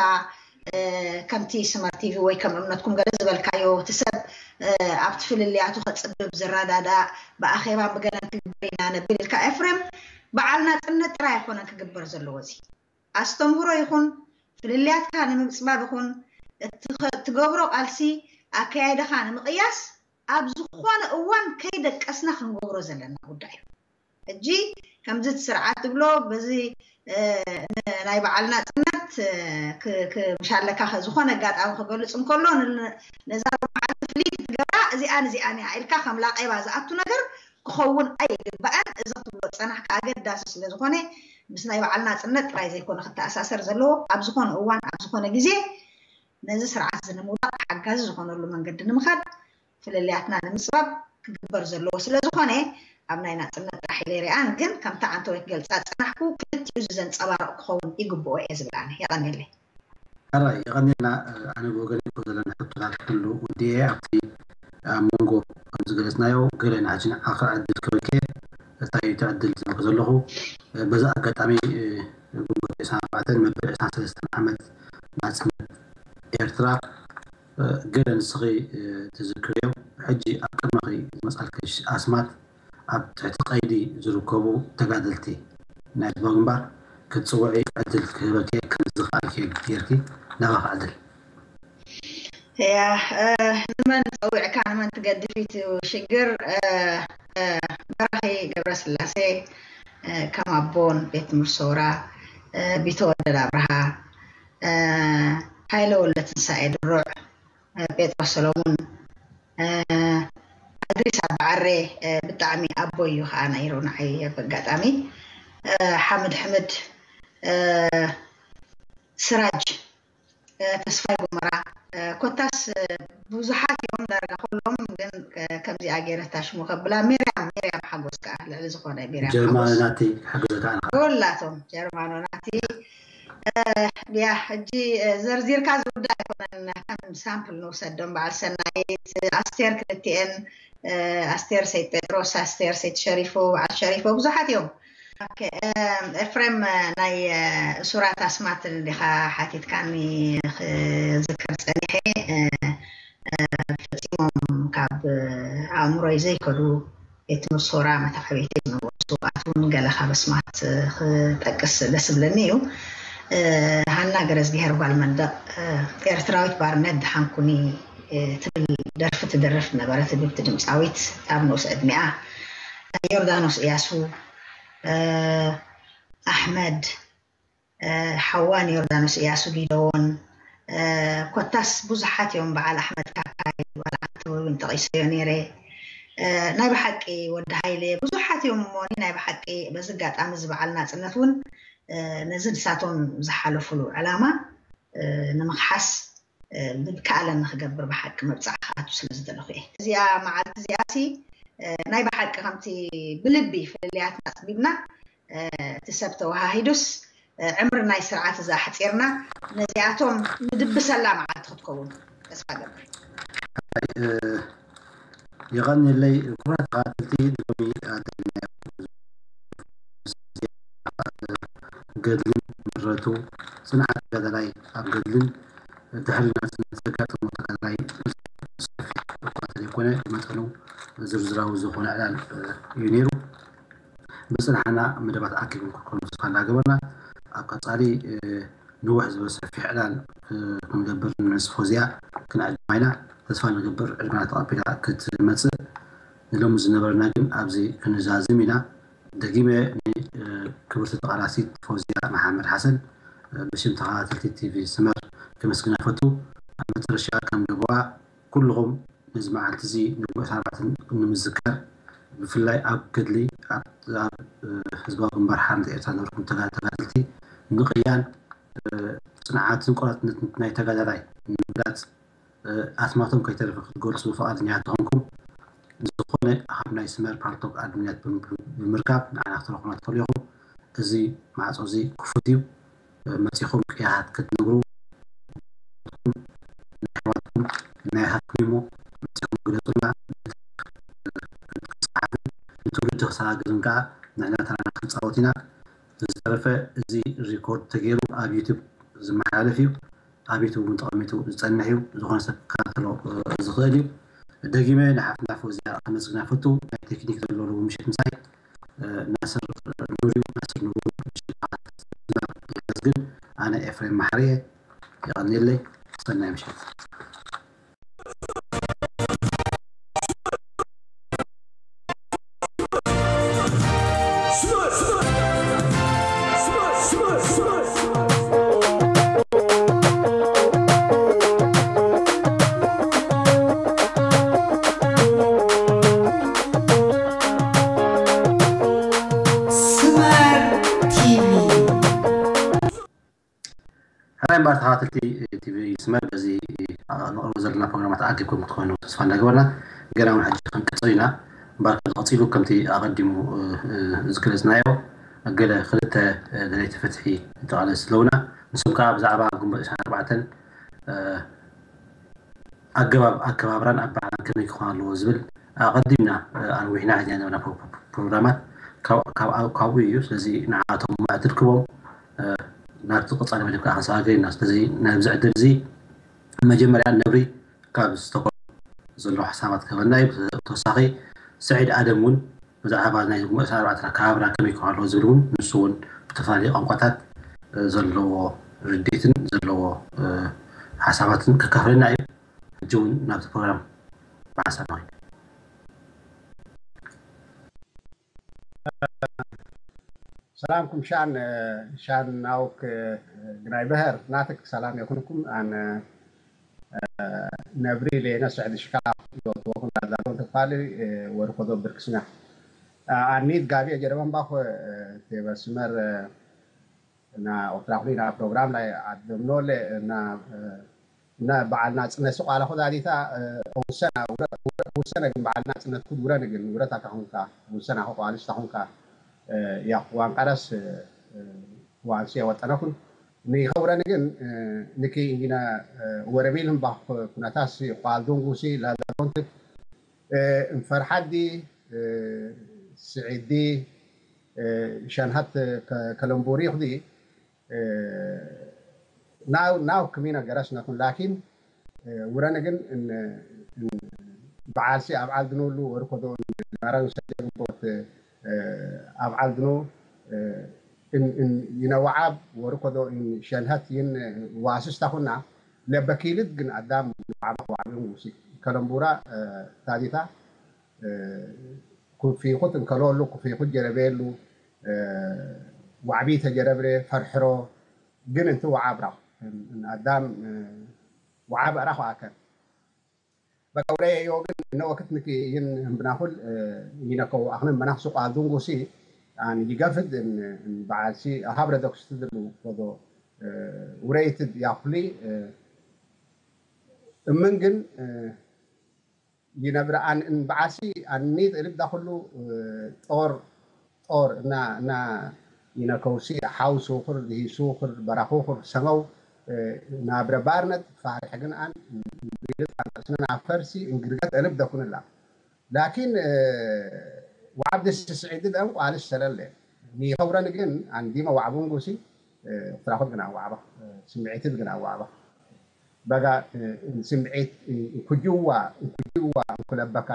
ከምቲ ስመር ቲቪ ወይ ከም እምነትኩም ገለ ዝበልካዮ እቲ ሰብ ኣብቲ ፍልልያቱ ከፅብብ ዝረዳዳእ ብኣኼባን ብገለን ክግበር ኢና ነብል ኢልካ ኤፍሬም በዓል ናፅነት ጥራይ ኣይኮነን ክግበር ዘለዎ። እዚ ኣስተምህሮ ይኹን ፍልልያትካ ንምፅባብ ይኹን እትገብሮ ቃልሲ ኣከያይዳኻ ንምቕያስ ኣብ ዝኾነ እዋን ከይደቀስና ክንገብሮ ዘለና ጉዳይ እዩ። ሕጂ ከምዚ እቲ ስርዓት ትብሎ በዚ ናይ በዓል ናፅነት ምሻለካ ዝኾነ ኣጋጣሚ ክገልፅ እንከሎ ነዛ በዓል ፍልይቲ ትገብራ እዚኣን እዚኣን እያ ኢልካ ከም ላቄባ ዝኣቱ ነገር ክኸውን ኣይግባእን። እዚ ክትብሎ ዝፀናሕካ ኣገዳሲ ስለ ዝኾነ ምስ ናይ በዓል ናፅነት ጥራይ ዘይኮነ ክተኣሳሰር ዘለዎ ኣብ ዝኾነ እዋን ኣብ ዝኾነ ግዜ ነዚ ስርዓት እዚ ንምውዳቕ ሓጋዚ ዝኾነሉ መንገዲ ንምኻድ ፍልልያትና ንምፅባብ ክግበር ዘለዎ ስለ ዝኾነ ኣብ ናይ ናፅነት ጥራሕ ኢለ ይሪኣን። ግን ከምቲ ዓንተወይ ክገልፃ ዝፀናሕኩ ክልቲኡ እዚ ዘንፀባርቕ ክኸውን ይግብኦ እየ ዝብል ኣነ። የቐንየለይ። ሕራይ የቐንየልና። ኣነ ብወገነይ እኮ ዘለኒ ሕቶታት ኩሉ ወዲኤ ኣብቲ ኣብ መንጎ ከም ዝገለፅናዮ ገለ ንሕጂ ንዓኻ ዕድል ክበልከ እንታይ እዩ እቲ ዕድል ዝበልኩ ዘለኹ በዚ ኣጋጣሚ ግንቦት ዒስራን ኣርባዕተን መበል ዒስራን ሰለስተን ዓመት ናፅነት ኤርትራ ገለ ንስኺ ትዝክርዮ ሕጂ ኣብ ቅድመኺ ዝመፃልኪ ኣስማት ኣብ ትሕቲ ቀይዲ ዝርከቡ ተጋደልቲ ናይ ህዝባዊ ግንባር ክትፅውዒ ዕድል ክህበኪ ከምዝኽኣልኪ ጌርኪ ናባኺ ዕድል። እያ ንመን ፀዊዕካ ንመን ትገድፍ እዩ ሽግር። በራኺ ገብረስላሴ ከም ኣቦን ቤት ትምህርቲ ሰውራ፣ ቢተወደድ ኣብርሃ፣ ሃይለ ወልደትንሳኤ ድሩዕ፣ ጴጥሮስ ሰሎሙን፣ ኣድሪስ ኣባዓሬ ብጣዕሚ ኣቦ እዩ ከዓ ነይሩ ንዓይ በጋጣሚ። ሓምድ ሕምድ፣ ስራጅ፣ ተስፋይ ጎመራ፣ ኮታስ ብዙሓት እዮም ዳርጋ ኩሎም ግን ከምዚኣ ገይረ ታሽሙ ከብላ። ሚርያም ሚርያም ሓጎስ ከዓ ልዕሊ ዝኾነ ሚርያም ጀርማኖ ሓጎስ ናቲ ሓገዘካ ኣነ ከዓ ኩላቶም ጀርማኖ ናቲ ያ ሕጂ ዘርዚርካ ዝውዳ ኣይኮነን። ከም ሳምፕል ንውሰዶም በዓል ሰናይት ኣስቴር ክልቲኤን ኣስቴር ሰይድ ጴጥሮስ ኣስቴር ሰይድ ሸሪፎ በዓል ሸሪፎ ብዙሓት እዮም። ኤፍሬም ናይ እሱራት ኣስማት እንዲኻ ሓቲትካኒ ክዝክር ፀኒሐ። ፈፂሞም ካብ ኣእምሮይ ዘይከዱ ቤት ትምህርቲ ሶራ መታዕቤተይ ዝነበሩ ስውኣት እውን ገለ ካብ ኣስማት ክጠቅስ ደስ ዝብለኒ እዩ። ሃና ገረዝግሄር ጓል መንደቕ ኤርትራዊት ባርነት ድሓንኩኒ ትብል ደርፊ ትደርፍ ነበረት ህብብቲ ድምፃዊት ኣብ ንኡስ ዕድሚኣ። ዮርዳኖስ እያሱ፣ ኣሕመድ ሓዋን፣ ዮርዳኖስ እያሱ ጊደዎን፣ ኮታስ ብዙሓት እዮም። በዓል ኣሕመድ ካካይ፣ በዓል ዓንተወይ እውን ጠቒሰዮ ነይረ። ናይ ብሓቂ ወዲ ሃይለ ብዙሓት እዮም እሞኒ፣ ናይ ብሓቂ በዚ ኣጋጣሚ እዚ በዓል ናጽነት እውን ነዚ ንሳቶም ዝሓለፉሉ ዕላማ ንምኽሓስ ብዝከኣለኒ ክገብር ብሓቂ መብጻዕ ክኣቱ ስለ ዝደለኹ እየ። እዚኣ መዓልቲ እዚኣ ሲ ናይ ብሓቂ ከምቲ ብልቢ ፍልልያትና ኣጽቢብና እቲ ሰብ ተወሃሂዱስ ዕምሪ ናይ ስርዓት እዛ ኣሕጺርና ነዚኣቶም ንድብሰላ መዓልቲ ክትከውን ተስፋ ገብር። የቐንየለይ። ክቡራት ተኸታተልቲ፣ ሎሚ ኣዳሊናዮ ገድልን ምረቱ፣ ጽንዓት ተጋዳላይ ኣብ ገድልን ድሕሪ ናጽነት ዘጋጠሞ ተጋዳላይ እኳ ዘይኮነ መጠኑ ዝርዝራዊ ዝኾነ ዕላል እዩ ነይሩ። ብጽንሓና መደባት ኣኪቡ ክርከሙ ተስፋ እንዳገበርና ኣብ ቀጻሊ ንውሕ ዝበለ ሰፊሕ ዕላል ክንገብር ንንስፎ እዚኣ ክንዕድማ ኢና። ተስፋ ንገብር ዕድመና ተቐቢላ ክትመጽእ። ንሎሚ ዝነበረና ግን ኣብዚ ክንዛዝም ኢና። ደጊመ ንክብርቲ ተቓላሲት ፎዝያ መሓመድ ሓሰን ብሽም ተኸታተልቲ ቲቪ ስመር ከመስግና ፈቱ። ኣብ መጨረሻ ከም ደቦኣ ኩልኹም ነዚ መዓልቲ እዚ ንጉባኤ ኣርባዕተ ንምዝካር ብፍላይ ኣብ ገድሊ ኣብ ህዝባዊ ግንባር ሓርነት ኤርትራ ዝነበርኩም ተጋደልቲ ንቕያን ጽንዓትን ቆራጽነትን ናይ ተጋዳላይ ንምግላጽ ኣስማቶም ከይተረፈ ክትገልጹ ፍቓደኛ እንተኾንኩም ዝኾነ ካብ ናይ ስመር ፓልቶክ ኣድሚናት ብምርካብ ንዓና ክትረኽቡና ትኽእሉ ኢኹም። እዚ ማዕጾ እዚ ክፉት እዩ። መጺኹም ቅያሃት ክትነግሩ ናይ ኣሕዋትኩም ናይ ሃኩም እሞ መጺኹም ግለጹና። ክትጽሓፍን ንትውልዲ ክሰጋገርን ከዓ ንሕና ተራና ክንጻወት ኢና። ብዝተረፈ እዚ ሪኮርድ ተገይሩ ኣብ ዩቱብ ዝመሓላለፍ እዩ። ኣብ ዩቱብ እውን ተቐሚጡ ዝጸንሕ እዩ። ዝኾነ ሰብ ክከታተሎ ዝኽእል እዩ። ደጊመ ንሓፍትና ፎዝያ ከመስግና ፈቱ። ናይ ቴክኒክ ዘሎ ምሽት ምሳይ ናስር ኑር እዩ። ናስር ኑር ግን ኣነ ኤፍሬም ማሕርየ። የቐንየለይ። ሰናይ ምሽት። ሕራይ እምበኣር ተኸታተልቲ ቲቪ ስመር በዚ ነቕርቦ ዘለና ፕሮግራማት ዓጊብኩም ክትኮኑ ተስፋ እንዳገበርና ገና እውን ሕጂ ክንቅጽል ኢና። እምበኣር ካብ ቀጺሉ ከምቲ ኣቐዲሙ ዝገለጽናዮ ገለ ክልተ ደለይቲ ፍትሒ ተቓለስቲ ኣለውና። ንሶም ከዓ ብዛዕባ ግንቦት ዕስራን ኣርባዕተን ኣገባብ ኣከባብራን ኣበዓዕላን ከመይ ክኾን ኣለዎ ዝብል ኣቐዲምና ኣንዊሕና ሒዝና ዝነበርና ፕሮግራማት ካብኡ እዩ። ስለዚ ንዓኣቶም ማእትል ክቦም ናብቲ ቀጻሊ መደብ ከዓ ክንሰጋገር ኢና። ስለዚ ናብዚ ዕድል እዚ መጀመርያ ነብሪ ካብ ዝተኮ ዘለዎ ሓሳባት ክህበና እዩ። ተወሳኺ ስዒድ ኣደም እውን ብዛዕባ ናይ ግንቦት ዕስራን ኣርባዕተን ኣከባብራ ከመይ ክኾን ኣለዎ ዝብል እውን ንሱ እውን ብተፈላለዩ ቋንቋታት ዘለዎ ርድኢትን ዘለዎ ሓሳባትን ከካፍለና እዩ። ሕጂ እውን ናብቲ ፕሮግራም ብሓሳብ ንኸይድ። ሰላምኩም ሻን ሻን ናውክ ግናይ በህር ናትክ ሰላም የኩንኩም። ኣነ ነብሪ ሌነ ስዕድ ሽካ ዶትወኩም ዳዳዶን ተፋሊ ወርኮዶ ብርክስና ኣኒት ጋቢ ጀረበን ባኮ ቴበስመር እና ኦትራኹሊና ፕሮግራም ላይ ኣደምኖለ እና እና በዓል ናጽነት ስቋላ ኹዳዲታ ውሰና ውሰነ ግን በዓል ናጽነት ኩድ ውረን ግን ውረታ ታኹንካ ውሰና ኹቋልስ ታኹንካ ያ ዋንቃረስ ዋንሲ የወጠነኩን ንይኸውረን ግን ንኪ ኢነ ወረቢል ህምባ ኩነታስ ቋልዱን ጉሲ ላላዶንት እንፈርሓዲ ስዒዲ ሸንሃት ከለምቡሪ ኹዲ ናው ናው ክሚና ገረስ ነኩን ላኪን ውረን ግን በዓልሲ ኣብ ዓልድኖሉ ወርኮዶ ናረን ሰደግቦት ኣብ ዓልድኖ ይነዋዓብ ወርኮዶ ሸንሀት ይን ዋስስታ ኩና ለበኪልት ግን ኣዳም ንባዕባ ዋዕብን ውሲ ከለምቡራ ታዲታ ክፊኹት እንከለሉ ክፊኹት ጀረበየሉ፣ ዋዕቢ ተጀረብረ ፈርሕሮ። ግን እንቲ ወዓብ ራኹ ኣዳም ወዓብ ራኹ ኣከን በቃ ውረየ ዮግን እነ ወክት ንክ ይን ህንብናኹል ይነከው ኣኽንን መናኽ ሱቅ ኣዱንጉሲ ኣን ይገፍድ እን በዓልሲ ሃብረ ደኩስቲ ድሉ ወዶ ውረይትድ ያኹሊ እምን ግን ይነብረ ኣን እን በዓልሲ ኣኒት እልብ ዳኹሉ ጦር ጦር እና እና ይነከውሲ ሓው ሱኽር ድሂ ሱኽር በራኹኽር ሰመው ናብረ ባርነት ፋርሕ ግን ኣን ቢልጥ ኣንቀስነን ኣፈርሲ እንግርገት እልብ ደኩንላ ላኪን ወዓብዲ ስስዒድ ደም ቋልስ ሰለለ ሚኸውረን ግን ኣንዲመ ዋዕቡንጉሲ እፍራኹት ግን ኣዋዕባ ስምዒትት ግን ኣዋዕባ በጋ ስምዒት እንኩጅዋ እንኩጅዋ እንኩለበካ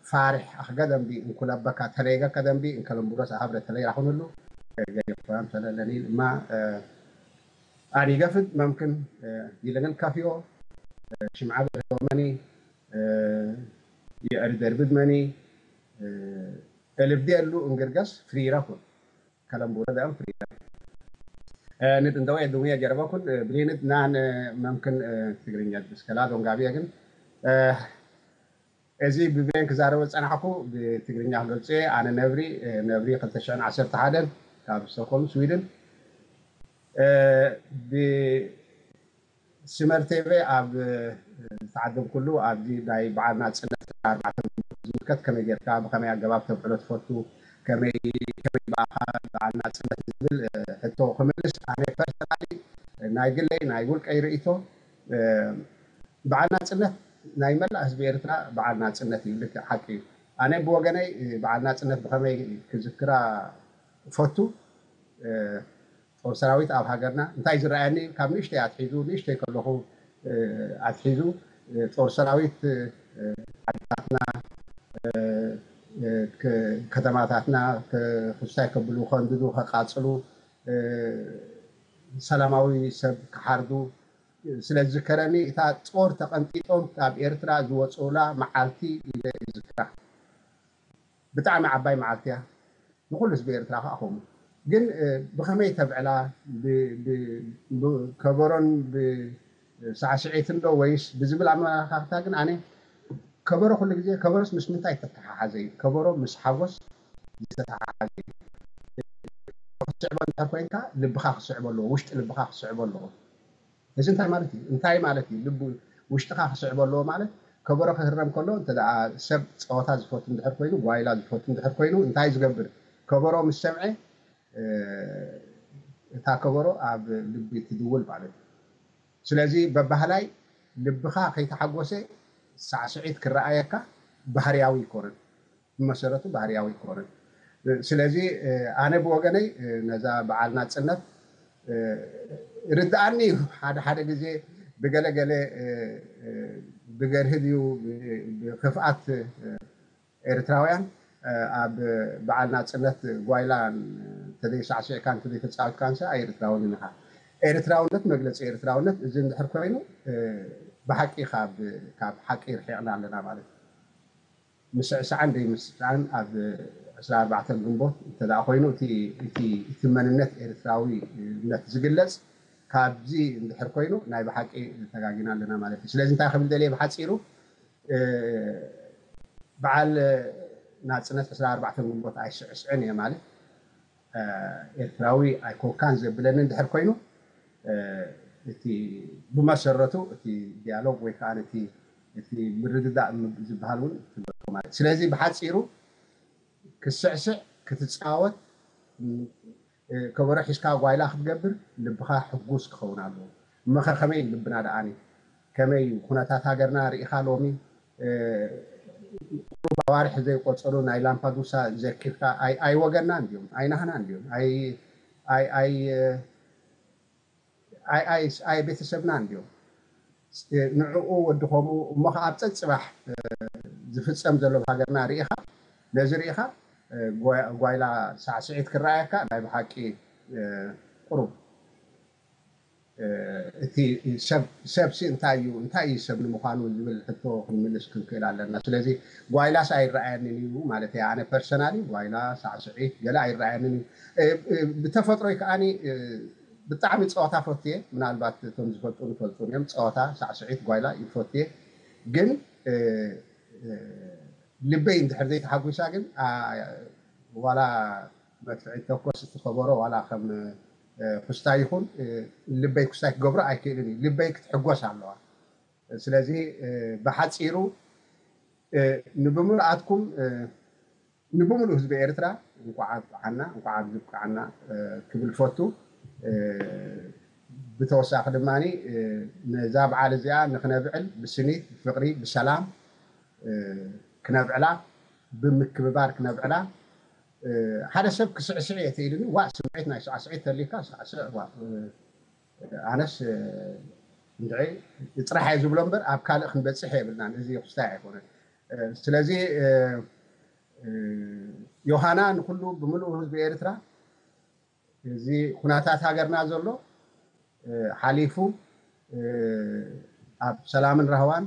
ፋርሕ ኣኽገደምቢ እንኩለበካ ተለይገ ከደምቢ እንከለምቡሮስ ኣሃብረ ተለይ ራኹንሉ ገጀፍኮያም ተለለኒ ድማ ኣን ይገፍድ መምክን ይልግን ከፍዮ ሽምዓ ገርዶመኒ የእሪ ደርብድ መኒ እልብዲ የሉ እንግርገስ ፍሪረኩን ከለምቡረ ደም ፍሪረ ንድ እንደው የድሙ የጀረበኩን ብሊንድ ናን መምክን ትግርኛ ብስከላ ዶንጋቢ ግን እዚ ብብሬን ክዛረበ ዝጸናሕኩ ብትግርኛ ክገልጹ እየ። ኣነ ነብሪ ነብሪ ክልተ ሽሕን ዓሰርተ ሓደን ካብ ስቶክሆልም ስዊድን ብስመር ቴቨ ኣብ ዝተዓደምኩሉ ኣብዚ ናይ በዓል ናጽነት ኣርባዕተ ዝምልከት ከመይ ጌርካ ብኸመይ ኣገባብ ተብዕሎ ትፈቱ ከመይ ከመይ በኣኻ በዓል ናጽነት ዝብል ሕቶ ክምልስ ኣነ ፐርሰናሊ ናይ ግለይ ናይ ውልቀይ ርእይቶ በዓል ናጽነት ናይ መላእ ህዝቢ ኤርትራ በዓል ናጽነት እዩ። ልክዕ ሓቂ እዩ። ኣነ ብወገነይ በዓል ናጽነት ብኸመይ ክዝክራ እፈቱ። ጦር ሰራዊት ኣብ ሃገርና እንታይ ዝረኣየኒ ካብ ንእሽተይ ኣትሒዙ ንእሽተይ ከለኹ ኣትሒዙ ጦር ሰራዊት ዓድታትና ከተማታትና ክስታይ ከብሉ ከንድዱ ከቃፅሉ ሰላማዊ ሰብ ክሓርዱ ስለ ዝዝከረኒ እታ ጦር ተቐንጢጦም ካብ ኤርትራ ዝወፅኡላ መዓልቲ ኢለ ይዝክራ። ብጣዕሚ ዓባይ መዓልቲ እያ ንኹሉ ህዝቢ ኤርትራ ከዓ ከምኡ ግን ብኸመይ ተብዕላ ከበሮን ሳዕስዒት እንዶ ወይስ ብዝብል ኣመለኻኽታ ግን ኣነ ከበሮ ኩሉ ግዜ ከበሮስ ምስ ምንታይ ተተሓሓዘ እዩ ከበሮ ምስ ሓጎስ ዝተተሓሓዘ እዩ ክስዕቦ እንድሕር ኮይንካ ልብኻ ክስዕቦ ኣለዎ ውሽጢ ልብኻ ክስዕቦ ኣለዎ እዚ እንታይ ማለት እዩ እንታይ ማለት እዩ ልቡ ውሽጥኻ ክስዕቦ ኣለዎ ማለት ከበሮ ክህረም ከሎ እንተ ሰብ ፀወታ ዝፈቱ እንድሕር ኮይኑ ጓይላ ዝፈቱ እንድሕር ኮይኑ እንታይ ዝገብር ከበሮ ምስ ሰምዐ እታ ከበሮ ኣብ ልቢ ትድውል ማለት እዩ ስለዚ በባህላይ ልብኻ ከይተሓጎሰ ሳዕስዒት ክረኣየካ ባህርያዊ ይኮነን ብመሰረቱ ባህርያዊ ይኮነን ስለዚ ኣነ ብወገነይ ነዛ በዓል ናፅነት ርድኣኒ እዩ ሓደ ሓደ ግዜ ብገለገለ ብገርሂ ድዩ ብክፍኣት ኤርትራውያን ኣብ በዓል ናፅነት ጓይላ ተዘይሳዕስዕካ ተዘይተፃወትካ ንሳ ኤርትራውን ኢኻ ኤርትራውነት መግለፂ ኤርትራውነት እዚ እንድሕር ኮይኑ ብሓቂ ካብ ሓቂ ርሒቕና ኣለና ማለት እዩ ምስዕሳዕን ዘይምስዕሳዕን ኣብ ዕስራ ኣርባዕተ ግንቦት እንተ ኮይኑ እቲ መንነት ኤርትራዊነት ዝግለፅ ካብዚ እንድሕር ኮይኑ ናይ ብሓቂ ተጋጊና ኣለና ማለት እዩ ስለዚ እንታይ ክብል ደልየ ብሓፂሩ በዓል ናፅነት ዕስራ ኣርባዕተ ግንቦት ኣይስዕስዕን እየ ማለት ኤርትራዊ ኣይኮንካን ዘብለኒ እንድሕር ኮይኑ እቲ ብመሰረቱ እቲ ዲያሎግ ወይ ከዓ እቲ ምርድዳእ ዝበሃል እውን ትበልኮ ማለት ስለዚ ብሓፂሩ ክስዕስዕ ክትፃወት ከበሮ ሒዝካ ጓይላ ክትገብር ልብኻ ሕጉስ ክኸውን ኣለዎ እሞ ከመይ ልብና ደኣኒ ከመይ ኩነታት ሃገርና ርኢኻ ሎሚ ቁሩብ ኣዋርሕ ዘይቆፀሩ ናይ ላምፓዱሳ ዘኪርካ ኣይወገናን ድዮም ኣይናህናን ድዮም ኣይ ቤተሰብናን ድዮም ንዕኡ ወዲ ከምኡ እሞ ከዓ ኣብ ፀፅባሕ ዝፍፀም ዘሎ ሃገርና ርኢኻ ነዚ ርኢኻ ጓይላ ሳዕስዒት ክረኣየካ ናይ ብሓቂ ቁሩብ እቲ ሰብ ሰብሲ እንታይ እዩ እንታይ እዩ ሰብ ንምዃኑ ዝብል ሕቶ ክንምልስ ክንክእል ኣለና። ስለዚ ጓይላስ ኣይረኣየንን እዩ ማለት እየ። ኣነ ፐርሰናሊ ጓይላ ሳዕስዒት ገለ ኣይረኣየንን እዩ። ብተፈጥሮይ ከዓኒ ብጣዕሚ ፀወታ ፈትየ። ምናልባት እቶም ዝፈልጡ ንፈልጡ እዮም። ፀወታ ሳዕስዒት ጓይላ ይፈትየ። ግን ልበይ እንድሕር ዘይተሓጒሳ ግን ዋላ መድፍዒ ተኮስ እቲ ከበሮ ዋላ ከም ኩስታ ይኹን ልበይ ኩስታይ ክገብሮ ኣይክእልን እዩ። ልበይ ክትሕጎስ ኣለዋ። ስለዚ ብሓፂሩ ንብምልኣትኩም ንብምሉእ ህዝቢ ኤርትራ እንኳዕ ኣብቅዓና እንኳዕ ኣብዚ ብቅዓና ክብል ፈቱ። ብተወሳኺ ድማ ነዛ በዓል እዚኣ ንክነብዕል ብስኒት ብፍቅሪ ብሰላም ክነብዕላ ብምክብባር ክነብዕላ። ሓደ ሰብ ክስዕስዕ እየ ተኢሉኒ ዋእ ስምዒት ናይ ሳዕስዒት ተሊካ ሳዕስዕ ዋእ ኣነስ እንድዒ ጥራሕ እየ ዝብሎ እምበር ኣብ ካልእ ክንበፅሕ የብልናን። እዚ ክስታይ ኣይኮነን። ስለዚ ዮሃና ንኩሉ ብምሉእ ህዝቢ ኤርትራ እዚ ኩነታት ሃገርና ዘሎ ሓሊፉ ኣብ ሰላምን ራህዋን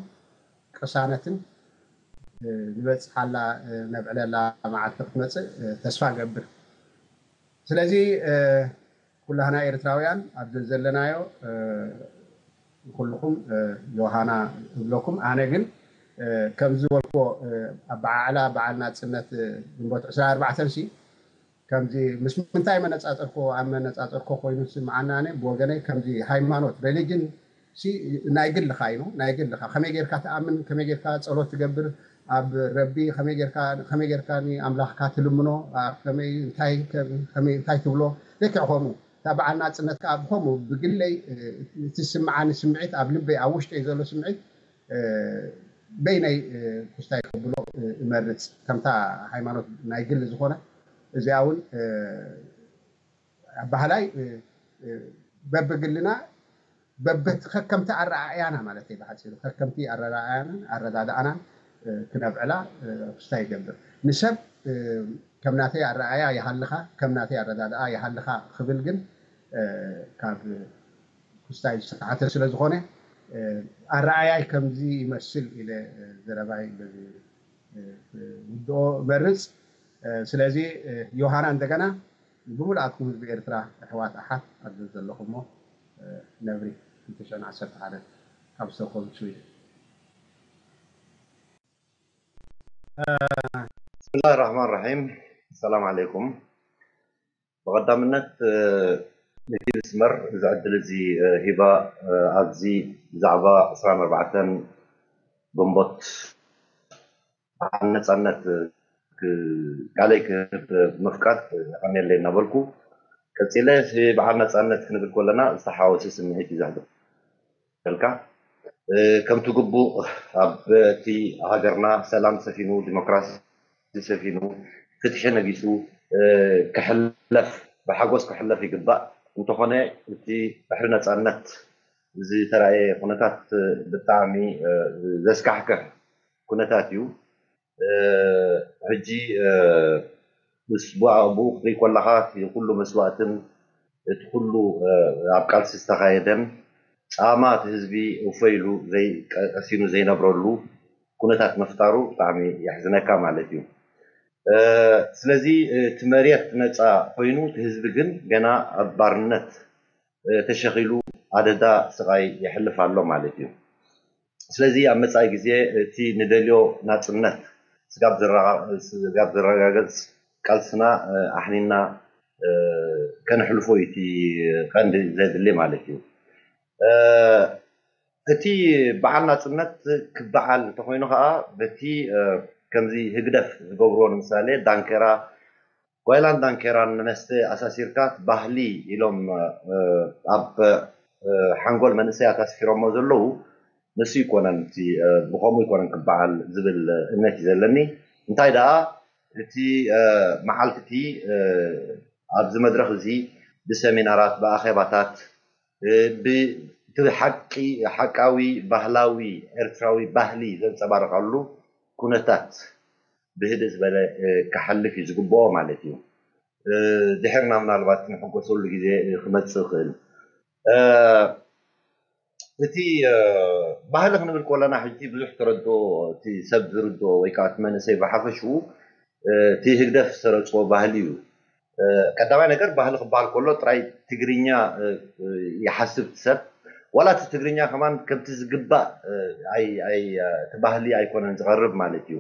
ቅሳነትን ንበፅሓላ ነብዕለላ መዓልቲ ክትመፅእ ተስፋ ገብር። ስለዚ ኩላህና ኤርትራውያን ኣብዚ ዘለናዮ ንኩልኹም ዮሃና እብለኩም። ኣነ ግን ከም ዝበልኩዎ ኣበዓዕላ በዓል ናፅነት ግንቦት ዕስራ ኣርባዕተን ሲ ከምዚ ምስ ምንታይ መነፃፀርኮ ኣብ መነፃፀርኮ ኮይኑ ስምዓና ኣነ ብወገነይ ከምዚ ሃይማኖት ሬሊጅን ሲ ናይ ግልኻ እዩ ናይ ግልኻ ከመይ ጌርካ ትኣምን ከመይ ጌርካ ፀሎት ትገብር ኣብ ረቢ ከመይ ጌርካ ከመይ ጌርካ ኣምላኽካ ትልምኖ ከመይ እንታይ ከመይ እንታይ ትብሎ ልክዕ ከምኡ እታ በዓል ናፅነት ከዓ ብከምኡ ብግለይ እቲ ስምዓኒ ስምዒት ኣብ ልበይ ኣብ ውሽጠይ ዘሎ ስምዒት በይነይ ኩስታይ ከብሎ እመርፅ ከምታ ሃይማኖት ናይ ግሊ ዝኾነ እዚኣ እውን ኣባህላይ በብግልና በብቲ ከከምቲ ኣረኣእያና ማለት እዩ ብሓፂሩ ከከምቲ ኣረኣእያናን ኣረዳድኣናን ክነብዕላ ክስታይ ይገብር ንሰብ ከም ናተይ ኣረኣያ ይሃልኻ ከም ናተይ ኣረዳድኣ ይሃልኻ ክብል ግን ካብ ክስታይ ዝተሓተ ስለ ዝኾነ ኣረኣያይ ከምዚ ይመስል ኢለ ዘረባይ በዚ ውድኦ መርፅ ስለዚ ዮሃና እንደገና ብምልኣትኩም ህዝቢ ኤርትራ ኣሕዋት ኣሓት ኣብዚ ዘለኹሞ ነብሪ ክልተ ሽሕን ዓሰርተ ሓደ ካብ ስቶክሆልም ስዊድን بسم الله الرحمن الرحيم السلام عليكم ብቐዳምነት ነቲ መስመር እዚ ዕድል እዚ ሂባ ኣብዚ ብዛዕባ ዕስራን ኣርባዕተን ግንቦት በዓል ነፃነት ቃለይ ክህብ ምፍቃድ የቐንየለይ እናበልኩ ቀፂለ በዓል ነፃነት ክንብል ከለና ዝተሓወሰ ስምዒት እዩ ዘሕድር ፈልካ ከምቲ ግቡእ ኣብ እቲ ሃገርና ሰላም ሰፊኑ ዲሞክራሲ ሰፊኑ ፍትሒ ነጊሱ ክሕለፍ ብሓጎስ ክሕለፍ ይግባእ እንተኾነ እቲ ባሕሪ ነፃነት ዝተረኣየ ኩነታት ብጣዕሚ ዘስካሕክሕ ኩነታት እዩ ሕጂ ምስ ብኡ ክትርኢ ከለኻ እቲ ኩሉ መስዋእትን እቲ ኩሉ ኣብ ቃልሲ ዝተኻየደን ፃማ እቲ ህዝቢ እፎ ኢሉ ቀሲኑ ዘይነብረሉ ኩነታት ምፍጣሩ ብጣዕሚ የሕዝነካ ማለት እዩ ስለዚ እቲ መሬት ነፃ ኮይኑ እቲ ህዝቢ ግን ገና ኣብ ባርነት ተሸኺሉ ኣደዳ ስቓይ የሕልፍ ኣሎ ማለት እዩ ስለዚ ኣብ መፃኢ ግዜ እቲ ንደልዮ ናፅነት ስጋብ ዝረጋገፅ ቃልስና ኣሕኒና ከነሕልፎ እዩ እቲ ቀንዲ ዘድሊ ማለት እዩ እቲ በዓል ናፅነት ክበዓል እንተኮይኑ ከዓ በቲ ከምዚ ህግደፍ ዝገብርዎ ንምሳሌ ዳንኬራ ጓይላን ዳንኬራን ንመስተ ኣሳሲርካ ባህሊ ኢሎም ኣብ ሓንጎል መንእሰያት ኣስፊሮሞ ዘለዉ ንሱ ይኮነን ብከምኡ ይኮነን ክበዓል ዝብል እምነት እዩ ዘለኒ እንታይ ደኣ እቲ መዓልቲ እቲ ኣብዚ መድረክ እዚ ብሰሚናራት ብኣኼባታት እቲ ሓቂ ሓቃዊ ባህላዊ ኤርትራዊ ባህሊ ዘንፀባርቀሉ ኩነታት ብህድእ ዝበለ ክሓልፍ እዩ ዝግብኦ ማለት እዩ ድሕርና ምናልባት ንሕጎሰሉ ግዜ ክመፅእ ይኽእል እ፣ እቲ እ፣ ባህሊ ክንብል ከለና ሕጂ ብዙሕ ተረድኦ፣ እቲ ሰብ ዝርድኦ ወይ ከዓ እቲ መንእሰይ ብሓፈሽኡ እ፣ እቲ ህግደፍ ዝሰረፅዎ ባህሊ እዩ። እ፣ ቀዳማይ ነገር ባህሊ ክበሃል ከሎ ጥራይ ትግርኛ እ፣ እ፣ ይሓስብ ሰብ፣ ዋላ እቲ ትግርኛ ከማን ከምቲ ዝግባእ እ፣ ኣይ ኣይ እ፣ እቲ ባህሊ ኣይኮነን ዝቐርብ ማለት እዩ።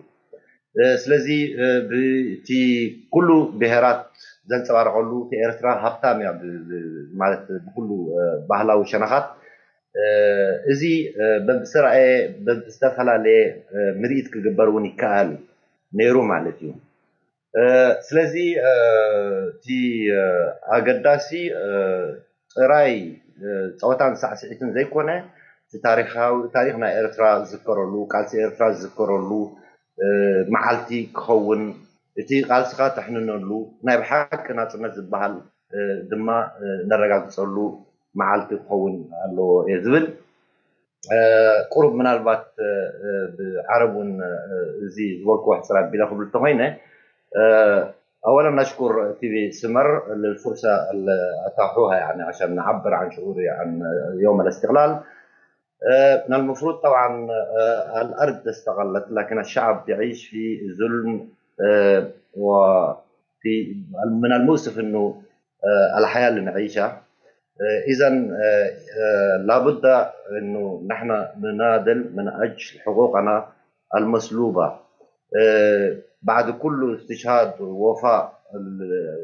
እ፣ ስለዚ እ፣ ብቲ ኩሉ ብሄራት ዘንፀባርቐሉ፣ እቲ ኤርትራ ሃብታም እያ ብ- ብ- ማለት ብኩሉ እ፣ ባህላዊ ሸነኻት። እ፣ እዚ እ፣ በብዝተረኣየ በብዝተፈላለየ እ፣ ምርኢት ክግበር እውን ይከኣል ነይሩ ማለት እዩ። እ፣ ስለዚ እ፣ እቲ እ፣ ኣገዳሲ እ፣ ጥራይ እ፣ ፀወታን ሳዕስዒትን ዘይኮነ፣ እቲ ታሪኻዊ ታሪኽ ናይ ኤርትራ ዝዝከረሉ፣ ቃልሲ ኤርትራ ዝዝከረሉ እ፣ መዓልቲ ክኸውን፣ እቲ ቃልስኻ ተሕንነሉ፣ ናይ ብሓቂ ናጽነት ዝበሃል እ፣ ድማ እ፣ ነረጋግጸሉ መዓልቲ ክኸውን ኣለዎ እየ ዝብል። እ፣ ቁሩብ ምናልባት እ፣ እ፣ ብዓረብ እውን እ፣ እዚ ዝበልኩዎ ሕጽር ኣቢለ ክብል እንተኾይነ እ፣ أولا نشكر تي في سمر للفرصة اللي أتاحوها يعني عشان نعبر عن شعوري عن يوم الاستقلال. آه، من المفروض طبعا آه، الأرض استقلت، لكن الشعب يعيش في ظلم آه، وفي من المؤسف أنه آه، الحياة اللي نعيشها. إذا لابد أنه نحن نناضل من أجل حقوقنا المسلوبة. آه، بعد كل استشهاد ووفاء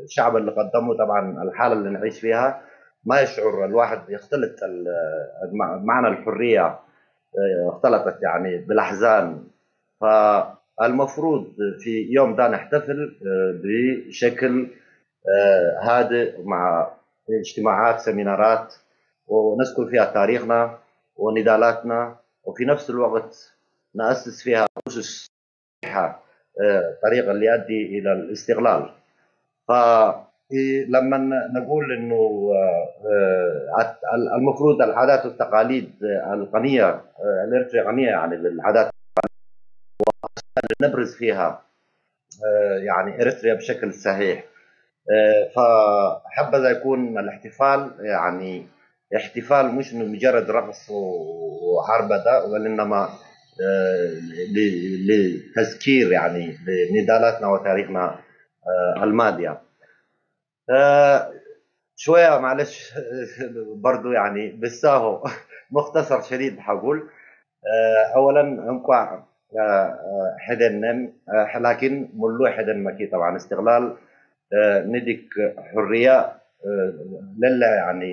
الشعب اللي قدمه، طبعا الحالة اللي نعيش فيها ما يشعر الواحد، يختلط ال- مع- معنى الحرية آه، اختلطت يعني بالأحزان. فالمفروض في يوم ده نحتفل آه، بشكل آه، هادئ، مع اجتماعات، سيمينارات، ونذكر فيها تاريخنا ونضالاتنا، وفي نفس الوقت نأسس فيها أسس صحيحة، آه، طريق اللي يؤدي إلى الاستقلال. فلما نقول إنه آه، آه، المفروض العادات والتقاليد الغنية، آه، الإريتريا غنية يعني بالعادات، نبرز فيها آه، يعني إريتريا بشكل صحيح. آه، فحبذا يكون الاحتفال يعني احتفال مش إنه مجرد رقص وعربدة، بل إنما آه، ل- لتذكير يعني لنضالاتنا وتاريخنا آه، الماضية. آه، شوية معلش برضو يعني بالساهو مختصر شديد حقول. آه، أولا እንኳዕ ሕደንም ላኪን ሙሉ ሕደን መኪ طبعا استقلال ንድክ ሕርያ ለለ يعني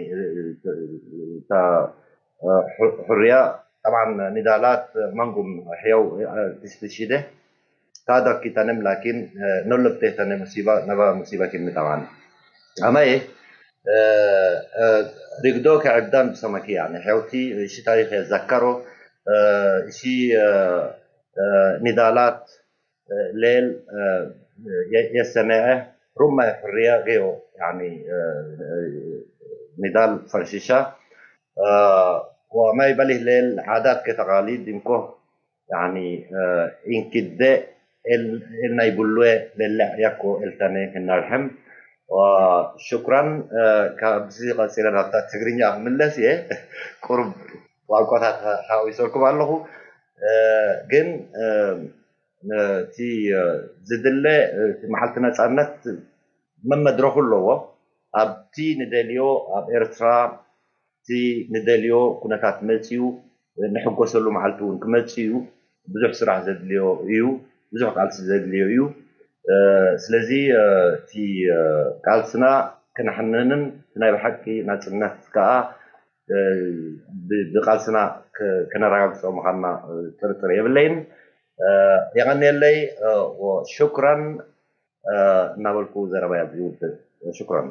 ሕርያ طبعا ንዳላት መንጉም ሕየው ትሽትሽደ ካደር ኪታንም ላኪን ነሎ ብቴተነ ሙሲባ ነባ ሙሲባ ኪን طبعا ኣማየ ሪግዶ ከዕብዳን ብሰመኪ يعني ሕውቲ እሺ ታሪክ የዘከሮ እሺ ኒዳላት ሌል የሰነዐ ሩማ የፍርያ ገዮ يعني ኒዳል ፈርሽሻ ወማይ በሊህ ሌል ዓዳት ከተቃሊድ እንኮ يعني ኢንኪደ ኤል ናይ ብሉዌ ሌለ ያኮ ኤልተነ ክናርሕም ሽኩራን ካብዚ ቀፂለ ናብታ ትግርኛ ክምለስ እየ ቁርብ ቋንቋታት ሓዊሰልኩም ኣለኹ ግን እቲ ዝድለ እቲ መዓልቲ ነፃነት መመድረኹ ኣለዎ ኣብቲ ንደልዮ ኣብ ኤርትራ እቲ ንደልዮ ኩነታት መፅዩ ንሕጎሰሉ መዓልቲ እውን ክመፅእ እዩ ብዙሕ ስራሕ ዘድልዮ እዩ ብዙሕ ቃልሲ ዘድልዮ እዩ ስለዚ እቲ ቃልስና ክነሕንንን ናይ ብሓቂ ናፅነት ከዓ ብቃልስና ከነረጋግፆ ምዃንና ጥርጥር የብለይን የቐንየለይ ሽኩራን እናበልኩ ዘረባይ ኣብዚ ይውድእ ሽኩራን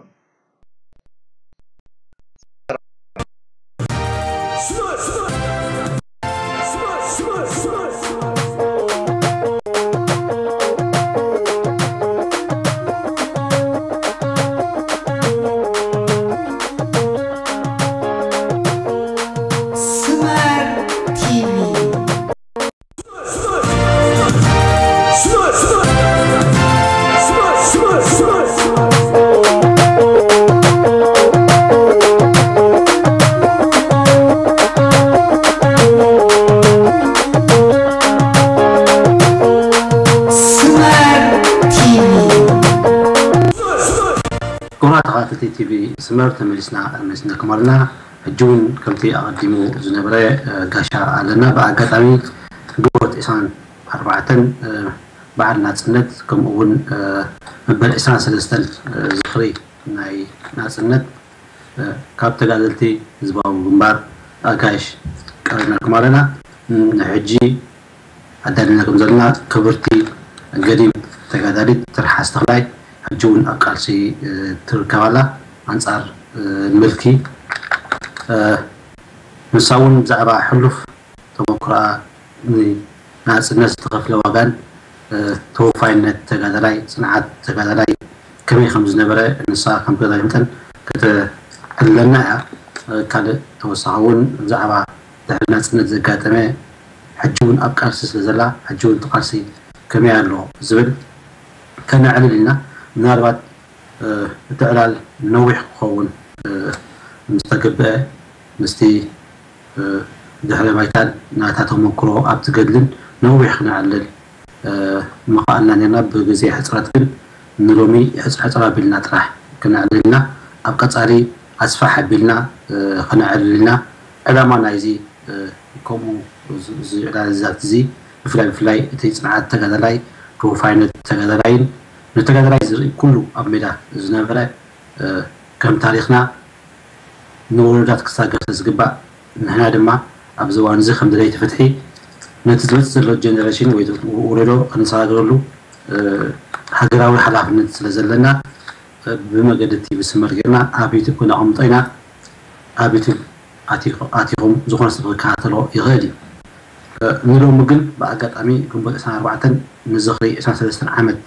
መስመር ተመሊስና መሊስናኩም ኣለና። ሕጂ እውን ከምቲ ኣቐዲሙ ዝነበረ ጋሻ ኣለና። ብኣጋጣሚ ግንቦት ዕስራን ኣርባዕተን በዓል ናጽነት፣ ከምኡ እውን መበል ዕስራን ሰለስተን ዝኽሪ ናይ ናጽነት ካብ ተጋደልቲ ህዝባዊ ግንባር ኣጋይሽ ቀሪብናልኩም ኣለና። ንሕጂ ኣዳሊና ከም ዘለና ክብርቲ ገዲም ተጋዳሊት ትርሓስ ተኽላይ ሕጂ እውን ኣብ ቃልሲ ትርከብ ኣላ፣ ኣንጻር ምልኪ። ንሳ እውን ብዛዕባ ሕሉፍ ተመክሮኣ፣ ንናጽነት ዝተኸፍለ ዋጋን ተወፋይነት ተጋዳላይ፣ ጽንዓት ተጋዳላይ ከመይ ከም ዝነበረ ንሳ ከም ተጋዳላይ መጠን ከተዕልለና እያ። ካልእ ተወሳኺ እውን ብዛዕባ ድሕሪ ናጽነት ዘጋጠመ፣ ሕጂ እውን ኣብ ቃልሲ ስለ ዘላ፣ ሕጂ እውን እቲ ቃልሲ ከመይ ኣሎ ዝብል ከነዕልል ኢና። ምናልባት እቲ ዕላል ነዊሕ ክኸውን ምስ ተገብአ፣ ምስቲ ድሕረ ባይታን ናታ ተመክሮ ኣብቲ ገድልን ነዊሕ ክነዕልል ምኸኣልና ነርና። ብግዜ ሕጽረት ግን ንሎሚ ሕጽ-፣ ሕጽር ኣቢልና ጥራሕ ክነዕልል ኢና። ኣብ ቀጻሊ ኣስፋሕ ኣቢልና ክነዕልል ኢና። ዕላማ ናይዚ ከምኡ እዚ ዕላል ዛት እዚ ብፍላይ ብፍላይ እቲ ጽንዓት ተጋዳላይ፣ ተወፋይነት ተጋዳላይን ንተጋዳላይ ዝርኢ ኩሉ ኣብ ሜዳ ዝነበረ ከም ታሪኽና ንወለዶታት ክሳገር ስለ ዝግባእ፣ ንሕና ድማ ኣብዚ እዋን እዚ ከም ደለይቲ ፍትሒ ነቲ ዝመጽእ ዘሎ ጀነሬሽን ወይ ወለዶ ከነሰጋግረሉ ሃገራዊ ሓላፍነት ስለ ዘለና፣ ብመገዲ እቲ መስመር ጌርና ኣብ ዩቱብ ክነቐምጦ ኢና። ኣብ ዩቱብ ኣቲኹ-፣ ኣቲኹም ዝኾነ ሰብ ክከታተሎ ይኽእል እዩ። ንሎሚ ግን ብኣጋጣሚ ግንቦት ዕስራን ኣርባዕተን ንዝኽሪ ዕስራን ሰለስተን ዓመት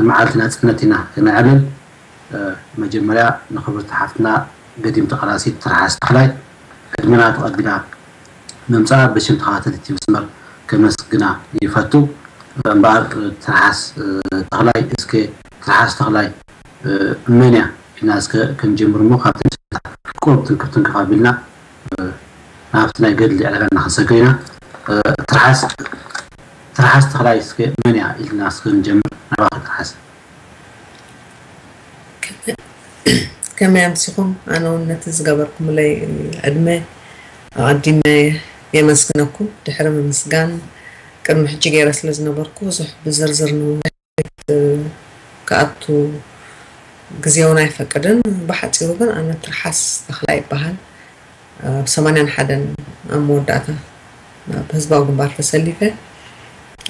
መዓልቲ ናጽነት ኢና ክነዕልል። መጀመርያ ንኽብርቲ ሓፍትና ገዲም ተቓላሲት ትርሓስ ተኽላይ ዕድመና ተቐቢላ ምምጻኣ ብሽም ተኸታተልቲ መስመር ከመስግና ይፈቱ። እምበኣር ትርሓስ ተኽላይ፣ እስከ ትርሓስ ተኽላይ መን እያ ኢልና እስከ ክንጀምር እሞ፣ ካብቲ ምስላ ቁሩብ ትንክፍ ትንክፍ ኣቢልና ናብቲ ናይ ገድሊ ዕላልና ክንሰግር ኢና። ትርሓስ፣ ትርሓስ ተኽላይ እስከ መን እያ ኢልና እስከ ንጀምር። ናባኻ ትርሓስ። ከመይ ኣምሲኹም? ኣነ እውን ነቲ ዝገበርኩምለይ ዕድመ ኣቐዲመ የመስግነኩም። ድሕሪ ምምስጋን፣ ቅድሚ ሕጂ ገይረ ስለ ዝነበርኩ ብዙሕ ብዝርዝር ንምንዳይ ክኣቱ ግዜ እውን ኣይፈቅድን። ብሓጺሩ ግን ኣነ ትርሓስ ተኽላይ ይበሃል። ኣብ ሰማንያን ሓደን ኣብ መወዳእታ ናብ ህዝባዊ ግንባር ተሰሊፈ።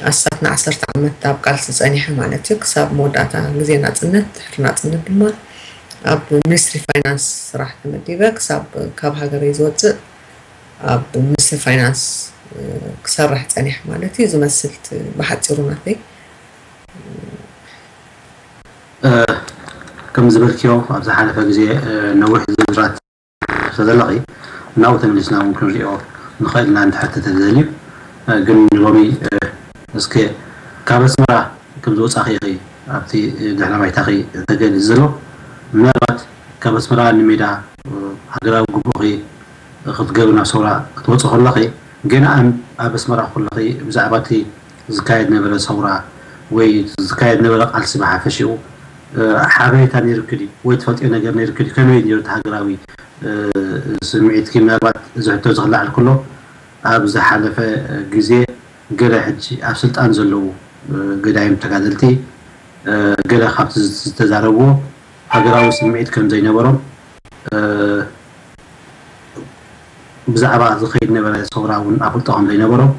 ኣስታት ንዓሰርተ ዓመት ኣብ ቃልሲ ጸኒሐ ማለት እዩ። ክሳብ መወዳእታ ግዜ ናጽነት፣ ድሕሪ ናጽነት ድማ ኣብ ሚኒስትሪ ፋይናንስ ስራሕ ተመዲበ። ክሳብ ካብ ሃገረይ ዝወጽእ ኣብ ሚኒስትሪ ፋይናንስ ክሰርሕ ጸኒሐ ማለት እዩ። ዝመስል ብሓጺሩ ናተይ። ከም ዝበልክዮ፣ ኣብ ዝሓለፈ ግዜ ነዊሕ ዝርዝራት ስለዘለኺ፣ ናብኡ ተመሊስና እውን ክንሪኦ ንኽእል ኢና፣ እንድሕር ተተደልዩ። ግን ንሎሚ እስከ ካብ ኣስመራ ከም ዝወጻኺ ኢኺ ኣብቲ ድሕረ ባይታኺ ተገሊጹ ዘሎ። ምናልባት ካብ ኣስመራ ንሜዳ ሃገራዊ ግቡእኺ ክትገብሪ ናብ ሰውራ ክትወጺ ከለኺ፣ ገና ኣብ ኣስመራ ከለኺ ብዛዕባ እቲ ዝካየድ ነበረ ሰውራ ወይ ዝካየድ ነበረ ቃልሲ ብሓፈሽኡ ሓበሬታ ነይርኪ ድዩ ወይ ትፈልጥዮ ነገር ነይርኪ ድዩ? ከመይ ነይሩ እቲ ሃገራዊ ስምዒትኪ? ምናልባት እዚ ሕቶ እዚ ክለዓል ከሎ፣ ኣብ ዝሓለፈ ግዜ ገለ ሕጂ ኣብ ስልጣን ዘለዉ ገዳይም ተጋደልቲ ገለ ካብቲ ዝተዛረብዎ ሃገራዊ ስምዒት ከም ዘይነበሮም፣ ብዛዕባ ዝኸይድ ነበረ ሰውራ እውን ኣፍልጦ ከም ዘይነበሮም፣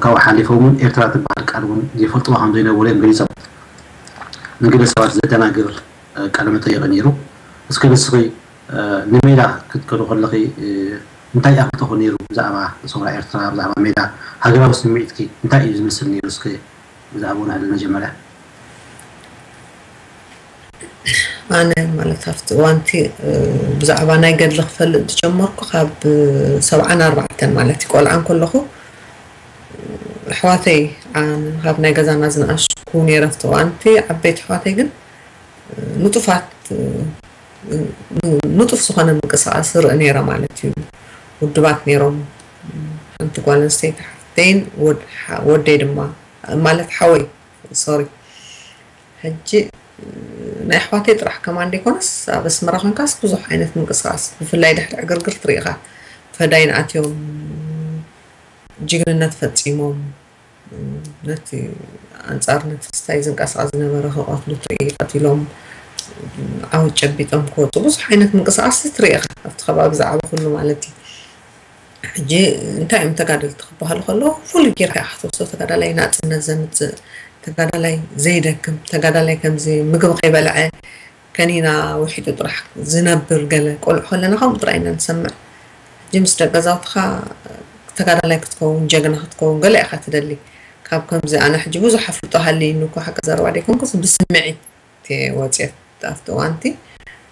ካብኡ ሓሊፎም እውን ኤርትራ ትበሃል ቃል እውን ዘይፈልጥዋ ከም ዘይነበሩ እዮም ገሊጾም። ንገለ ሰባት ዘደናግር ቃለ መጠይቕ ነይሩ። እስከ ንስኺ ንሜዳ ክትከዱ ከለኺ እንታይ ኣፍልጦኺ ነይሩ ብዛዕባ ሰውራ ኤርትራ፣ ብዛዕባ ሜዳ፣ ሃገራዊ ስምዒትኪ እንታይ እዩ ዝመስል ነይሩ? እስከ ብዛዕባኡ ንዕልል መጀመርያ። ኣነ ማለት ኣብቲ እዋንቲ ብዛዕባ ናይ ገድሊ ክፈልጥ ዝጀመርኩ ካብ ሰብዓን ኣርባዕተን ማለት እዩ፣ ቆልዓ እንከለኹ ኣሕዋተይ፣ ኣነ ካብ ናይ ገዛና ዝነኣሽኩ ነይረ ኣብቲ እዋንቲ። ዓበይቲ ኣሕዋተይ ግን ንጡፋት፣ ንጡፍ ዝኾነ ምንቅስቓስ ርኢ ነይረ ማለት እዩ። ውድባት ነይሮም። ሓንቲ ጓል ኣንስተይቲ ሓፍተይን ወድ-፣ ሓ-፣ ወደይ ድማ፣ ማለት ሓወይ፣ ሶሪ። ሕጂ ናይ ኣሕዋተይ ጥራሕ ከማን ደይኮነስ፣ ኣብ ኣስመራ ኮንካስ ብዙሕ ዓይነት ምንቅስቃስ፣ ብፍላይ ድሕሪ ዕግርግር ትርኢ ኢኻ። ፈዳይን ኣትዮም፣ ጅግንነት ፈጺሞም፣ ነቲ ኣንጻር ነቲ ክስታይ ዝንቀሳቐስ ዝነበረ ክቐትሉ ትርኢ፣ ቀቲሎም፣ ዓወት ጨቢጦም ክወጹ ብዙሕ ዓይነት ምንቅስቃስ ትርኢ ኢኻ ኣብቲ ከባቢ ዝዓበኹሉ ማለት እዩ። ሕጂ እንታይ እዮም ተጋደልቲ ክበሃሉ ከለዉ፣ ፍሉይ ጌርካ ኢኻ ክትወስዶ። ተጋዳላይ ናጽነት ዘምጽእ፣ ተጋዳላይ ዘይደክም፣ ተጋዳላይ ከምዚ ምግቢ ከይበልዐ ከኒና ውሒጡ ጥራሕ ዝነብር ገለ ቆልዑ ከለና ከምኡ ጥራይ ኢና ንሰምዕ። ሕጂ ምስ ደቂ ገዛውትኻ ተጋዳላይ ክትከውን፣ ጀግና ክትከውን ገለ ኢኻ ትደሊ። ካብ ከምዚ ኣነ ሕጂ ብዙሕ ኣፍልጦ ሃልይኒ እኮ ሓቂ ዘረባ ደይኮንኩስ ብስምዒት እየ ወፅየ ኣብቲ እዋንቲ።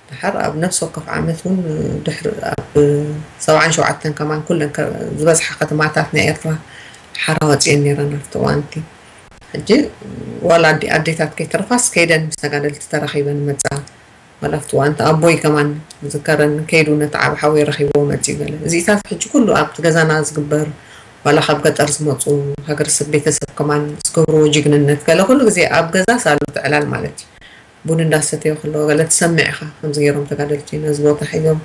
ድሓር ኣብ ነፍሲ ወከፍ ዓመት እውን ድሕሪ ኣብ ሰብዓን ሸውዓተን ከማን ኩለን ከ-፣ ዝበዝሓ ከተማታት ናይ ኤርትራ ሓራ ወፅየን ነይረን ኣብቲ እዋንቲ። ሕጂ ዋላ ኣዲ-፣ ኣዴታት ከይተረፋስ ከይደን ምስ ተጋደልቲ ተራኺበን መጻ። ዋላ ኣብቲ እዋንቲ ኣቦይ ከማን ዝከረን ከይዱ ነቲ ዓብ ሓወይ ረኺብዎ መጺኡ ገለ። እዚታት ሕጂ ኩሉ ኣብቲ ገዛና ዝግበር ዋላ ካብ ገጠር ዝመጹ ሃገረሰብ ቤተሰብ ከማን ዝገብርዎ ጅግንነት ገለ ኩሉ ግዜ ኣብ ገዛ ሳሉ ትዕላል ማለት እዩ። ቡን እንዳሰተዩ ከለዉ ገለ ትሰምዕ ኢኻ፣ ከምዚ ገይሮም ተጋደልቲ ነዚ ቦታ ሒዞም።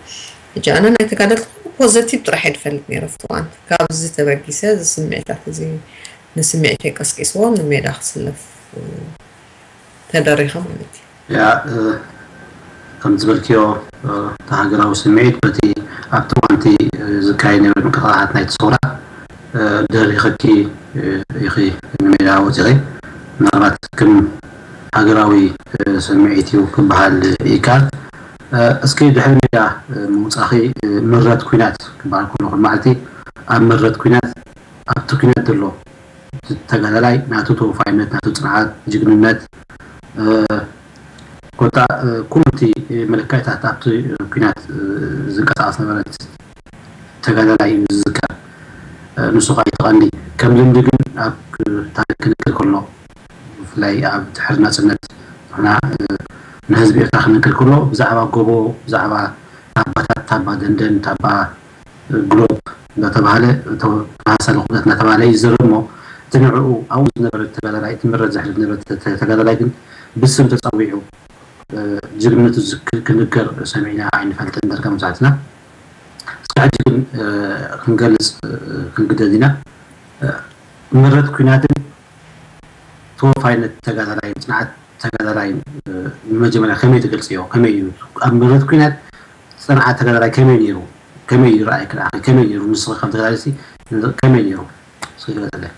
ሕጂ ኣነ ናይ ተጋደልቲ ኩሉ ፖዘቲቭ ጥራሕ እየ ዝፈልጥ ነይረ ኣብቲ እዋን። ካብዚ ተበጊሰ እዚ ስምዒታት እዚ ንስምዒተይ ቀስቂስዎ ንሜዳ ክስለፍ ተደሪኸ ማለት እዩ። ያ፣ እ፣ ከም ዝበልክዮ፣ እ፣ እቲ ሃገራዊ ስምዒት በቲ ኣብቲ እዋንቲ፣ እ፣ ዝካየድ ነይሩ ምንቅስቃሳት ናይቲ ሰውራ፣ እ፣ ደሪኸኪ፣ እ፣ ኢኺ ንሜዳ ወፂኺ። ምናልባት ከም ሃገራዊ፣ እ፣ ስምዒት እዩ ክበሃል ይከኣል። እ፣ እስኪ ድሕሪ ሜዳ፣ እ፣ ምውፃኺ፣ እ፣ ምረት ኲናት ክበሃል ከሎ፣ ኩሉ መዓልቲ ኣብ ምረት ኲናት፣ ኣብቲ ኲናት ዘሎ ተጋዳላይ ናቱ ተወፋይነት፣ ናቱ ጽንዓት፣ ጅግንነት፣ እ፣ ኮታ፣ እ፣ ኩሉ እቲ መለክዕታት ኣብቲ ኲናት፣ እ፣ ዝንቀሳቐስ ነበረ ተጋዳላይ እዩ ዝዝከር። እ፣ ንሱ ኸኣ እቲ ቀንዲ። ከም ልምዲ ግን ኣብ ታሪኽ ክንክር ከሎ፣ ብፍላይ ኣብ ድሕሪ ናጽነት ንሕና፣ እ፣ ንህዝቢ ኤርትራ ክንክር ከሎ፣ ብዛዕባ ጎቦ፣ ብዛዕባ ታባታት፣ ታባ ደንደን፣ ታባ ግሎብ እንዳተባሃለ፣ ተመሳሳሊ ኩነታት እንዳተባሃለ እዩ ዝዝረብ እሞ፣ እቲ ንዕኡ ኣብኡ ዝነበረ ተጋዳላይ፣ እቲ ምረት ዘሕልፍ ዝነበረ ተ-፣ ተ-፣ ተጋዳላይ ግን ብስም ተጸዊዑ፣ እ፣ ጅግንነቱ ዝክ-፣ ክንገር ሰሚዕና ኣይንፈልጥን ዳርጋ መብዛሕትና። እስካዕ ሕጂ ግን፣ እ፣ ክንገልጽ፣ እ፣ ክንግደድ ኢና። እ፣ ምረት ኲናትን ተወፋይነት ተጋዳላይን ጽንዓት ተጋዳላይን፣ እ፣ ንመጀመርያ ከመይ ትገልጽዮ? ከመይ እዩ? ኣብ ምረት ኲናት ዝጸንዓ ተጋዳላይ ከመይ ነይሩ? ከመይ ይረኣየኪ ንዓኺ? ከመይ ነይሩ? ንስኺ ከም ተጋዳሊት ከመይ ነይሩ? እስኪ ግለጽለይ።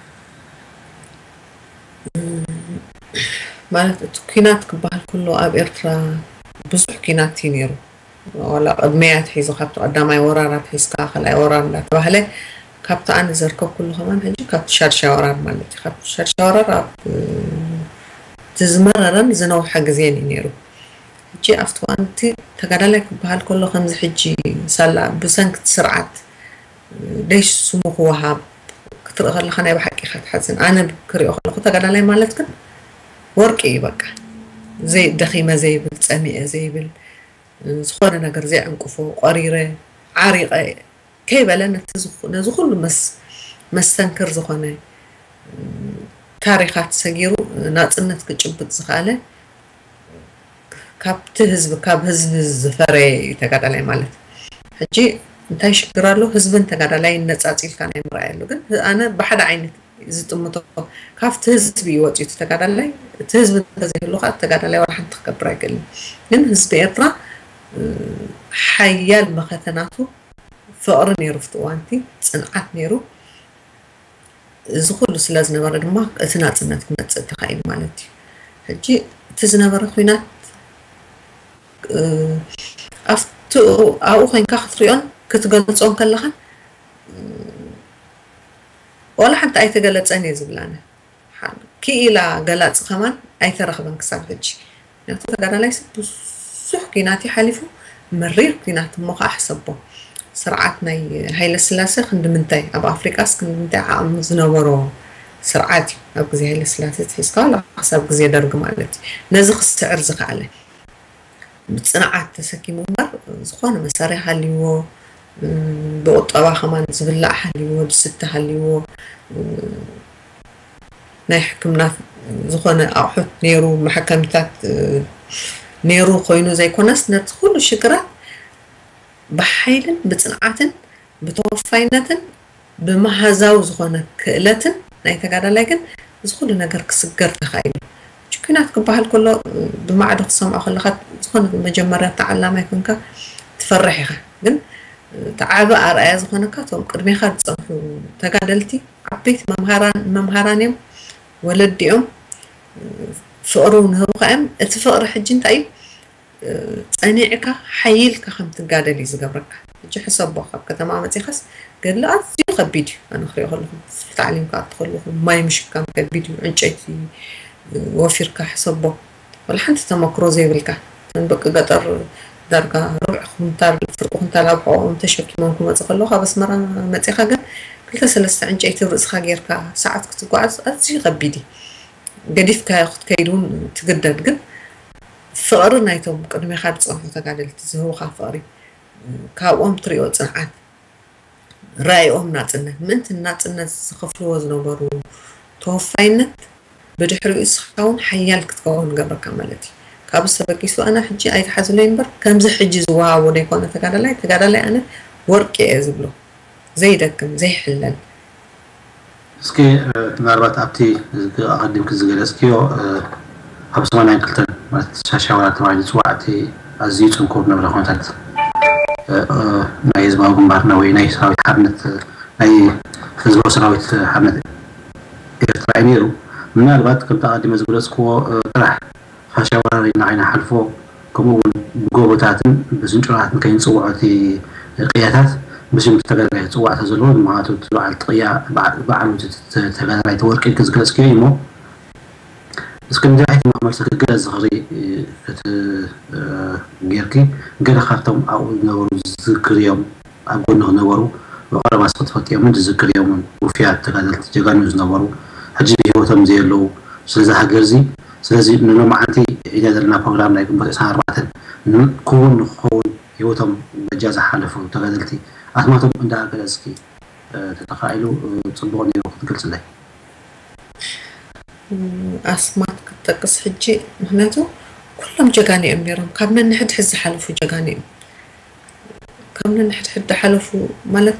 ማለት እቲ ኲናት ክበሃል ከሎ ኣብ ኤርትራ ብዙሕ ኲናት እዩ ነይሩ። ዋላ ቅድመይ ኣትሒዙ ካብቲ ቀዳማይ ወራር ኣትሒዝካ ካልኣይ ወራር እንዳተባህለ ካብቲ ኣነ ዘርከብኩሉ ከማን ሕጂ ካብቲ ሻድሻይ ወራር ማለት እዩ። ካብቲ ሻድሻይ ወራር ኣብ እቲ ዝመረረን ዝነውሐ ግዜን እዩ ነይሩ። ሕጂ ኣብቲ እዋን እቲ ተጋዳላይ ክበሃል ከሎ ከምዚ ሕጂ ሳላ ብሰንኪ እቲ ስርዓት ደይ ስሙ ክወሃብ ክትርኢ ከለኻ ናይ ብሓቂ ኢኻ ትሓዝን። ኣነ ክሪኦ ከለኹ ተጋዳላይ ማለት ግን ወርቂ እዩ በቃ። ዘይ-፣ ደኺመ ዘይብል፣ ጸሚኤ ዘይብል፣ ዝኾነ ነገር ዘይዕንቅፎ፣ ቆሪረ፣ ዓሪቐ ከይበለ ነቲ ዝኹ-፣ ነዚ ኩሉ መስ-፣ መስተንክር ዝኾነ ታሪኻት ሰጊሩ ናጽነት ክጭብጥ ዝኸኣለ ካብቲ ህዝቢ፣ ካብ ህዝቢ ዝፈረየ እዩ ተጋዳላይ ማለት። ሕጂ እንታይ ሽግር ኣሎ? ህዝብን ተጋዳላይን ነጻጺልካ ናይ ምርኣይ ኣሎ። ግን ኣነ ብሓደ ዓይነት ዝጥምቶ ካብቲ ህዝቢ እዩ ወፂኡ እቲ ተጋዳላይ። እቲ ህዝቢ እንተዘይህሉ ከዓ ተጋዳላይ ዋላ ሓንቲ ክገብር ኣይክእልን። ግን ህዝቢ ኤርትራ፣ እ፣ ሓያል መኸተ ናቱ ፍቕሪ ነይሩ፣ ኣብቲ እዋንቲ ጽንዓት ነይሩ። እዚ ኩሉ ስለ ዝነበረ ድማ እቲ ናጽነት ክመጽእ ተኻኢሉ ማለት እዩ። ሕጂ እቲ ዝነበረ ኲናት፣ እ፣ ኣብቲ ኣብኡ ኮይንካ ክትሪኦን ክትገልጾን ከለኻን፣ እ፣ ዋላ ሓንቲ ኣይተገለጸን እየ ዝብል ኣነ። ሓ-፣ ክኢላ ገላጺ ከማን ኣይተረኽበን ክሳብ ሕጂ። ምክንያቱ ተጋዳላይ ሰብ ብዙሕ ኲናት እዩ ሓሊፉ፣ መሪር ኲናት እሞ ከዓ ሕሰቦ። ስርዓት ናይ ሃይለ ስላሴ ክንዲ ምንታይ፣ ኣብ ኣፍሪቃስ ክንዲ ምንታይ ዓቕሚ ዝነበሮ ስርዓት እዩ። ኣብ ግዜ ሃይለ ስላሴ ትሒዝካ ዋላ ክሳብ ግዜ ደርጊ ማለት እዩ። ነዚ ክስዕር ዝኸኣለ ብጽንዓት ተሰኪሙ እምበር፣ ዝኾነ መሳርያ ሃልይዎ፣ ም፣ ብቁጠባ ከማን ዝብላዕ ሃልይዎ፣ ዝስተ ሃልይዎ፣ ም፣ ናይ ሕክምና ዝኾነ ኣቑሑት ነይሩ፣ መሐከሚታት፣ እ፣ ነይሩ ኮይኑ ዘይኮነስ፣ ነቲ ኩሉ ሽግራት ብሓይልን ብጽንዓትን ብተወፋይነትን ብመሃዛዊ ዝኾነ ክእለትን ናይ ተጋዳላይ ግን እዚ ኩሉ ነገር ክስገር ተኻኢሉ። ሕጂ ኲናት ክበሃል ከሎ ብማዕዶ ክሰምዖ ከለኻ ዝኾነ መጀመርያ ተዓላማይ ኮንካ ትፈርሕ ኢኻ። ግን እቲ ዓቢ ኣርኣያ ዝኾነካ እቶም ቅድሜኻ ዝጸንሑ ተጋደልቲ ዓበይቲ መምሃራን እዮም፣ ወለዲ እዮም፣ ፍቕሪ እውን ህቡኻ እዮም። እቲ ፍቕሪ ሕጂ እንታይ እዩ? ጸኒዕካ ሓይልካ ከም ትጋደል እዩ ዝገብረካ። ሕጂ ሕሰቦ፣ ካብ ከተማ መጺኻስ ገድሊ ኣዝዩ ከቢድ እዩ። ኣነ ክሪኦ ከለኹ፣ ታዕሊም ክኣቱ ከለኹ፣ ማይ ምሽካም ከቢድ እዩ። ዕንጨይቲ ወፊርካ ሕሰቦ፣ ወላ ሓንቲ ተመክሮ ዘይብልካ፣ እተን ደቂ ገጠር ዳርጋ ርብዒ ኩንታል፣ ፍርቂ ኩንታል ኣብ ሕቖኦም ተሸኪሞም ክመጹ ከለዉ፣ ካብ ኣስመራ መጺኻ ግን ክልተ ሰለስተ ዕንጨይቲ ኣብ ርእስኻ ጌርካ ሰዓት ክትጓዓዝ ኣዝዩ ከቢድ እዩ። ገዲፍካዮ ክትከይድ እውን ትግደድ። ግን ፍቕሪ ናይቶም ቅድሜኻ ዝጸንሑ ተጋደልቲ ዝህቡኻ ፍቕሪ፣ ካብኦም ትሪኦ ጽንዓት፣ ራኢኦም ናጽነት፣ ምእንቲ ናጽነት ዝኸፍልዎ ዝነበሩ ተወፋይነት ብድሕሪኡ እስኻ እውን ሓያል ክትከውን ገብረካ ማለት እዩ። ካብዚ ተበጊሱ ኣነ ሕጂ ኣይትሓዝለይ እምበር ከምዚ ሕጂ ዝወሃቦ ዘይኮነ ተጋዳላይ፣ ተጋዳላይ ኣነ ወርቂ እየ ዝብሎ። ዘይደክም፣ ዘይሕለል። እስኪ ምናልባት ኣብቲ ኣቐዲምኪ ዝገለጽክዮ ኣብ ሰማንያን ክልተን ማለት ሻሻወራ ተባሂሉ ዝፅዋዕ እቲ ኣዝዩ ጽንኩር ነበረ ኩነታት ናይ ህዝባዊ ግንባርና ወይ ናይ ሰራዊት ሓርነት ናይ ህዝባዊ ሰራዊት ሓርነት ኤርትራ እዩ ነይሩ። ምናልባት ከምቲ ኣቐዲመ ዝገለጽክዎ ጥራሕ ፋሻ ወራሪና ከይንሓልፎ ከምኡ እውን ብጎቦታትን ብስንጭራትን ከይንፅውዖ እቲ ቅያታት ብሽም ተጋዳላይ ክፅዋዕ ተዘለዎ ምክንያቱ እቲ በዓል ጥቕያ በዓሉ ተጋዳላይ ተወርቂ ክዝገለፅክዮ እዩ እሞ እስኪ ንድሕሪት መልሲ ክገለ ዝኽሪ ጌርኪ ገለ ካብቶም ኣብኡ ዝነበሩ ዝዝክር እዮም ኣብ ጎንኺ ዝነበሩ ብቐረባ እስኺ ትፈልጥዮምን ትዝክርዮምን ውፉያት ተጋደልቲ ጀጋኑ ዝነበሩ ሕጂ ብህይወቶም ዘየለዉ ስለዛ ሃገር እዚ ስለዚ ንሎማዓንቲ ሒና ዘለና ፕሮግራም ናይ ግንቦት ዕስራን ኣርባዕተን ክውን ንክኸውን ህይወቶም በጃ ዝሓለፉ ተጋደልቲ ኣስማቶም እንዳገለጽኪ ተተኻኢሉ ጽቡቕ ነይሩ ክትገልጽለይ። ኣስማት ክትጠቅስ ሕጂ ምክንያቱ ኩሎም ጀጋኑ እዮም ነይሮም ካብ ነንሕድሕድ ዝሓለፉ ጀጋኑ እዮም ካብ ነንሕድሕድ ዝሓለፉ ማለት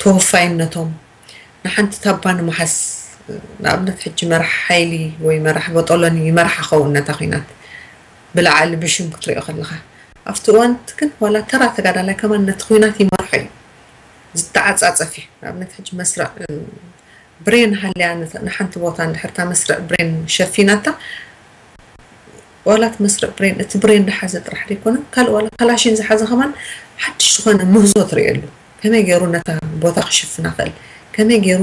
ተወፋይነቶም ንሓንቲ ታባ ንምሓዝ ንኣብነት ሕጂ መራሕ ሓይሊ ወይ መራሕ በጦሎኒ ይመርሓ ኸውን ነታ ኹናት ብላዕሊ ብሽም ክትሪኦ ከለኻ ኣብቲ እዋን ግን ዋላ ተራ ተጋዳላይ ከማን ነቲ ኹናት ይመርሖ እዩ ዝተዓጻጸፍ እዩ ንኣብነት ሕጂ መስርዕ ብሬን ሃልያ ንሓንቲ ቦታ እንድሕርታ መስርዕ ብሬን ሸፊናታ ዋላት መስርዕ ብሬን እቲ ብሬን ዝሓዘ ጥራሕ ዘይኮነ ካልእ ዋላ ካላሽን ዝሓዘ ከማን ሓድሽ ዝኾነ ምህዞ ትርእየሉ ከመይ ገይሩ ነታ ቦታ ክሽፍና ክእል ከመይ ገይሩ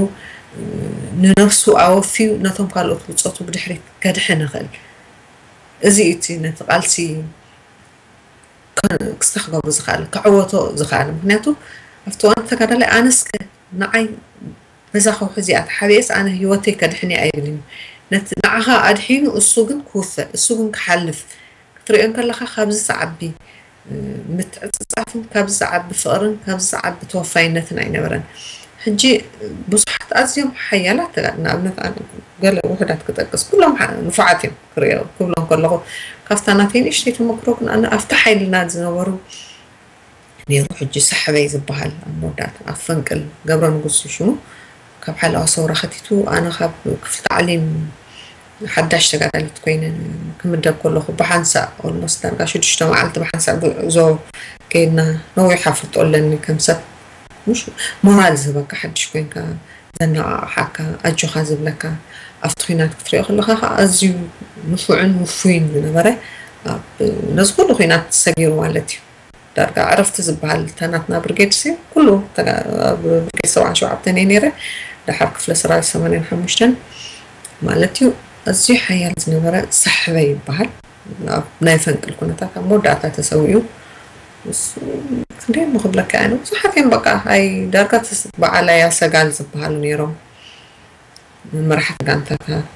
ንነፍሱ ኣወፍዩ ነቶም ካልኦት ብፆቱ ብድሕሪት ከድሕን ይኽእል እዚ እቲ ነቲ ቃልሲ ክስተ ክገብሩ ዝኽኣለ ክዕወቶ ዝኽኣለ ምክንያቱ ኣብቲ ዋን ተጋዳላይ ኣነስከ ንዓይ በዛ ከውሒ እዚኣ ተሓቢኤስ ኣነ ህይወተይ ከድሕን እየ ኣይብልን እዩ። ነቲ ንዓኻ ኣድሒኑ እሱ ግን ክውፈ፣ እሱ ግን ክሓልፍ ክትሪኦ እንከለኻ ካብዚ ዝዓቢ ምትዕጽጻፍን ካብዚ ዝዓቢ ፍቕርን ካብዚ ዝዓቢ ተወፋይነትን ኣይነበረን። ሕጂ ብዙሓት ኣዝዮም ሓያላት ተጋድልቲ ንኣብነት ኣነ ገለ ውሑዳት ክጠቅስ ኩሎም ንፉዓት እዮም ክሪኦ ክብሎም ከለኹ ካብታ ናተይ ንእሽተይ ተመክሮ ግን ኣነ ኣብቲ ሓይልና ዝነበሩ ነይሩ ሕጂ ሳሕበይ ዝበሃል ኣብ መወዳእታ ኣብ ፈንቅል ገብረንጉስ ሽሙ ካብ ሓለዋ ሰውራ ከቲቱ ኣነ ካብ ክፍሊ ታዕሊም ሓዳሽ ተጋዳሊት ኮይነ ክምደብ ከለኹ ብሓንሳእ almost ዳርጋ ሽዱሽተ መዓልቲ ብሓንሳእ ጉዕዞ ከይድና ነዊሕ ኣፍልጦ ኣለኒ ከም ሰብ ምሽ ሞራል ዝህበካ ሓድሽ ኮይንካ ዘነቓቕሓካ ኣጆኻ ዝብለካ ኣብቲ ኲናት ክትሪኦ ከለኻ ከዓ ኣዝዩ ንፉዕን ውፉይን ዝነበረ ነዚ ኩሉ ኲናት ሰጊሩ ማለት እዩ ዳርጋ ዕረፍቲ ዝበሃል እታ ናትና ብርጌድ ሲ ኩሉ ኣብ ብርጌድ ሰብዓን ሸውዓተን እየ ነይረ ደሓር ክፍለ ሰራዊት ሰማንያን ሓሙሽተን ማለት እዩ ኣዝዩ ሓያል ዝነበረ ሳሕበ ይበሃል ኣብ ናይ ፈንቅል ኩነታት ኣብ መወዳእታ ተሰዊኡ ክንደይ እሞ ክብለካ እየ ብዙሓት እዮም በቃ ኣይ ዳርጋ በዓል ኣያ ሰጋል ዝበሃሉ ነይሮም መራሕቲ ጋንታታት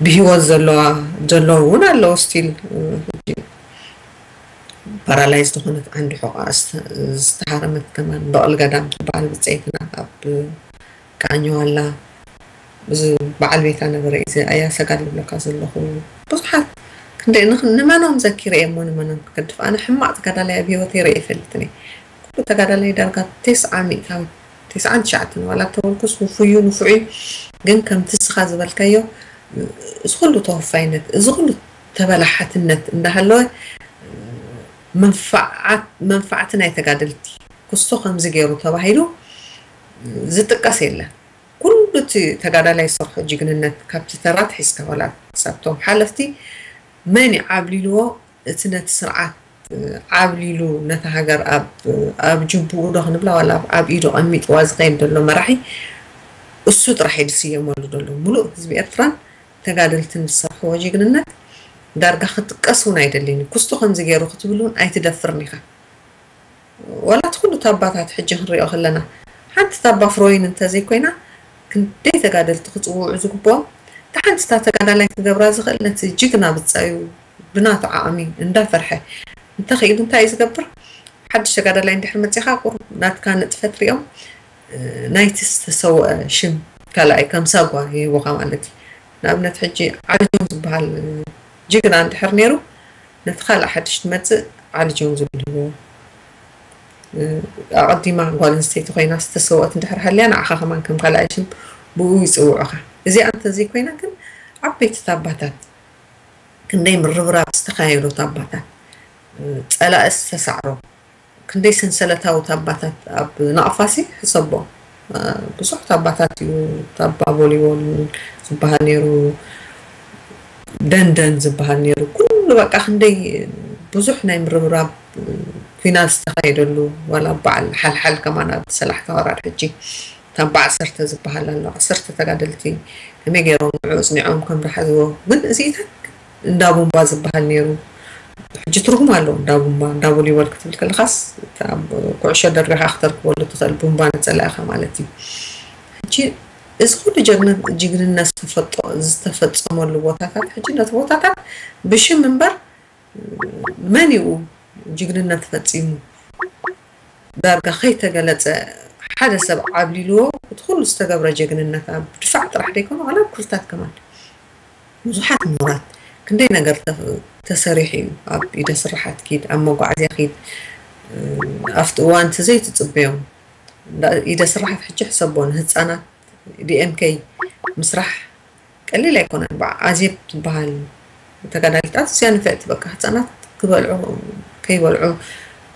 ብሂወት ዘለዋ ዘለዉ እውን ኣለዉ still ሕጂ ፓራላይዝ ዝኾነት ዓንዲ ሑቓ ዝተሃረመት ከማን በቕሊ ገዳም ትበሃል ብፀይትና ኣብ ቃኘዋላ እዚ በዓል ቤታ ነበረ እዚ ኣያ ሰጋል ዝብለካ ዘለኹ ብዙሓት ክንደይ ንመኖም ዘኪረ እየ እሞ ንመኖም ክገድፍ። ኣነ ሕማቕ ተጋዳላይ ኣብ ሂወተይ ርእየ ይፈልጥን እየ። ኩሉ ተጋዳላይ ዳርጋ ተስዓ ሚእታዊት፣ ተስዓን ትሽዓተን ዋላ ተበልኩስ ውፉዩ ንፉዑ እዩ። ግን ከምቲ ስኻ ዝበልካዮ እዚ ኩሉ ተወፋይነት፣ እዚ ኩሉ ተበላሓትነት እንዳሃለወ መንፋዓት መንፋዕቲ ናይ ተጋደልቲ ክስቶ ከምዚ ገይሩ ተባሂሉ ዝጥቀስ የለን። ኩሉ እቲ ተጋዳላይ ዝሰርሖ ጅግንነት ካብቲ ተራ ትሒዝካ ዋላ ክሳብቶም ሓለፍቲ መን እዩ ዓብሊልዎ? እቲ ነቲ ስርዓት ዓብሊሉ ነታ ሃገር ኣብ ኣብ ጅቡኡ ዶ ክንብላ ዋላ ኣብ ኢዱ ቀሚጥዋ ዝኸይድ ዘሎ መራሒ እሱ ጥራሕ እዩ ዝስየመሉ ዘሎ። ሙሉእ ህዝቢ ኤርትራን ተጋደልትን ዝሰርሕዎ ጅግንነት ዳርጋ ክጥቀስ እውን ኣይደልን እዩ። ክስቶ ከምዚ ገይሩ ክትብል እውን ኣይትደፍርን ኢኻ። ዋላ እቲ ኩሉ ታባታት ሕጂ ክንሪኦ ከለና ሓንቲ ታባ ፍሮይን እንተዘይኮይና ክንደይ ተጋደልቲ ክፅውዑ ዝግብኦም። እታ ሓንቲ እታ ተጋዳላይ ክገብራ ዝኽእል ነቲ ጅግና ብፃዩ ብናቱ ዓቕሚ እንዳፈርሐ እንተኽኢሉ እንታይ እዩ ዝገብር? ሓድሽ ተጋዳላይ እንድሕር መፂኻ ቁሩብ ናትካ ንጥፈት ሪኦም ናይቲ ዝተሰወአ ሽም ካልኣይ ከም ሳጓ ይህቡኻ ማለት እዩ። ንኣብነት ሕጂ ዓሊ ጆን ዝበሃል ጅግና እንድሕር ነይሩ ነቲ ካልእ ሓድሽ ትመፅእ ዓሊ ጆን ዝብል ይህብዎ። ኣቐዲማ ጓል ኣንስተይቲ ኮይና ዝተሰወት እንድሕር ሃልያ ንዓኻ ከማን ከም ካልኣይ ሽም ብኡ ይፅውዑኻ። እዚኣ እንተዘይኮይና ግን ዓበይቲ ታባታት ክንደይ ምርብራብ ዝተኻየዶ ታባታት ጸላኢ ዝተሳዕሮ ክንደይ ሰንሰለታዊ ታባታት ኣብ ናቕፋሲ ሕሰቦ። ብዙሕ ታባታት እዩ ታባ ቦሊቦል ዝበሃል ነይሩ፣ ደንደን ዝበሃል ነይሩ። ኩሉ በቃ ክንደይ ብዙሕ ናይ ምርብራብ ኲናት ዝተኻየደሉ ዋላ በዓል ሓልሓል ከማን ኣብ ሰላሕታ ወራር ሕጂ ታባ ዓሰርተ ዝበሃል ኣሎ። ዓሰርተ ተጋደልቲ ከመይ ገይሮም ንዑ ኣጽኒዖም ከም ዝሓዝዎ ግን እዚኢታት እንዳ ቡምባ ዝበሃል ነይሩ። ሕጂ ትርጉም ኣለዎ እንዳ ቡምባ እንዳ ቮሊቦል ክትብል ከለኻስ ኩዕሾ ደርቢኻ ክተርክበሉ ትኽእል ቡምባ ንጸላኢኻ ማለት እዩ። ሕጂ እዚ ኩሉ ጀግንነት ዝተፈጠመሉ ቦታታት ሕጂ ነቲ ቦታታት ብሽም እምበር መን እዩ ጅግንነት ፈጺሙ ዳርጋ ከይተገለጸ ሓደ ሰብ ዓብሊልዎ እቲ ኩሉ ዝተገብረ ጀግንነት ኣብ ድፋዕ ጥራሕ ደይኮነ ዋላ ኣብ ክፍልታት ከማን ብዙሓት ምሁራት ክንደይ ነገር ተሰሪሑ እዩ። ኣብ ኢደ ስራሓት ኪድ ኣብ መጓዓዝያ ኪድ ኣብቲ እዋን እቲ ዘይትጽበዮም ኢደ ስራሓት ሕጂ ሕሰቦ ንህፃናት ዲኤምኬ ምስራሕ ቀሊል ኣይኮነን። በዓ ኣዜብ ትበሃል ተጋዳሊት ኣዝያ ንፍዕቲ በቃ ህፃናት ክበልዑ ከይበልዑ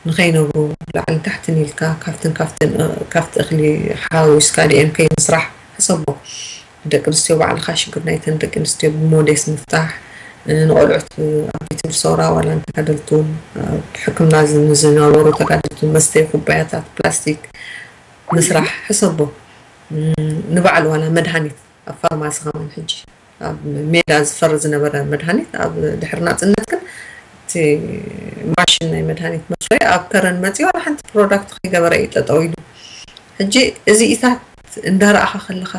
ንኸይነብሩ ላዕልን ታሕትን ኢልካ ካብትን ካብትን ካብቲ እኽሊ ሓዊስካ ዲኤምኬ ምስራሕ ሕሰቦ። ደቂ ኣንስትዮ ባዕልኻ ሽግር ናይተን ደቂ ኣንስትዮ ብሞዴስ ምፍታሕ ንቆልዑት ኣብ ቤት ትምህርቲ ሰውራ ዋላ ንተጋደልቱን ሕክምና ንዝነበሩ ተጋደልቱን መስተይ ኩባያታት ፕላስቲክ ምስራሕ ሕሰቦ። ንባዕሉ ዋላ መድሃኒት ኣብ ፋርማሲ ከማን ሕጂ ኣብ ሜዳ ዝፈሪ ዝነበረ መድሃኒት ኣብ ድሕሪ ናፅነት ግን እቲ ማሽን ናይ መድሃኒት መፍረይ ኣብ ከረን መፂ ዋላ ሓንቲ ፕሮዳክት ከይገበረ እዩ ጠጠው ኢሉ። ሕጂ እዚኢታት እንዳረኣኻ ከለኻ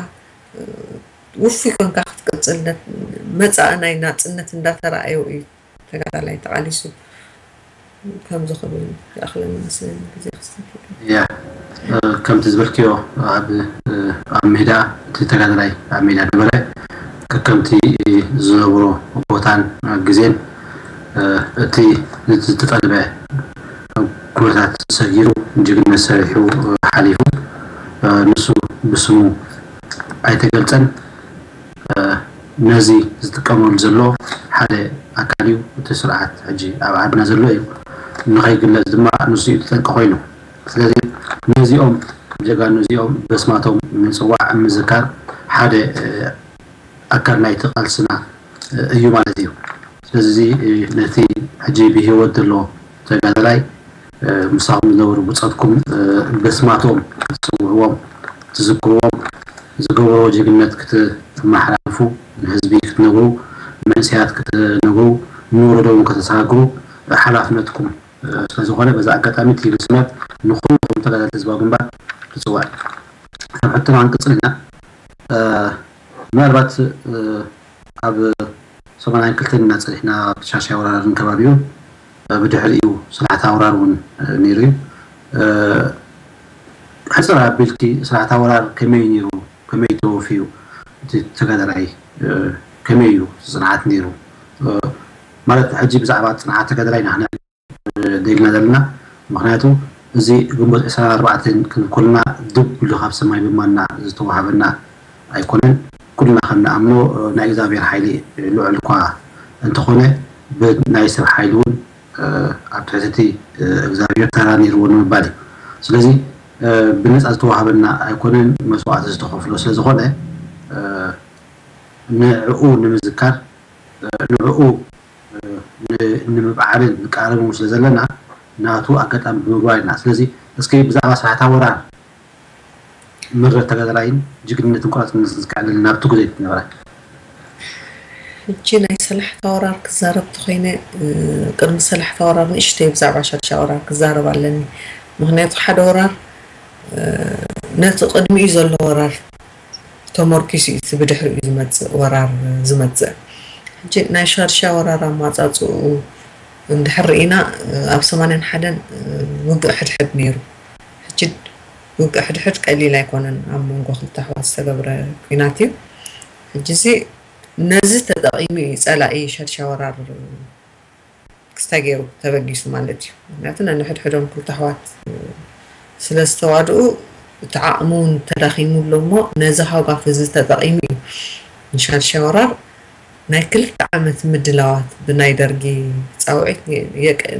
ውፉይ ኮንካ ክትቅፅል መፃኢ ናይ ናፅነት እንዳተረኣየው እዩ ተጋዳላይ ተቓሊሱ። ከምዚ ክብል ይኣኽለኒ መስለኒ ግዜ ክስተት። ያ ከምቲ ዝበልክዮ ኣብ ኣብ ሜዳ እቲ ተጋዳላይ ኣብ ሜዳ ነበረ። ከከምቲ ዝነብሮ ቦታን ግዜን እቲ ዝተጠልበ ኩነታት ሰጊሩ ጅግነት ሰሪሑ ሓሊፉ። ንሱ ብስሙ ኣይተገልጸን። ነዚ ዝጥቀመሉ ዘሎ ሓደ ኣካል እዩ። እቲ ስርዓት ሕጂ ኣብ ዓድና ዘሎ እዩ። ንኸይግለጽ ድማ ንሱ እዩ እቲ ጠንቂ ኮይኑ። ስለዚ ነዚኦም ጀጋኑ እዚኦም በስማቶም ምጽዋዕ ምዝካር ሓደ ኣካል ናይቲ ቃልስና እዩ ማለት እዩ። ስለዚ ነቲ ሕጂ ብህይወት ዘሎ ተጋዳላይ ምሳኹም ዝነበሩ ብጾትኩም በስማቶም ክትጽውዕዎም ክትዝክርዎም ዝገበርዎ ጅግነት ክትመሓላልፉ ንህዝቢ ክትነግሩ ንመንእሰያት ክትነግሩ ንወለዶ እውን ከተሰጋግሩ ሓላፍነትኩም ስለዝኾነ በዚ ኣጋጣሚ ቲቪ ስማት ንኩልኹም ተጋደልቲ ህዝባዊ ግንባር ክፅዋዕ እዩ። ካብ ሕቶና ክንቅፅል ኢና። ምናልባት ኣብ ሰማንያን ክልተን ኢና ፀኒሕና ብሻሻይ ወራርን ከባቢኡ ብድሕሪኡ ስርዓት ኣውራር እውን ነይሩ እዩ። ሕፅር ኣቢልኪ ስርዓት ኣውራር ከመይ ነይሩ ከመይ ተወፍዩ እቲ ተጋዳላይ ከመይ እዩ ፅንዓት ነይሩ ማለት ሕጂ ብዛዕባ ጽንዓት ተጋዳላይ ኢና ደጊና ዘለና። ምክንያቱ እዚ ግንቦት ዕስራን ኣርባዕተን ክንኮልና ድብ ኢሉ ካብ ሰማይ ብማና ዝተዋሃበና ኣይኮነን። ኩልና ከም ንኣምኖ ናይ እግዚኣብሔር ሓይሊ ልዑል እኳ እንተኾነ፣ ብናይ ሰብ ሓይሊ እውን ኣብ ትሕቲ እግዚኣብሔር ተራ ነይርዎ ንምባል እዩ። ስለዚ ብነፃ ዝተዋሃበና ኣይኮነን፣ መስዋዕቲ ዝተኸፍሎ ስለዝኾነ ንዕኡ ንምዝካር ንዕኡ ንምብዓልን ንቃረብን ስለ ዘለና ናቱ ኣጋጣሚ ብምግባር ኢና። ስለዚ እስኪ ብዛዕባ ስራሕታ ወራር ምረት ተጋዳላይን ጅግንነትን ቆራፅነትን ዝከዕለል ናብቲ ጉዜ ትነበረ። ሕጂ ናይ ሰላሕታ ወራር ክዛረብ ተኮይነ ቅድሚ ሰላሕታ ወራር ንእሽተይ ብዛዕባ ሻድሻ ወራር ክዛረብ ኣለኒ። ምክንያቱ ሓደ ወራር ነቲ ቅድሚኡ ዘሎ ወራር ተመርኪሱ እዩ እቲ ብድሕሪኡ ዝመፅእ ወራር ዝመፅእ። ሕጂ ናይ ሻድሻ ወራር ኣማፃፅኡ እንድሕር ርኢና ኣብ ሰማንያን ሓደን ውግእ ሕድሕድ ነይሩ። ሕጂ ውግእ ሕድሕድ ቀሊል ኣይኮነን ኣብ መንጎ ክልተ ኣሕዋት ዝተገብረ ኲናት እዩ። ሕጂ እዚ ነዚ ተጠቒሙ እዩ ፀላኢ ሻድሻ ወራር ክስታይ ገይሩ ተበጊሱ ማለት እዩ። ምክንያቱ ነንሕድሕዶም ክልተ ኣሕዋት ስለ ዝተዋድኡ እቲ ዓቕሚ እውን ተዳኺሙ ኣሎ እሞ ነዚ ሃጓፍ እዚ ተጠቒሙ እዩ ንሻድሻ ወራር ናይ ክልተ ዓመት ምድላዋት ብናይ ደርጊ ፃውዒት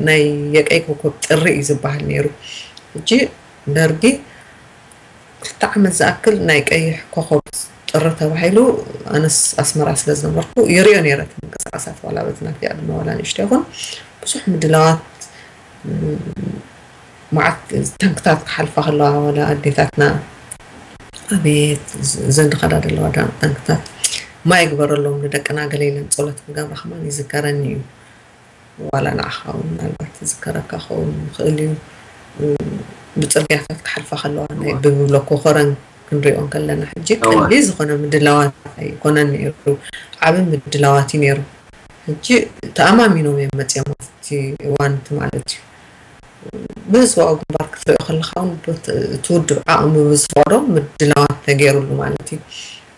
ናይ የቀይ ኮኮብ ጥሪ እዩ ዝበሃል ነይሩ። ሕጂ ደርጊ ክልተ ዓመት ዝኣክል ናይ ቀይሕ ኮኾብ ጥሪ ተባሂሉ ኣነስ ኣስመራ ስለ ዝነበርኩ ይሪኦ ነይረ እቲ ምንቅስቃሳት ዋላ በቲ ናተይ ዕድመ ዋላ ንእሽቶ ይኹን ብዙሕ ምድላዋት መዓት ታንክታት ክሓልፋ ከለዋ ዋላ ኣዴታትና ኣቤት ዘን ዝኸዳ ዘለዋ ታንክታት ማይ ግበረሎም ንደቅና ገለ ኢለን ፀሎት ክገብራ ከማን ይዝከረኒ እዩ። ዋላ ንዓኻ እውን ምናልባት ዝከረካ ክኸውን ይኽእል እዩ። ብፅርግያታት ክሓልፋ ከለዋ ናይ ብብሎኮ ኮረን ክንሪኦ ከለና ሕጂ ቀሊ ዝኾነ ምድላዋት ኣይኮነን ነይሩ። ዓብ ምድላዋት እዩ ነይሩ። ሕጂ ተኣማሚኖም እዮም መፅኦም ኣብቲ እዋን እቲ ማለት እዩ። ብህዝባዊ ግንባር ክትሪኦ ከለካ እውን እቲ ውድብ ዓቕሚ ብዝፈቕዶ ምድላዋት ተገይሩሉ ማለት እዩ።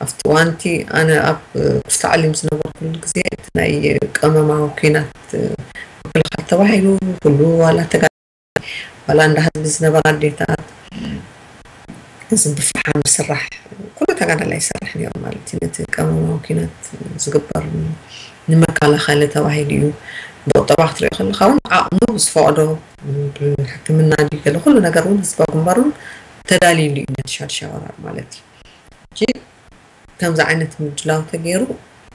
ኣብቲ እዋን እቲ ኣነ ኣብ ክፍለ ዓሊም ዝነበርኩሉ ግዜ እቲ ናይ ቀመማዊ ኲናት ምክልኻል ተባሂሉ ኩሉ ዋላ ተጋ ዋላ እንዳ ህዝቢ ዝነበራ ኣዴታት እዚ ብፍሓም ዝስራሕ ኩሉ ተጋዳላይ ይሰርሕ ነይሩ ማለት እዩ። ነቲ ቀመማዊ ኲናት ዝግበር ንመከላኸሊ ተባሂሉ እዩ። ብቁጠባ ክትሪኦ ከለካ እውን ዓቕሙ ብዝፈቕዶ ብሕክምና ድዩ ገለ ኩሉ ነገር እውን ህዝባዊ ግንባር እውን ተዳልዩሉ እዩ ነቲ ሻድሻ ወራር ማለት እዩ። ሕጂ ከምዚ ዓይነት ምድላው ተገይሩ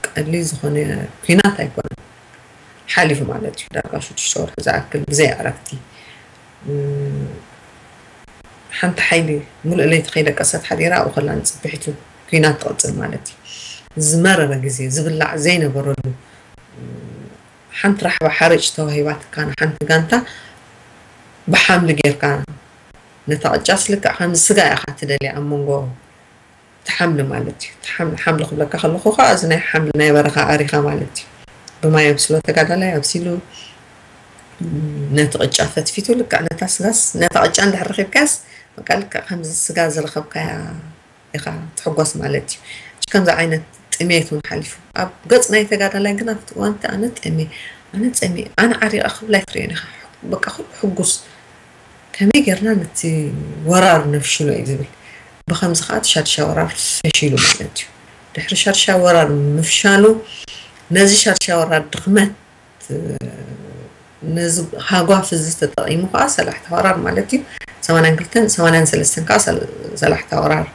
ቀሊል ዝኾነ ኲናት ኣይኮነን ሓሊፉ ማለት እዩ። ዳርጋ ሽዱሽተ ወርሒ ዝኣክል ብዘይ ዕረፍቲ ሓንቲ ሓይሊ ሙሉእ ለይቲ ከይደቀሰት ሓዲራ ኣብኡ ከላ ንፅብሒቱ ኲናት ትቕፅል ማለት እዩ። ዝመረረ ግዜ ዝብላዕ ዘይነበረሉ ሓንቲ ራሕባ ሓርጭ ተዋሂባትካ ንሓንቲ ጋንታ ብሓምሊ ጌርካ ነታ ቅጫስ ልክዕ ከምዚ ስጋ ኢኻ ትደልያ ኣብ መንጎ እቲ ሓምሊ ማለት እዩ። እቲ ሓምሊ ሓምሊ ክብለካ ከለኹ ከዓ እዚ ናይ ሓምሊ ናይ በረኻ ኣሪኻ ማለት እዩ። ብማይ ኣብስሎ ተጋዳላይ ኣብሲሉ ነቲ ቅጫ ፈትፊቱ ልክዕ ነታ ስጋስ ነታ ቅጫ እንድሕር ረኺብካያስ በቃ ልክዕ ከምዚ ስጋ ዝረኸብካያ ኢኻ ትሕጎስ ማለት እዩ። ከምዚ ዓይነት ጥሜት እውን ሓሊፉ ኣብ ገፅ ናይ ተጋዳላይ ግን ኣብቲ እዋንቲ ኣነ ጠሜ ኣነ ፀሜ ኣነ ዓሪቐ ክብል ኣይትሪኦን ኢኻ። በቃ ኩሉ ሕጉስ ከመይ ጌርና ነቲ ወራር ነፍሽሎ እዩ ዝብል። ብኸምዚ ከዓ እቲ ሻድሻ ወራር ፈሺሉ ማለት እዩ። ድሕሪ ሻድሻ ወራር ምፍሻሉ ነዚ ሻድሻ ወራር ድኽመት ነዚ ሃጓፍ እዚ ተጠቒሙ ከዓ ሰላሕታ ወራር ማለት እዩ ሰማንያን ክልተን ሰማንያን ሰለስተን ከዓ ሰላሕታ ወራር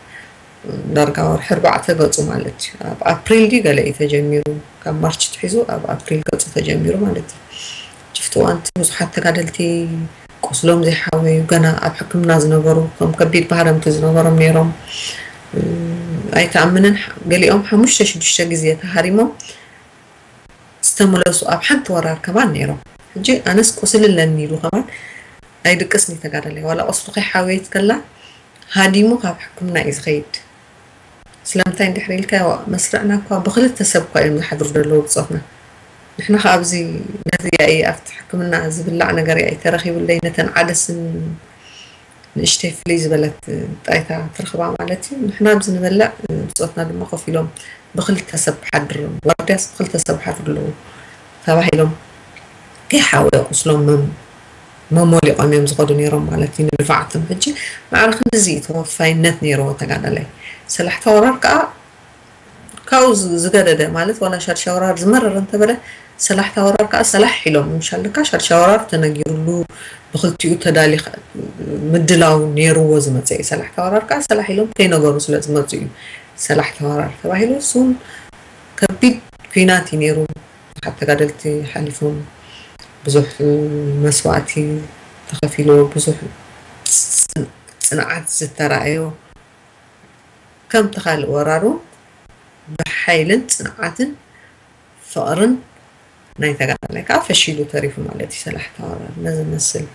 ዳርጋ ወርሒ ኣርባዕተ ገፁ ማለት እዩ። ኣብ ኣፕሪል ድዩ ገለ እዩ ተጀሚሩ፣ ካብ ማርች ትሒዙ ኣብ ኣፕሪል ገፁ ተጀሚሩ ማለት እዩ። ሽፍቲ እዋንቲ ብዙሓት ተጋደልቲ ቁስሎም ዘይሓወዩ ገና ኣብ ሕክምና ዝነበሩ ከም ከቢድ ባህረምቲ ዝነበሮም ነይሮም። ኣይተኣምንን ገሊኦም ሓሙሽተ ሽዱሽተ ግዜ ተሃሪሞም ዝተመለሱ ኣብ ሓንቲ ወራር ከማን ነይሮም። ሕጂ ኣነስ ቁስሊ ኣለኒ ኢሉ ከማን ኣይድቅስን እዩ ተጋዳላይ። ዋላ ቁስሉ ከይሓወየት ከላ ሃዲሙ ካብ ሕክምና እዩ ዝኸይድ። ስለምንታይ እንድሕር ኢልካዮ፣ መስርዕና እኳ ብኽልተ ሰብ እኳ እዮም ዝሓድሩ ዘለዉ ብጾትና። ንሕና ከኣ ኣብዚ ነዚ ያኢ ኣብቲ ሕክምና ዝብላዕ ነገር ያኢ ተረኺቡለይ ነተን ዓደስን ንእሽተይ ፍልይ ዝበለት ጣይታ ትረኽባ ማለት እዩ። ንሕና ኣብዚ ንበልዕ ብጾትና ድማ ኮፍ ኢሎም ብኽልተ ሰብ ሓድር ዋርድያስ ብኽልተ ሰብ ሓድሩ ኣለዉ። ተባሂሎም ከይሓወየ ቁስሎም መም-፣ መሞሊቖም እዮም ዝኸዱ ነይሮም ማለት እዩ ንድፋዓቶም። ሕጂ ማዕረ ክንድዚ እዩ ተወፋይነት ነይርዎ ተጋዳላይ። ሰላሕታ ወራር ከዓ ካብኡ ዝ-፣ ዝገደደ ማለት ዋላ ሻድሻይ ወራር ዝመረረ እንተበለ፣ ሰላሕታ ወራር ከዓ ሰላሕ ኢሎም። ምሻል ደካ ሻድሻይ ወራር ተነጊሩሉ ብክልቲኡ ተዳሊ-፣ ምድላው ነይርዎ ዝመፀ እዩ። ሰላሕታ ወራር ከዓ ሰላሕ ኢሎም ከይነገሩ ስለ ዝመፁ እዩ ሰላሕታ ወራር ተባሂሉ። እሱ እውን ከቢድ ኲናት እዩ ነይሩ። ብዙሓት ተጋደልቲ ሓሊፎም፣ ብዙሕ መስዋእቲ ተኸፊልዎ፣ ብዙሕ ጽ-፣ ጽንዓት ዝተራእዮ፣ ከምቲ ካልእ ወራር እውን ብሓይልን ጽንዓትን ፍቕርን ናይ ተጋዳላይ ከዓ ፈሺሉ ተሪፉ ማለት እዩ። ሰላሕታ ወራር ነዚ መስል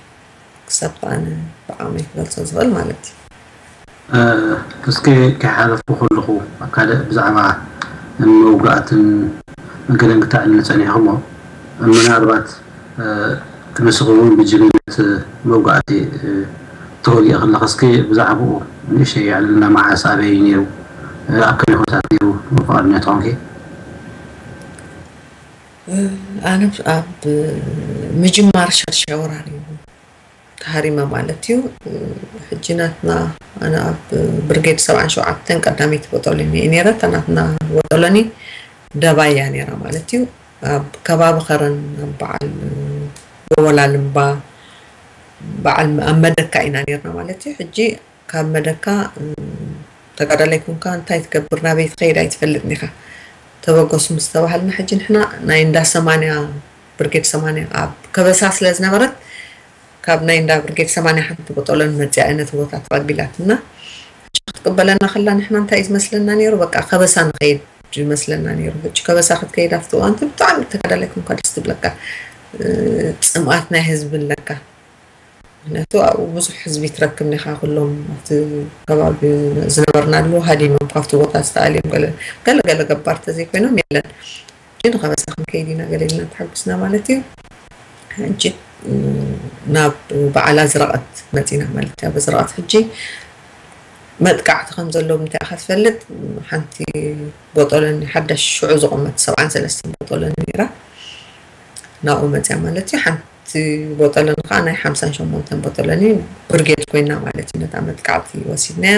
ክሳብ ኣነ ብዓቕመይ ክገልጾ ዝኽእል ማለት እዩ። እ፣ እስኪ ከይሓለፍኩ ከለኹ ኣብ ካልእ ብዛዕባ መውጋእትን መገደን ክተዕልኒ ጸኒሕኩሞ፣ ምናልባት፣ እ፣ ንስኺ እውን ብጅግንነት መውጋእቲ፣ እ፣ ተወጊእኪ ኣለኺ። እስኪ ብዛዕባኡ ንእሽተይ የዕልልና። መዓስ፣ ኣበይ ነይሩ? እ፣ ኣብ ከመይ ኩነታት ነይሩ? ፍቓደኛ ተኾንኪ። እ፣ ኣነ ኣብ ምጅማር ሻድሻይ ወራር እዩ ተሃሪመ ማለት እዩ። ሕጂ ናትና፣ ኣነ ኣብ ብርጌድ ሰብዓን ሸውዓተን ቀዳመይቲ ቦጦሎኒ እየ ነይረ። እታ ናትና ቦጦሎኒ ደባይ እያ ነይራ ማለት እዩ። ኣብ ከባቢ ከረን ኣብ በዓል ጎወላልምባ፣ በዓል ኣብ መደካ ኢና ነይርና ማለት እዩ። ሕጂ ካብ መደካ፣ እ፣ ተጋዳላይ ኮንካ እንታይ ትገብር፣ ናበይ ትኸይድ ኣይትፈልጥን ኢኻ። ተበገሱ ምስ ተባሃልና፣ ሕጂ ንሕና ናይ እንዳ ሰማንያ፣ ብርጌድ ሰማንያ ኣብ ከበሳ ስለ ዝነበረት፣ ካብ ናይ እንዳ ብርጌድ ሰማንያ ሓንቲ ቦጦሎኒ መጺኣ እየ ነቲ ቦታ ተቐቢላትና። ሕጂ ክትቅበለና ከላ፣ ንሕና እንታይ እዩ ዝመስለና ነይሩ? በቃ ከበሳ ንኸይድ ይመስለና ነይሩ። ሕጂ ከበሳ ክትከይድ ኣብቲ እዋን፣ እቲ ብጣዕሚ ተጋዳላይ ኮንካ ደስ ትብለካ። እ፣ ጽምኣት ናይ ህዝቢ ኣለካ። ምክንያቱ ኣብኡ ብዙሕ ህዝቢ ትረክብ ኢኻ። ኩሎም ኣብቲ ከባቢ ዝነበርናሉ ሃዲሞም፣ ካብቲ ቦታ ዝተኣልዮም፣ ገለ፣ ገለ፣ ገለ ገባር ተዘይኮይኖም የለን። ሕጂ ንኸበሳ ክንከይድ ኢና ገለ ኢልና ተሓጒስና ማለት እዩ። ሕጂ፣ እ፣ ናብ በዓል ኣዝረቐት መጺና ማለት እዩ። ኣብ ኣዝረቐት ሕጂ መጥቃዕቲ ከም ዘሎ ብምንታይ ኢኻ ትፈልጥ? ሓንቲ ቦጦሎኒ ሓዳሽ ሽዑ ዝቖመት ሰብዓን ሰለስተን ቦጦሎኒ ነይራ። ናብኡ መጽያ ማለት እዩ። ሓንቲ ቦጦሎኒ ከዓ ናይ ሓምሳን ሸሞንተን ቦጦሎኒ ብርጌድ ኮይና ማለት እዩ። ነታ መጥቃዕቲ ወሲድናያ።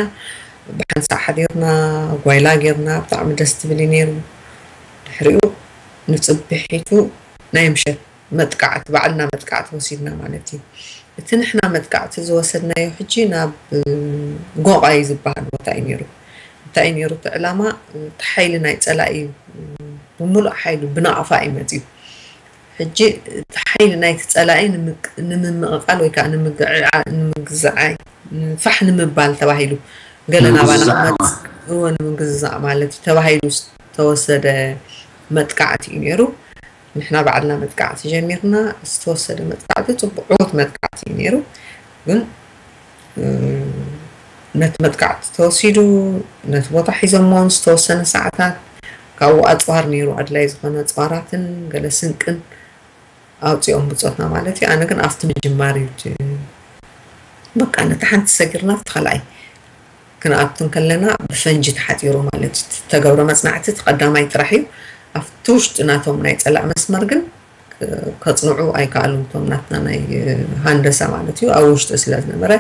ብሓንሳእ ሓዲርና፣ ጓይላ ጌርና፣ ብጣዕሚ ደስ ትብል እዩ ነይሩ። ድሕሪኡ ንጽብሒቱ ናይ ምሸት መጥቃዕቲ፣ ባዕልና መጥቃዕቲ ወሲድና ማለት እዩ። እቲ ንሕና መጥቃዕቲ ዝወሰድናዮ ሕጂ ናብ፣ እ፣ ጎቓ እዩ ዝበሃል ቦታ እዩ ነይሩ። እንታይ እዩ ነይሩ እቲ ዕላማ? እቲ ሓይሊ ናይ ጸላኢ፣ እ፣ ብምሉእ ሓይሉ ብናቕፋ እዩ መጺኡ። ሕጂ እቲ ሓይሊ ናይቲ ጸላኢ ንምቅ-፣ ንምምቕቓል ወይ ከዓ ንምግዕዓ-፣ ንምግዝዓይ፣ ፋሕ ንምባል ተባሂሉ ገለ ናባና ንምግዛዕ ክመጽእ፣ ማለት። እወ፣ ንምግዛዕ ማለት እዩ ተባሂሉ ዝተወሰደ መጥቃዕቲ እዩ ነይሩ። ንሕና ባዕልና መጥቃዕቲ ጀሚርና። ዝተወሰደ መጥቃዕቲ ጽቡቕ ዕዉት መጥቃዕቲ እዩ ነይሩ። ግን፣ እ፣ ነቲ መጥቃዕቲ ተወሲዱ፣ ነቲ ቦታ ሒዞሞ ዝተወሰነ ሰዓታት፣ ካብኡ ኣጽዋር ነይሩ፣ ኣድላይ ዝኾነ ኣጽዋራትን ገለ ስንቅን ኣውጺኦም ብጾትና ማለት እዩ። ኣነ ግን ኣብቲ ምጅማር እዩ እቲ፣ በቃ ነቲ ሓንቲ ሰጊርና ኣብቲ ካልኣይ ክንኣቱ እንከለና ብፈንጂ ተሓጺሩ ማለት እዩ። እቲ ተገብረ መጽናዕቲ እቲ ቀዳማይ ጥራሕ እዩ። ኣብቲ ውሽጢ ናቶም ናይ ጸላእ መስመር ግን ከጽንዑ ኣይከኣሉን። እቶም ናትና ናይ ሃንደሳ ማለት እዩ፣ ኣብ ውሽጢ ስለ ዝነበረ፣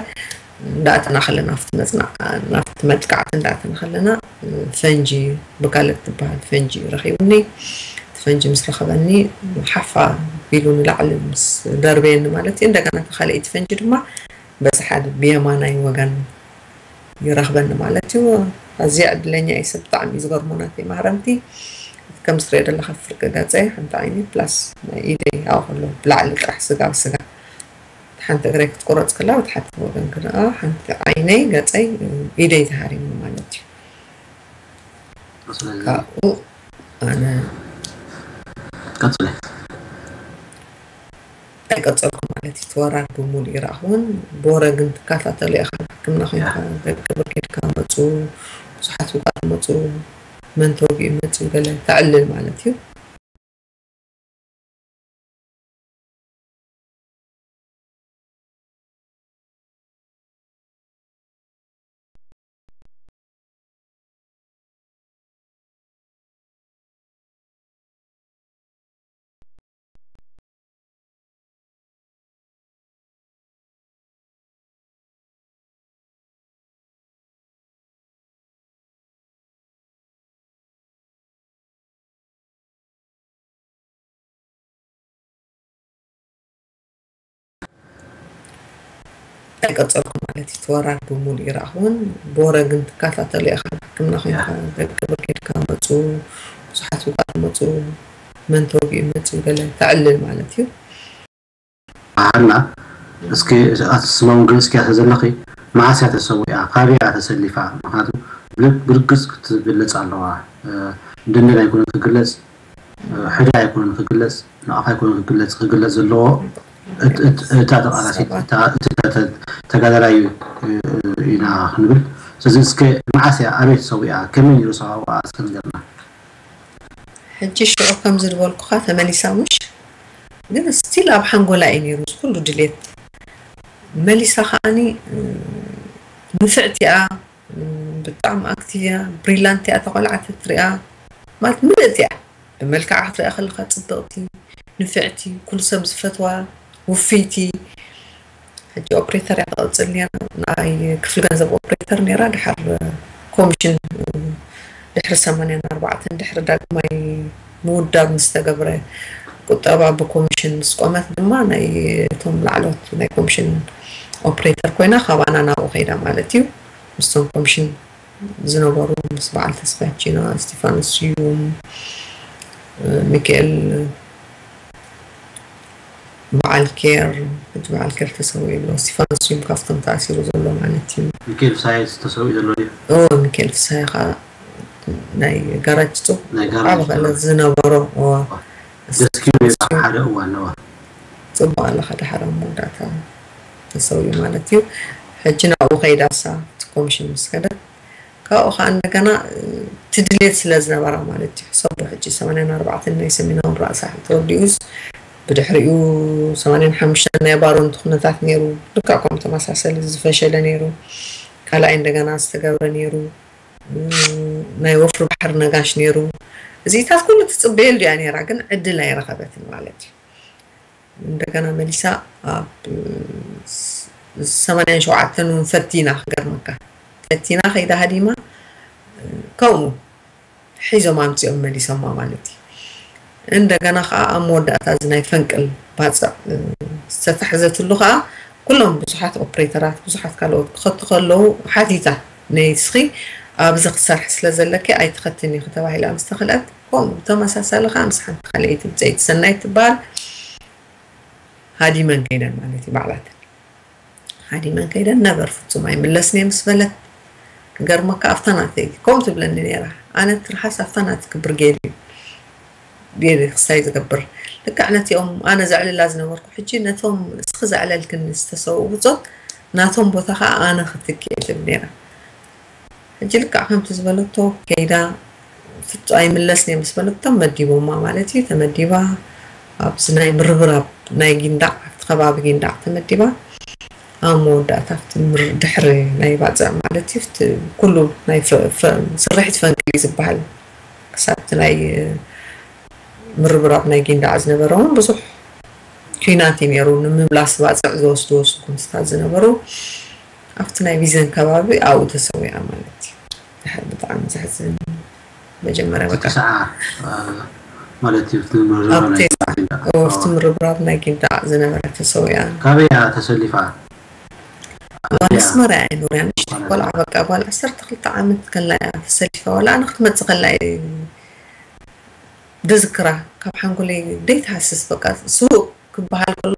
እንዳእተና ከለና፣ ኣብቲ መጽና-፣ ናብቲ መጥቃዕቲ እንዳእተና ከለና፣ ፈንጂ፣ ብካለት ትበሃል ፈንጂ ረኺቡኒ። እቲ ፈንጂ ምስ ረኸበኒ፣ ሓፋ ቢሉ ንላዕሊ ምስ ደርበየኒ ማለት እዩ። እንደገና፣ እቲ ካልኣይቲ ፈንጂ ድማ በዚ ሓደ ብየማናይ ወገን ይረኽበኒ ማለት እዩ። ኣዝየ ዕድለኛ እየ፣ ሰብ ብጣዕሚ እዩ ዝገርሞ ናተይ ማህረምቲ። እቲ ከም ዝትሪኦ ዘለኻ ፍርቂ ገፀይ፣ ሓንቲ ዓይነይ ፕላስ ናይ ኢደይ ኣብኡ ከሎ ብላዕሊ ጥራሕ ስጋ ብስጋ። ሓንቲ እግረይ ክትቁረፅ ከላ፣ ብቲ ሓንቲ ወገን ግና ሓንቲ ዓይነይ፣ ገፀይ፣ ኢደይ ተሃሪሙ ማለት እዩ። ስለዚ ካብኡ ኣነ ቀጽለ። ኣይቀጸልኩ ማለት እዩ። እቲ ወራር ብምሉእ ይረኣኹዎን ብወረ ግን ትከታተሎ ኢኻ። ሕክምና ያ። ኮንካ ደቂ ብርጌድካ መጹ፣ ብዙሓት ውጉኣት መጹ፣ መን ተወጊኡ መጺኡ ገለ ተዕልል ማለት እዩ። ኣይቀጸልኩ ማለት እዩ። እቲ ወራር ብሙሉእ ይረኣኹዎን ብወረ ግን ትከታተሎ ኢኻ። ሕክምና ኮይንካ ደቂ ብርጌድካ መጹ፣ ብዙሓት ውጉኣት መጹ፣ መን ተወጊኡ መጺኡ ገለ ተዕልል ማለት እዩ። ኣሃና እስኪ ኣቲ ስማውን ግን እስኪ ያተ ዘለኺ መዓስ እያ ተሰዊኣ ካበይ እያ ተሰሊፋ? ምክንያቱ ብልግ- ብርግጽ ክትግለጽ ኣለዋ። እ፣ ድንድን ኣይኮነን ክግለጽ፣ እ፣ ሕደ ኣይኮነን ክግለጽ፣ ንኣፍ ኣይኮነን ክግለጽ። ክግለጽ ዘለዎ እት- እት- እታ ተቃላሲት እታ- እታ ተ- ተጋዳላይ እ፣ ኢና ክንብል። ስለዚ እስከ መዓስ እያ ኣበይ ተሰዊኣ ከመይ ነይሩ ሰብኣዋ እስከ ንገርና። ሕጂ ሽዑ ከምዚ ዝበልኩኻ ተመሊሳ ምሽ ግን ስቲል ኣብ ሓንጎላ እዩ ነይሩ እዚ ኩሉ ድሌት። መሊሳ ከዓኒ እ፣ ንፍዕቲ እያ፣ እ፣ ብጣዕሚ ኣክቲቭ እያ፣ ብሪላንት እያ፣ ተቆልዓት ትሪኣ ማለት ምልእቲ እያ። ብመልክዓ ክትሪኣ ከለኻ ጽብቕቲ፣ ንፍዕቲ፣ ኩሉ ሰብ ዝፈትዋ፣ ውፍይቲ። ሕጂ ኦፕሬተር እያ ትቐጽል ነይራ። ንኣይ ክፍሊ ገንዘብ ኦፕሬተር ነይራ። ድሓር ኮሚሽን ድሕሪ ሰማንያን ኣርባዕተን ድሕሪ ዳግማይ ምውዳብ ምስ ተገብረ ቁጠባ ብኮሚሽን ምስ ቆመት ድማ ናይ እቶም ላዕሎት ናይ ኮሚሽን ኦፕሬተር ኮይና ካባና ናብኡ ከይዳ ማለት እዩ። ምስቶም ኮሚሽን ዝነበሩ ምስ በዓል ተስፋይ ቺና፣ እስቲፋኖስ ስዩም፣ ሚካኤል በዓል ኬር፣ ሕጂ በዓል ኬር ተሰዊኡ ኣሎ። እስቲፋኖስ ስዩም ካብቶም ተኣሲሩ ዘሎ ማለት እዩ። ሚካኤል ፍስሃየ ተሰዊኡ ዘሎ ድዩ? ኦ፣ ሚካኤል ፍስሃየ ከዓ ናይ ጋራጅ ጽቡቅ ናይ ጋራጅ ዓቢ ክእለት ዝነበሮ። ኦ፣ ደስኪ ነይሩ ኣብ ሓደ እዋን ነዋ። ጽቡቅ ኣለኻ ድሓር ኣብ መወዳእታ ተሰዊኡ ማለት እዩ። ሕጂ ናብኡ ከይዳ እሳ እቲ ኮሚሽን ምስ ከደት ካብኡ ከዓ እንደገና እቲ ድሌት ስለ ዝነበራ ማለት እዩ። ሕሰቦ ሕጂ ሰማንያን ኣርባዕተን ናይ ሰሜናዊ ራእሳ ተወዲኡስ ብድሕሪኡ ሰማንያን ሓሙሽተን ናይ ባሮንት ኩነታት ነይሩ። ልክዕ ከምኡ ተመሳሰሊ ዝፈሸለ ነይሩ። ካልኣይ እንደገና ዝተገብረ ነይሩ። ናይ ወፍሪ ባሕሪ ነጋሽ ነይሩ። እዚታት ኩሉ ትጽበየሉ እያ ነይራ፣ ግን ዕድል ኣይረኸበትን ማለት እዩ። እንደገና መሊሳ ኣብ ሰማንያን ሸውዓተን እውን ፈቲና ክገርመካ ፈቲና ከይዳ ሃዲማ ከምኡ ሒዞም ኣምፂኦም መሊሶማ ማለት እዩ። እንደገና ከዓ ኣብ መወዳእታ እዚ ናይ ፈንቅል ባፅዕ ዝተታሕዘትሉ ከዓ ኩሎም ብዙሓት ኦፕሬተራት ብዙሓት ካልኦት ክኸቱ ከለዉ ሓቲታ ነይስኺ ኣብዚ ክሰርሒ ስለ ዘለኪ ኣይትኸትኒ ተባሂላ ምስ ተኽልአት ከምኡ ብተመሳሳሊ ከዓ ምስ ሓንቲ ካልኣይቲ ብፀይቲ ሰናይት ትበሃል ሃዲመን ከይደን ማለት እዩ ባዕላተን ሃዲመን ከይደን ነበር ፍፁም ኣይምለስን እየ ምስ በለት ክገርመካ ኣብታ ናተይ ከምኡ ትብለኒ ነይራ ኣነ ትርሓስ ኣብታ ናትኪ ብርጌድ እዩ ገይረ ክስታይ ዝገብር ልክዕ ነቲኦም ኣነ ዘዕልላ ዝነበርኩ ሕጂ ነቶም እስኺ ዘዕለልክኒ ዝተሰውኡ ብጾት ናቶም ቦታ ከዓ ኣነ ክትክእ እየ ትብል ነይራ ሕጂ ልክዕ ከምቲ ዝበለቶ ከይዳ ፍጹ ኣይምለስን እየ ምስ በለቶ መዲቦማ ማለት እዩ ተመዲባ ኣብዚ ናይ ምርብራብ ናይ ጊንዳዕ ኣብቲ ከባቢ ጊንዳዕ ተመዲባ ኣብ መወዳእታ ኣብቲ ድሕሪ ናይ ባፅዕ ማለት እዩ ኩሉ ናይ ስርሒት ፈንቅል እዩ ዝበሃል ክሳብ እቲ ናይ ምርብራብ ናይ ጊንዳዕ ዝነበረ እውን ብዙሕ ኲናት እዩ ነይሩ ንምምላስ ባፅዕ ዝወስድዎ ስጉምትታት ዝነበሩ ኣብቲ ናይ ቢዘን ከባቢ ኣብኡ ተሰዊኣ ማለት እዩ ድሓር ብጣዕሚ ዘሕዝን መጀመርያ በቃ ተስዓ ማለት እዩ እቲ ምርብራብ ኣብ ናይ ተስዓ ጊንዳዕ ኣብቲ ምርብራብ ናይ ጊንዳዕ ዝነበረ ተሰዊኣ ካበይ እያ ተሰሊፋ ጓል ኣስመራ እያ ኑርያ ንእሽተይ ቆልዓ በቃ ጓል ዓሰርተ ክልተ ዓመት ከላ እያ ተሰሊፋ ዋላ ኣነ ክትመፅእ ከላ እየ ድዝክራ ካብ ሓንጎለይ ደይትሃስስ በቃ ስዉእ ክበሃል ከሎ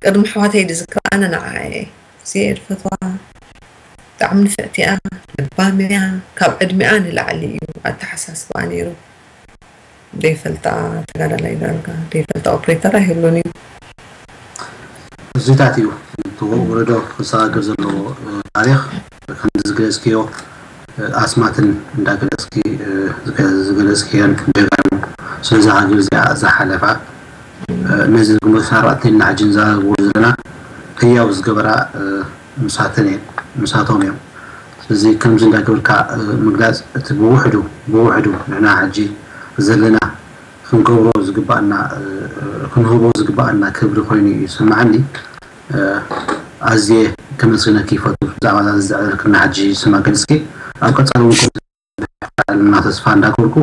ቅድሚ ኣሕዋተይ ድዝክራ ኣነ ንዓኣ እየ እዚኣ እየ ድፈትዋ ብጣዕሚ ንፍዕቲ እያ ለባም እያ ካብ ዕድሚኣ ንላዕሊ እዩ ኣተሓሳስባኣ ነይሩ ዘይፈልጣ ተጋዳላይ ዳርጋ ዘይፈልጣ ኦፕሬተር ኣይህሉን እዩ። እዚታት እዩ እቲ ወለዶ ክሰጋገር ዘለዎ ታሪኽ ከምዚ ዝገለፅክዮ ኣስማትን እንዳገለፅኪ ዝገለፅክየን ጀጋኑ ስለዛ ሃገር እዚኣ ዝሓለፋ ነዚ ግንቦት ኣርባዕተ ኢልና ሕጂ ንዘራረበሉ ዘለና ህያው ዝገበራ ምሳተን እየን ምሳቶም እዮም። ስለዚ ከምዚ እንዳገበርካ ምግላፅ እቲ ብውሕዱ ብውሕዱ ንሕና ሕጂ ዘለና ክንገብሮ ዝግባኣና ክንህቦ ዝግባኣና ክብሪ ኮይኑ እዩ ዝስምዓኒ። ኣዝየ ከመስግነኪ ይፈቱ ብዛዕባ እዛ ዘዕለልክና ሕጂ ስማ ገሊፅኪ ኣብ ቀፃሊ እውን ከምዚ ዝሕፈር ኣለና ተስፋ እንዳገበርኩ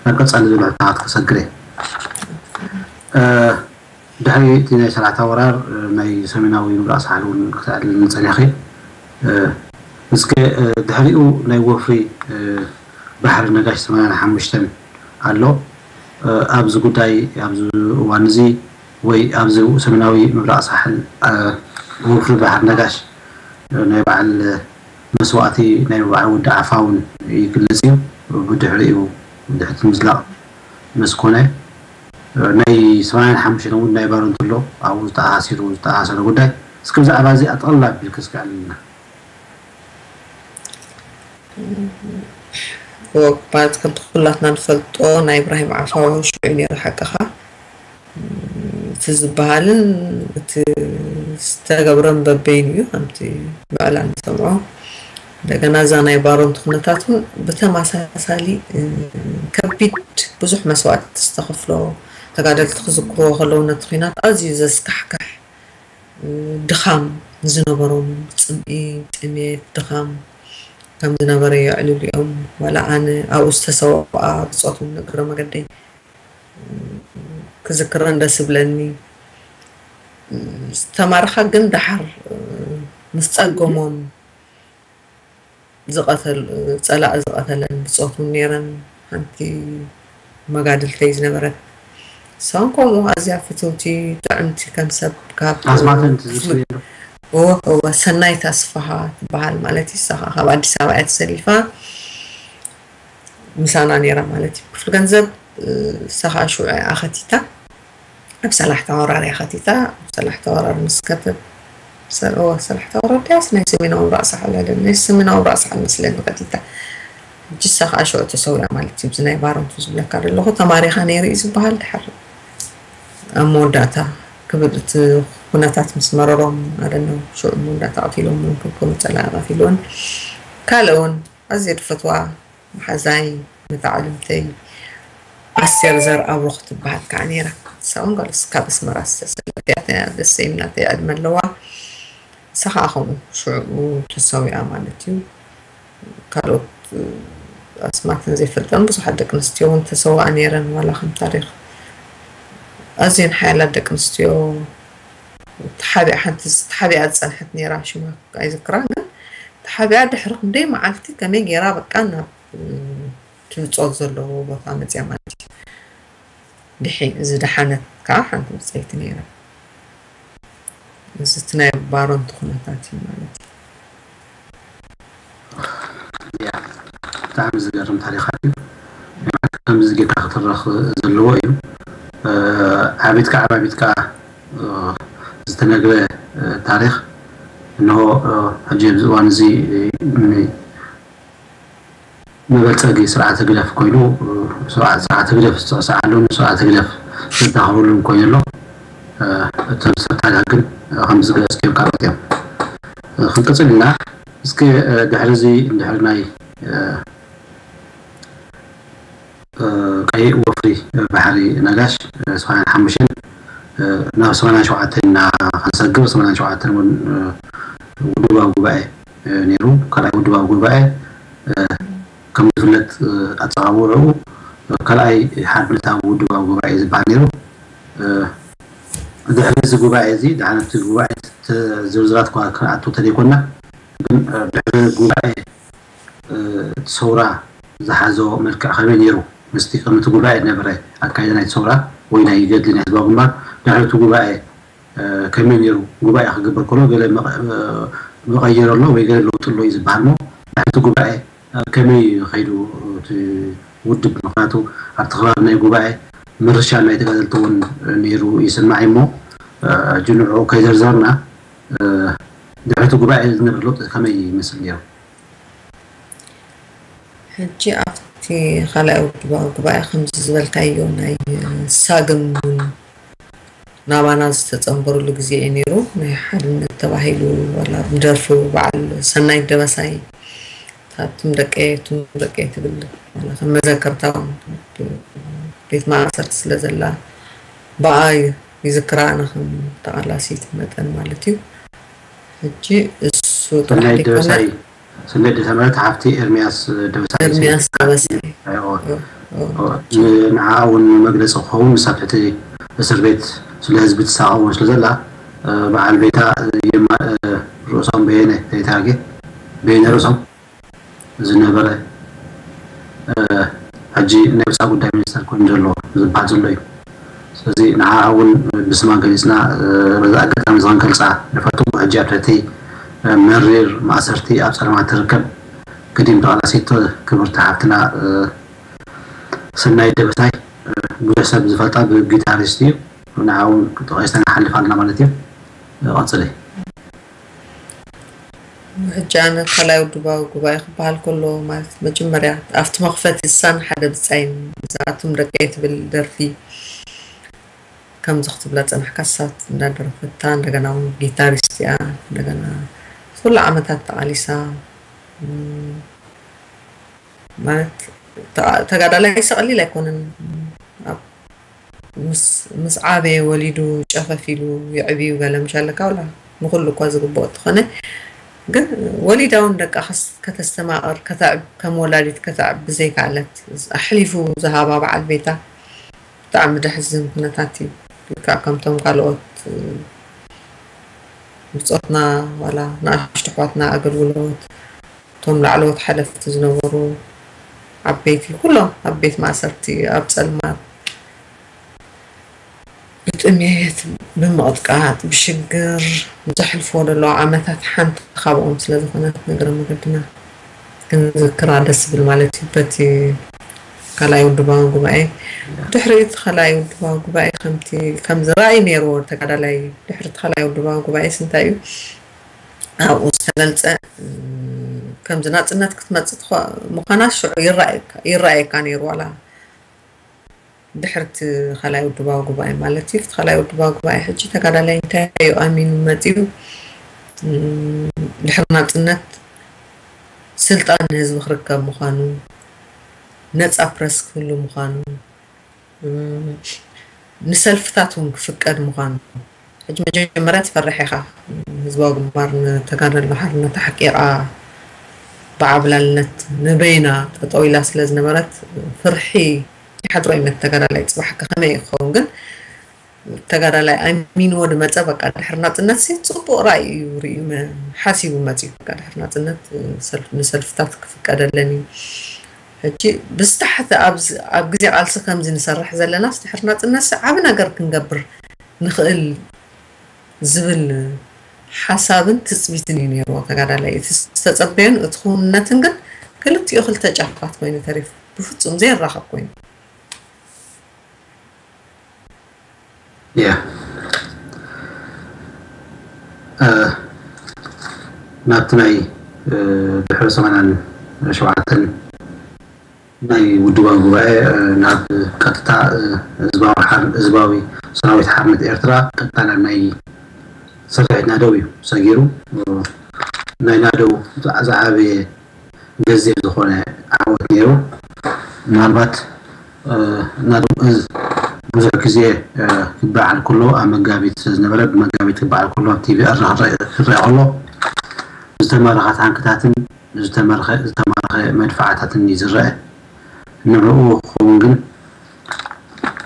ናብ ቀፃሊ ዝብሉ ሕቶታት ክሰግር እየ። ድሕሪ እቲ ናይ ሰላዕታ ወራር ናይ ሰሜናዊ ምብራቕ ሳሕል እውን ክትዕልልኒ ጸኒሕኺ። እስከ ድሕሪኡ ናይ ወፍሪ ባሕሪ ነጋሽ ሰማንያን ሓሙሽተን ኣሎ። ኣብዚ ጉዳይ ኣብዚ እዋን እዚ ወይ ኣብዚ ሰሜናዊ ምብራቕ ሳሕል ወፍሪ ባሕሪ ነጋሽ ናይ በዓል መስዋእቲ ናይ በዓል ወዲ ዓፋ እውን ይግለጽ እዩ። ብድሕሪኡ ድሕቲ ምዝላቕ ምስ ኮነ ናይ ሰማንያን ሓሙሽተን እውን ናይ ባረንቱ ኣሎ ኣብኡ ዝተኣሳሲሩ ዝተኣሳሰረ ጉዳይ እስኪ ብዛዕባ እዚ ኣጠቕልላ ኣቢልክ እስኪ ኣልልና። ማለት ከምቲ ኩላትና ንፈልጦ ናይ ኢብራሂም ዓፋዊ ሽዑ ነይሩ ሓቅኻ እቲ ዝበሃልን እቲ ዝተገብረን በበይኑ እዩ ከምቲ ብዕላ ንሰምዖ። እንደገና እዛ ናይ ባሮንት ኩነታት እውን ብተመሳሳሊ ከቢድ ብዙሕ መስዋእቲ ዝተኸፍሎ ተጋደልቲ ክዝክርዎ ከለዉ ነቲ ኹናት ኣዝዩ ዘስካሕክሕ ድኻም ዝነበሮም ጽምኢ፣ ጥሜት፣ ድኻም ከም ዝነበረ የዕልሉ እዮም። ዋላ ኣነ ኣብኡ ዝተሰውኣ ብጾት እውን እግረ መገደይ ክዝክረን ደስ ይብለኒ። ዝተማረኻ ግን ደሓር ምስ ጸገሞም ዝቐተል ጸላኢ ዝቐተለን ብጾት እውን ነይረን። ሓንቲ መጋድልተይ ዝነበረት ንሳውን ከምኡ ኣዝያ ፍትውቲ ጥዕምቲ ከም ሰብ ካብ ኣስማተን ትዝክሪ ዶ? እወ እወ ሰናይት ኣስፍሃ ትበሃል ማለት እዩ። ንሳ ከዓ ካብ ኣዲስ ኣበባ እያ ተሰሊፋ ምሳና ነይራ ማለት እዩ። ክፍሊ ገንዘብ ንሳ ከዓ ሽዑ እያ ከቲታ ኣብ ሰላሕታ ወራር እያ ከቲታ። ኣብ ሰላሕታ ወራር ምስ ከተት ሰላሕታ ወራር ድያስ ናይ ሰሜናዊ ራእሲ ሓል ኣለ ናይ ሰሜናዊ ራእሲ ሓል መስለኒ ከቲታ። ሕጂ እሳ ከዓ ሽዑ ተሰዊኣ ማለት እዩ። እዚ ናይ ባረንቱ ዝብለካ ዘለኹ ተማሪኻ ነይሩ እዩ ዝበሃል። ድሓር ኣብ መወዳእታ ክብል እቲ ኩነታት ምስ መረሮም ኣደነው ሽዑ መወዳእታ ቀቲሎም ውን ክልኮኑ ፀላኢ ቀቲልዎን ካልእ እውን ኣዝየ ድፈትዋ መሓዛይ መተዓልምተይ ኣስቴር ዘርኣብሩኽ ትበሃል ከዓ ነይራ። ንሳ እውን ጓል ካብ ኣስመራ ዝተሰደደት እያ። ደስ ዘይምናተይ ዕድመ ኣለዋ። ንሳ ከዓ ከምኡ ሽዑ ተሰዊኣ ማለት እዩ። ካልኦት ኣስማተን ዘይፈልጠን ብዙሓት ደቂ ኣንስትዮ እውን ተሰውኣ ነይረን። ዋላ ከም ታሪክ ኣዝየን ሓያላት ደቂ ኣንስትዮ ተሓቢኣ ሓንቲ ተሓቢኣ ዝፀንሐት ነይራ ሽማ ኣይዝክራን ግን ተሓቢኣ ድሕሪ ክንደይ መዓልቲ ከመይ ገይራ በቃ ናብ እቲ ብፆት ዘለዎ ቦታ መፅያ ማለት እዩ። ድሒ ዝደሓነት ከዓ ሓንቲ ብፀይቲ ነይራ። እዚ እቲ ናይ ባሮንቲ ኩነታት እዩ ማለት እዩ። ያ ብጣዕሚ ዝገርም ታሪኻት እዩ። ከምዚ ጌርካ ክትረኽ ዘለዎ እዩ። ዓቢትካ ዓባቢትካ ዝተነግረ ታሪኽ እንሆ ሕጂ ኣብዚ እዋን እዚ መበልፀጊ ስርዓተ ግደፍ ኮይኑ ስርዓተ ግደፍ ዝስዕስዓሉን ስርዓተ ግደፍ ዘዳኽሩሉን ኮይኑ ኣሎ። እቶም ሰብ ታሪኽ ግን ከምዚ ገለፅክዮም ካልኦት እዮም። ክንቅፅል ኢና። እስኪ ድሕሪ እዚ እንድሕሪ ናይ ቀይእ ወፍሪ ባሕሪ ነጋሽ ሰማንያን ሓሙሽተን ናብ ሰማንያን ሸውዓተን ኢና ክንሰግር ሰማንያን ሸውዓተን እውን ውድባዊ ጉባኤ ነይሩ። ካልኣይ ውድባዊ ጉባኤ ከም ዝፍለጥ ኣፀዋውዕኡ ካልኣይ ሓድነታዊ ውድባዊ ጉባኤ ዝበሃል ነይሩ። ድሕሪ እዚ ጉባኤ እዚ ድሕሪ እቲ ጉባኤ ዝርዝራት እኳ ክንኣቱ ተዘይኮና ግን ድሕሪ ጉባኤ እቲ ሰውራ ዝሓዞ መልክዕ ከመይ ነይሩ? ምስቲ ቅድሚ እቲ ጉባኤ ዝነበረ ኣካይዳ ናይቲ ሰውራ ወይ ናይ ገድሊ ናይ ህዝባዊ ግንባር ድሕሪ እቲ ጉባኤ ከመይ ነይሩ? ጉባኤ ክግበር ከሎ ገለ መቐየር ኣሎ ወይ ገለ ለውጢ ኣሎ እዩ ዝበሃል እሞ ድሕሪ እቲ ጉባኤ ከመይ ከይዱ እቲ ውድብ? ምክንያቱ ኣብቲ ከባቢ ናይ ጉባኤ ምርሻን ናይ ተጋደልቲ እውን ነይሩ ይስማዕ እሞ ሕጂ ንዕኡ ከይዘርዘርና ድሕሪ እቲ ጉባኤ ዝነበረ ለውጢ ከመይ ይመስል ነይሩ? ሕጂ ኣብቲ ካልኣይ ውድባዊ ጉባኤ ከምዚ ዝበልካዮ ናይ ሳግም ናባና ዝተፀንበሩሉ ግዜ እዩ ነይሩ። ናይ ሓድነት ተባሂሉ ዋላ ብደርፊ በዓል ሰናይት ደበሳይ እታ ትም ደቀየ ትም ደቀየ ትብል ዋላ ከም መዘከርታ እውን ቤት ማእሰርቲ ስለ ዘላ ብኣ ይዝክራ ኣነ ከም ተቓላሲት መጠን ማለት እዩ። ሕጂ እሱ ጥራሕ ሰናይት ደበሳይ ዘይኮነ ስለ ደሰመረት ሓፍቲ ኤርሚያስ ደበሳይ ኤርሚያስ ደበሳይ ንዓ እውን መግለፂ ክኸውን ንሳ ትሕቲ እስር ቤት ስለ ህዝቢ ትሳቐ እውን ስለ ዘላ፣ እ፣ በዓል ቤታ፣ እ፣ የማ-፣ እ፣ ርእሶም በየነ ዘይተሃጌ፣ በየነ ርእሶም ዝነበረ፣ እ፣ ሕጂ ናይ ወፃኢ ጉዳይ ሚኒስተር ኮይኑ ዘሎ ዝበሃል ዘሎ እዩ። ስለዚ ንዓ እውን ብስማ ገሊፅና፣ እ፣ በዚ ኣጋጣሚ እዚ ክንገልፃ ንፈቱ። ሕጂ ኣብ ትሕቲ፣ እ፣ መሪር ማእሰርቲ ኣብ ፀለማ ትርከብ ገዲም ተቓላሲት ክብርቲ ሓፍትና፣ እ፣ ሰናይ ደበሳይ፣ እ፣ ብዙሕ ሰብ ዝፈልጣ ብጊታሪስት እዩ። ንዓ እውን ጠቒስና ንሓልፍ ኣለና ማለት እዩ። እ፣ ቀፅሊ። ሕጂ ኣነ ካልኣይ ውድባዊ ጉባኤ ክበሃል ከሎ ማለት መጀመርያ ኣብቲ መኽፈቲ እሳን ሓደ ብጻይን እዛ ኣቱም ደቀይ ትብል ደርፊ ከምዚ ክትብላ ጸናሕካ እሳት እንዳደረፈታ እንደገና እውን ጊታሪስት እያ እንደገና ኩሉ ዓመታት ተቓሊሳ እም፣ ማለት ተቓ- ተጋዳላይ ሰቐሊል ኣይኮነን ኣብ ምስ ምስ ዓበየ ወሊዱ ጨፈፍ ኢሉ ይዕብዩ ገለ ምሽ ኣለካ ውላ ንኩሉ እኳ ዝግብኦ እንተኾነ ግን ወሊዳ እውን ደቃ ከስ- ከተስተማቕር ከተዕብ ከም ወላዲት ከተዕብ ብዘይከኣለት ኣሕሊፉ ዝሃባ በዓል ቤታ ብጣዕሚ ደሕዝን ኩነታት እዩ። ልክዕ ከምቶም ካልኦት ብፆትና ዋላ ንኣሽቱ ኣሕዋትና ኣገልግሎት እቶም ላዕለዎት ሓለፍቲ ዝነበሩ ዓበይቲ ኩሎም ኣብ ቤት ማእሰርቲ ኣብ ፀልማት ብጥሜት ብምቕጥቃጥ ብሽግር ዘሕልፍዎ ዘለዉ ዓመታት ሓንቲ ካብኦም ስለ ዝኾነት ንግረ መገድና ክንዝክራ ደስ ዝብል ማለት እዩ በቲ ካልኣይ ውድባዊ ጉባኤ ድሕሪ እቲ ካልኣይ ውድባዊ ጉባኤ ከምቲ ከምዚ ራእይ ነይርዎ ተጋዳላይ ድሕሪ እቲ ካልኣይ ውድባዊ ጉባኤ ስንታይ እዩ ኣብኡ ዝተገልፀ ከምዚ ናፅነት ክትመፅእ ምዃና ሽዑ ይረኣየካ ነይሩ ዋላ ድሕርቲ ካልኣይ ውድባዊ ጉባኤ ማለት እዩ። እቲ ካልኣይ ውድባዊ ጉባኤ ሕጂ ተጋዳላይ እንታይ እዩ ኣሚኑ መፂኡ ድሕሪ ናፅነት ስልጣን ንህዝቢ ክርከብ ምዃኑ ነፃ ፕረስ ክህሉ ምዃኑ ንሰልፍታት እውን ክፍቀድ ምዃኑ ሕጂ መጀመርያ ትፈርሕ ኢኻ ህዝባዊ ግንባር ንተጋደሎ ሓርነት ኣሕቂቓ ብዓብላልነት ንበይና ጠጠው ኢላ ስለ ዝነበረት ፍርሒ ይሓድሮ እዩ ነቲ ተጋዳላይ ፅባሕ ከ ከመይ ክኸውን ግን ተጋዳላይ ኣሚንዎ ድመፀ በቃ ድሕሪ ናፅነት ሲ ፅቡቅ ራእይ እዩ ርእዩ ሓሲቡ መፅዩ በቃ ድሕሪ ናፅነት ንሰልፍታት ክፍቀደለን እዩ ሕጂ ብዝታሕቲ ኣብ ግዜ ቃልሲ ከምዚ ንሰርሕ ዘለናስ ድሕሪ ናፅነትሲ ዓብ ነገር ክንገብር ንኽእል ዝብል ሓሳብን ትፅቢትን እዩ ነይርዎ ተጋዳላይ እቲ ዝተፀበዮን እቲ ክውንነትን ግን ክልቲኡ ክልተ ጫፋት ኮይኑ ተሪፉ ብፍፁም ዘይራኸብ ኮይኑ ያ ናብቲ ናይ ድሕሪ ሰማንያን ሸውዓተን ናይ ውድባዊ ጉባኤ ናብ ቀጥታ ህዝባዊ ሰራዊት ሓርነት ኤርትራ ቀጥታ ናብ ናይ ስርሒት ናደው እዩ ሰጊሩ ናይ ናደው ዝዓበየ ገዚፍ ዝኾነ ዓወት ነይሩ። ምናልባት ናደው እዝ ብዙሕ ግዜ ክበዓል ከሎ ኣብ መጋቢት ዝነበረ ብመጋቢት ክበዓል ከሎ ኣብ ቲቪ ክረአ ከሎ ዝተማረኻ ታንክታትን ዝተማረኸ መድፍዓታትን እዩ ዝረአ። ንዕኡ ክኸውን ግን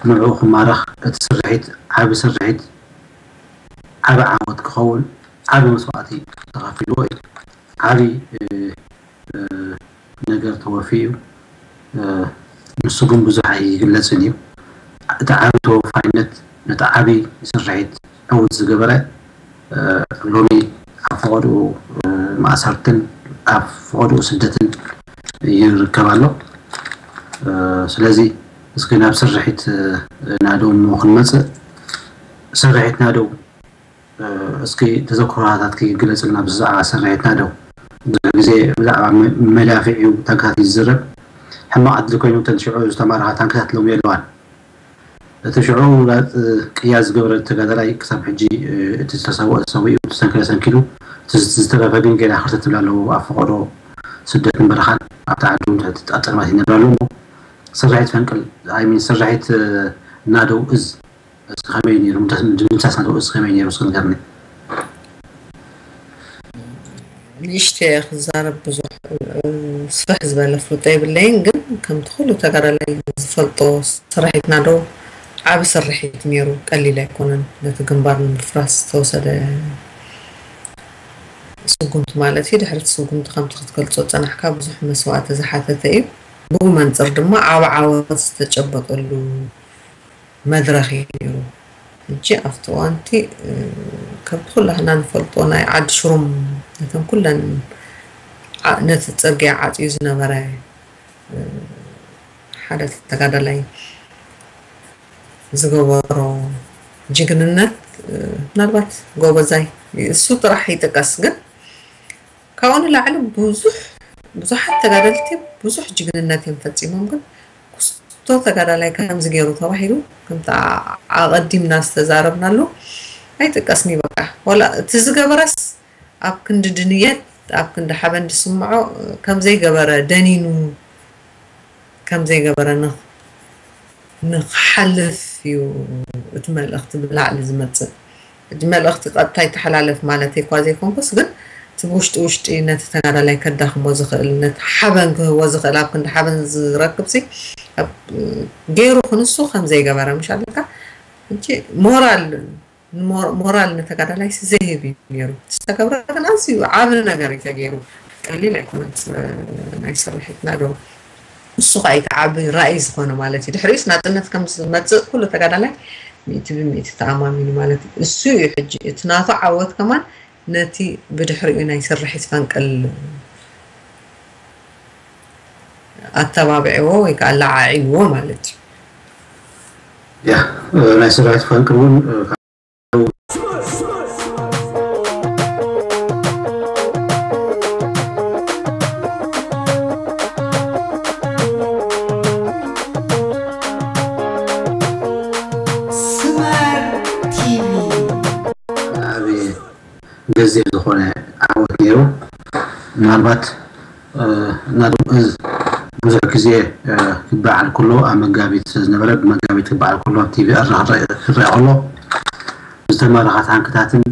ንዕኡ ክማረኽ እቲ ስርሒት ዓቢ ስርሒት ዓቢ ዓወት ክኸውን ዓቢ መስዋእቲ ተኸፊልዎ እዩ። ዓቢ ነገር ተወፊዩ እዩ። ንሱ ግን ብዙሕ ኣይግለጽን እዩ። እቲ ዓቢ ተወፋይነት ነቲ ዓቢ ስርሒት ዕውት ዝገበረ ሎሚ ኣብ ፈቐድኡ ማእሰርትን ኣብ ፈቐድኡ ስደትን ይርከብ ኣሎ። ስለዚ እስኪ ናብ ስርሒት ናደው እሞ ክንመፅእ። ስርሒት ናደው እስኪ ተዘክሮታትኪ ግለፅልና ብዛዕባ ስርሒት ናደው። ብዙሕ ግዜ ብዛዕባ መዳፍዕ እዩ ታንክታት እዩ ዝዝረብ። ሕማቕ ዕድል ኮይኑ እተን ሽዑ ዝተማረኻ ታንክታት ሎሚ የለዋን። እቲ ሽዑ ቅያ ዝገበረ ተጋዳላይ ክሳብ ሕጂ እቲ ዝተሰወ ሰዊኡ እቲ ዝተንከለ ሰንኪሉ እቲ ዝተረፈ ግን ገና ክርተት ትብል ኣለዎ ኣብ ፈቐዶ ስደትን በረኻን ኣብቲ ዓዲ እውን ትሕቲ ኣብ ፀልማት ይነብር ኣሎ እሞ ስርሒት ፈንቅል ኣይሚን ስርሒት ናደው እዝ እስኪ ከመይ ነይሩ ድምሳስ ናደው እዝ ከመይ ነይሩ እስኪ ንገርኒ ንእሽተ ክዛረብ ብዙሕ ስፍሕ ዝበለ ፍልጦ የብለይን ግን ከምቲ ኩሉ ተጋዳላይ ዝፈልጦ ስርሒትና ዶ ዓቢ ስርሒት ነይሩ፣ ቀሊል ኣይኮነን። ነቲ ግንባር ንምፍራስ ዝተወሰደ ስጉምቲ ማለት እዩ። ድሕሪ እቲ ስጉምቲ ከምቲ ክትገልጾ ዝጸናሕካ ብዙሕ መስዋእቲ ዝሓተተ እዩ። ብኡ መንጽር ድማ ዓቢ ዓወት ዝተጨበጠሉ መድረኽ እዩ ነይሩ። ሕጂ ኣብቲ እዋንቲ ከምቲ ኩላህና ንፈልጦ ናይ ዓዲ ሽሩም ነተን ኩለን ነቲ ጽርግያ ዓጽዩ ዝነበረ ሓደ ተጋዳላይ ዝገበሮ ጅግንነት ምናልባት ጎበዛይ እሱ ጥራሕ ይጥቀስ፣ ግን ካብኡ ንላዕሊ ብዙሕ ብዙሓት ተጋደልቲ ብዙሕ ጅግንነት እዮም ፈፂሞም፣ ግን ኩስቶ ተጋዳላይ ከምዚ ገይሩ ተባሂሉ ከምቲ ኣቐዲምና ዝተዛረብናሉ ኣይጥቀስን እዩ። በቃ ዋላ እቲ ዝገበረስ ኣብ ክንዲ ድንየት ኣብ ክንዲ ሓበን ዝስምዖ ከምዘይገበረ ደኒኑ ከምዘይገበረ ንክሓልፍ እዩ እቲ መልእኽቲ ብላዕሊ ዝመፅእ። ሕጂ መልእኽቲ ቀጥታ ይተሓላለፍ ማለት እኳ ዘይኮንኩስ፣ ግን እቲ ብውሽጢ ውሽጢ ነቲ ተጋዳላይ ከዳኽሞ ዝኽእል፣ ነቲ ሓበን ክህቦ ዝኽእል፣ ኣብ ክንዲ ሓበን ዝረክብ ሲ ገይሩ ክንሱ ከም ዘይገበረ ምሽ ኣለካ። ሕጂ ሞራል ሞራል ንተጋዳላይ ሲ ዘይህብ እዩ ነይሩ። ዝተገብረ ግን ኣዝዩ ዓቢ ነገር እዩ ተገይሩ። ቀሊል ኣይኮነን። ናይ ስርሒትና ዶ እሱ ከዓ እቲ ዓቢ ራእይ ዝኾነ ማለት እዩ። ድሕሪኡስ ናጽነት ከም ዝመጽእ ኩሉ ተጋዳላይ ሚእቲ ብሚእቲ ተኣማሚኑ ማለት እዩ። እሱ እዩ ሕጂ እቲ ናቱ ዓወት ከማን ነቲ ብድሕሪኡ ናይ ስርሒት ፈንቅል ኣተባቢዕዎ ወይ ከዓ ለዓዒልዎ ማለት እዩ። ያ ናይ ስርሒት ፈንቅል እውን ገዚፍ ዝኾነ ዓወት ነይሩ። ምናልባት ናዶም እዝ ብዙሕ ግዜ ክበዓል ከሎ ኣብ መጋቢት ዝነበረ ብመጋቢት ክበዓል ከሎ ኣብ ቲቪ ክረአ ከሎ ዝተማረኻ ታንክታትን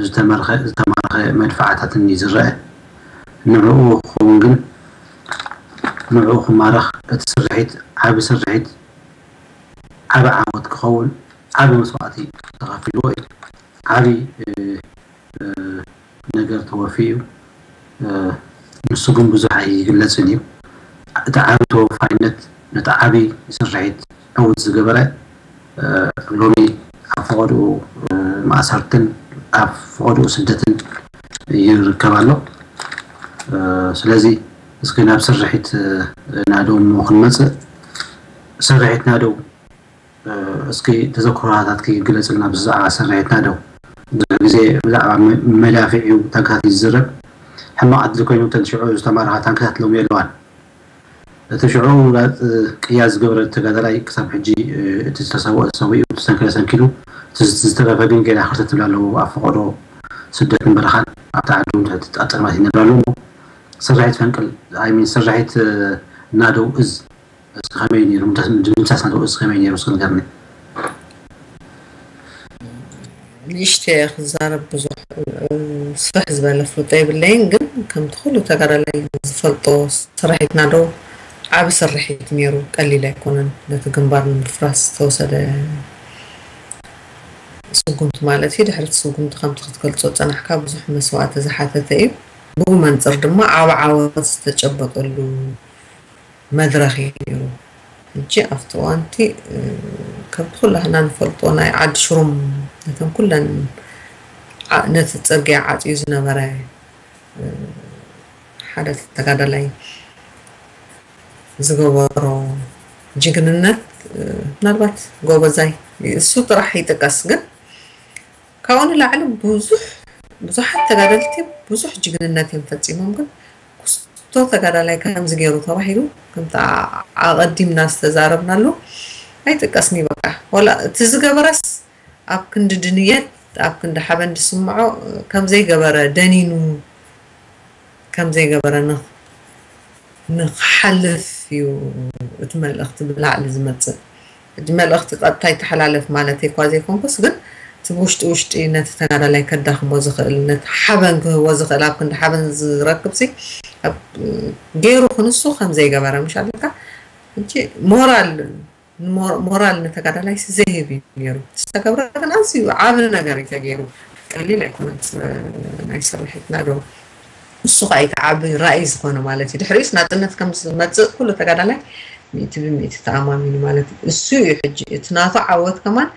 ዝተማረኸ መድፍዓታትን እዩ ዝረአ። ንዕኡ ክኸውን ግን ንዕኡ ክማረኽ እቲ ስርሒት ዓቢ ስርሒት ዓቢ ዓወት ክኸውን ዓቢ መስዋእቲ ተኸፊልዎ እዩ። ዓቢ ነገር ተወፊ እዩ። ንሱ ግን ብዙሕ ኣይግለጽን እዩ። እቲ ዓቢ ተወፋይነት ነቲ ዓቢ ስርሒት ዕውት ዝገበረ ሎሚ ኣብ ፈቐድኡ ማእሰርትን ኣብ ፈቐድኡ ስደትን ይርከብ ኣሎ። ስለዚ እስኪ ናብ ስርሒት ናደው ክንመጽእ። ስርሒት ናደው እስኪ ተዘክሮታትኪ ግለጽልና ብዛዕባ ስርሒት ናደው። ብዙሕ ግዜ ብዛዕባ መዳፍዕ እዩ ታንክታት እዩ ዝዝረብ። ሕማቕ ዕድል ኮይኑ እተን ሽዑ ዝተማረኻ ታንክታት ሎሚ የለዋን። እቲ ሽዑ ውላጥ ቅያ ዝገበረ ተጋዳላይ ክሳብ ሕጂ እቲ ዝተሰወ ሰዊኡ፣ እቲ ዝተሰንከለ ሰንኪሉ፣ እቲ ዝተረፈ ግን ገና ክርተት ትብል ኣለዎ ኣብ ፈቐዶ ስደትን በረኻን ኣብቲ ዓዲ እውን ትሕቲ ኣብ ጸልማት ይነብር ኣሎ እሞ ስርሒት ፈንቅል ኣይሚን ስርሒት ናደው እዝ እስኪ ከመይ ነይሩ ምድምሳስ ናደው እዝ ከመይ ነይሩ እስኪ ንገርኒ። ንእሽተ ክዛረብ ብዙሕ ስፍሕ ዝበለ ፍልጦ የብለይን፣ ግን ከምቲ ኩሉ ተጋዳላይ ዝፈልጦ ስርሒትና ዶ ዓቢ ስርሒት ነይሩ፣ ቀሊል ኣይኮነን። ነቲ ግንባር ንምፍራስ ዝተወሰደ ስጉምቲ ማለት እዩ። ድሕሪ እቲ ስጉምቲ ከምቲ ክትገልጾ ዝጸናሕካ ብዙሕ መስዋእቲ ዝሓተተ እዩ። ብኡ መንጽር ድማ ዓቢ ዓወት ዝተጨበጠሉ መድረኽ እዩ ነይሩ። ሕጂ ኣብቲ እዋንቲ ከምቲ ኩላህና ንፈልጦ ናይ ዓዲ ሽሩም ነተን ኩለን ነቲ ጽርግያ ዓጽዩ ዝነበረ ሓደ ተጋዳላይ ዝገበሮ ጅግንነት ምናልባት ጎበዛይ እሱ ጥራሕ ይጥቀስ፣ ግን ካብኡ ንላዕሊ ብዙሕ ብዙሓት ተጋደልቲ ብዙሕ ጅግንነት እዮም ፈፂሞም፣ ግን ኩስቶ ተጋዳላይ ከምዚ ገይሩ ተባሂሉ ከምቲ ኣቐዲምና ዝተዛረብናሉ ኣይጥቀስን እዩ። በቃ ዋላ እቲ ዝገበረስ ኣብ ክንዲ ድንየት ኣብ ክንዲ ሓበን ዝስምዖ ከምዘይገበረ ደኒኑ ከምዘይገበረ ንክሓልፍ እዩ እቲ መልእኽቲ ብላዕሊ ዝመፅእ። ሕጂ መልእኽቲ ቀጥታ ይተሓላለፍ ማለት እኳ ዘይኮንኩስ፣ ግን እቲ ብውሽጢ ውሽጢ ነቲ ተጋዳላይ ከዳኽሞ ዝኽእል፣ ነቲ ሓበን ክህቦ ዝኽእል፣ ኣብ ክንዲ ሓበን ዝረክብ ሲ ገይሩ ክንሱ ከምዘይገበረ ምሽ ኣለካ። ሕጂ ሞራል ሞራል ንተጋዳላይ ዘህብ እዩ ነይሩ። ዝተገብረ ግን ኣዝዩ ዓብ ነገር እዩ ተገይሩ። ቀሊል ኣይኮነን። ናይ ስርሒትና ዶ እሱ ከዓ እቲ ዓብ ራእይ ዝኾነ ማለት እዩ። ድሕሪኡስ ናፅነት ከም ዝመፅእ ኩሉ ተጋዳላይ ሚእቲ ብሚእቲ ተኣማሚኑ ማለት እዩ። እሱ እዩ ሕጂ እቲ ናቱ ዓወት ከማን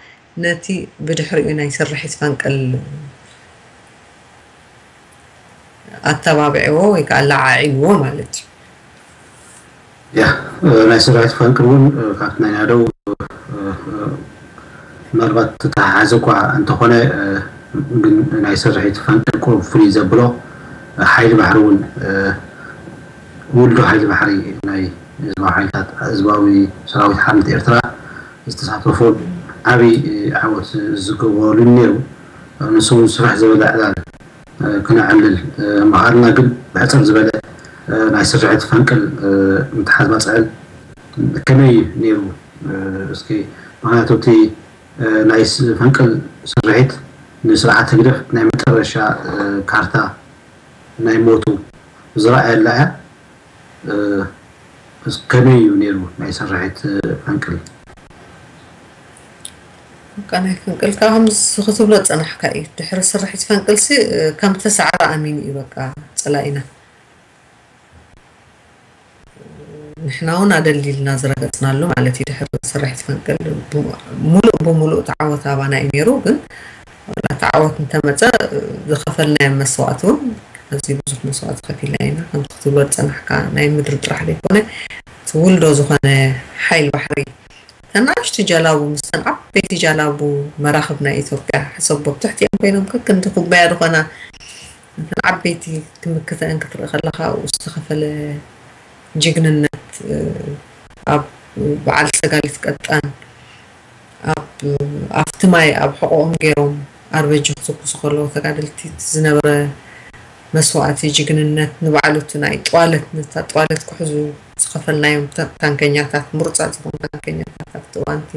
ነቲ ብድሕሪኡ ናይ ስርሒት ፈንቅል ኣተባቢዕዎ ወይ ከዓ ለዓዒንዎ ማለት እዩ። ያ ናይ ስርሒት ፈንቅል እውን ካብቲ ናይ ናደው ምናልባት ተተሓሓዘ እኳ እንተኾነ ግን ናይ ስርሒት ፈንቅል ቁሩብ ፍሉይ ዘብሎ ሓይሊ ባሕሪ እውን ውልዶ ሓይሊ ባሕሪ ናይ ህዝባዊ ሓይልታት ህዝባዊ ሰራዊት ሓርነት ኤርትራ ዝተሳተፎን ዓብዪ ዓወት ዝገበረሉን ነይሩ። ንሱ እውን ስፍሕ ዝበለ ዕላል ክነዕልል ምኻድና ግን ብሕፅር ዝበለ ናይ ስርሒት ፈንቅል ምትሓዝ ማፅዕን ከመይ እዩ ነይሩ? እስኪ ምክንያቱ እቲ ናይ ፈንቅል ስርሒት ንስርዓት ህግደፍ ናይ መጨረሻ ካርታ ናይ ሞቱ ዝረኣየላ እያ። ከመይ እዩ ነይሩ ናይ ስርሒት ፈንቅል? በቃ ናይ ፈንቅል ከዓ ከምዚ ክትብሎ ዝፀናሕካ እዩ። ድሕሪ ስርሒት ፈንቅልሲ ከም ተሳዕረ ኣሚኑ እዩ በቃ ፀላኢና። ንሕና እውን ኣደልዲልና ዝረገፅናሉ ማለት እዩ። ድሕሪ ስርሒት ፈንቅል ሙሉእ ብሙሉእ ተዓወት ኣባና እዩ ነይሩ። ግን ዋላ ተዓወት እንተመፀ ዝኸፈልናዮ መስዋእቲ እውን ኣዝዩ ብዙሕ መስዋእቲ ከፊልና ኢና። ከምቲ ክትብሎ ዝፀናሕካ ናይ ምድሪ ጥራሕ ዘይኮነ እቲ ውልዶ ዝኾነ ሓይል ባሕሪ ተናእሽቱ ጀላቡ ምስተን ዓበይቲ ጀላቡ መራኽብ ናይ ኢትዮጵያ ሕሰቦ ብትሕቲኦም ኮይኖም ከክንዲ ኩባያ ዝኾና እተን ዓበይቲ ክምክተአን ክትርኢ ከለኻ ኣብኡ ዝተኸፈለ ጅግንነት ኣብ በዓል ሰጋሊት ቀጣን ኣብ ኣብቲ ማይ ኣብ ሕቖኦም ገይሮም ኣርበጂ ክትኩሱ ከለዉ ተጋደልቲ ዝነበረ መስዋእቲ ጅግንነት ንባዕሉ እቲ ናይ ጠዋለት ነታ ጠዋለት ክሕዙ ዝኸፈልናዮም ታንከኛታት ምሩፃት ዝኾኑ ታንከኛታት ኣብቲ እዋንቲ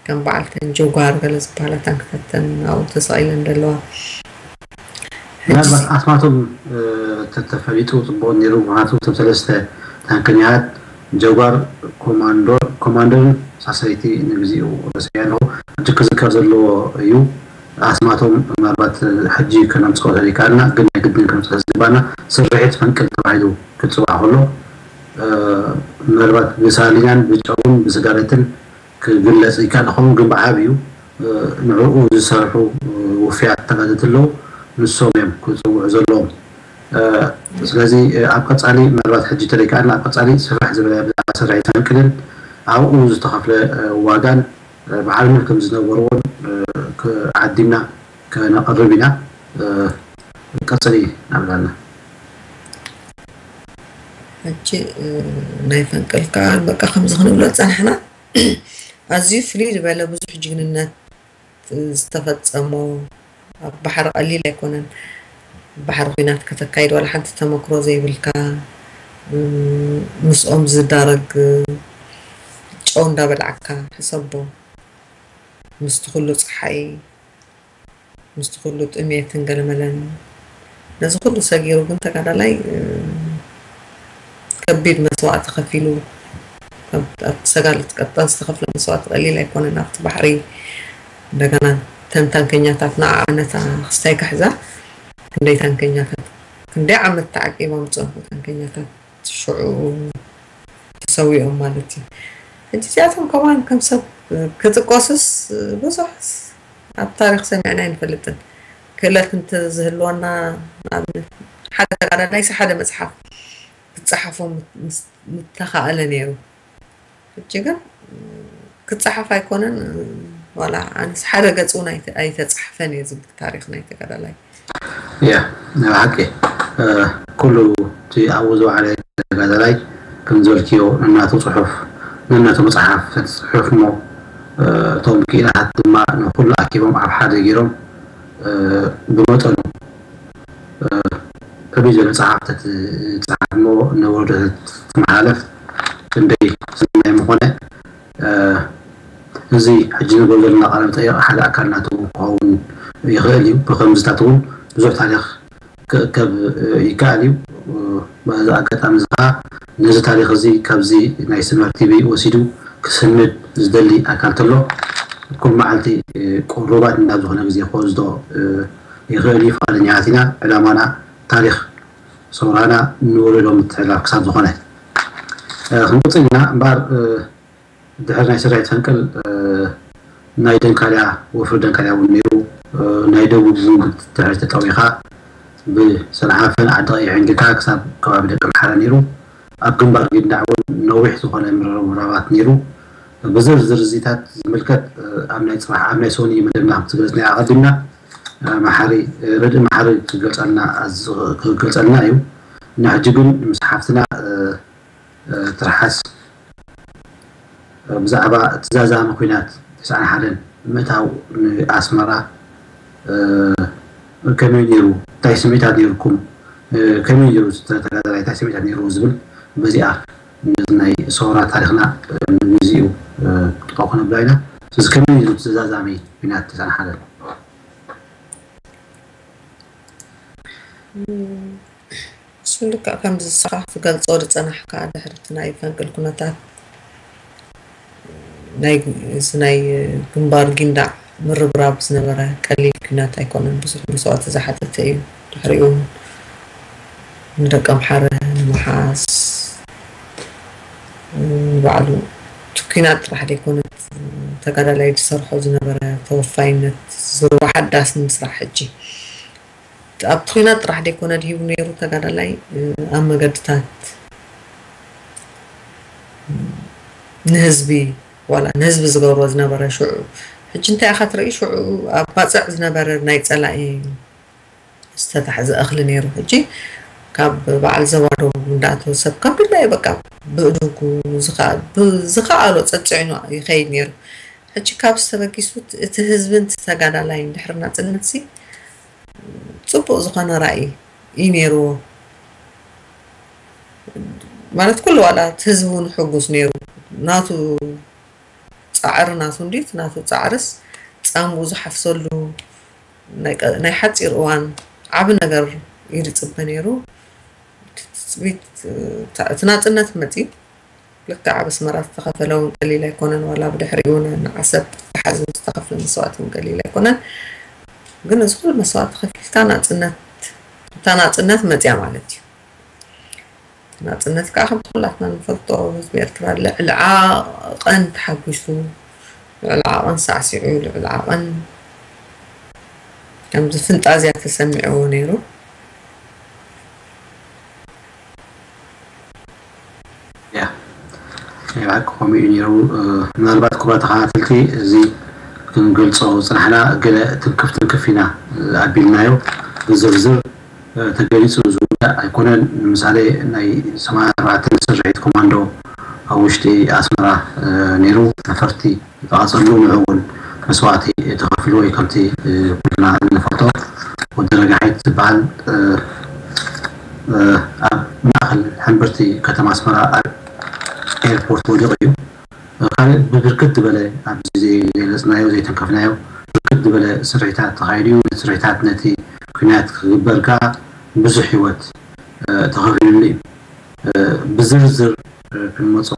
ከም በዓልተን ጀጓር ገለ ዝበሃላ ታንክታተን ኣብኡ ተሰቒለን ዘለዋ ምናልባት ኣስማቶም ተተፈሊጡ ፅቡቅ ነይሩ። ምክንያቱ እቶም ሰለስተ ታንከኛታት ጀጓር ኮማንዶርን ሳሰይቲ ንግዚኡ ረሲዐ ኣለኹ። ሕጂ ክዝከር ዘለዎ እዩ። ኣስማቶም ምናልባት ሕጂ ከነምፅኦ ዘይከኣልና ግን ናይ ግድን ከነምፅኦ ዝግባና ስርሒት ፈንቅል ተባሂሉ ክፅዋዕ ከሎ ምናልባት ብሳሊናን ብጨውን ብስጋለትን ክግለፅ ይከኣል ይኸውን ግን ብዓብዩ ንዕኡ ዝሰርሑ ውፍያት ተጋደልቲ ኣለዉ። ንሶም እዮም ክፅውዑ ዘለዎም። ስለዚ ኣብ ቀፃሊ ምናልባት ሕጂ ተለይከኣልና ኣብ ቀፃሊ ስፍሕ ዝበለ ብዛዕባ ስርሒት ፈንቅልን ኣብኡ ዝተኸፍለ ዋጋን ብዓብነት ከም ዝነበርዎን ዓዲምና ከነቕርብ ኢና። ቀፅሊ ናብላና ሕጂ ናይ ፈንቅል ከዓ በቃ ከምዚ ክንብሎ ዝፀናሕና ኣዝዩ ፍልይ ዝበለ ብዙሕ ጅግንነት ዝተፈፀሞ ኣብ ባሕሪ ቀሊል ኣይኮነን። ባሕሪ ኩናት ከተካይድ ዋላ ሓንቲ ተመክሮ ዘይብልካ ምስኦም ዝዳረግ ጨው እንዳበላዕካ ሕሰቦ ምስቲ ኩሉ ፀሓይ ምስቲ ኩሉ ጥሜትን ገለመለን ነዚ ኩሉ ሰጊሩ ግን ተጋዳላይ ከቢድ መስዋእቲ ከፊሉ ኣብቲ ሰጋለት ቀጣን ዝተኸፍለ መስዋእቲ ቀሊል ኣይኮነን ኣብቲ ባሕሪ እንደገና ተን ታንከኛታት ንዓ ነታ ክስታይ ክሕዛ ክንደይ ታንከኛታት ክንደይ ዓመት ተዓቂቦም ዝፀንሑ ታንከኛታት ሽዑ ተሰዊኦም ማለት እዩ ሕጂ እዚኣቶም ከማን ከም ሰብ ክጥቀሱስ ብዙሕ ኣብ ታሪክ ሰሚዕና ኣይንፈልጥን ክእለት እንተዝህልወና ንኣብነት ሓደ ተጋዳላይሲ ሓደ መፅሓፍ ክፀሓፎ ምተኻእለ ነይሩ ሕጂ ግን ክፀሓፍ ኣይኮነን ዋላ ኣነስ ሓደ ገፅ እውን ኣይተፃሕፈን እየ ዝብል ታሪክ ናይ ተጋዳላይ ያ ናይ ብሓቂ ኩሉ እቲ ኣብኡ ዝወዓለ ተጋዳላይ ከም ዝበልክዮ ነናቱ ፅሑፍ ነናቱ መፅሓፍ ተፅሑፍ እሞ እቶም ክኢላታት ድማ ንኩሉ ኣኪቦም ኣብ ሓደ ገይሮም ብመጠኑ ከመይ ዝበለ ፀሓፍቲ ትፀሓፍ እሞ ንወለዶታት ትመሓለፍ ክንደይ ሰናይ ምኾነ እዚ ሕጂ ንገብሮ ዘለና ቃለ መጠይቕ ሓደ ኣካል ናቱ ክኸውን ይኽእል እዩ። ብከምዝታት እውን ብዙሕ ታሪክ ክእከብ ይከኣል እዩ። በዚ ኣጋጣሚ እዚ ከዓ ነዚ ታሪክ እዚ ካብዚ ናይ ስመር ቲቪ ወሲዱ ክስንድ ዝደሊ ኣካል ተሎ፣ ኩሉ መዓልቲ ቁሩባት እንዳብ ዝኾነ ግዜ ክወስዶ ይኽእል እዩ። ፍቓደኛታት ኢና። ዕላማና ታሪኽ ሰውራና ንወለዶ ምትሕልላፍ ክሳብ ዝኾነ ክንቅፅል ኢና። እምበኣር ድሕሪ ናይ ስርሒት ፈንቅል ናይ ደንካልያ፣ ወፍሪ ደንካልያ እውን ነይሩ። ናይ ደቡብ እውን ድሕሪ ተጠዊኻ ብሰንዓፈን ዓዲ ቀይሕን ጌርካ ክሳብ ከባቢ ደቂ ኣምሓራ ነይሩ። ኣብ ግንባር ጊንዳዕ እውን ነዊሕ ዝኾነ ምርርራባት ነይሩ። ብዝርዝር እዚታት ዝምልከት ኣብ ናይ ፅባሕ ኣብ ናይ ሶኒ መደብና ከም ዝገለፅናዮ ኣቐዲምና መሓሪ ረድእ መሓሪ ክገልፀልና ክገልፀልና እዩ። ንሕጂ ግን ምስ ሓፍትና ትርሓስ ብዛዕባ እቲ ዛዛሚ ኲናት ተስዓን ሓደን ምእታው ንኣስመራ ከመይ ነይሩ፣ እንታይ ስምዒታት ነይርኩም፣ ከመይ ነይሩ ተጋዳላይ፣ እንታይ ስምዒታት ነይርዎ ዝብል በዚኣ ነዚ ናይ ሰውራ ታሪኽና ንግዚኡ ጥጠው ክነብላ ኢና። ስለዚ ከመይ ነይሩ እቲ ዛዛሚ ኲናት ተስዓን ሓደን? እሱ ልክዕ ከምዚ ንስኻ ክትገልጾ ዝጸናሕካ ድሕሪ እቲ ናይ ፈንቅል ኩነታት ናይ እዚ ናይ ግንባር ጊንዳዕ ምርብራብ ዝነበረ ቀሊል ኲናት ኣይኮነን። ብዙሕ መስዋእቲ ዝሓተተ እዩ። ድሕሪኡ እውን ንደቂ ኣምሓረ ንምሓዝ ንባዕሉ እቲ ኲናት ጥራሕ ዘይኮነት ተጋዳላይ ዝሰርሖ ዝነበረ ተወፋይነት ዝርዋ ሓዳስ ንምስራሕ ሕጂ ኣብቲ ኲናት ጥራሕ ዘይኮነ ድሂቡ ነይሩ ተጋዳላይ ኣብ መገድታት ንህዝቢ ዋላ ንህዝቢ ዝገብሮ ዝነበረ ሽዑ ሕጂ እንታይ ኢኻ ትርኢ ሽዑ ኣብ ባፅዕ ዝነበረ ናይ ፀላኢ ዝተታሕዘ እኽሊ ነይሩ ሕጂ ካብ በዓል ዘባዶ እንዳተወሰብ ካብ ድላዩ በቃ ብእድጉ ዝኸኣሎ ፀፅዕኑ ይኸይድ ነይሩ ሕጂ ካብ ዝተበጊሱ እቲ ህዝብን ተጋዳላይን ድሕሪ ናፅነት ሲ ፅቡቕ ዝኾነ ራእይ እዩ ነይርዎ። ማለት ኩሉ ዋላ እቲ ህዝቢ እውን ሕጉስ ነይሩ። ናቱ ፃዕሪ ናቱ እንዲ ናቱ ፃዕርስ ፃምኡ ዝሓፍሰሉ ናይ ሓፂር እዋን ዓቢ ነገር እዩ ዝፅበ ነይሩ። እቲ ናፅነት መፂ ልክዕ ኣብ ኣስመራ ዝተኸፈለ እውን ቀሊል ኣይኮነን፣ ዋላ ብድሕሪኡ ንዓሰብ ተሓዙ ዝተኸፍለ መስዋእቲ እውን ቀሊል ኣይኮነን። ግን እዚ ኩሉ መስዋእቲ ከፊልካ ናፅነት እታ ናፅነት መፅያ ማለት እዩ። ናፅነት ከዓ ከምቲ ኩላትና ንፈልጦ ህዝቢ ኤርትራ ልዕሊ ዓቐን ተሓጒሱ፣ ልዕሊ ዓቐን ሳዕሲዑ፣ ልዕሊ ዓቐን ከምዚ ፍንጣዝያ ተሰሚዕዎ ነይሩ። ያ ናይ ብሓቂ ከምኡ እዩ ነይሩ። ምናልባት ክቡራት ተኸታተልቲ እዚ ክንገልፆ ዝፅናሕና ገለ ትንክፍ ትንክፍ ኢና ኣቢልናዮ። ብዝርዝር ተገሊፁ ዝውዳእ ኣይኮነን። ንምሳሌ ናይ ሰማንያ ኣርባዕተ ስርሒት ኮማንዶ ኣብ ውሽጢ ኣስመራ ነይሩ። ነፈርቲ ይተቓፀሉ፣ ንዑ እውን መስዋእቲ ተኸፊሉ ወይ ከምቲ ኩልና እንፈልጦ ወዲ ረጋሒት ዝበሃል ኣብ ማእኸል ሕምብርቲ ከተማ ኣስመራ ኣብ ኤርፖርት ወዲቑ እዩ። ካልእ ብብርክት ዝበለ ኣብዚ ዘይገለፅናዮ ዘይተንከፍናዮ ብርክት ዝበለ ስርሒታት ተኻይዱ እዩ። ነቲ ስርሒታት ነቲ ኩናት ክግበር ከዓ ብዙሕ ህይወት ተኸፊሉሉ እዩ። ብዝርዝር ክንመፆ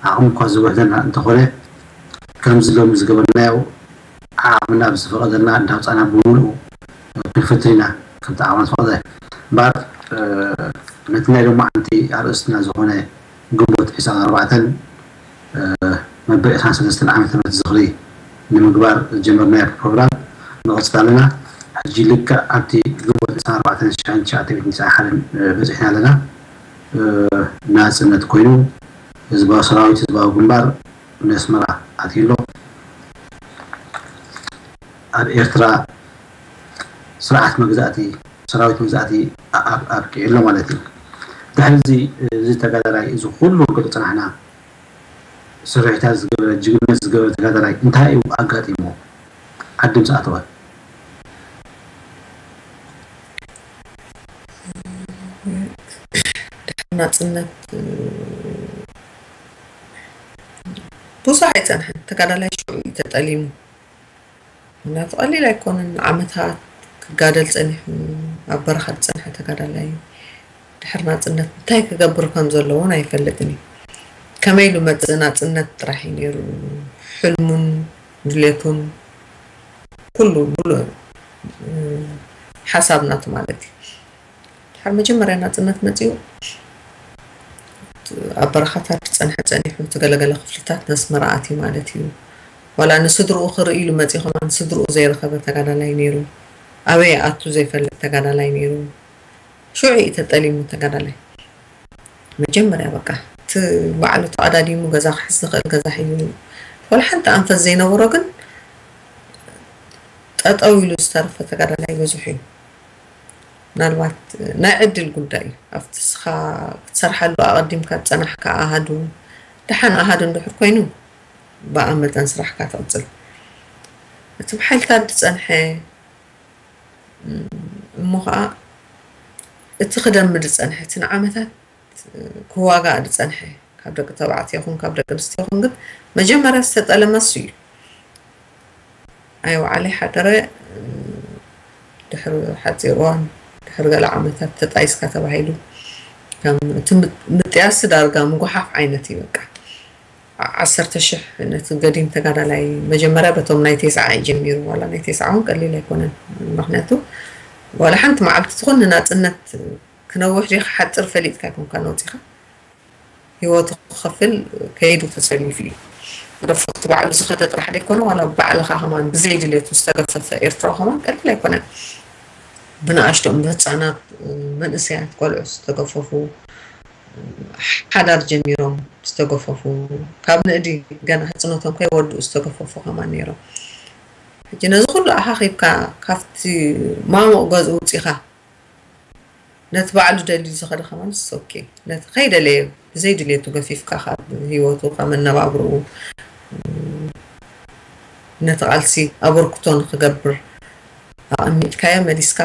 ዓቕሚ እኳ ዝውሕደና እንተኾነ ከምዚ ሎሚ ዝገበርናዮ ዓቕምና ብዝፈቐደልና እንዳውፃና ብምሉኡ ክንፍትን ኢና ከምቲ ዓቕምና ዝፈቐደ። እምበኣር ነቲ ናይ ሎማዓንቲ ኣርእስትና ዝኾነ ግንቦት ዕስራን ኣርባዕተን መበል ዕስራን ሰለስተን ዓመተ ምህረት ዝኽሪ ንምግባር ዝጀመርናዮ ፕሮግራም ንቐፅል ኣለና። ሕጂ ልክዕ ኣብቲ ግንቦት ዕስራን ኣርባዕተን ሺሕን ትሽዓተ ሚእትን ትስዓን ሓደን በፂሕና ኣለና። ናፅነት ኮይኑ ህዝባዊ ሰራዊት ህዝባዊ ግንባር ንኣስመራ ኣትዩ ኣሎ። ኣብ ኤርትራ ስርዓት መግዛእቲ ሰራዊት መግዛእቲ ኣብቂዑ ኣሎ ማለት እዩ። ድሕሪ እዚ እዚ ተጋዳላይ እዚ ኩሉ ክንርኢ ዝፀናሕና ስርሒታት ዝገበረ ጅግንነት ዝገበረ ተጋዳላይ እንታይ እዩ ኣጋጢምዎ ዓዲ ምስ ኣተወ? ድሕሪ ናፅነት ብዙሕ ኣይፀንሐን ተጋዳላይ ሽዑ እዩ ተጠሊሙ። ምክንያቱ ቀሊል ኣይኮነን ንዓመታት ክጋደል ፀኒሑ ኣብ በረኻ ዝፀንሐ ተጋዳላይ ድሕሪ ናፅነት እንታይ ክገብር ከም ዘለዎን ኣይፈልጥን እዩ። ከመይ ኢሉ መጽእ ናጽነት ጥራሕ እዩ ነይሩ። ሕልሙን ድሌቱን ኩሉ ሙሉእ ሓሳብ ናቱ ማለት እዩ። ድሓር መጀመርያ ናጽነት መጺኡ ኣብ በረኻታት ዝጸንሐ ጸኒሑ እቲ ገለገለ ክፍልታት ነስመራ ኣትዩ ማለት እዩ። ዋላ ንስድርኡ ክርኢ ኢሉ መጺኡ ከማን ስድርኡ ዘይረኸበ ተጋዳላይ ነይሩ። ኣበይ ኣቱ ዘይፈልጥ ተጋዳላይ ነይሩ። ሽዑ እዩ ተጠሊሙ ተጋዳላይ። መጀመርያ በቃ እቲ ባዕሉ ተቐዳዲሙ ገዛ ክሕዝ ዝኽእል ገዛ ሒዙ፣ ዋላ ሓንቲ ኣንፈት ዘይነበሮ ግን ጠጠው ኢሉ ዝተረፈ ተጋዳላይ በዚሑ እዩ። ምናልባት ናይ ዕድል ጉዳይ እዩ። ኣብቲ ንስኻ ክትሰርሓሉ ኣቐዲምካ ዝጸናሕካ ኣሃዱ፣ ደሓን ኣሃዱ እንድሕር ኮይኑ፣ ብኣ መጠን ስራሕካ ትቕጽል። እቲ ብሓይልታት ዝጸንሐ እሞ ኸዓ እቲ ክደሚ ዝጸንሐ፣ እቲ ንዓመታት ክዋጋእ ዝጸንሐ፣ ካብ ደቂ ተባዕትዮ ይኹን ካብ ደቂ ኣንስትዮ ይኹን፣ ግን መጀመርያ ዝተጠለመ እሱ እዩ። ኣይወዓለ ሓደረ፣ ድሕሪ ሓጺር እዋን፣ ድሕሪ ገለ ዓመታት ተጣይስካ ተባሂሉ፣ ከም እቲ ምጥ-፣ ምጥያስ ዳርጋ ምጉሓፍ ዓይነት እዩ በቃ። ዓ-፣ ዓሰርተ ሽሕ ነቲ ገዲም ተጋዳላይ መጀመርያ በቶም ናይ ቴስዓ እዩ ጀሚሩ። ዋላ ናይ ቴስዓ እውን ቀሊል ኣይኮነን። ምኽንያቱ ዋላ ሓንቲ መዓልቲ ትኹን ንናጽነት ክነውሕ ድዩ ክሓጽር ፈሊጥካ ኣይኮንካን ወጺኻ። ህይወቱ ክኸፍል ከይዱ ተሰሊፉ እዩ። ገደፎ እቲ ባዕሉ ዝኸደ ጥራሕ ዘይኮነ፣ ዋላ ባዕልኻ ከማን ብዘይ ድሌቱ ዝተገፈፈ ኤርትራዊ ከማን ቀሊል ኣይኮነን። ብንኣሽቶኦም፣ ብህፃናት፣ መንእሰያት፣ ቆልዑ ዝተገፈፉ፣ ሓዳር ጀሚሮም ዝተገፈፉ፣ ካብ ንእዲ ገና ህፅኖቶም ከይወድኡ ዝተገፈፉ ከማን ነይሮም። ሕጂ ነዚ ኩሉ ኣኻኺብካ ካብቲ ማሙቕ ገዝኡ ውፂኻ ነቲ ባዕሉ ደልዩ ዝኸደ ከማን ኦኬ፣ ነቲ ከይደለየ ብዘይ ድሌቱ ገፊፍካ ካብ ህይወቱ ካብ መነባብርኡ ነቲ ቃልሲ ኣበርክቶ ንክገብር ኣቐሚጥካዮ መሊስካ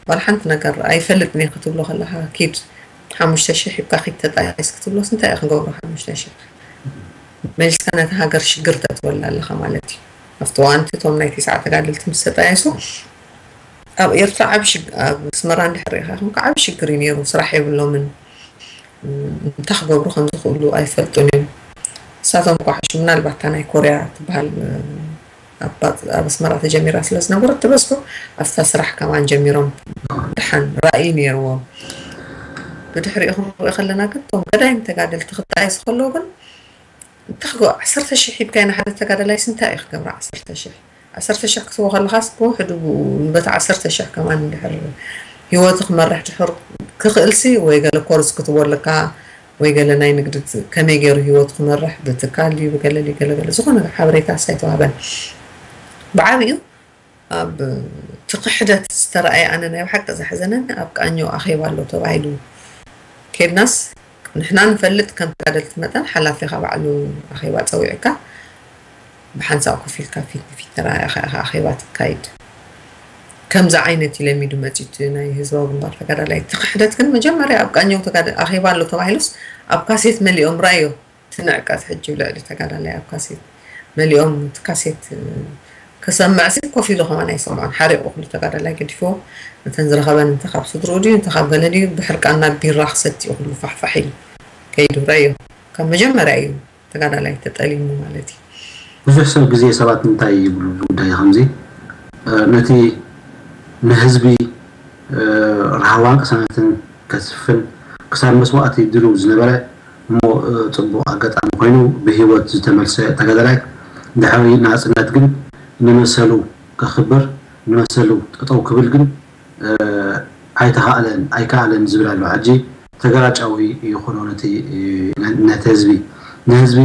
ዋላ ሓንቲ ነገር ኣይፈልጥን እየ ክትብሎ ከለኻ ኪድ ሓሙሽተ ሽሕ ሂብካ ኪድ ተጣይስ ክትብሎስ እንታይ እዩ ክገብሮ ሓሙሽተ ሽሕ? መሊስካ ነታ ሃገር ሽግር ተእትወላ ኣለኻ ማለት እዩ። ኣብቲ እዋን እቲ እቶም ናይ ቴስዓ ተጋደልቲ ምስ ተጣየሱ ኣብ ኤርትራ ዓቢ ሽግ-፣ ኣብ ኣስመራ እንድሕር ርኢኻ ኢኹም ዓቢ ሽግር እዩ ነይሩ። ስራሕ የብሎምን። እንታይ ክገብሩ ከም ዝኽእሉ ኣይፈልጡን እዮም። ንሳቶም እኳ ሕሹ ምናልባት እታ ናይ ኮርያ ትበሃል ኣብ ኣስመራ ተጀሚራ ስለ ዝነበረት ትበዝሑ ኣብታ ስራሕ ከማን ጀሚሮም ደሓን ራእይ ነይርዎም። ብድሕሪኡ ክንሪኦ ከለና ግን እቶም ገዳይም ተጋደልቲ ክጣየሱ ከለዉ ግን እንታይ ክገብሩ ዓሰርተ ሽሕ ሂብካዮ ንሓደ ተጋዳላይስ እንታይ እዩ ክገብራ ዓሰርተ ሽሕ? ዓሰርተ ሽሕ ክትቦ ከለኻስ ብውሕዱ ብኡ ንበታ ዓሰርተ ሽሕ ከማን እንድሕር ህይወቱ ክመርሕ ድሕር ክኽእልሲ ወይ ገለ ኮርስ ክትቦ ኣለካ ወይ ገለ ናይ ንግዲ ከመይ ገይሩ ህይወቱ ክመርሕ ብትካል ድዩ ብገለ ድዩ ገለ ገለ ዝኾነ ሓበሬታስ ኣይተዋህበን። ብዓብዩ ኣብ እቲ ክሕደት ዝተረኣየ ኣነ ናይ ብሓቂ ዘሕዘነኒ ኣብ ቃኘው ኣኼባ ኣሎ ተባሂሉ ኬድናስ ንሕና ንፈልጥ ከም ተጋደልቲ መጠን ሓላፊኻ ባዕሉ ኣኼባ ጸዊዕካ ብሓንሳብ ኮፍ ኢልካ ፊት ንፊት ተራኢኻ ኢኻ ኣኼባ ትካይድ። ከምዚ ዓይነት እዩ ለሚዱ መጺኡ እቲ ናይ ህዝባዊ ግንባር ተጋዳላይ። እቲ ክሕደት ግን መጀመርያ ኣብ ቃኘው ተጋደ-፣ ኣኼባ ኣሎ ተባሂሉስ ኣብ ካሴት መሊኦም ራእዮ። እቲ ንዕቀት ሕጂ ብልዕሊ ተጋዳላይ ኣብ ካሴት መሊኦም እቲ ካሴት ክሰምዕሲ ኮፍ ኢሉ ከማን ኣይሰምዖን። ሓሪቑ ኩሉ ተጋዳላይ ገዲፍዎ ነተን ዝረኸበን እንተ ካብ ስድርኡ ድዩ እንተ ካብ ገለ ድዩ ብሕርቃን ናብ ቢራ ክሰቲ እዩ ኩሉ ፋሕፋሕ ኢሉ ከይዱ ራእዮ። ካብ መጀመርያ እዩ ተጋዳላይ ተጠሊሙ ማለት እዩ። ብዙሕ ሰብ ግዜ ሰባት እንታይ ይብሉ እዚ ጉዳይ ከምዚ፣ እ፣ ነቲ ንህዝቢ፣ እ፣ ራህዋን ቅሳነትን ከስፍን ክሳብ መስዋእቲ ድልው ዝነበረ እሞ፣ እ፣ ጽቡቕ ኣጋጣሚ ኮይኑ ብህይወት ዝተመልሰ ተጋዳላይ ድሕሪ ናጽነት ግን ንመሰሉ ከኽብር ንመሰሉ ጠጠው ክብል ግን እ፣ ኣይተኻእለን፣ ኣይከኣለን ዝብል ኣሎ። ሕጂ ተገራጫዊ ይኾኖ ነቲ፣ እ፣ ነ-፣ ነቲ ህዝቢ፣ ንህዝቢ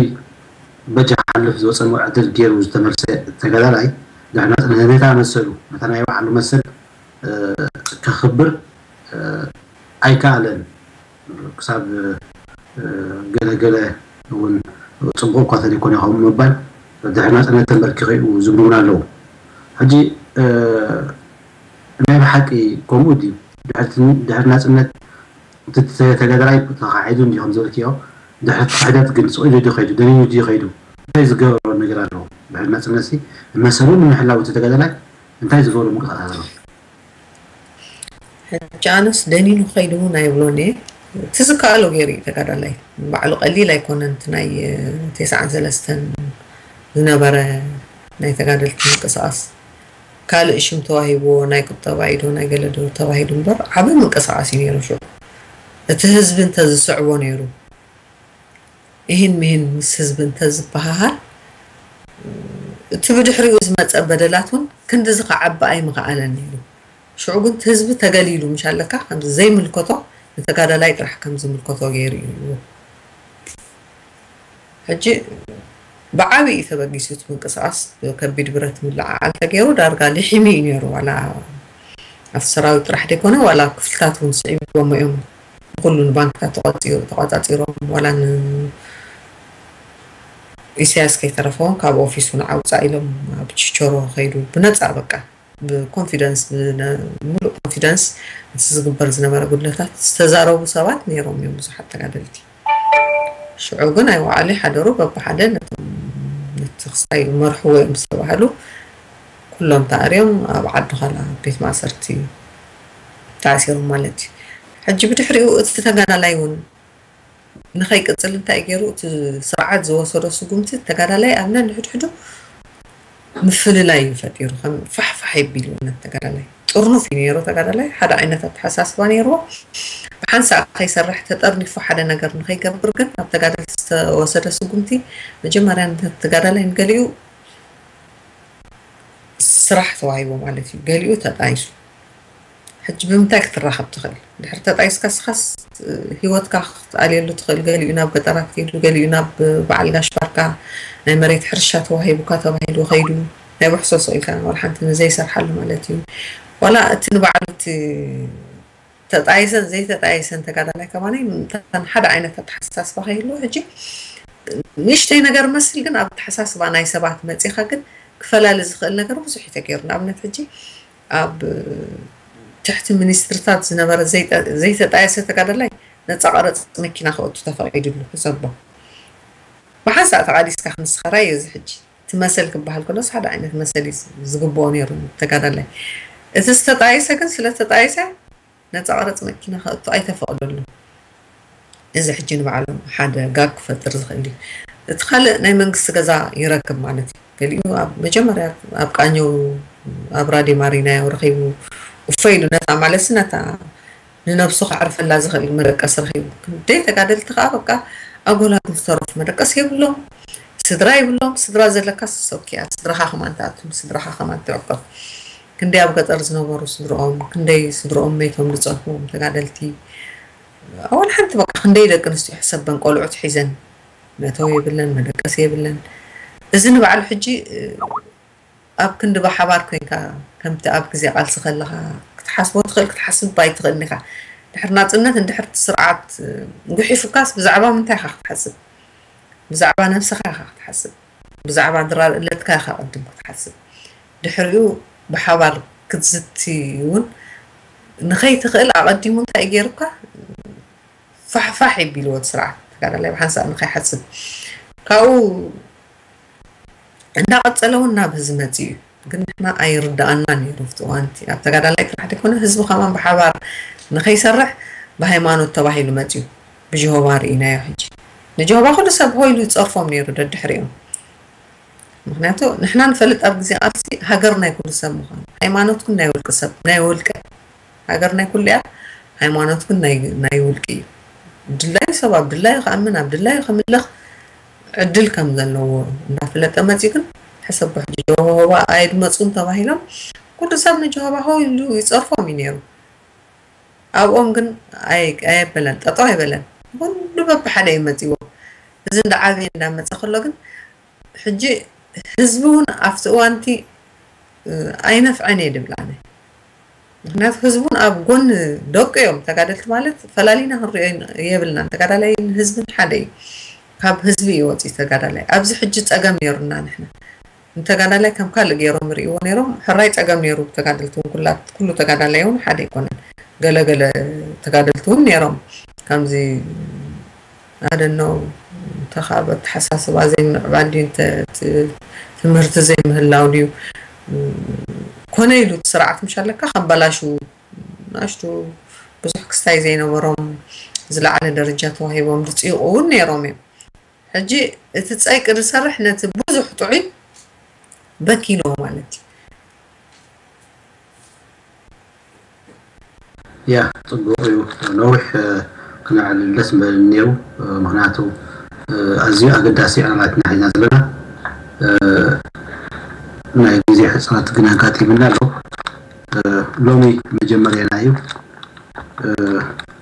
በጃ ክሓልፍ ዝወፀ ዕድል ገይሩ ዝተመልሰ ተጋዳላይ፣ ድሕና ነታ መሰሉ፣ ነታ ናይ ባዕሉ መሰል፣ እ፣ ከኽብር፣ እ፣ ኣይከኣለን። ክሳብ፣ እ፣ ገለ ገለ እውን ጽቡቕ እኳ ተደይኮነ ከምኡ ምባል፣ ድሕሪ ናጽነት ተንበርኪኸ እዩ ዝብሉ እውን ኣለዉ። ሕጂ፣ እ፣ ናይ ብሓቂ ከምኡ ድዩ? ድሕሪ፣ ድሕሪ ናጽነት እቲ ተጋዳላይ ተኻሒዱ እንድዩ ከም ዝበልክዮ፣ ድሕሪ ክሕደት ግን ስቕ ኢሉ ድዩ ከይዱ? ደኒኑ ድዩ ከይዱ? እንታይ ዝገበሮ ነገር ኣለዎ? ድሕሪ ናጽነትሲ መሰሉ ንምሕላው እቲ ተጋዳላይ እንታይ ዝገበሮ ምንቅስቃሳት ኣለዎ? ሕጂ ኣነስ ደኒኑ ከይዱ እውን ኣይብሎን እየ። እቲ ዝከኣሎ ገይሩ እዩ ተጋዳላይ። ባዕሉ ቀሊል ኣይኮነን። እቲ ናይ ተስዓን ሰለስተን ዝነበረ ናይ ተጋደልቲ ምንቅስቃስ ካልእ ሽም ተዋሂብዎ፣ ናይ ቁጠባ ኢዶ ናይ ገለ ዶ ተባሂሉ እምበር ዓቢ ምንቅስቃስ እዩ ነይሩ። ሽዑ እቲ ህዝቢ እንተዝስዕቦ ነይሩ፣ ይህን ምሂን ምስ ህዝቢ እንተዝበሃሃል፣ እቲ ብድሕሪኡ ዝመጸ በደላት እውን ክንድዚ ክዓቢ ኣይምኸኣለን ነይሩ። ሽዑ ግን እቲ ህዝቢ ተገሊሉ ምሽ ኣለካ፣ ከምዚ ዘይምልከቶ ንተጋዳላይ ጥራሕ ከም ዝምልከቶ ገይሩ እዩ። ሕጂ ብዓቢ እዩ ተበጊሱ እቲ ምንቅስቃስ። ብከቢድ ብረት ምልዓዓል ተገይሩ ዳርጋ ልሒሙ እዩ ነይሩ። ዋላ ኣብቲ ሰራዊት ጥራሕ ዘይኮነ ዋላ ክፍልታት እውን ስዒቦሞ እዮም። ንኩሉ ንባንክታት ተቆፂሩ- ተቆፃፂሮም ዋላ ን ኢሳያስ ከይተረፈውን ካብ ኦፊሱ ንዓውፃ ኢሎም ኣብ ችቸሮ ከይዱ ብነፃ በቃ ብኮንፊደንስ ብነ- ሙሉእ ኮንፊደንስ እቲ ዝግበር ዝነበረ ጉድለታት ዝተዛረቡ ሰባት ነይሮም እዮም ብዙሓት ተጋደልቲ። ሽዑ ግን ኣይወዓሉ ሓደሩ በብሓደ ነቶም ነቲ ክስታይ መርሕዎ እዮም ዝተባህሉ ኩሎም ተኣርዮም ኣብ ዓዲ ኻላ ቤት ማእሰርቲ ተኣሲሮም ማለት እዩ። ሕጂ ብድሕሪኡ እቲ ተጋዳላይ እውን ንኸይቅፅል እንታይ ገይሩ እቲ ስርዓት ዝወሰዶ ስጉምቲ ተጋዳላይ ኣብ ነንሕድሕዱ ምፍልላይ እዩ ፈጢሩ። ከም ፋሕፋሕ የቢሉ ነቲ ተጋዳላይ ጥርኑፍ እዩ ነይሩ። ተጋዳላይ ሓደ ዓይነት ኣተሓሳስባ ነይርዎ። ብሓንሳእ ከይሰርሕ ተጠርኒፉ ሓደ ነገር ንኸይገብር ግን ኣብ ተጋደልቲ ዝተወሰደ ስጉምቲ መጀመርያ ነቲ ተጋዳላይ ንገሊኡ ስራሕ ተዋሂቦ ማለት እዩ። ገሊኡ ተጣይሱ። ሕጂ ብምንታይ ክትራኸብ ትኽእል? ድሕሪ ተጣይስካ ስኻስ ህይወትካ ክትኣልየሉ ትኽእል። ገሊኡ ናብ ገጠራት ከይዱ፣ ገሊኡ ናብ በዓል ጋሽ ባርካ ናይ መሬት ሕርሻ ተዋሂቡካ ተባሂሉ ከይዱ ናይ ብሕሶ ስቕ ኢልካ ወላ ሓንቲ ንዘይሰርሓሉ ማለት እዩ። ዋላ እቲ ንባዕሉ እቲ ተጣይሰን ዘይተጣይሰን ተጋዳላይ ከማነይ ምእንታን ሓደ ዓይነት ኣተሓሳስባ ከይህልዎ ሕጂ ንእሽተይ ነገር መስል ግን ኣብ ኣተሓሳስባ ናይ ሰባት መፂኻ ግን ክፈላሊ ዝኽእል ነገር ብዙሕ እዩ ተገይሩ። ንኣብነት ሕጂ ኣብ ትሕቲ ሚኒስትርታት ዝነበረ ዘይጠ- ዘይተጣየሰ ተጋዳላይ ነፃ ቀረፅ መኪና ክእቱ ተፈቒድሉ። ሕሰቦ ብሓንሳእ ተቓሊስካ ክንስኸራይ እዚ ሕጂ እቲ መሰል ክበሃል ከሎስ ሓደ ዓይነት መሰል እዩ ዝግብኦ ነይሩ ተጋዳላይ። እቲ ዝተጣየሰ ግን ስለተጣየሰ ነፃ ቀረፅ መኪና ከእቱ ኣይተፈቕደሉ። እዚ ሕጂ ንባዕሉ ሓደ ጋግ ክፈጥር ዝኽእል እዩ። እቲ ካልእ ናይ መንግስቲ ገዛ ይረክብ ማለት እዩ። ገሊኡ ኣብ መጀመርያ ኣብ ቃኘው ኣብ ራድዮ ማሪናዮ ረኺቡ እፎ ኢሉ ነታ ማለትሲ ነታ ንነብሱ ከዕርፈላ ዝኽእል መደቀሲ ረኺቡ። ክንደይ ተጋደልቲ ከዓ በቃ ኣጎላጉል ዝተረፉ መደቀሲ የብሎም፣ ስድራ የብሎም። ስድራ ዘለካ ሰብኪያ ስድራኻ ከማን ትኣቱ፣ ስድራኻ ከማን ትዕቀብ። ክንደይ ኣብ ገጠር ዝነበሩ ስድርኦም፣ ክንደይ ስድርኦም መይቶም ዝፀንሕዎም ተጋደልቲ ኣዋል ሓንቲ በቃ ክንደይ ደቂ ኣንስትዮ ሕሰበን ቆልዑት ሒዘን መእተዊ የብለን መደቀሲ የብለን። እዚ ንባዕሉ ሕጂ ኣብ ክንዲ ብሓባር ኮይንካ ከምቲ ኣብ ግዜ ቃልሲ ከለኻ ክትሓስቦ ትኽእል ክትሓስብ ኣይትኽእልን ኢኻ። ድሕሪ ናፅነት እንድሕር እቲ ስርዓት ጉሒፉካስ ብዛዕባ ምንታይ ኢኻ ክትሓስብ? ብዛዕባ ነብስኻ ኢኻ ክትሓስብ። ብዛዕባ ድራር እለትካ ኢኻ ቅድም ክትሓስብ። ድሕሪኡ ብሓባር ክትዝቲ እውን ንኸይትኽእል ኣቐዲሙ እንታይ ገይሩካ ፋሕፋሕ የቢልዎ እቲ ስርዓት ተጋዳላይ ብሓንሳእ ንኸይሓስብ ካብኡ እንዳቐፀለ እውን ናብ ህዝቢ መፂኡ እዩ። ግን ንሕና ኣይርዳኣና ነይሩ ኣብቲ እዋንቲ ኣብ ተጋዳላይ ጥራሕ ዘይኮነ ህዝቢ ከማን ብሓባር ንኸይሰርሕ ብሃይማኖት ተባሂሉ መፂኡ። ብጀሆባ ርኢናዮ ሕጂ ንጀሆባ ኩሉ ሰብ ሆይሉ ይፀርፎም ነይሩ ደድሕሪኦም። ምክንያቱ ንሕና ንፈልጥ ኣብ ግዜ ቃልሲ ሃገር ናይ ኩሉ ሰብ ምዃኑ ሃይማኖት ግን ናይ ውልቂ ሰብ ናይ ውልቀ ሃገር ናይ ኩሉ እያ። ሃይማኖት ግን ናይ ናይ ውልቂ እዩ። ድላዩ ሰብ ኣብ ድላዩ ክኣምን ኣብ ድላዩ ከምልኽ ዕድል ከም ዘለዎ እንዳፈለጠ መፂኡ ግን ሕሰቦ ሕጂ ጀሆባ ኣይድመፁን ተባሂሎም ኩሉ ሰብ ንጀሆባ ሆ ኢሉ ይፀርፎም እዩ ነይሩ። ኣብኦም ግን ኣይ- ኣየበለን ጠጠው ኣይበለን። ኩሉ በብሓደ እዩ መፂዎ። እዚ እንዳዓበየ እንዳመፀ ከሎ ግን ሕጂ ህዝቢ እውን ኣብቲ እዋንቲ ኣይነፍዐን እየ ድብል ኣነ። ምክንያቱ ህዝቢ እውን ኣብ ጎኒ ደቂ እዮም ተጋደልቲ ማለት ፈላሊና ክንሪኦ የብልናን። ተጋዳላይን ህዝብን ሓደ እዩ። ካብ ህዝቢ እዩ ወፂኡ ተጋዳላይ። ኣብዚ ሕጂ ፀገም ነይሩና ንሕና ንተጋዳላይ ከም ካልእ ገይሮም ይርእይዎ ነይሮም። ሕራይ ፀገም ነይሩ ብተጋደልቲ እውን ኩላ ኩሉ ተጋዳላይ እውን ሓደ ኣይኮነን። ገለገለ ተጋደልቲ እውን ነይሮም ከምዚ ኣደነው እንተኻብ ኣተሓሳስባ ዘይምዕባል ድዩ እንተ- ት- ትምህርቲ ዘይምህላው ድዩ ኮነ ኢሉ እቲ ስርዓት ምሽ ኣለካ ከበላሽው ናሽቱ ብዙሕ ክስታይ ዘይነበሮም ዝለዓለ ደረጃ ተዋሂቦም ዝፅይቑ እውን ነይሮም እዮም። ሕጂ እቲ ፀይቂ ዝሰርሕ ነቲ ብዙሕ ጥዑይ በኪልዎ ማለት እዩ። ያ ጽቡቕ እዩ። ነዊሕ ክነዕልል ደስ ምበለኒ ነይሩ። ምክንያቱ ኣዝዩ ኣገዳሲ ዕላላት ኢና ሒዝና ዘለና። ናይ ግዜ ሕጽረት ግን ኣጋጢምና ኣሎ። ሎሚ መጀመርያና እዩ።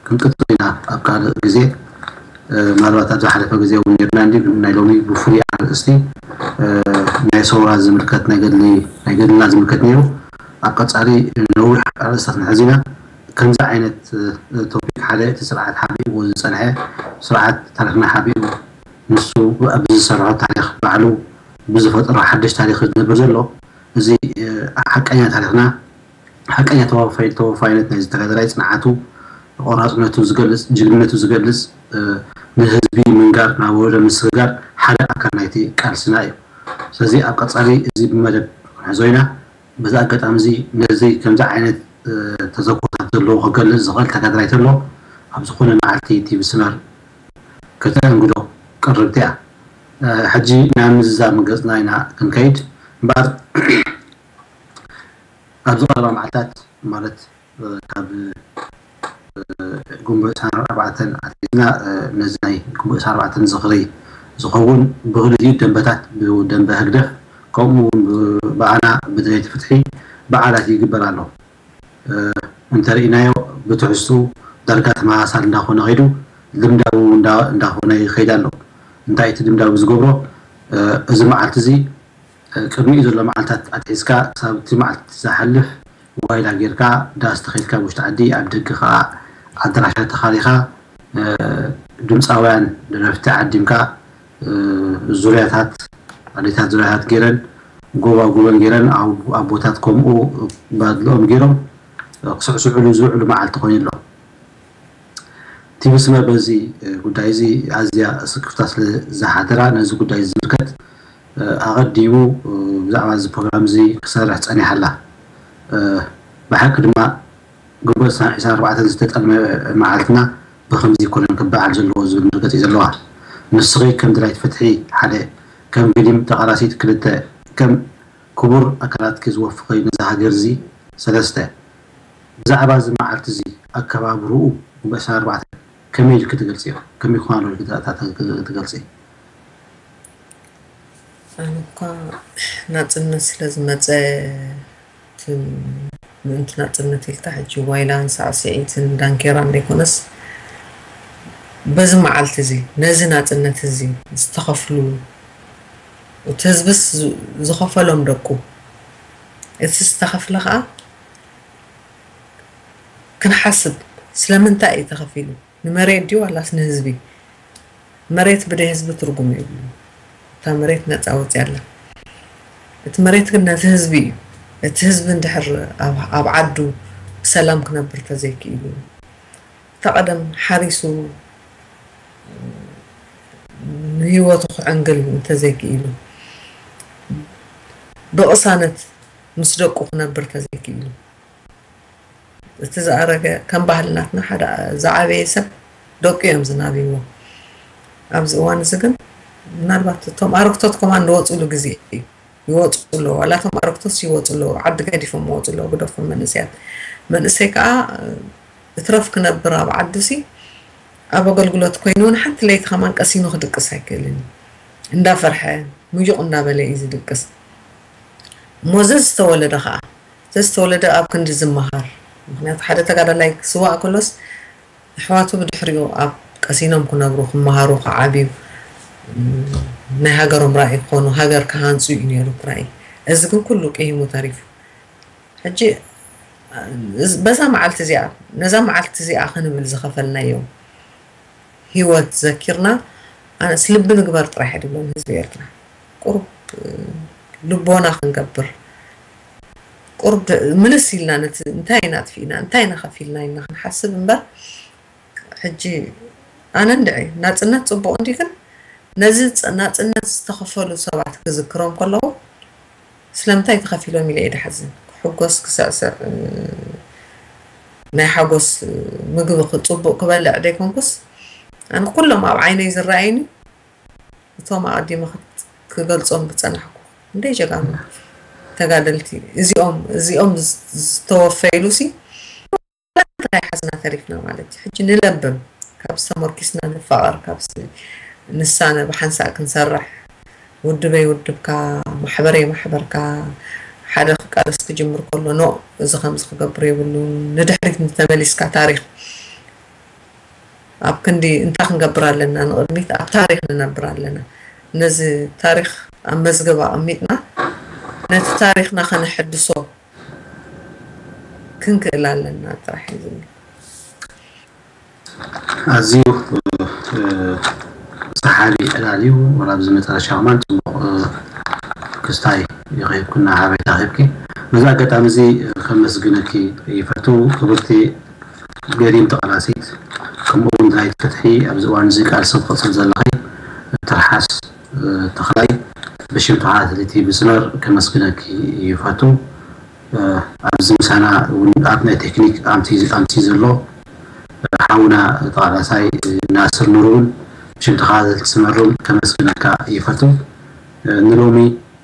ክንቅጽል ኢና ኣብ ካልእ ግዜ። ምናልባት ኣብ ዝሓለፈ ግዜ እውን ነርና እንዲ ናይ ሎሚ ብፍሉይ ኣርእስቲ ናይ ሰውራ ዝምልከት ናይ ገድሊ ናይ ገድልና ዝምልከት ነይሩ። ኣብ ቀጻሊ ነዊሕ ኣርእስታት ንሕዝ ኢና። ከምዚ ዓይነት ቶፒክ ሓደ እቲ ስርዓት ሓቢእዎ ዝጸንሐ ስርዓት ታሪኽና ሓቢኡ ንሱ ኣብ ዝሰርሖ ታሪኽ ባዕሉ ብዝፈጠሮ ሓድሽ ታሪኽ ዝነብር ዘሎ እዚ ሓቀኛ ታሪኽና ሓቀኛ ተወፋይነት ናይ ዝተጋደላይ ጽንዓቱ ቆራጽነቱ ዝገልጽ ጅግንነቱ ዝገልጽ ንህዝቢ ምንጋር ናብ ወረደ ምስግጋር ሓደ ኣካል ናይቲ ቃልስና እዩ። ስለዚ ኣብ ቀጻሊ እዚ ብመደብ ክንሕዞ ኢና። በዚ ኣጋጣሚ እዚ ነዚ ከምዚ ዓይነት ተዘክሮታት ዘለዎ ክገልጽ ዝኽእል ተጋዳላይ ተሎ ኣብ ዝኾነ መዓልቲ ቲቪ ስመር ከተኣንግዶ ቅርብቲ እያ። ሕጂ ናብ ምዝዛም ገጽና ኢና ክንከይድ እምበኣር ኣብዚ ቀረባ መዓልታት ማለት ካብ ጉንበት ሳር ኣርባዕተን ኣትሒዝና ነዚ ናይ ጉንበት ሳር ኣርባዕተን ዝኽሪ ዝኸውን ብክልቲኡ ደንበታት ብደንበ ህግደፍ ከምኡ እውን ብኣና ብደለይቲ ፍትሒ በዓላት ይግበር ኣሎ። እንተርኢናዮ ብትሕዝቱ ዳርጋ ተመሳሳሊ እንዳኾነ ከይዱ ልምዳዊ እንዳኾነ ይኸይድ ኣሎ። እንታይ እቲ ልምዳዊ ዝገብሮ እዚ መዓልቲ እዚ ቅድሚኡ ዘሎ መዓልታት ኣትሒዝካ ክሳብ እቲ መዓልቲ ዝሓልፍ ዋይላ ጌርካ ዳስ ተኸልካ ውሽጢ ዓዲ ኣብ ደገ ከዓ ኣዳራሻት ተኻሪኻ ድምፃውያን ደረፍቲ ዓዲምካ ዙርያታት ኣዴታት ዙርያታት ገይረን ጎባ ጎበን ገይረን ኣቦታት ከምኡ ባድልኦም ገይሮም ክስዕስዕሉ ዝውዕሉ መዓልቲ ኮይኑ ኣሎ። ቲቪ ስመር በዚ ጉዳይ እዚ ኣዝያ ስክፍታ ስለ ዝሓደራ ነዚ ጉዳይ ዝምልከት ኣቐዲሙ ብዛዕባ እዚ ፕሮግራም እዚ ክሰርሕ ጸኒሓ ኣላ። ብሓቂ ድማ ግንቦት ዕስራን ኣርባዕተን ዝተጠልመ መዓልትና ብኸምዚ ኣይኮነን ክበዓል ዘለዎ ዝብል መርገጺ ዘለዋ። ንስኺ ከም ደላይት ፍትሒ ሓደ፣ ከም ገዲም ተቓላሲት ክልተ፣ ከም ክቡር ኣካላትኪ ዝወፍኺ ነዛ ሃገር እዚ ሰለስተ። ብዛዕባ እዚ መዓልቲ እዚ ኣከባብርኡ ግንቦት ዕስራን ኣርባዕተን ከመይ ኢልኪ ትገልጽዮ? ከመይ ክኾን ኣለዎ ኢልኪ ትገልጺ? ኣነ እኳ ናጽነት ስለ ዝመጸ ምእንቲ ናጽነት ኢልካ ሕጂ ዋይላን ሳዕስዒትን ዳንኬራን ዘይኮነስ በዚ መዓልቲ እዚ ነዚ ናጽነት እዚ ዝተኸፍሉ እቲ ህዝብስ ዝኸፈሎም ደቁ እቲ ዝተኸፍለ ከዓ ክንሓስብ ስለምንታይ እዩ ተኸፊሉ? ንመሬት ድዩ ዋላስ ንህዝቢ? መሬት ብደይ ህዝቢ ትርጉም የብሉ። እታ መሬት ነፃ ወፂ ኣላ። እቲ መሬት ግን ነቲ ህዝቢ እዩ። እቲ ህዝቢ እንድሕር ኣብ ዓዱ ብሰላም ክነብር ተዘይክኢሉ፣ እታ ቀደም ሓሪሱ ንህይወቱ ክዕንግል እንተዘይክኢሉ፣ ብቕሳነት ምስ ደቁ ክነብር ተዘይክኢሉ፣ እቲ ዝኣረገ ከም ባህልናትና ሓደ ዝዓበየ ሰብ ደቁ እዮም ዝናብይዎ። ኣብዚ እዋን እዚ ግን ምናልባት እቶም ኣረግቶት ከማን ዝወፅሉ ግዜ እዩ። ይወፁ ኣለዉ። ዋላ እቶም ኣረግቶስ ይወፁ ኣለዉ። ዓዲ ገዲፎም ይወፁ ኣለዉ። ግደፎም መንእሰያት። መንእሰይ ከዓ እትረፍ ክነብር ኣብ ዓዲ ሲ ኣብ ኣገልግሎት ኮይኑ እውን ሓንቲ ለይቲ ከማን ቀሲኑ ክድቅስ ኣይክእልን እዩ። እንዳፈርሐ ምዩቕ እንዳበለ እዩ ዝድቅስ። እሞ ዘዝተወለደ ከዓ ዘዝተወለደ ኣብ ክንዲ ዝመሃር ምክንያቱ ሓደ ተጋዳላይ ክስዋእ ከሎስ ኣሕዋቱ ብድሕሪኡ ኣብ ቀሲኖም ክነብሩ ክመሃሩ ክዓብዩ ናይ ሃገሮም ራእይ ክኾኑ ሃገር ክሃንፁ እዩ ነይሩ እቲ ራእይ። እዚ ግን ኩሉ ቅሂሙ ተሪፉ። ሕጂ በዛ መዓልቲ እዚኣ ነዛ መዓልቲ እዚኣ ክንብል ዝኸፈልናዮ ህይወት ዘኪርና ኣነስ ልቢ ንግበር ጥራሕ እየ ድብሎም ህዝቢ ኤርትራ። ቁሩብ ልቦና ክንገብር ቁሩብ ምልስ ኢልና ነቲ እንታይ ኢና ኣጥፊእና እንታይ ኢና ከፊልና ኢልና ክንሓስብ እምበር ሕጂ ኣነ እንድዒ ናጽነት ጽቡቕ እንዲ ግን ነዚ ናጽነት ዝተኸፈሉ ሰባት ክዝክሮም ከለኹ ስለምንታይ ተኸፊሎም ኢለ እየ ድሓዝን ክሕጎስ ክስዕስዕ ናይ ሓጎስ ምግቢ ጽቡቕ ክበልዕ ደይኮንኩስ ኣነ ኩሎም ኣብ ዓይነይ ዝረኣይኒ እቶም ኣቐዲመ ክገልጾም ዝጸናሕኩ እንደይ ጀጋኑ ተጋደልቲ እዚኦም እዚኦም ዝተወፈይሉ ሲ እንታይ ሓዝና ተሪፍና ማለት እዩ። ሕጂ ንለብም ካብ ዝተመርኪስና ንፋቐር ካብ ንሳነ ብሓንሳእ ክንሰርሕ ውድበይ ውድብካ ማሕበረይ ማሕበርካ ሓደ ክቃለስ ክጅምር ከሎ ኖ እዚ ከምዚ ክገብር የብሉን ንድሕሪት እንተመሊስካ ታሪኽ ኣብ ክንዲ እንታይ ክንገብር ኣለና ንቕድሚት ኣብ ታሪኽ ንነብር ኣለና ነዚ ታሪኽ ኣብ መዝገብ ኣቐሚጥና ነቲ ታሪኽና ከነሐድሶ ክንክእል ኣለና ጥራሕ እዩ ዝብል ኣዝዩ ሰሓቢ ዕላል እዩ። ወላ ኣብዚ መጨረሻ ከማን ፅቡቕ ክስታይ ይኸብኩና ሓበሬታ ሂብኪ። በዚ ኣጋጣሚ እዚ ከመስግነኪ ይፈቱ ክብርቲ ገዲም ተቓላሲት ከምኡ እውን ድላይት ፍትሒ ኣብዚ እዋን እዚ ቃልሲ ትቕፅል ዘለኺ ትርሓስ ተኽላይ ብሽም ተኸታተልቲ ብፅመር ከመስግነኪ ይፈቱ። ኣብዚ ምሳና እውን ኣብ ናይ ቴክኒክ ኣምሲ ዘሎ ሓውና ተቓላሳይ ናስር ኑር እውን ብሽም ተኸታተልቲ ስመር እውን ከመስግነካ ይፈቱ። ንሎሚ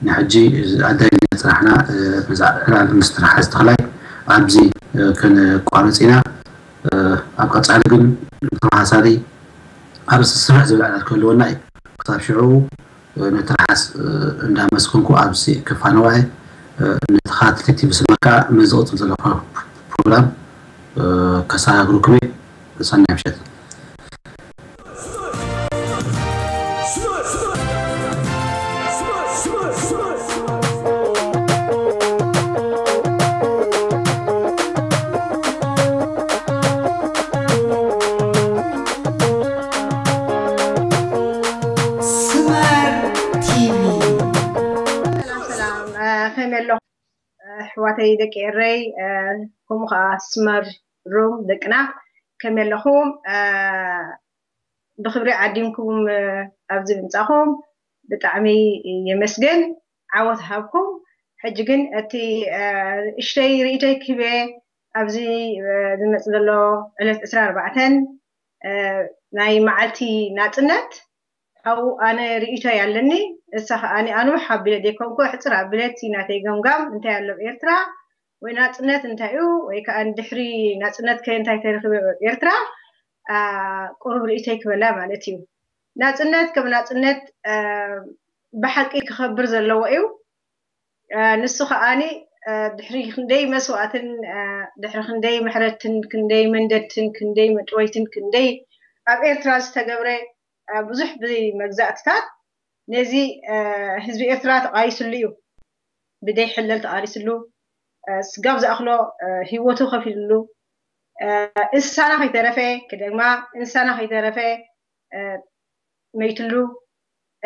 ንሕጂ ኣዳይና ፅናሕና ነዛ ዕላል ምስ ትርሓስ ተኽላይ ኣብዚ ከነቋርፅ ኢና። ኣብ ቀፃሊ ግን ተመሳሳሊ ኣብ ስፍሕ ዝበለ ዕላል ክህልወና እዩ። ክሳብ ሽዑ ንትርሓስ እንዳመስገንኩ ኣብዚ ክፋነዋ እየ። ንተኸታተልቲ ብስመካ ነዚ ዝቕፅል ዘሎ ፕሮግራም ከሰጋግረኩም እየ። ሰናይ ምሸት። ስመር ቲቪ ከመይ ኣለኹም ኣሕዋተይ ደቂ ኤረይ ከምኡ ከዓ ስመር ሩም ደቅና ከመይ ኣለኹም ብክብሪ ዓዲምኩም ኣብዚ ምምፃእኩም ብጣዕሚ የመስግን ዓወት ሃብኩም ሕጂ ግን እቲ እሽተይ ርእይቶይ ክህበ ኣብዚ ዝመፅ ዘሎ ዕለት ዕስራ ኣርባዕተን ናይ መዓልቲ ናፅነት ኣብኡ ኣነ ርእይቶይ ኣለኒ እሳ ከዓኒ ኣንውሕ ኣቢለ ዘይኮንኩ ሕፅር ኣቢለ እቲ ናተይ ገምጋም እንታይ ኣሎ ኣብ ኤርትራ ወይ ናፅነት እንታይ እዩ ወይ ከዓ ድሕሪ ናፅነት ከ እንታይ ተረኪበ ኣብ ኤርትራ ቁሩብ ርእይቶይ ክበላ ማለት እዩ ናፅነት ከም ናፅነት ብሓቂ ክኸብር ዘለዎ እዩ ንሱ ከዓኒ ድሕሪ ክንደይ መስዋእትን ድሕሪ ክንደይ ምሕረትን ክንደይ መንደድትን ክንደይ መጥወይትን ክንደይ ኣብ ኤርትራ ዝተገብረ ብዙሕ ብመግዛእትታት ነዚ ህዝቢ ኤርትራ ተቓሊስሉ እዩ ብደይ ሕለል ተቓሊስሉ ስጋብ ዝኣኽሎ ህይወቱ ከፊልሉ እንስሳና ከይተረፈ ክደግማ እንስሳና ከይተረፈ መይትሉ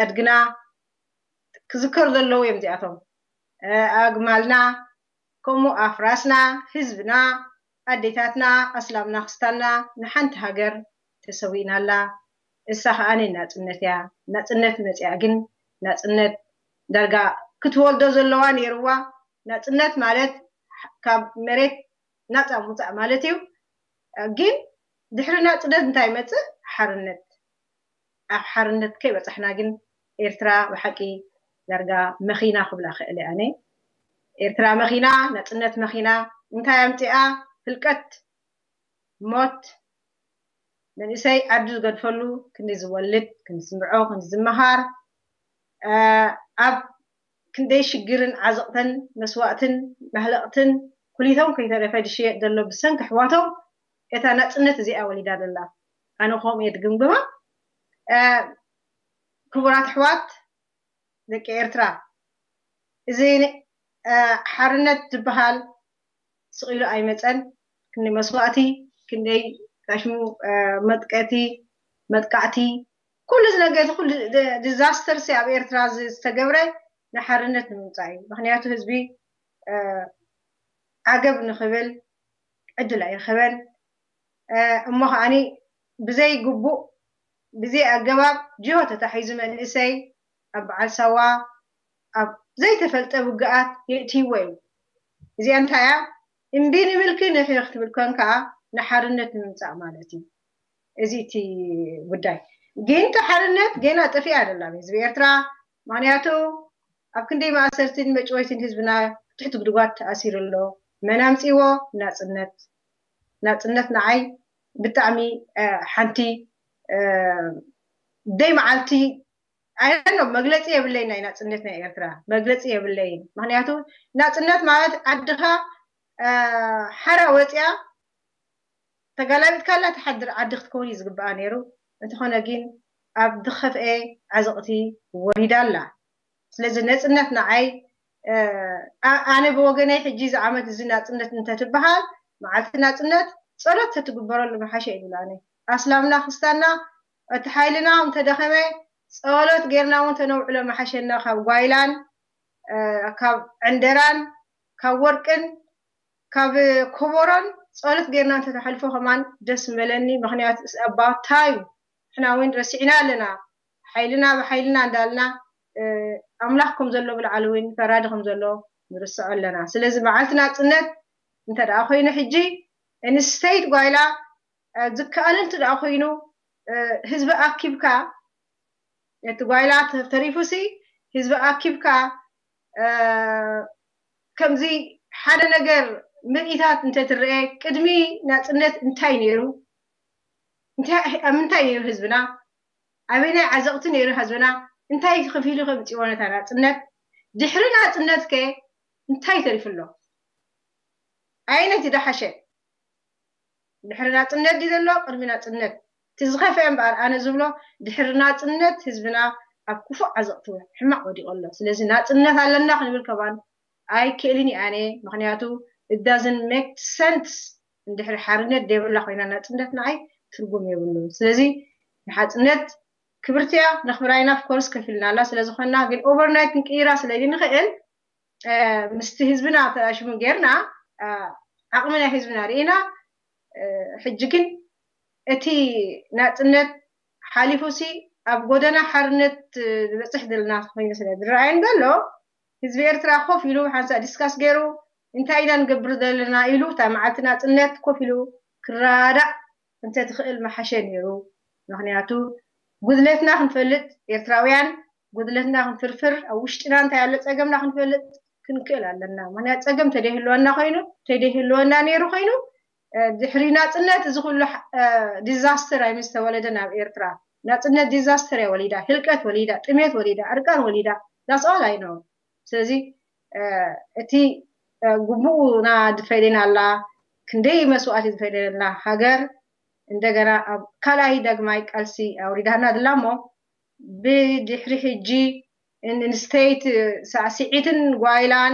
ኣድግና ክዝከሩ ዘለዉ እዮም እዚኣቶም ኣግማልና ከምኡ ኣፍራስና ህዝብና ኣዴታትና ኣስላምና ክስታንና ንሓንቲ ሃገር ተሰዊእናላ እሳ ከዓኒ ናፅነት እያ ናፅነት መፅያ ግን ናፅነት ዳርጋ ክትወልዶ ዘለዋ ነይርዋ ናፅነት ማለት ካብ መሬት ናፃ ምውፃእ ማለት እዩ ግን ድሕሪ ናፅነት እንታይ ይመፅእ ሓርነት ኣብ ሓርነት ከይበፃሕና ግን ኤርትራ ብሓቂ ዳርጋ መኺና ክብላ ክእል ኣነ ኤርትራ መኺና ናፅነት መኺና እንታይ ኣምፅኣ ህልቀት ሞት መንእሰይ ዓዱ ዝገድፈሉ ክንዲ ዝወልድ ክንዲ ዝምርዖ ክንዲ ዝመሃር ኣብ ክንደይ ሽግርን ዓዘቕተን መስዋእትን ማህለቕትን ኩሊቶም ከይተረፈ ዝሽየጥ ዘሎ ብሰንኪ ኣሕዋቶም እታ ናፅነት እዚኣ ወሊዳ ዘላ ኣነ ከምኡ እየ ዝግምግማ ክቡራት ኣሕዋት ደቂ ኤርትራ እዚ ሓርነት ዝበሃል ስቕ ኢሉ ኣይመፀን ክንደይ መስዋእቲ ክንደይ ጋሽሙ መጥቀቲ መጥቃዕቲ ኩሉ እዚ ነገር እዚ ኩሉ ዲዛስተር ሲ ኣብ ኤርትራ ዝተገብረ ንሓርነት ንምምፃእ እዩ ምክንያቱ ህዝቢ ዓገብ ንክብል ዕድል ኣይረኸበን እሞ ከዓኒ ብዘይ ግቡእ ብዘይ ኣገባብ ጅሆ ተታሒዙ መንእሰይ ኣብ በዓል ሳዋ ኣብ ዘይተፈልጠ ውግኣት የእትይዎ እዩ እዚኣ እንታይ እያ እምቢ ንምልኪ ንሕሪ ክትብል ኮንካ ንሓርነት ንምምፃእ ማለት እዩ። እዚ እቲ ጉዳይ ግን፣ እቲ ሓርነት ገና ጠፊኣ ኣይደላን ህዝቢ ኤርትራ። ምክንያቱ ኣብ ክንደይ ማእሰርትን መጭወይትን ህዝብና ትሕቲ ጉድጓድ ተኣሲሩ ኣሎ። መን ኣምፅዎ? ናፅነት። ናፅነት ንዓይ ብጣዕሚ ሓንቲ ደይ መዓልቲ ኣይ ኖ፣ መግለፂ የብለይ ናይ ናፅነት ናይ ኤርትራ መግለፂ የብለይ። ምክንያቱ ናፅነት ማለት ዓድኻ ሓራ ወፅያ ተጋላቢጥካላ ትሓድር ዓዲ ክትከውን እዩ ዝግበኣ ነይሩ። እንተኾነ ግን ኣብ ዝኸፍኤ ዓዘቕቲ ወሪዳ ኣላ። ስለዚ ነፅነት ንዓይ ኣነ ብወገነይ ሕጂ እዚ ዓመት እዚ ናፅነት እንተትበሃል፣ መዓልቲ ናፅነት ጸሎት ተትግበረሉ መሓሸ ይብል ኣነ። ኣስላምና ክስታና እቲ ሓይልና እንተደኸመ ጸሎት ጌርና እውን ተነውዕሎ መሓሸና። ካብ ጓይላን ካብ ዕንደራን ካብ ወርቅን ካብ ኮቦሮን ጸሎት ጌርና እንተተሓልፎ ከማን ደስ ምበለኒ። ምክንያቱ about time ንሕና እውን ረሲዕና ኣለና። ሓይልና ብሓይልና እንዳልና ኣምላኽ ከም ዘሎ ብላዕሊ እውን ፈራዲ ከም ዘሎ ንርስዖ ኣለና። ስለዚ መዓልቲ ናፅነት እንተ ደኣ ኮይኑ ሕጂ ኢንስቴት ጓይላ ዝከኣል እንተ ደኣ ኮይኑ ህዝቢ ኣኪብካ፣ እቲ ጓይላ ተሪፉሲ ህዝቢ ኣኪብካ ከምዚ ሓደ ነገር ምርኢታት እንተትረአ፣ ቅድሚ ናፅነት እንታይ ነይሩ? ኣብ ምንታይ ነይሩ ህዝብና? ኣበይናይ ዓዘቕቲ ነይሩ ህዝብና? እንታይ ከፊሉ ከምፅዎ ነታ ናፅነት? ድሕሪ ናፅነት ከ እንታይ ተሪፉ ኣሎ? ኣየነይቲ ዳሓሸ? ድሕሪ ናፅነት ድዩ ዘሎ ቅድሚ ናፅነት? እቲ ዝኸፍአ እምበኣር ኣነ ዝብሎ ድሕሪ ናፅነት ህዝብና ኣብ ክፉእ ዓዘቕቲ ሕማቕ ወዲቑ ኣሎ። ስለዚ ናፅነት ኣለና ክንብል ከማን ኣይክእልን እየ ኣነ። ምክንያቱ it doesn't make sense። እንድሕሪ ሓርነት ደይብላ ኮይና ናፅነት ንዓይ ትርጉም የብሉን። ስለዚ ንሓፅነት ክብርትያ ነኽብራይና of course ከፊልና ኣላ ስለዝኾንና ግን overnight ክንቅይራ ስለይንኽእል ምስቲ ህዝብና ተኣሽሙ ጌርና ዓቕሚ ናይ ህዝብና ርኢና ሕጂ ግን እቲ ናፅነት ሓሊፉ ሲ ኣብ ጎደና ሓርነት ዝበፅሕ ዘለና ኮይኑ ስለ ዝረኣየን ዘሎ ህዝቢ ኤርትራ ኮፍ ኢሉ ሓንሳ ዲስካስ ገይሩ እንታይ ኢና ንገብር ዘለና ኢሉ እታ መዓልቲ ናፅነት ኮፍ ኢሉ ክረዳእ እንተትኽእል መሓሸ ነይሩ። ምክንያቱ ጉድለትና ክንፈልጥ ኤርትራውያን ጉድለትና ክንፍርፍር ኣብ ውሽጥና እንታይ ኣሎ ፀገምና ክንፈልጥ ክንክእል ኣለና። ምክንያቱ ፀገም ተደይህልወና ኮይኑ ተደይህልወና ነይሩ ኮይኑ ድሕሪ ናፅነት እዚ ኩሉ ዲዛስተር ኣይ ምስ ተወለደ ናብ ኤርትራ ናፅነት ዲዛስተር እያ ወሊዳ፣ ህልቀት ወሊዳ፣ ጥሜት ወሊዳ፣ ዕርቃን ወሊዳ that's all I know። ስለዚ እቲ ግቡእና ዝፈይደና ኣላ ክንደይ መስዋእቲ ዝፈይደና ኣላ ሃገር እንደገና ኣብ ካልኣይ ዳግማይ ቃልሲ ኣውሪዳና ድላ እሞ ብድሕሪ ሕጂ ኢንስቴት ሳዕስዒትን ጓይላን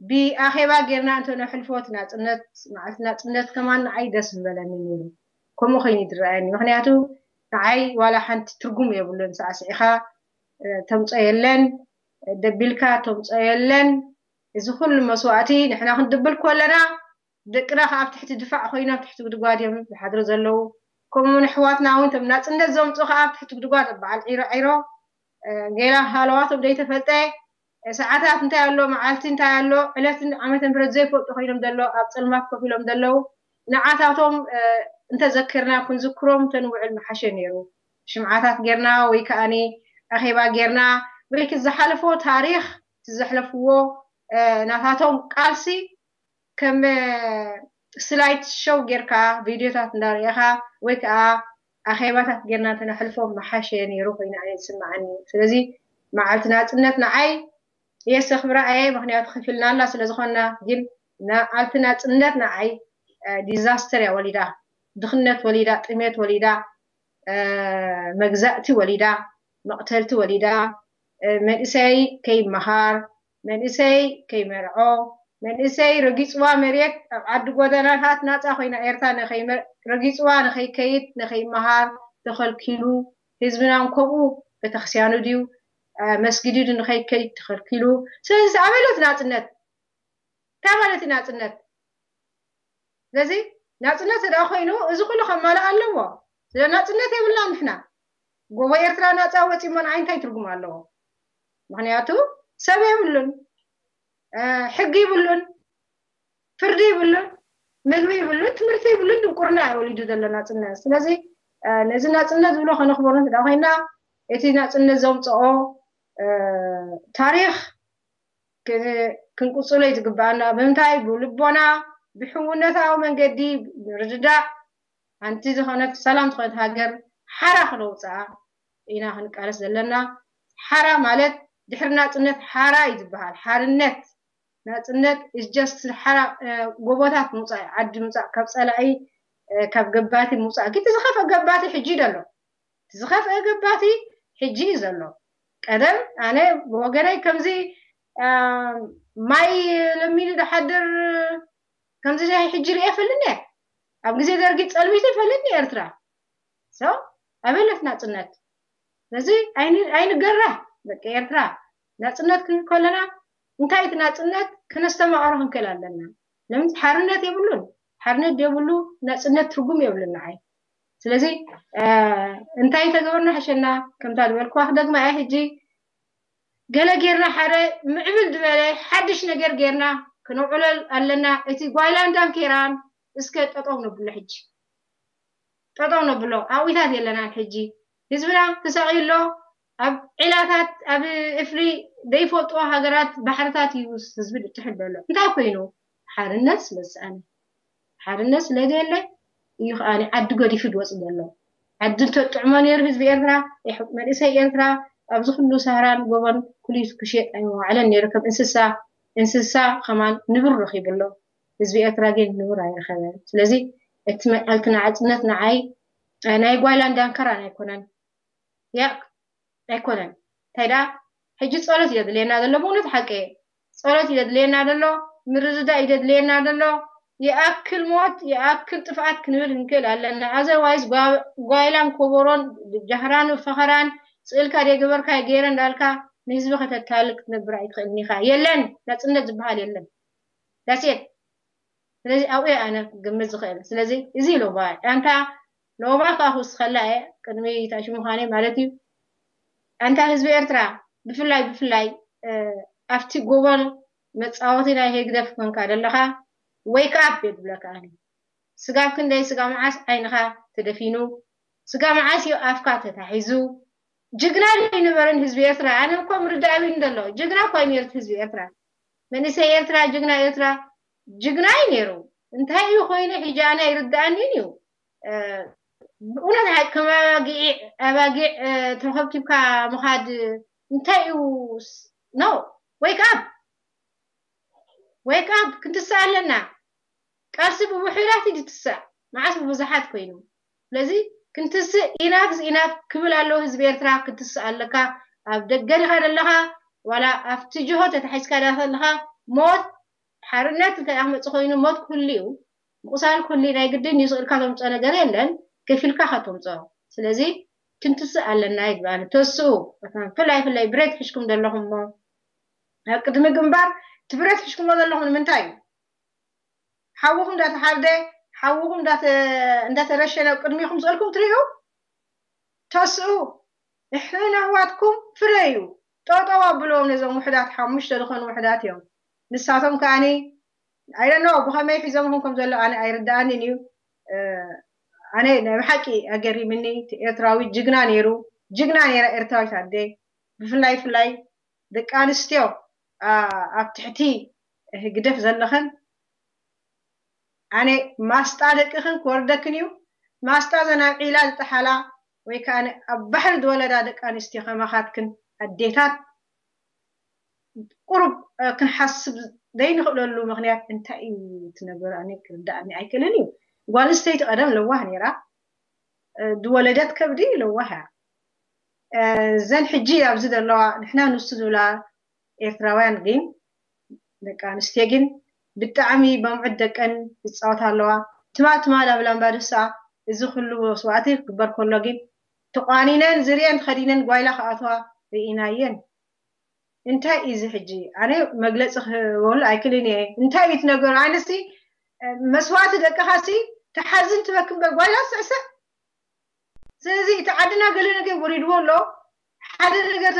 ብኣኼባ ጌርና እንተነሕልፎ እቲ ናፅነት መዓልቲ ናፅነት ከማን ንዓይ ደስ ምበለኒ ነይሩ። ከምኡ ኮይኑ ይድረኣየኒ። ምክንያቱ ንዓይ ዋላ ሓንቲ ትርጉም የብሉን። ሳዕስዒኻ ተምፀ የለን፣ ደቢልካ ተምፀ የለን። እዚ ኩሉ መስዋእቲ ንሕና ክንድብል ከለና ደቅና ከኣ ኣብ ትሕቲ ድፋዕ ኮይኖም ኣብ ትሕቲ ጉድጓድ እዮም ዝሓድሩ ዘለዉ። ከምኡውን ኣሕዋትና እውን እቶም ናፅነት ዘምፁ ከኣ ኣብ ትሕቲ ጉድጓድ በዓል ዒሮ ዒሮ ጌላ ሃለዋቶም ዘይተፈልጠ ሰዓታት እንታይ ኣሎ፣ መዓልቲ እንታይ ኣሎ፣ ዕለትን ዓመተ ምህረት ዘይፈልጡ ኮይኖም ዘለዉ ኣብ ፀልማት ኮፍ ኢሎም ዘለዉ ንዓታቶም እንተዘከርና ክንዝክሮም ተንውዕል መሓሸ ነይሩ። ሽምዓታት ጌርና ወይ ከኣኒ ኣኼባ ጌርና ወይ ዝሓለፎ ታሪኽ ዝዘሕለፍዎ ናታቶም ቃልሲ ከም ስላይድ ሾው ጌርካ ቪድዮታት እንዳርኢኻ ወይ ከዓ ኣኼባታት ጌርና እንተነሕልፎ መሓሸ ነይሩ ኮይኑ ኣነ ዝስምዓኒ። ስለዚ መዓልቲ ናፅነት ንዓይ የሰኽብራ እየ፣ ምክንያቱ ከፊልና ኣላ ስለዝኾንና። ግን መዓልቲ ናፅነት ንዓይ ዲዛስተር እያ ወሊዳ፣ ድኽነት ወሊዳ፣ ጥሜት ወሊዳ፣ መግዛእቲ ወሊዳ፣ መቕተልቲ ወሊዳ፣ መንእሰይ ከይመሃር መንእሰይ ከይመርዖ መንእሰይ ረጊፅዋ መሬት ኣብ ዓዲ ጎደናታት ናፃ ኮይና ኤርትራ ረጊፅዋ ንኸይከይድ ንኸይመሃር ተኸልኪሉ ህዝብናን ከምኡ ቤተክርስቲያኑ ድዩ መስጊዲ ዱ ንኸይከይድ ተኸልኪሉ። ስለዚ ኣበለት ናፅነት እንታይ ማለት እዩ ናፅነት? ስለዚ ናፅነት ደኣ ኮይኑ እዚ ኩሉ ከማልእ ኣለዎ። ስለ ናፅነት የብልና ንሕና ጎቦ ኤርትራ ናፃ ወፂሞ ንዓይ እንታይ ትርጉም ኣለዎ? ምክንያቱ ሰብ የብሉን፣ ሕጊ ይብሉን፣ ፍርዲ ይብሉን፣ ምግቢ ይብሉን፣ ትምህርቲ ይብሉን፣ ድንቁርና እዩ ወሊዱ ዘሎ ናፅነት። ስለዚ ነዚ ናፅነት ዝብሎ ከነኽብሮ እንተ ኮይና፣ እቲ ናፅነት ዘምፅኦ ታሪክ ክንቅፅሎ እዩ ዝግባኣና። ብምንታይ? ብልቦና፣ ብሕውነታዊ መንገዲ፣ ርድዳእ፣ ሓንቲ ዝኾነት ሰላም ዝኾነት ሃገር ሓራ ክነውፅኣ ኢና ክንቃለስ ዘለና። ሓራ ማለት ድሕሪ ናፅነት ሓራ እዩ ዝበሃል። ሓርነት፣ ናፅነት is just ሓራ፣ ጎቦታት ምውፃእ፣ ዓዲ ምውፃእ፣ ካብ ፀላኢ፣ ካብ ገባቲ ምውፃእ። ግን ዝኸፍአ ገባቲ ሕጂ እዩ ዘሎ። ዝኸፍአ ገባቲ ሕጂ እዩ ዘሎ። ቀደም ኣነ ብወገነይ ከምዚ ማይ ለሚኑ ድሓድር ከምዚ ናይ ሕጂ ርየ ፈልኒ ኣብ ግዜ ደርጊ ፀልሚቱ ይፈልኒ ኤርትራ ሰው ኣበለት ናፅነት። ስለዚ ኣይንገራ ደቂ ኤርትራ፣ ናፅነት ክንብል ከለና እንታይ እቲ ናፅነት ክነስተማቐሮ ክንክእል ኣለና። ለምን ሓርነት የብሉን። ሓርነት የብሉ ናፅነት ትርጉም የብሉን ንዓይ። ስለዚ እንታይ ተገበርና ሕሸና? ከምታ ዝበልኩዋ ክደግማ እየ ሕጂ። ገለ ጌርና ሓደ ምዕብል ዝበለ ሓድሽ ነገር ጌርና ክነውዕሎ ኣለና። እቲ ጓይላን ዳንኬራን እስከ ጠጠው ነብሎ ሕጂ። ጠጠው ነብሎ። ኣብኢታት የለናን ሕጂ። ህዝብና ተሳቒ ኣሎ። ኣብ ዒላታት፣ ኣብ እፍሪ ዘይፈልጥዎ ሃገራት፣ ባሕርታት እዩ ህዝቢ ዝጥሕል ዘሎ። እንታይ ኮይኑ? ሓርነት ስለ ዝሰኣነ። ሓርነት ስለ ዘየለ እዩ ከኣ ዓዲ ገዲፉ ዝወፅእ ዘሎ። ዓዲ እንተጥዕሞ ነይሩ ህዝቢ ኤርትራ፣ መንእሰይ ኤርትራ ኣብዚ ኩሉ ሰህራን ጎቦን ኩሊቱ ክሽየጥ ኣይመዋዕለን ነይሩ። ከም እንስሳ፣ እንስሳ ከማን ንብር ረኺቡ ኣሎ። ህዝቢ ኤርትራ ግን ንብር ኣይረኸበን። ስለዚ እቲ መዓልቲ ናጽነት ንዓይ ናይ ጓይላን ዳንከራን ኣይኮነን። ያቅ ኣይኮነን። እንታይ ደኣ ሕጂ ጸሎት እዩ ዘድልየና ዘሎ። ብእውነት ሓቂ ጸሎት እዩ ዘድልየና ዘሎ፣ ምርድዳእ እዩ ዘድልየና ዘሎ። ይኣክል ሞት ይኣክል ጥፍኣት ክንብል ክንክእል ኣለና። ኣዘርዋይስ ጓይላን ኮቦሮን ጃህራን ፈኸራን ስእልካ ደይገበርካ ገይረ እንዳልካ ንህዝቢ ከተታልል ክትነብር ኣይትኽእልን ኢኻ። የለን፣ ናጽነት ዝበሃል የለን። ዳሴት ስለዚ ኣብኡ ኣነ ክግምት ዝኽእል። ስለዚ እዚ ሎባ ኣንታ ሎባ ከዓ ክውስኸላ እየ ቅድሚ ታሽ ምዃነይ ማለት እዩ። ኣንታ ህዝቢ ኤርትራ ብፍላይ ብፍላይ ኣብቲ ጎቦን መፃወቲ ናይ ህግደፍ ኮንካ ዘለኻ wake up እየ ዝብለካ ኣነ። ስጋብ ክንደይ ስጋ መዓስ ዓይንኻ ተደፊኑ፣ ስጋ መዓስ እዩ ኣፍካ ተታሒዙ። ጅግና ኣይነበረን ህዝቢ ኤርትራ። ኣነ እኮ ምርዳእ ኣብኒ ዘሎ ጅግና እኮ እዩ ነርት ህዝቢ ኤርትራ። መንእሰይ ኤርትራ ጅግና ኤርትራ ጅግና እዩ ነይሩ። እንታይ እዩ ኮይኑ ሕጂ ኣነ ኣይርዳኣንን እዩ። ብእውነት ሓቂ ከም ኣባጊዕ ኣባጊዕ ተኸብኪብካ ምኻድ እንታይ እዩ? No, wake up, wake up። ክንትስእ ኣለና። ቃልሲ ብውሑዳት እዩ ዝትስእ፣ መዓስ ብብዙሓት ኮይኑ። ስለዚ ክንትስእ ኢናፍ ኢናፍ ክብል ኣለዎ ህዝቢ ኤርትራ። ክትስእ ኣለካ። ኣብ ደገ ዲኻ ዘለኻ ዋላ ኣብቲ ጅሆ ተታሒዝካ ዲኻ ዘለኻ፣ ሞት ሓርነት እንታይ ክመፅእ ኮይኑ ሞት ክህሉ እዩ፣ ምቁሳል ክህሉ ናይ ግድን እዩ። ስእልካ ተምፅኦ ነገር የለን፣ ከፊልካ ከተምፅኦ። ስለዚ ክንትስእ ኣለና ይግባእ። ተስኡ ፍላይ ፍላይ ብረት ሒዝኩም ዘለኹም እሞ ኣብ ቅድሚ ግንባር እቲ ብረት ሒዝኩሞ ዘለኹም ንምንታይ እዩ? ሓውኹም እንዳተሓርደ ሓውኹም እንዳተረሸነ ኣብ ቅድሚኹም ስእልኩም ትርእዩ? ተስኡ፣ እሕን ኣሕዋትኩም ፍረዩ። ጠጠው ኣብልዎም ነዞም ውሕዳት፣ ሓሙሽተ ዝኾኑ ውሕዳት እዮም። ንሳቶም ከኣኒ ኣይደኖ ብኸመይ ሒዞምኹም ከም ዘሎ ኣነ ኣይርድኣንን እዩ። ኣነ ናይ ብሓቂ ኣገሪምኒ። እቲ ኤርትራዊ ጅግና ነይሩ፣ ጅግና ነይራ ኤርትራዊት ኣደ። ብፍላይ ፍላይ ደቂ ኣንስትዮ ኣብ ትሕቲ ህግደፍ ዘለኽን ኣነ ማስጣ ደቅኽን ክወርደክን እዩ። ማስጣ ዘን ኣብ ዒላ ዝጠሓላ ወይ ከዓ ኣብ ባሕሪ ዝወለዳ ደቂ ኣንስትዮ ከማኻትክን ኣዴታት ቁሩብ ክንሓስብ ዘይንኽእለሉ ምኽንያት እንታይ እዩ ትነብር? ኣነ ክርዳእኒ ኣይክእልን እዩ። ጓል ኣንስተይቲ ቀደም ለዋህ ነይራ፣ ዝወለደት ከብዲ ለዋህ እያ። ዘን ሕጂ ኣብዚ ዘለዋ ንሕና ንሱ ዝብላ ኤርትራውያን ግን ደቂ ኣንስትዮ ግን ብጣዕሚ በምዑት ደቀን ይፃወታ ኣለዋ። ትማል ትማል ኣብ ላምባዱሳ እዚ ኩሉ መስዋእቲ ክግበር ከሎ ግን ተቋኒነን ዝርየን ተኸዲነን ጓይላ ክኣትዋ ርኢናየን። እንታይ እዩ እዚ ሕጂ? ኣነ መግለፂ ክህበሉ ኣይክልን እየ። እንታይ እዩ እቲ ነገሩ? ኣነሲ መስዋእቲ ደቅኻሲ ተሓዝን ትበክ እምበር ጓይላ ስዕስዕ። ስለዚ እቲ ዓድና ገለ ነገር ወሪድዎ ኣሎ፣ ሓደ ነገር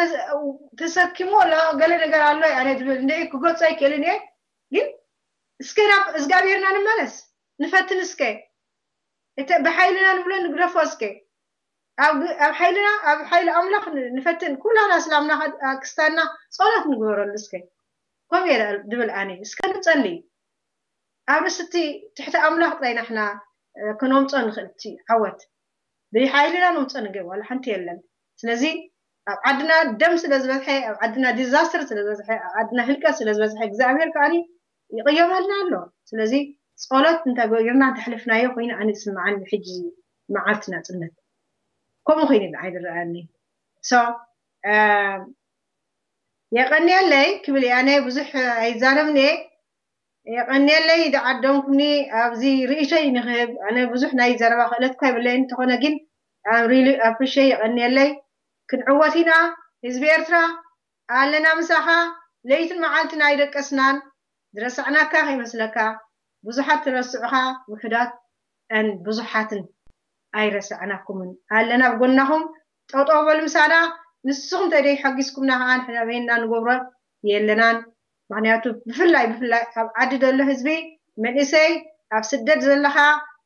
ተሰኪሞ ኣሎ፣ ገለ ነገር ኣሎ ኣነ ዝብል እንደ ክገልፆ ኣይክእልን እየ። ግን እስከ ናብ እግዚኣብሔርና ንመለስ፣ ንፈትን እስከ። እቲ ብሓይልና ንብሎ ንግደፎ እስከ። ኣብ ግ- ኣብ ሓይልና፣ ኣብ ሓይሊ ኣምላኽ ን- ንፈትን። ኩላና ስለ ኣምላኽ ኣድ- ኣክስታና ጸሎት ንግበረሉ እስከ። ከምኡ እየ ድብል ኣነ። እስከ ንጸሊ። ኣብ ርእሲ እቲ ትሕቲ ኣምላኽ ጥራይ ናሕና እ፣ ክነምጾ ንኽእል እቲ ዓወት። ብሓይልና ነምጾ ንገብ ዋላ ሓንቲ የለን። ስለዚ ኣብ ዓድና ደም ስለ ዝበዝሐ፣ ኣብ ዓድና ዲዛስተር ስለ ዝበዝሐ፣ ኣብ ዓድና ህልቀት ስለ ዝበዝሐ እግዚኣብሔር ከኣኒ ይቕየመልና ኣሎ። ስለዚ ጸሎት እንተገይርና እንተሕልፍናዮ ኮይኑ ኣነ ዝስምዓኒ ሕጂ መዓልቲ ናጽነት ከምኡ ኮይኑ ንዓይ ዝረኣኒ። So የቐንየለይ ክብል እየ። ኣነ ብዙሕ ኣይዛረብን እየ። የቐንየለይ ዝዓደምኩምኒ ኣብዚ ርእይቶይ ንክህብ። ኣነ ብዙሕ ናይ ዘረባ ክእለት እኳ የብለይን፣ እንተኾነ ግን I'm really appreciate። የቐንየለይ። ክንዕወት ኢና ህዝቢ ኤርትራ፣ ኣለና ምሳኻ። ለይትን መዓልትን ኣይደቀስናን። ዝረሳዕናካ ከይመስለካ። ብዙሓት ትረስዑኻ፣ ውሑዳት ን ብዙሓትን ኣይረሳዕናኩምን። ኣለና ኣብ ጎናኹም። ጠጠው በሉ ምሳና። ንስኹም ተደይ ሓጊዝኩምና ከዓ ንሕና በይንና ንገብሮ የለናን። ምክንያቱ ብፍላይ ብፍላይ ኣብ ዓዲ ዘሎ ህዝቢ መንእሰይ፣ ኣብ ስደት ዘለኻ፣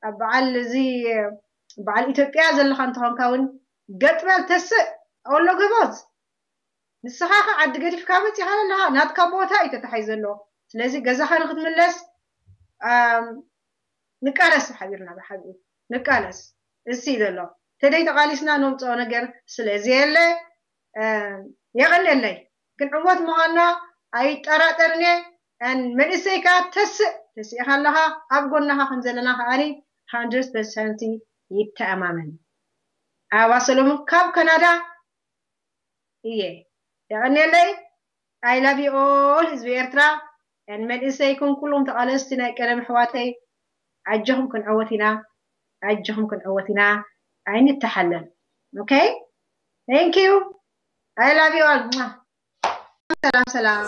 ኣብ በዓል እዚ በዓል ኢትዮጵያ ዘለኻ እንተኾንካ እውን ገጥ በል ተስእ። ኣሎ ገቦዝ ንስኻ ከ ዓዲ ገዲፍካ መፂኻ ዘለኻ ናትካ ቦታ እዩ ተታሒዙ ዘሎ። ስለዚ ገዛኻ ንክትምለስ ኣም፣ ንቃለስ ሓቢርና ብሓቢር ንቃለስ። እዚ እዩ ዘሎ። ተደይ ተቃሊስና ነምፅኦ ነገር ስለዚ የለ። ኣም፣ የቐንየለይ። ክንዕወት ምዃንና ኣይጠራጠርን እየ። ኣን መንእሰይካ ተስእ ተስኢኻ ኣለኻ፣ ኣብ ጎናኻ ከም ዘለና ከኣኒ ሃንድረድ ፐርሰንት ይተኣማመን። ኣበባ ሰሎሞን ካብ ካናዳ እየ። የቐንየለይ። I love you all ህዝቢ ኤርትራ። ኣን መንእሰይኩም ኩሉም ተቓለስቲ ናይ ቀደም ኣሕዋተይ፣ ኣጆኹም ክንዕወት ኢና። ኣጆኹም ክንዕወት ኢና። ኣይንተሓለል። Okay? Thank you. I love you all. ሰላም ሰላም።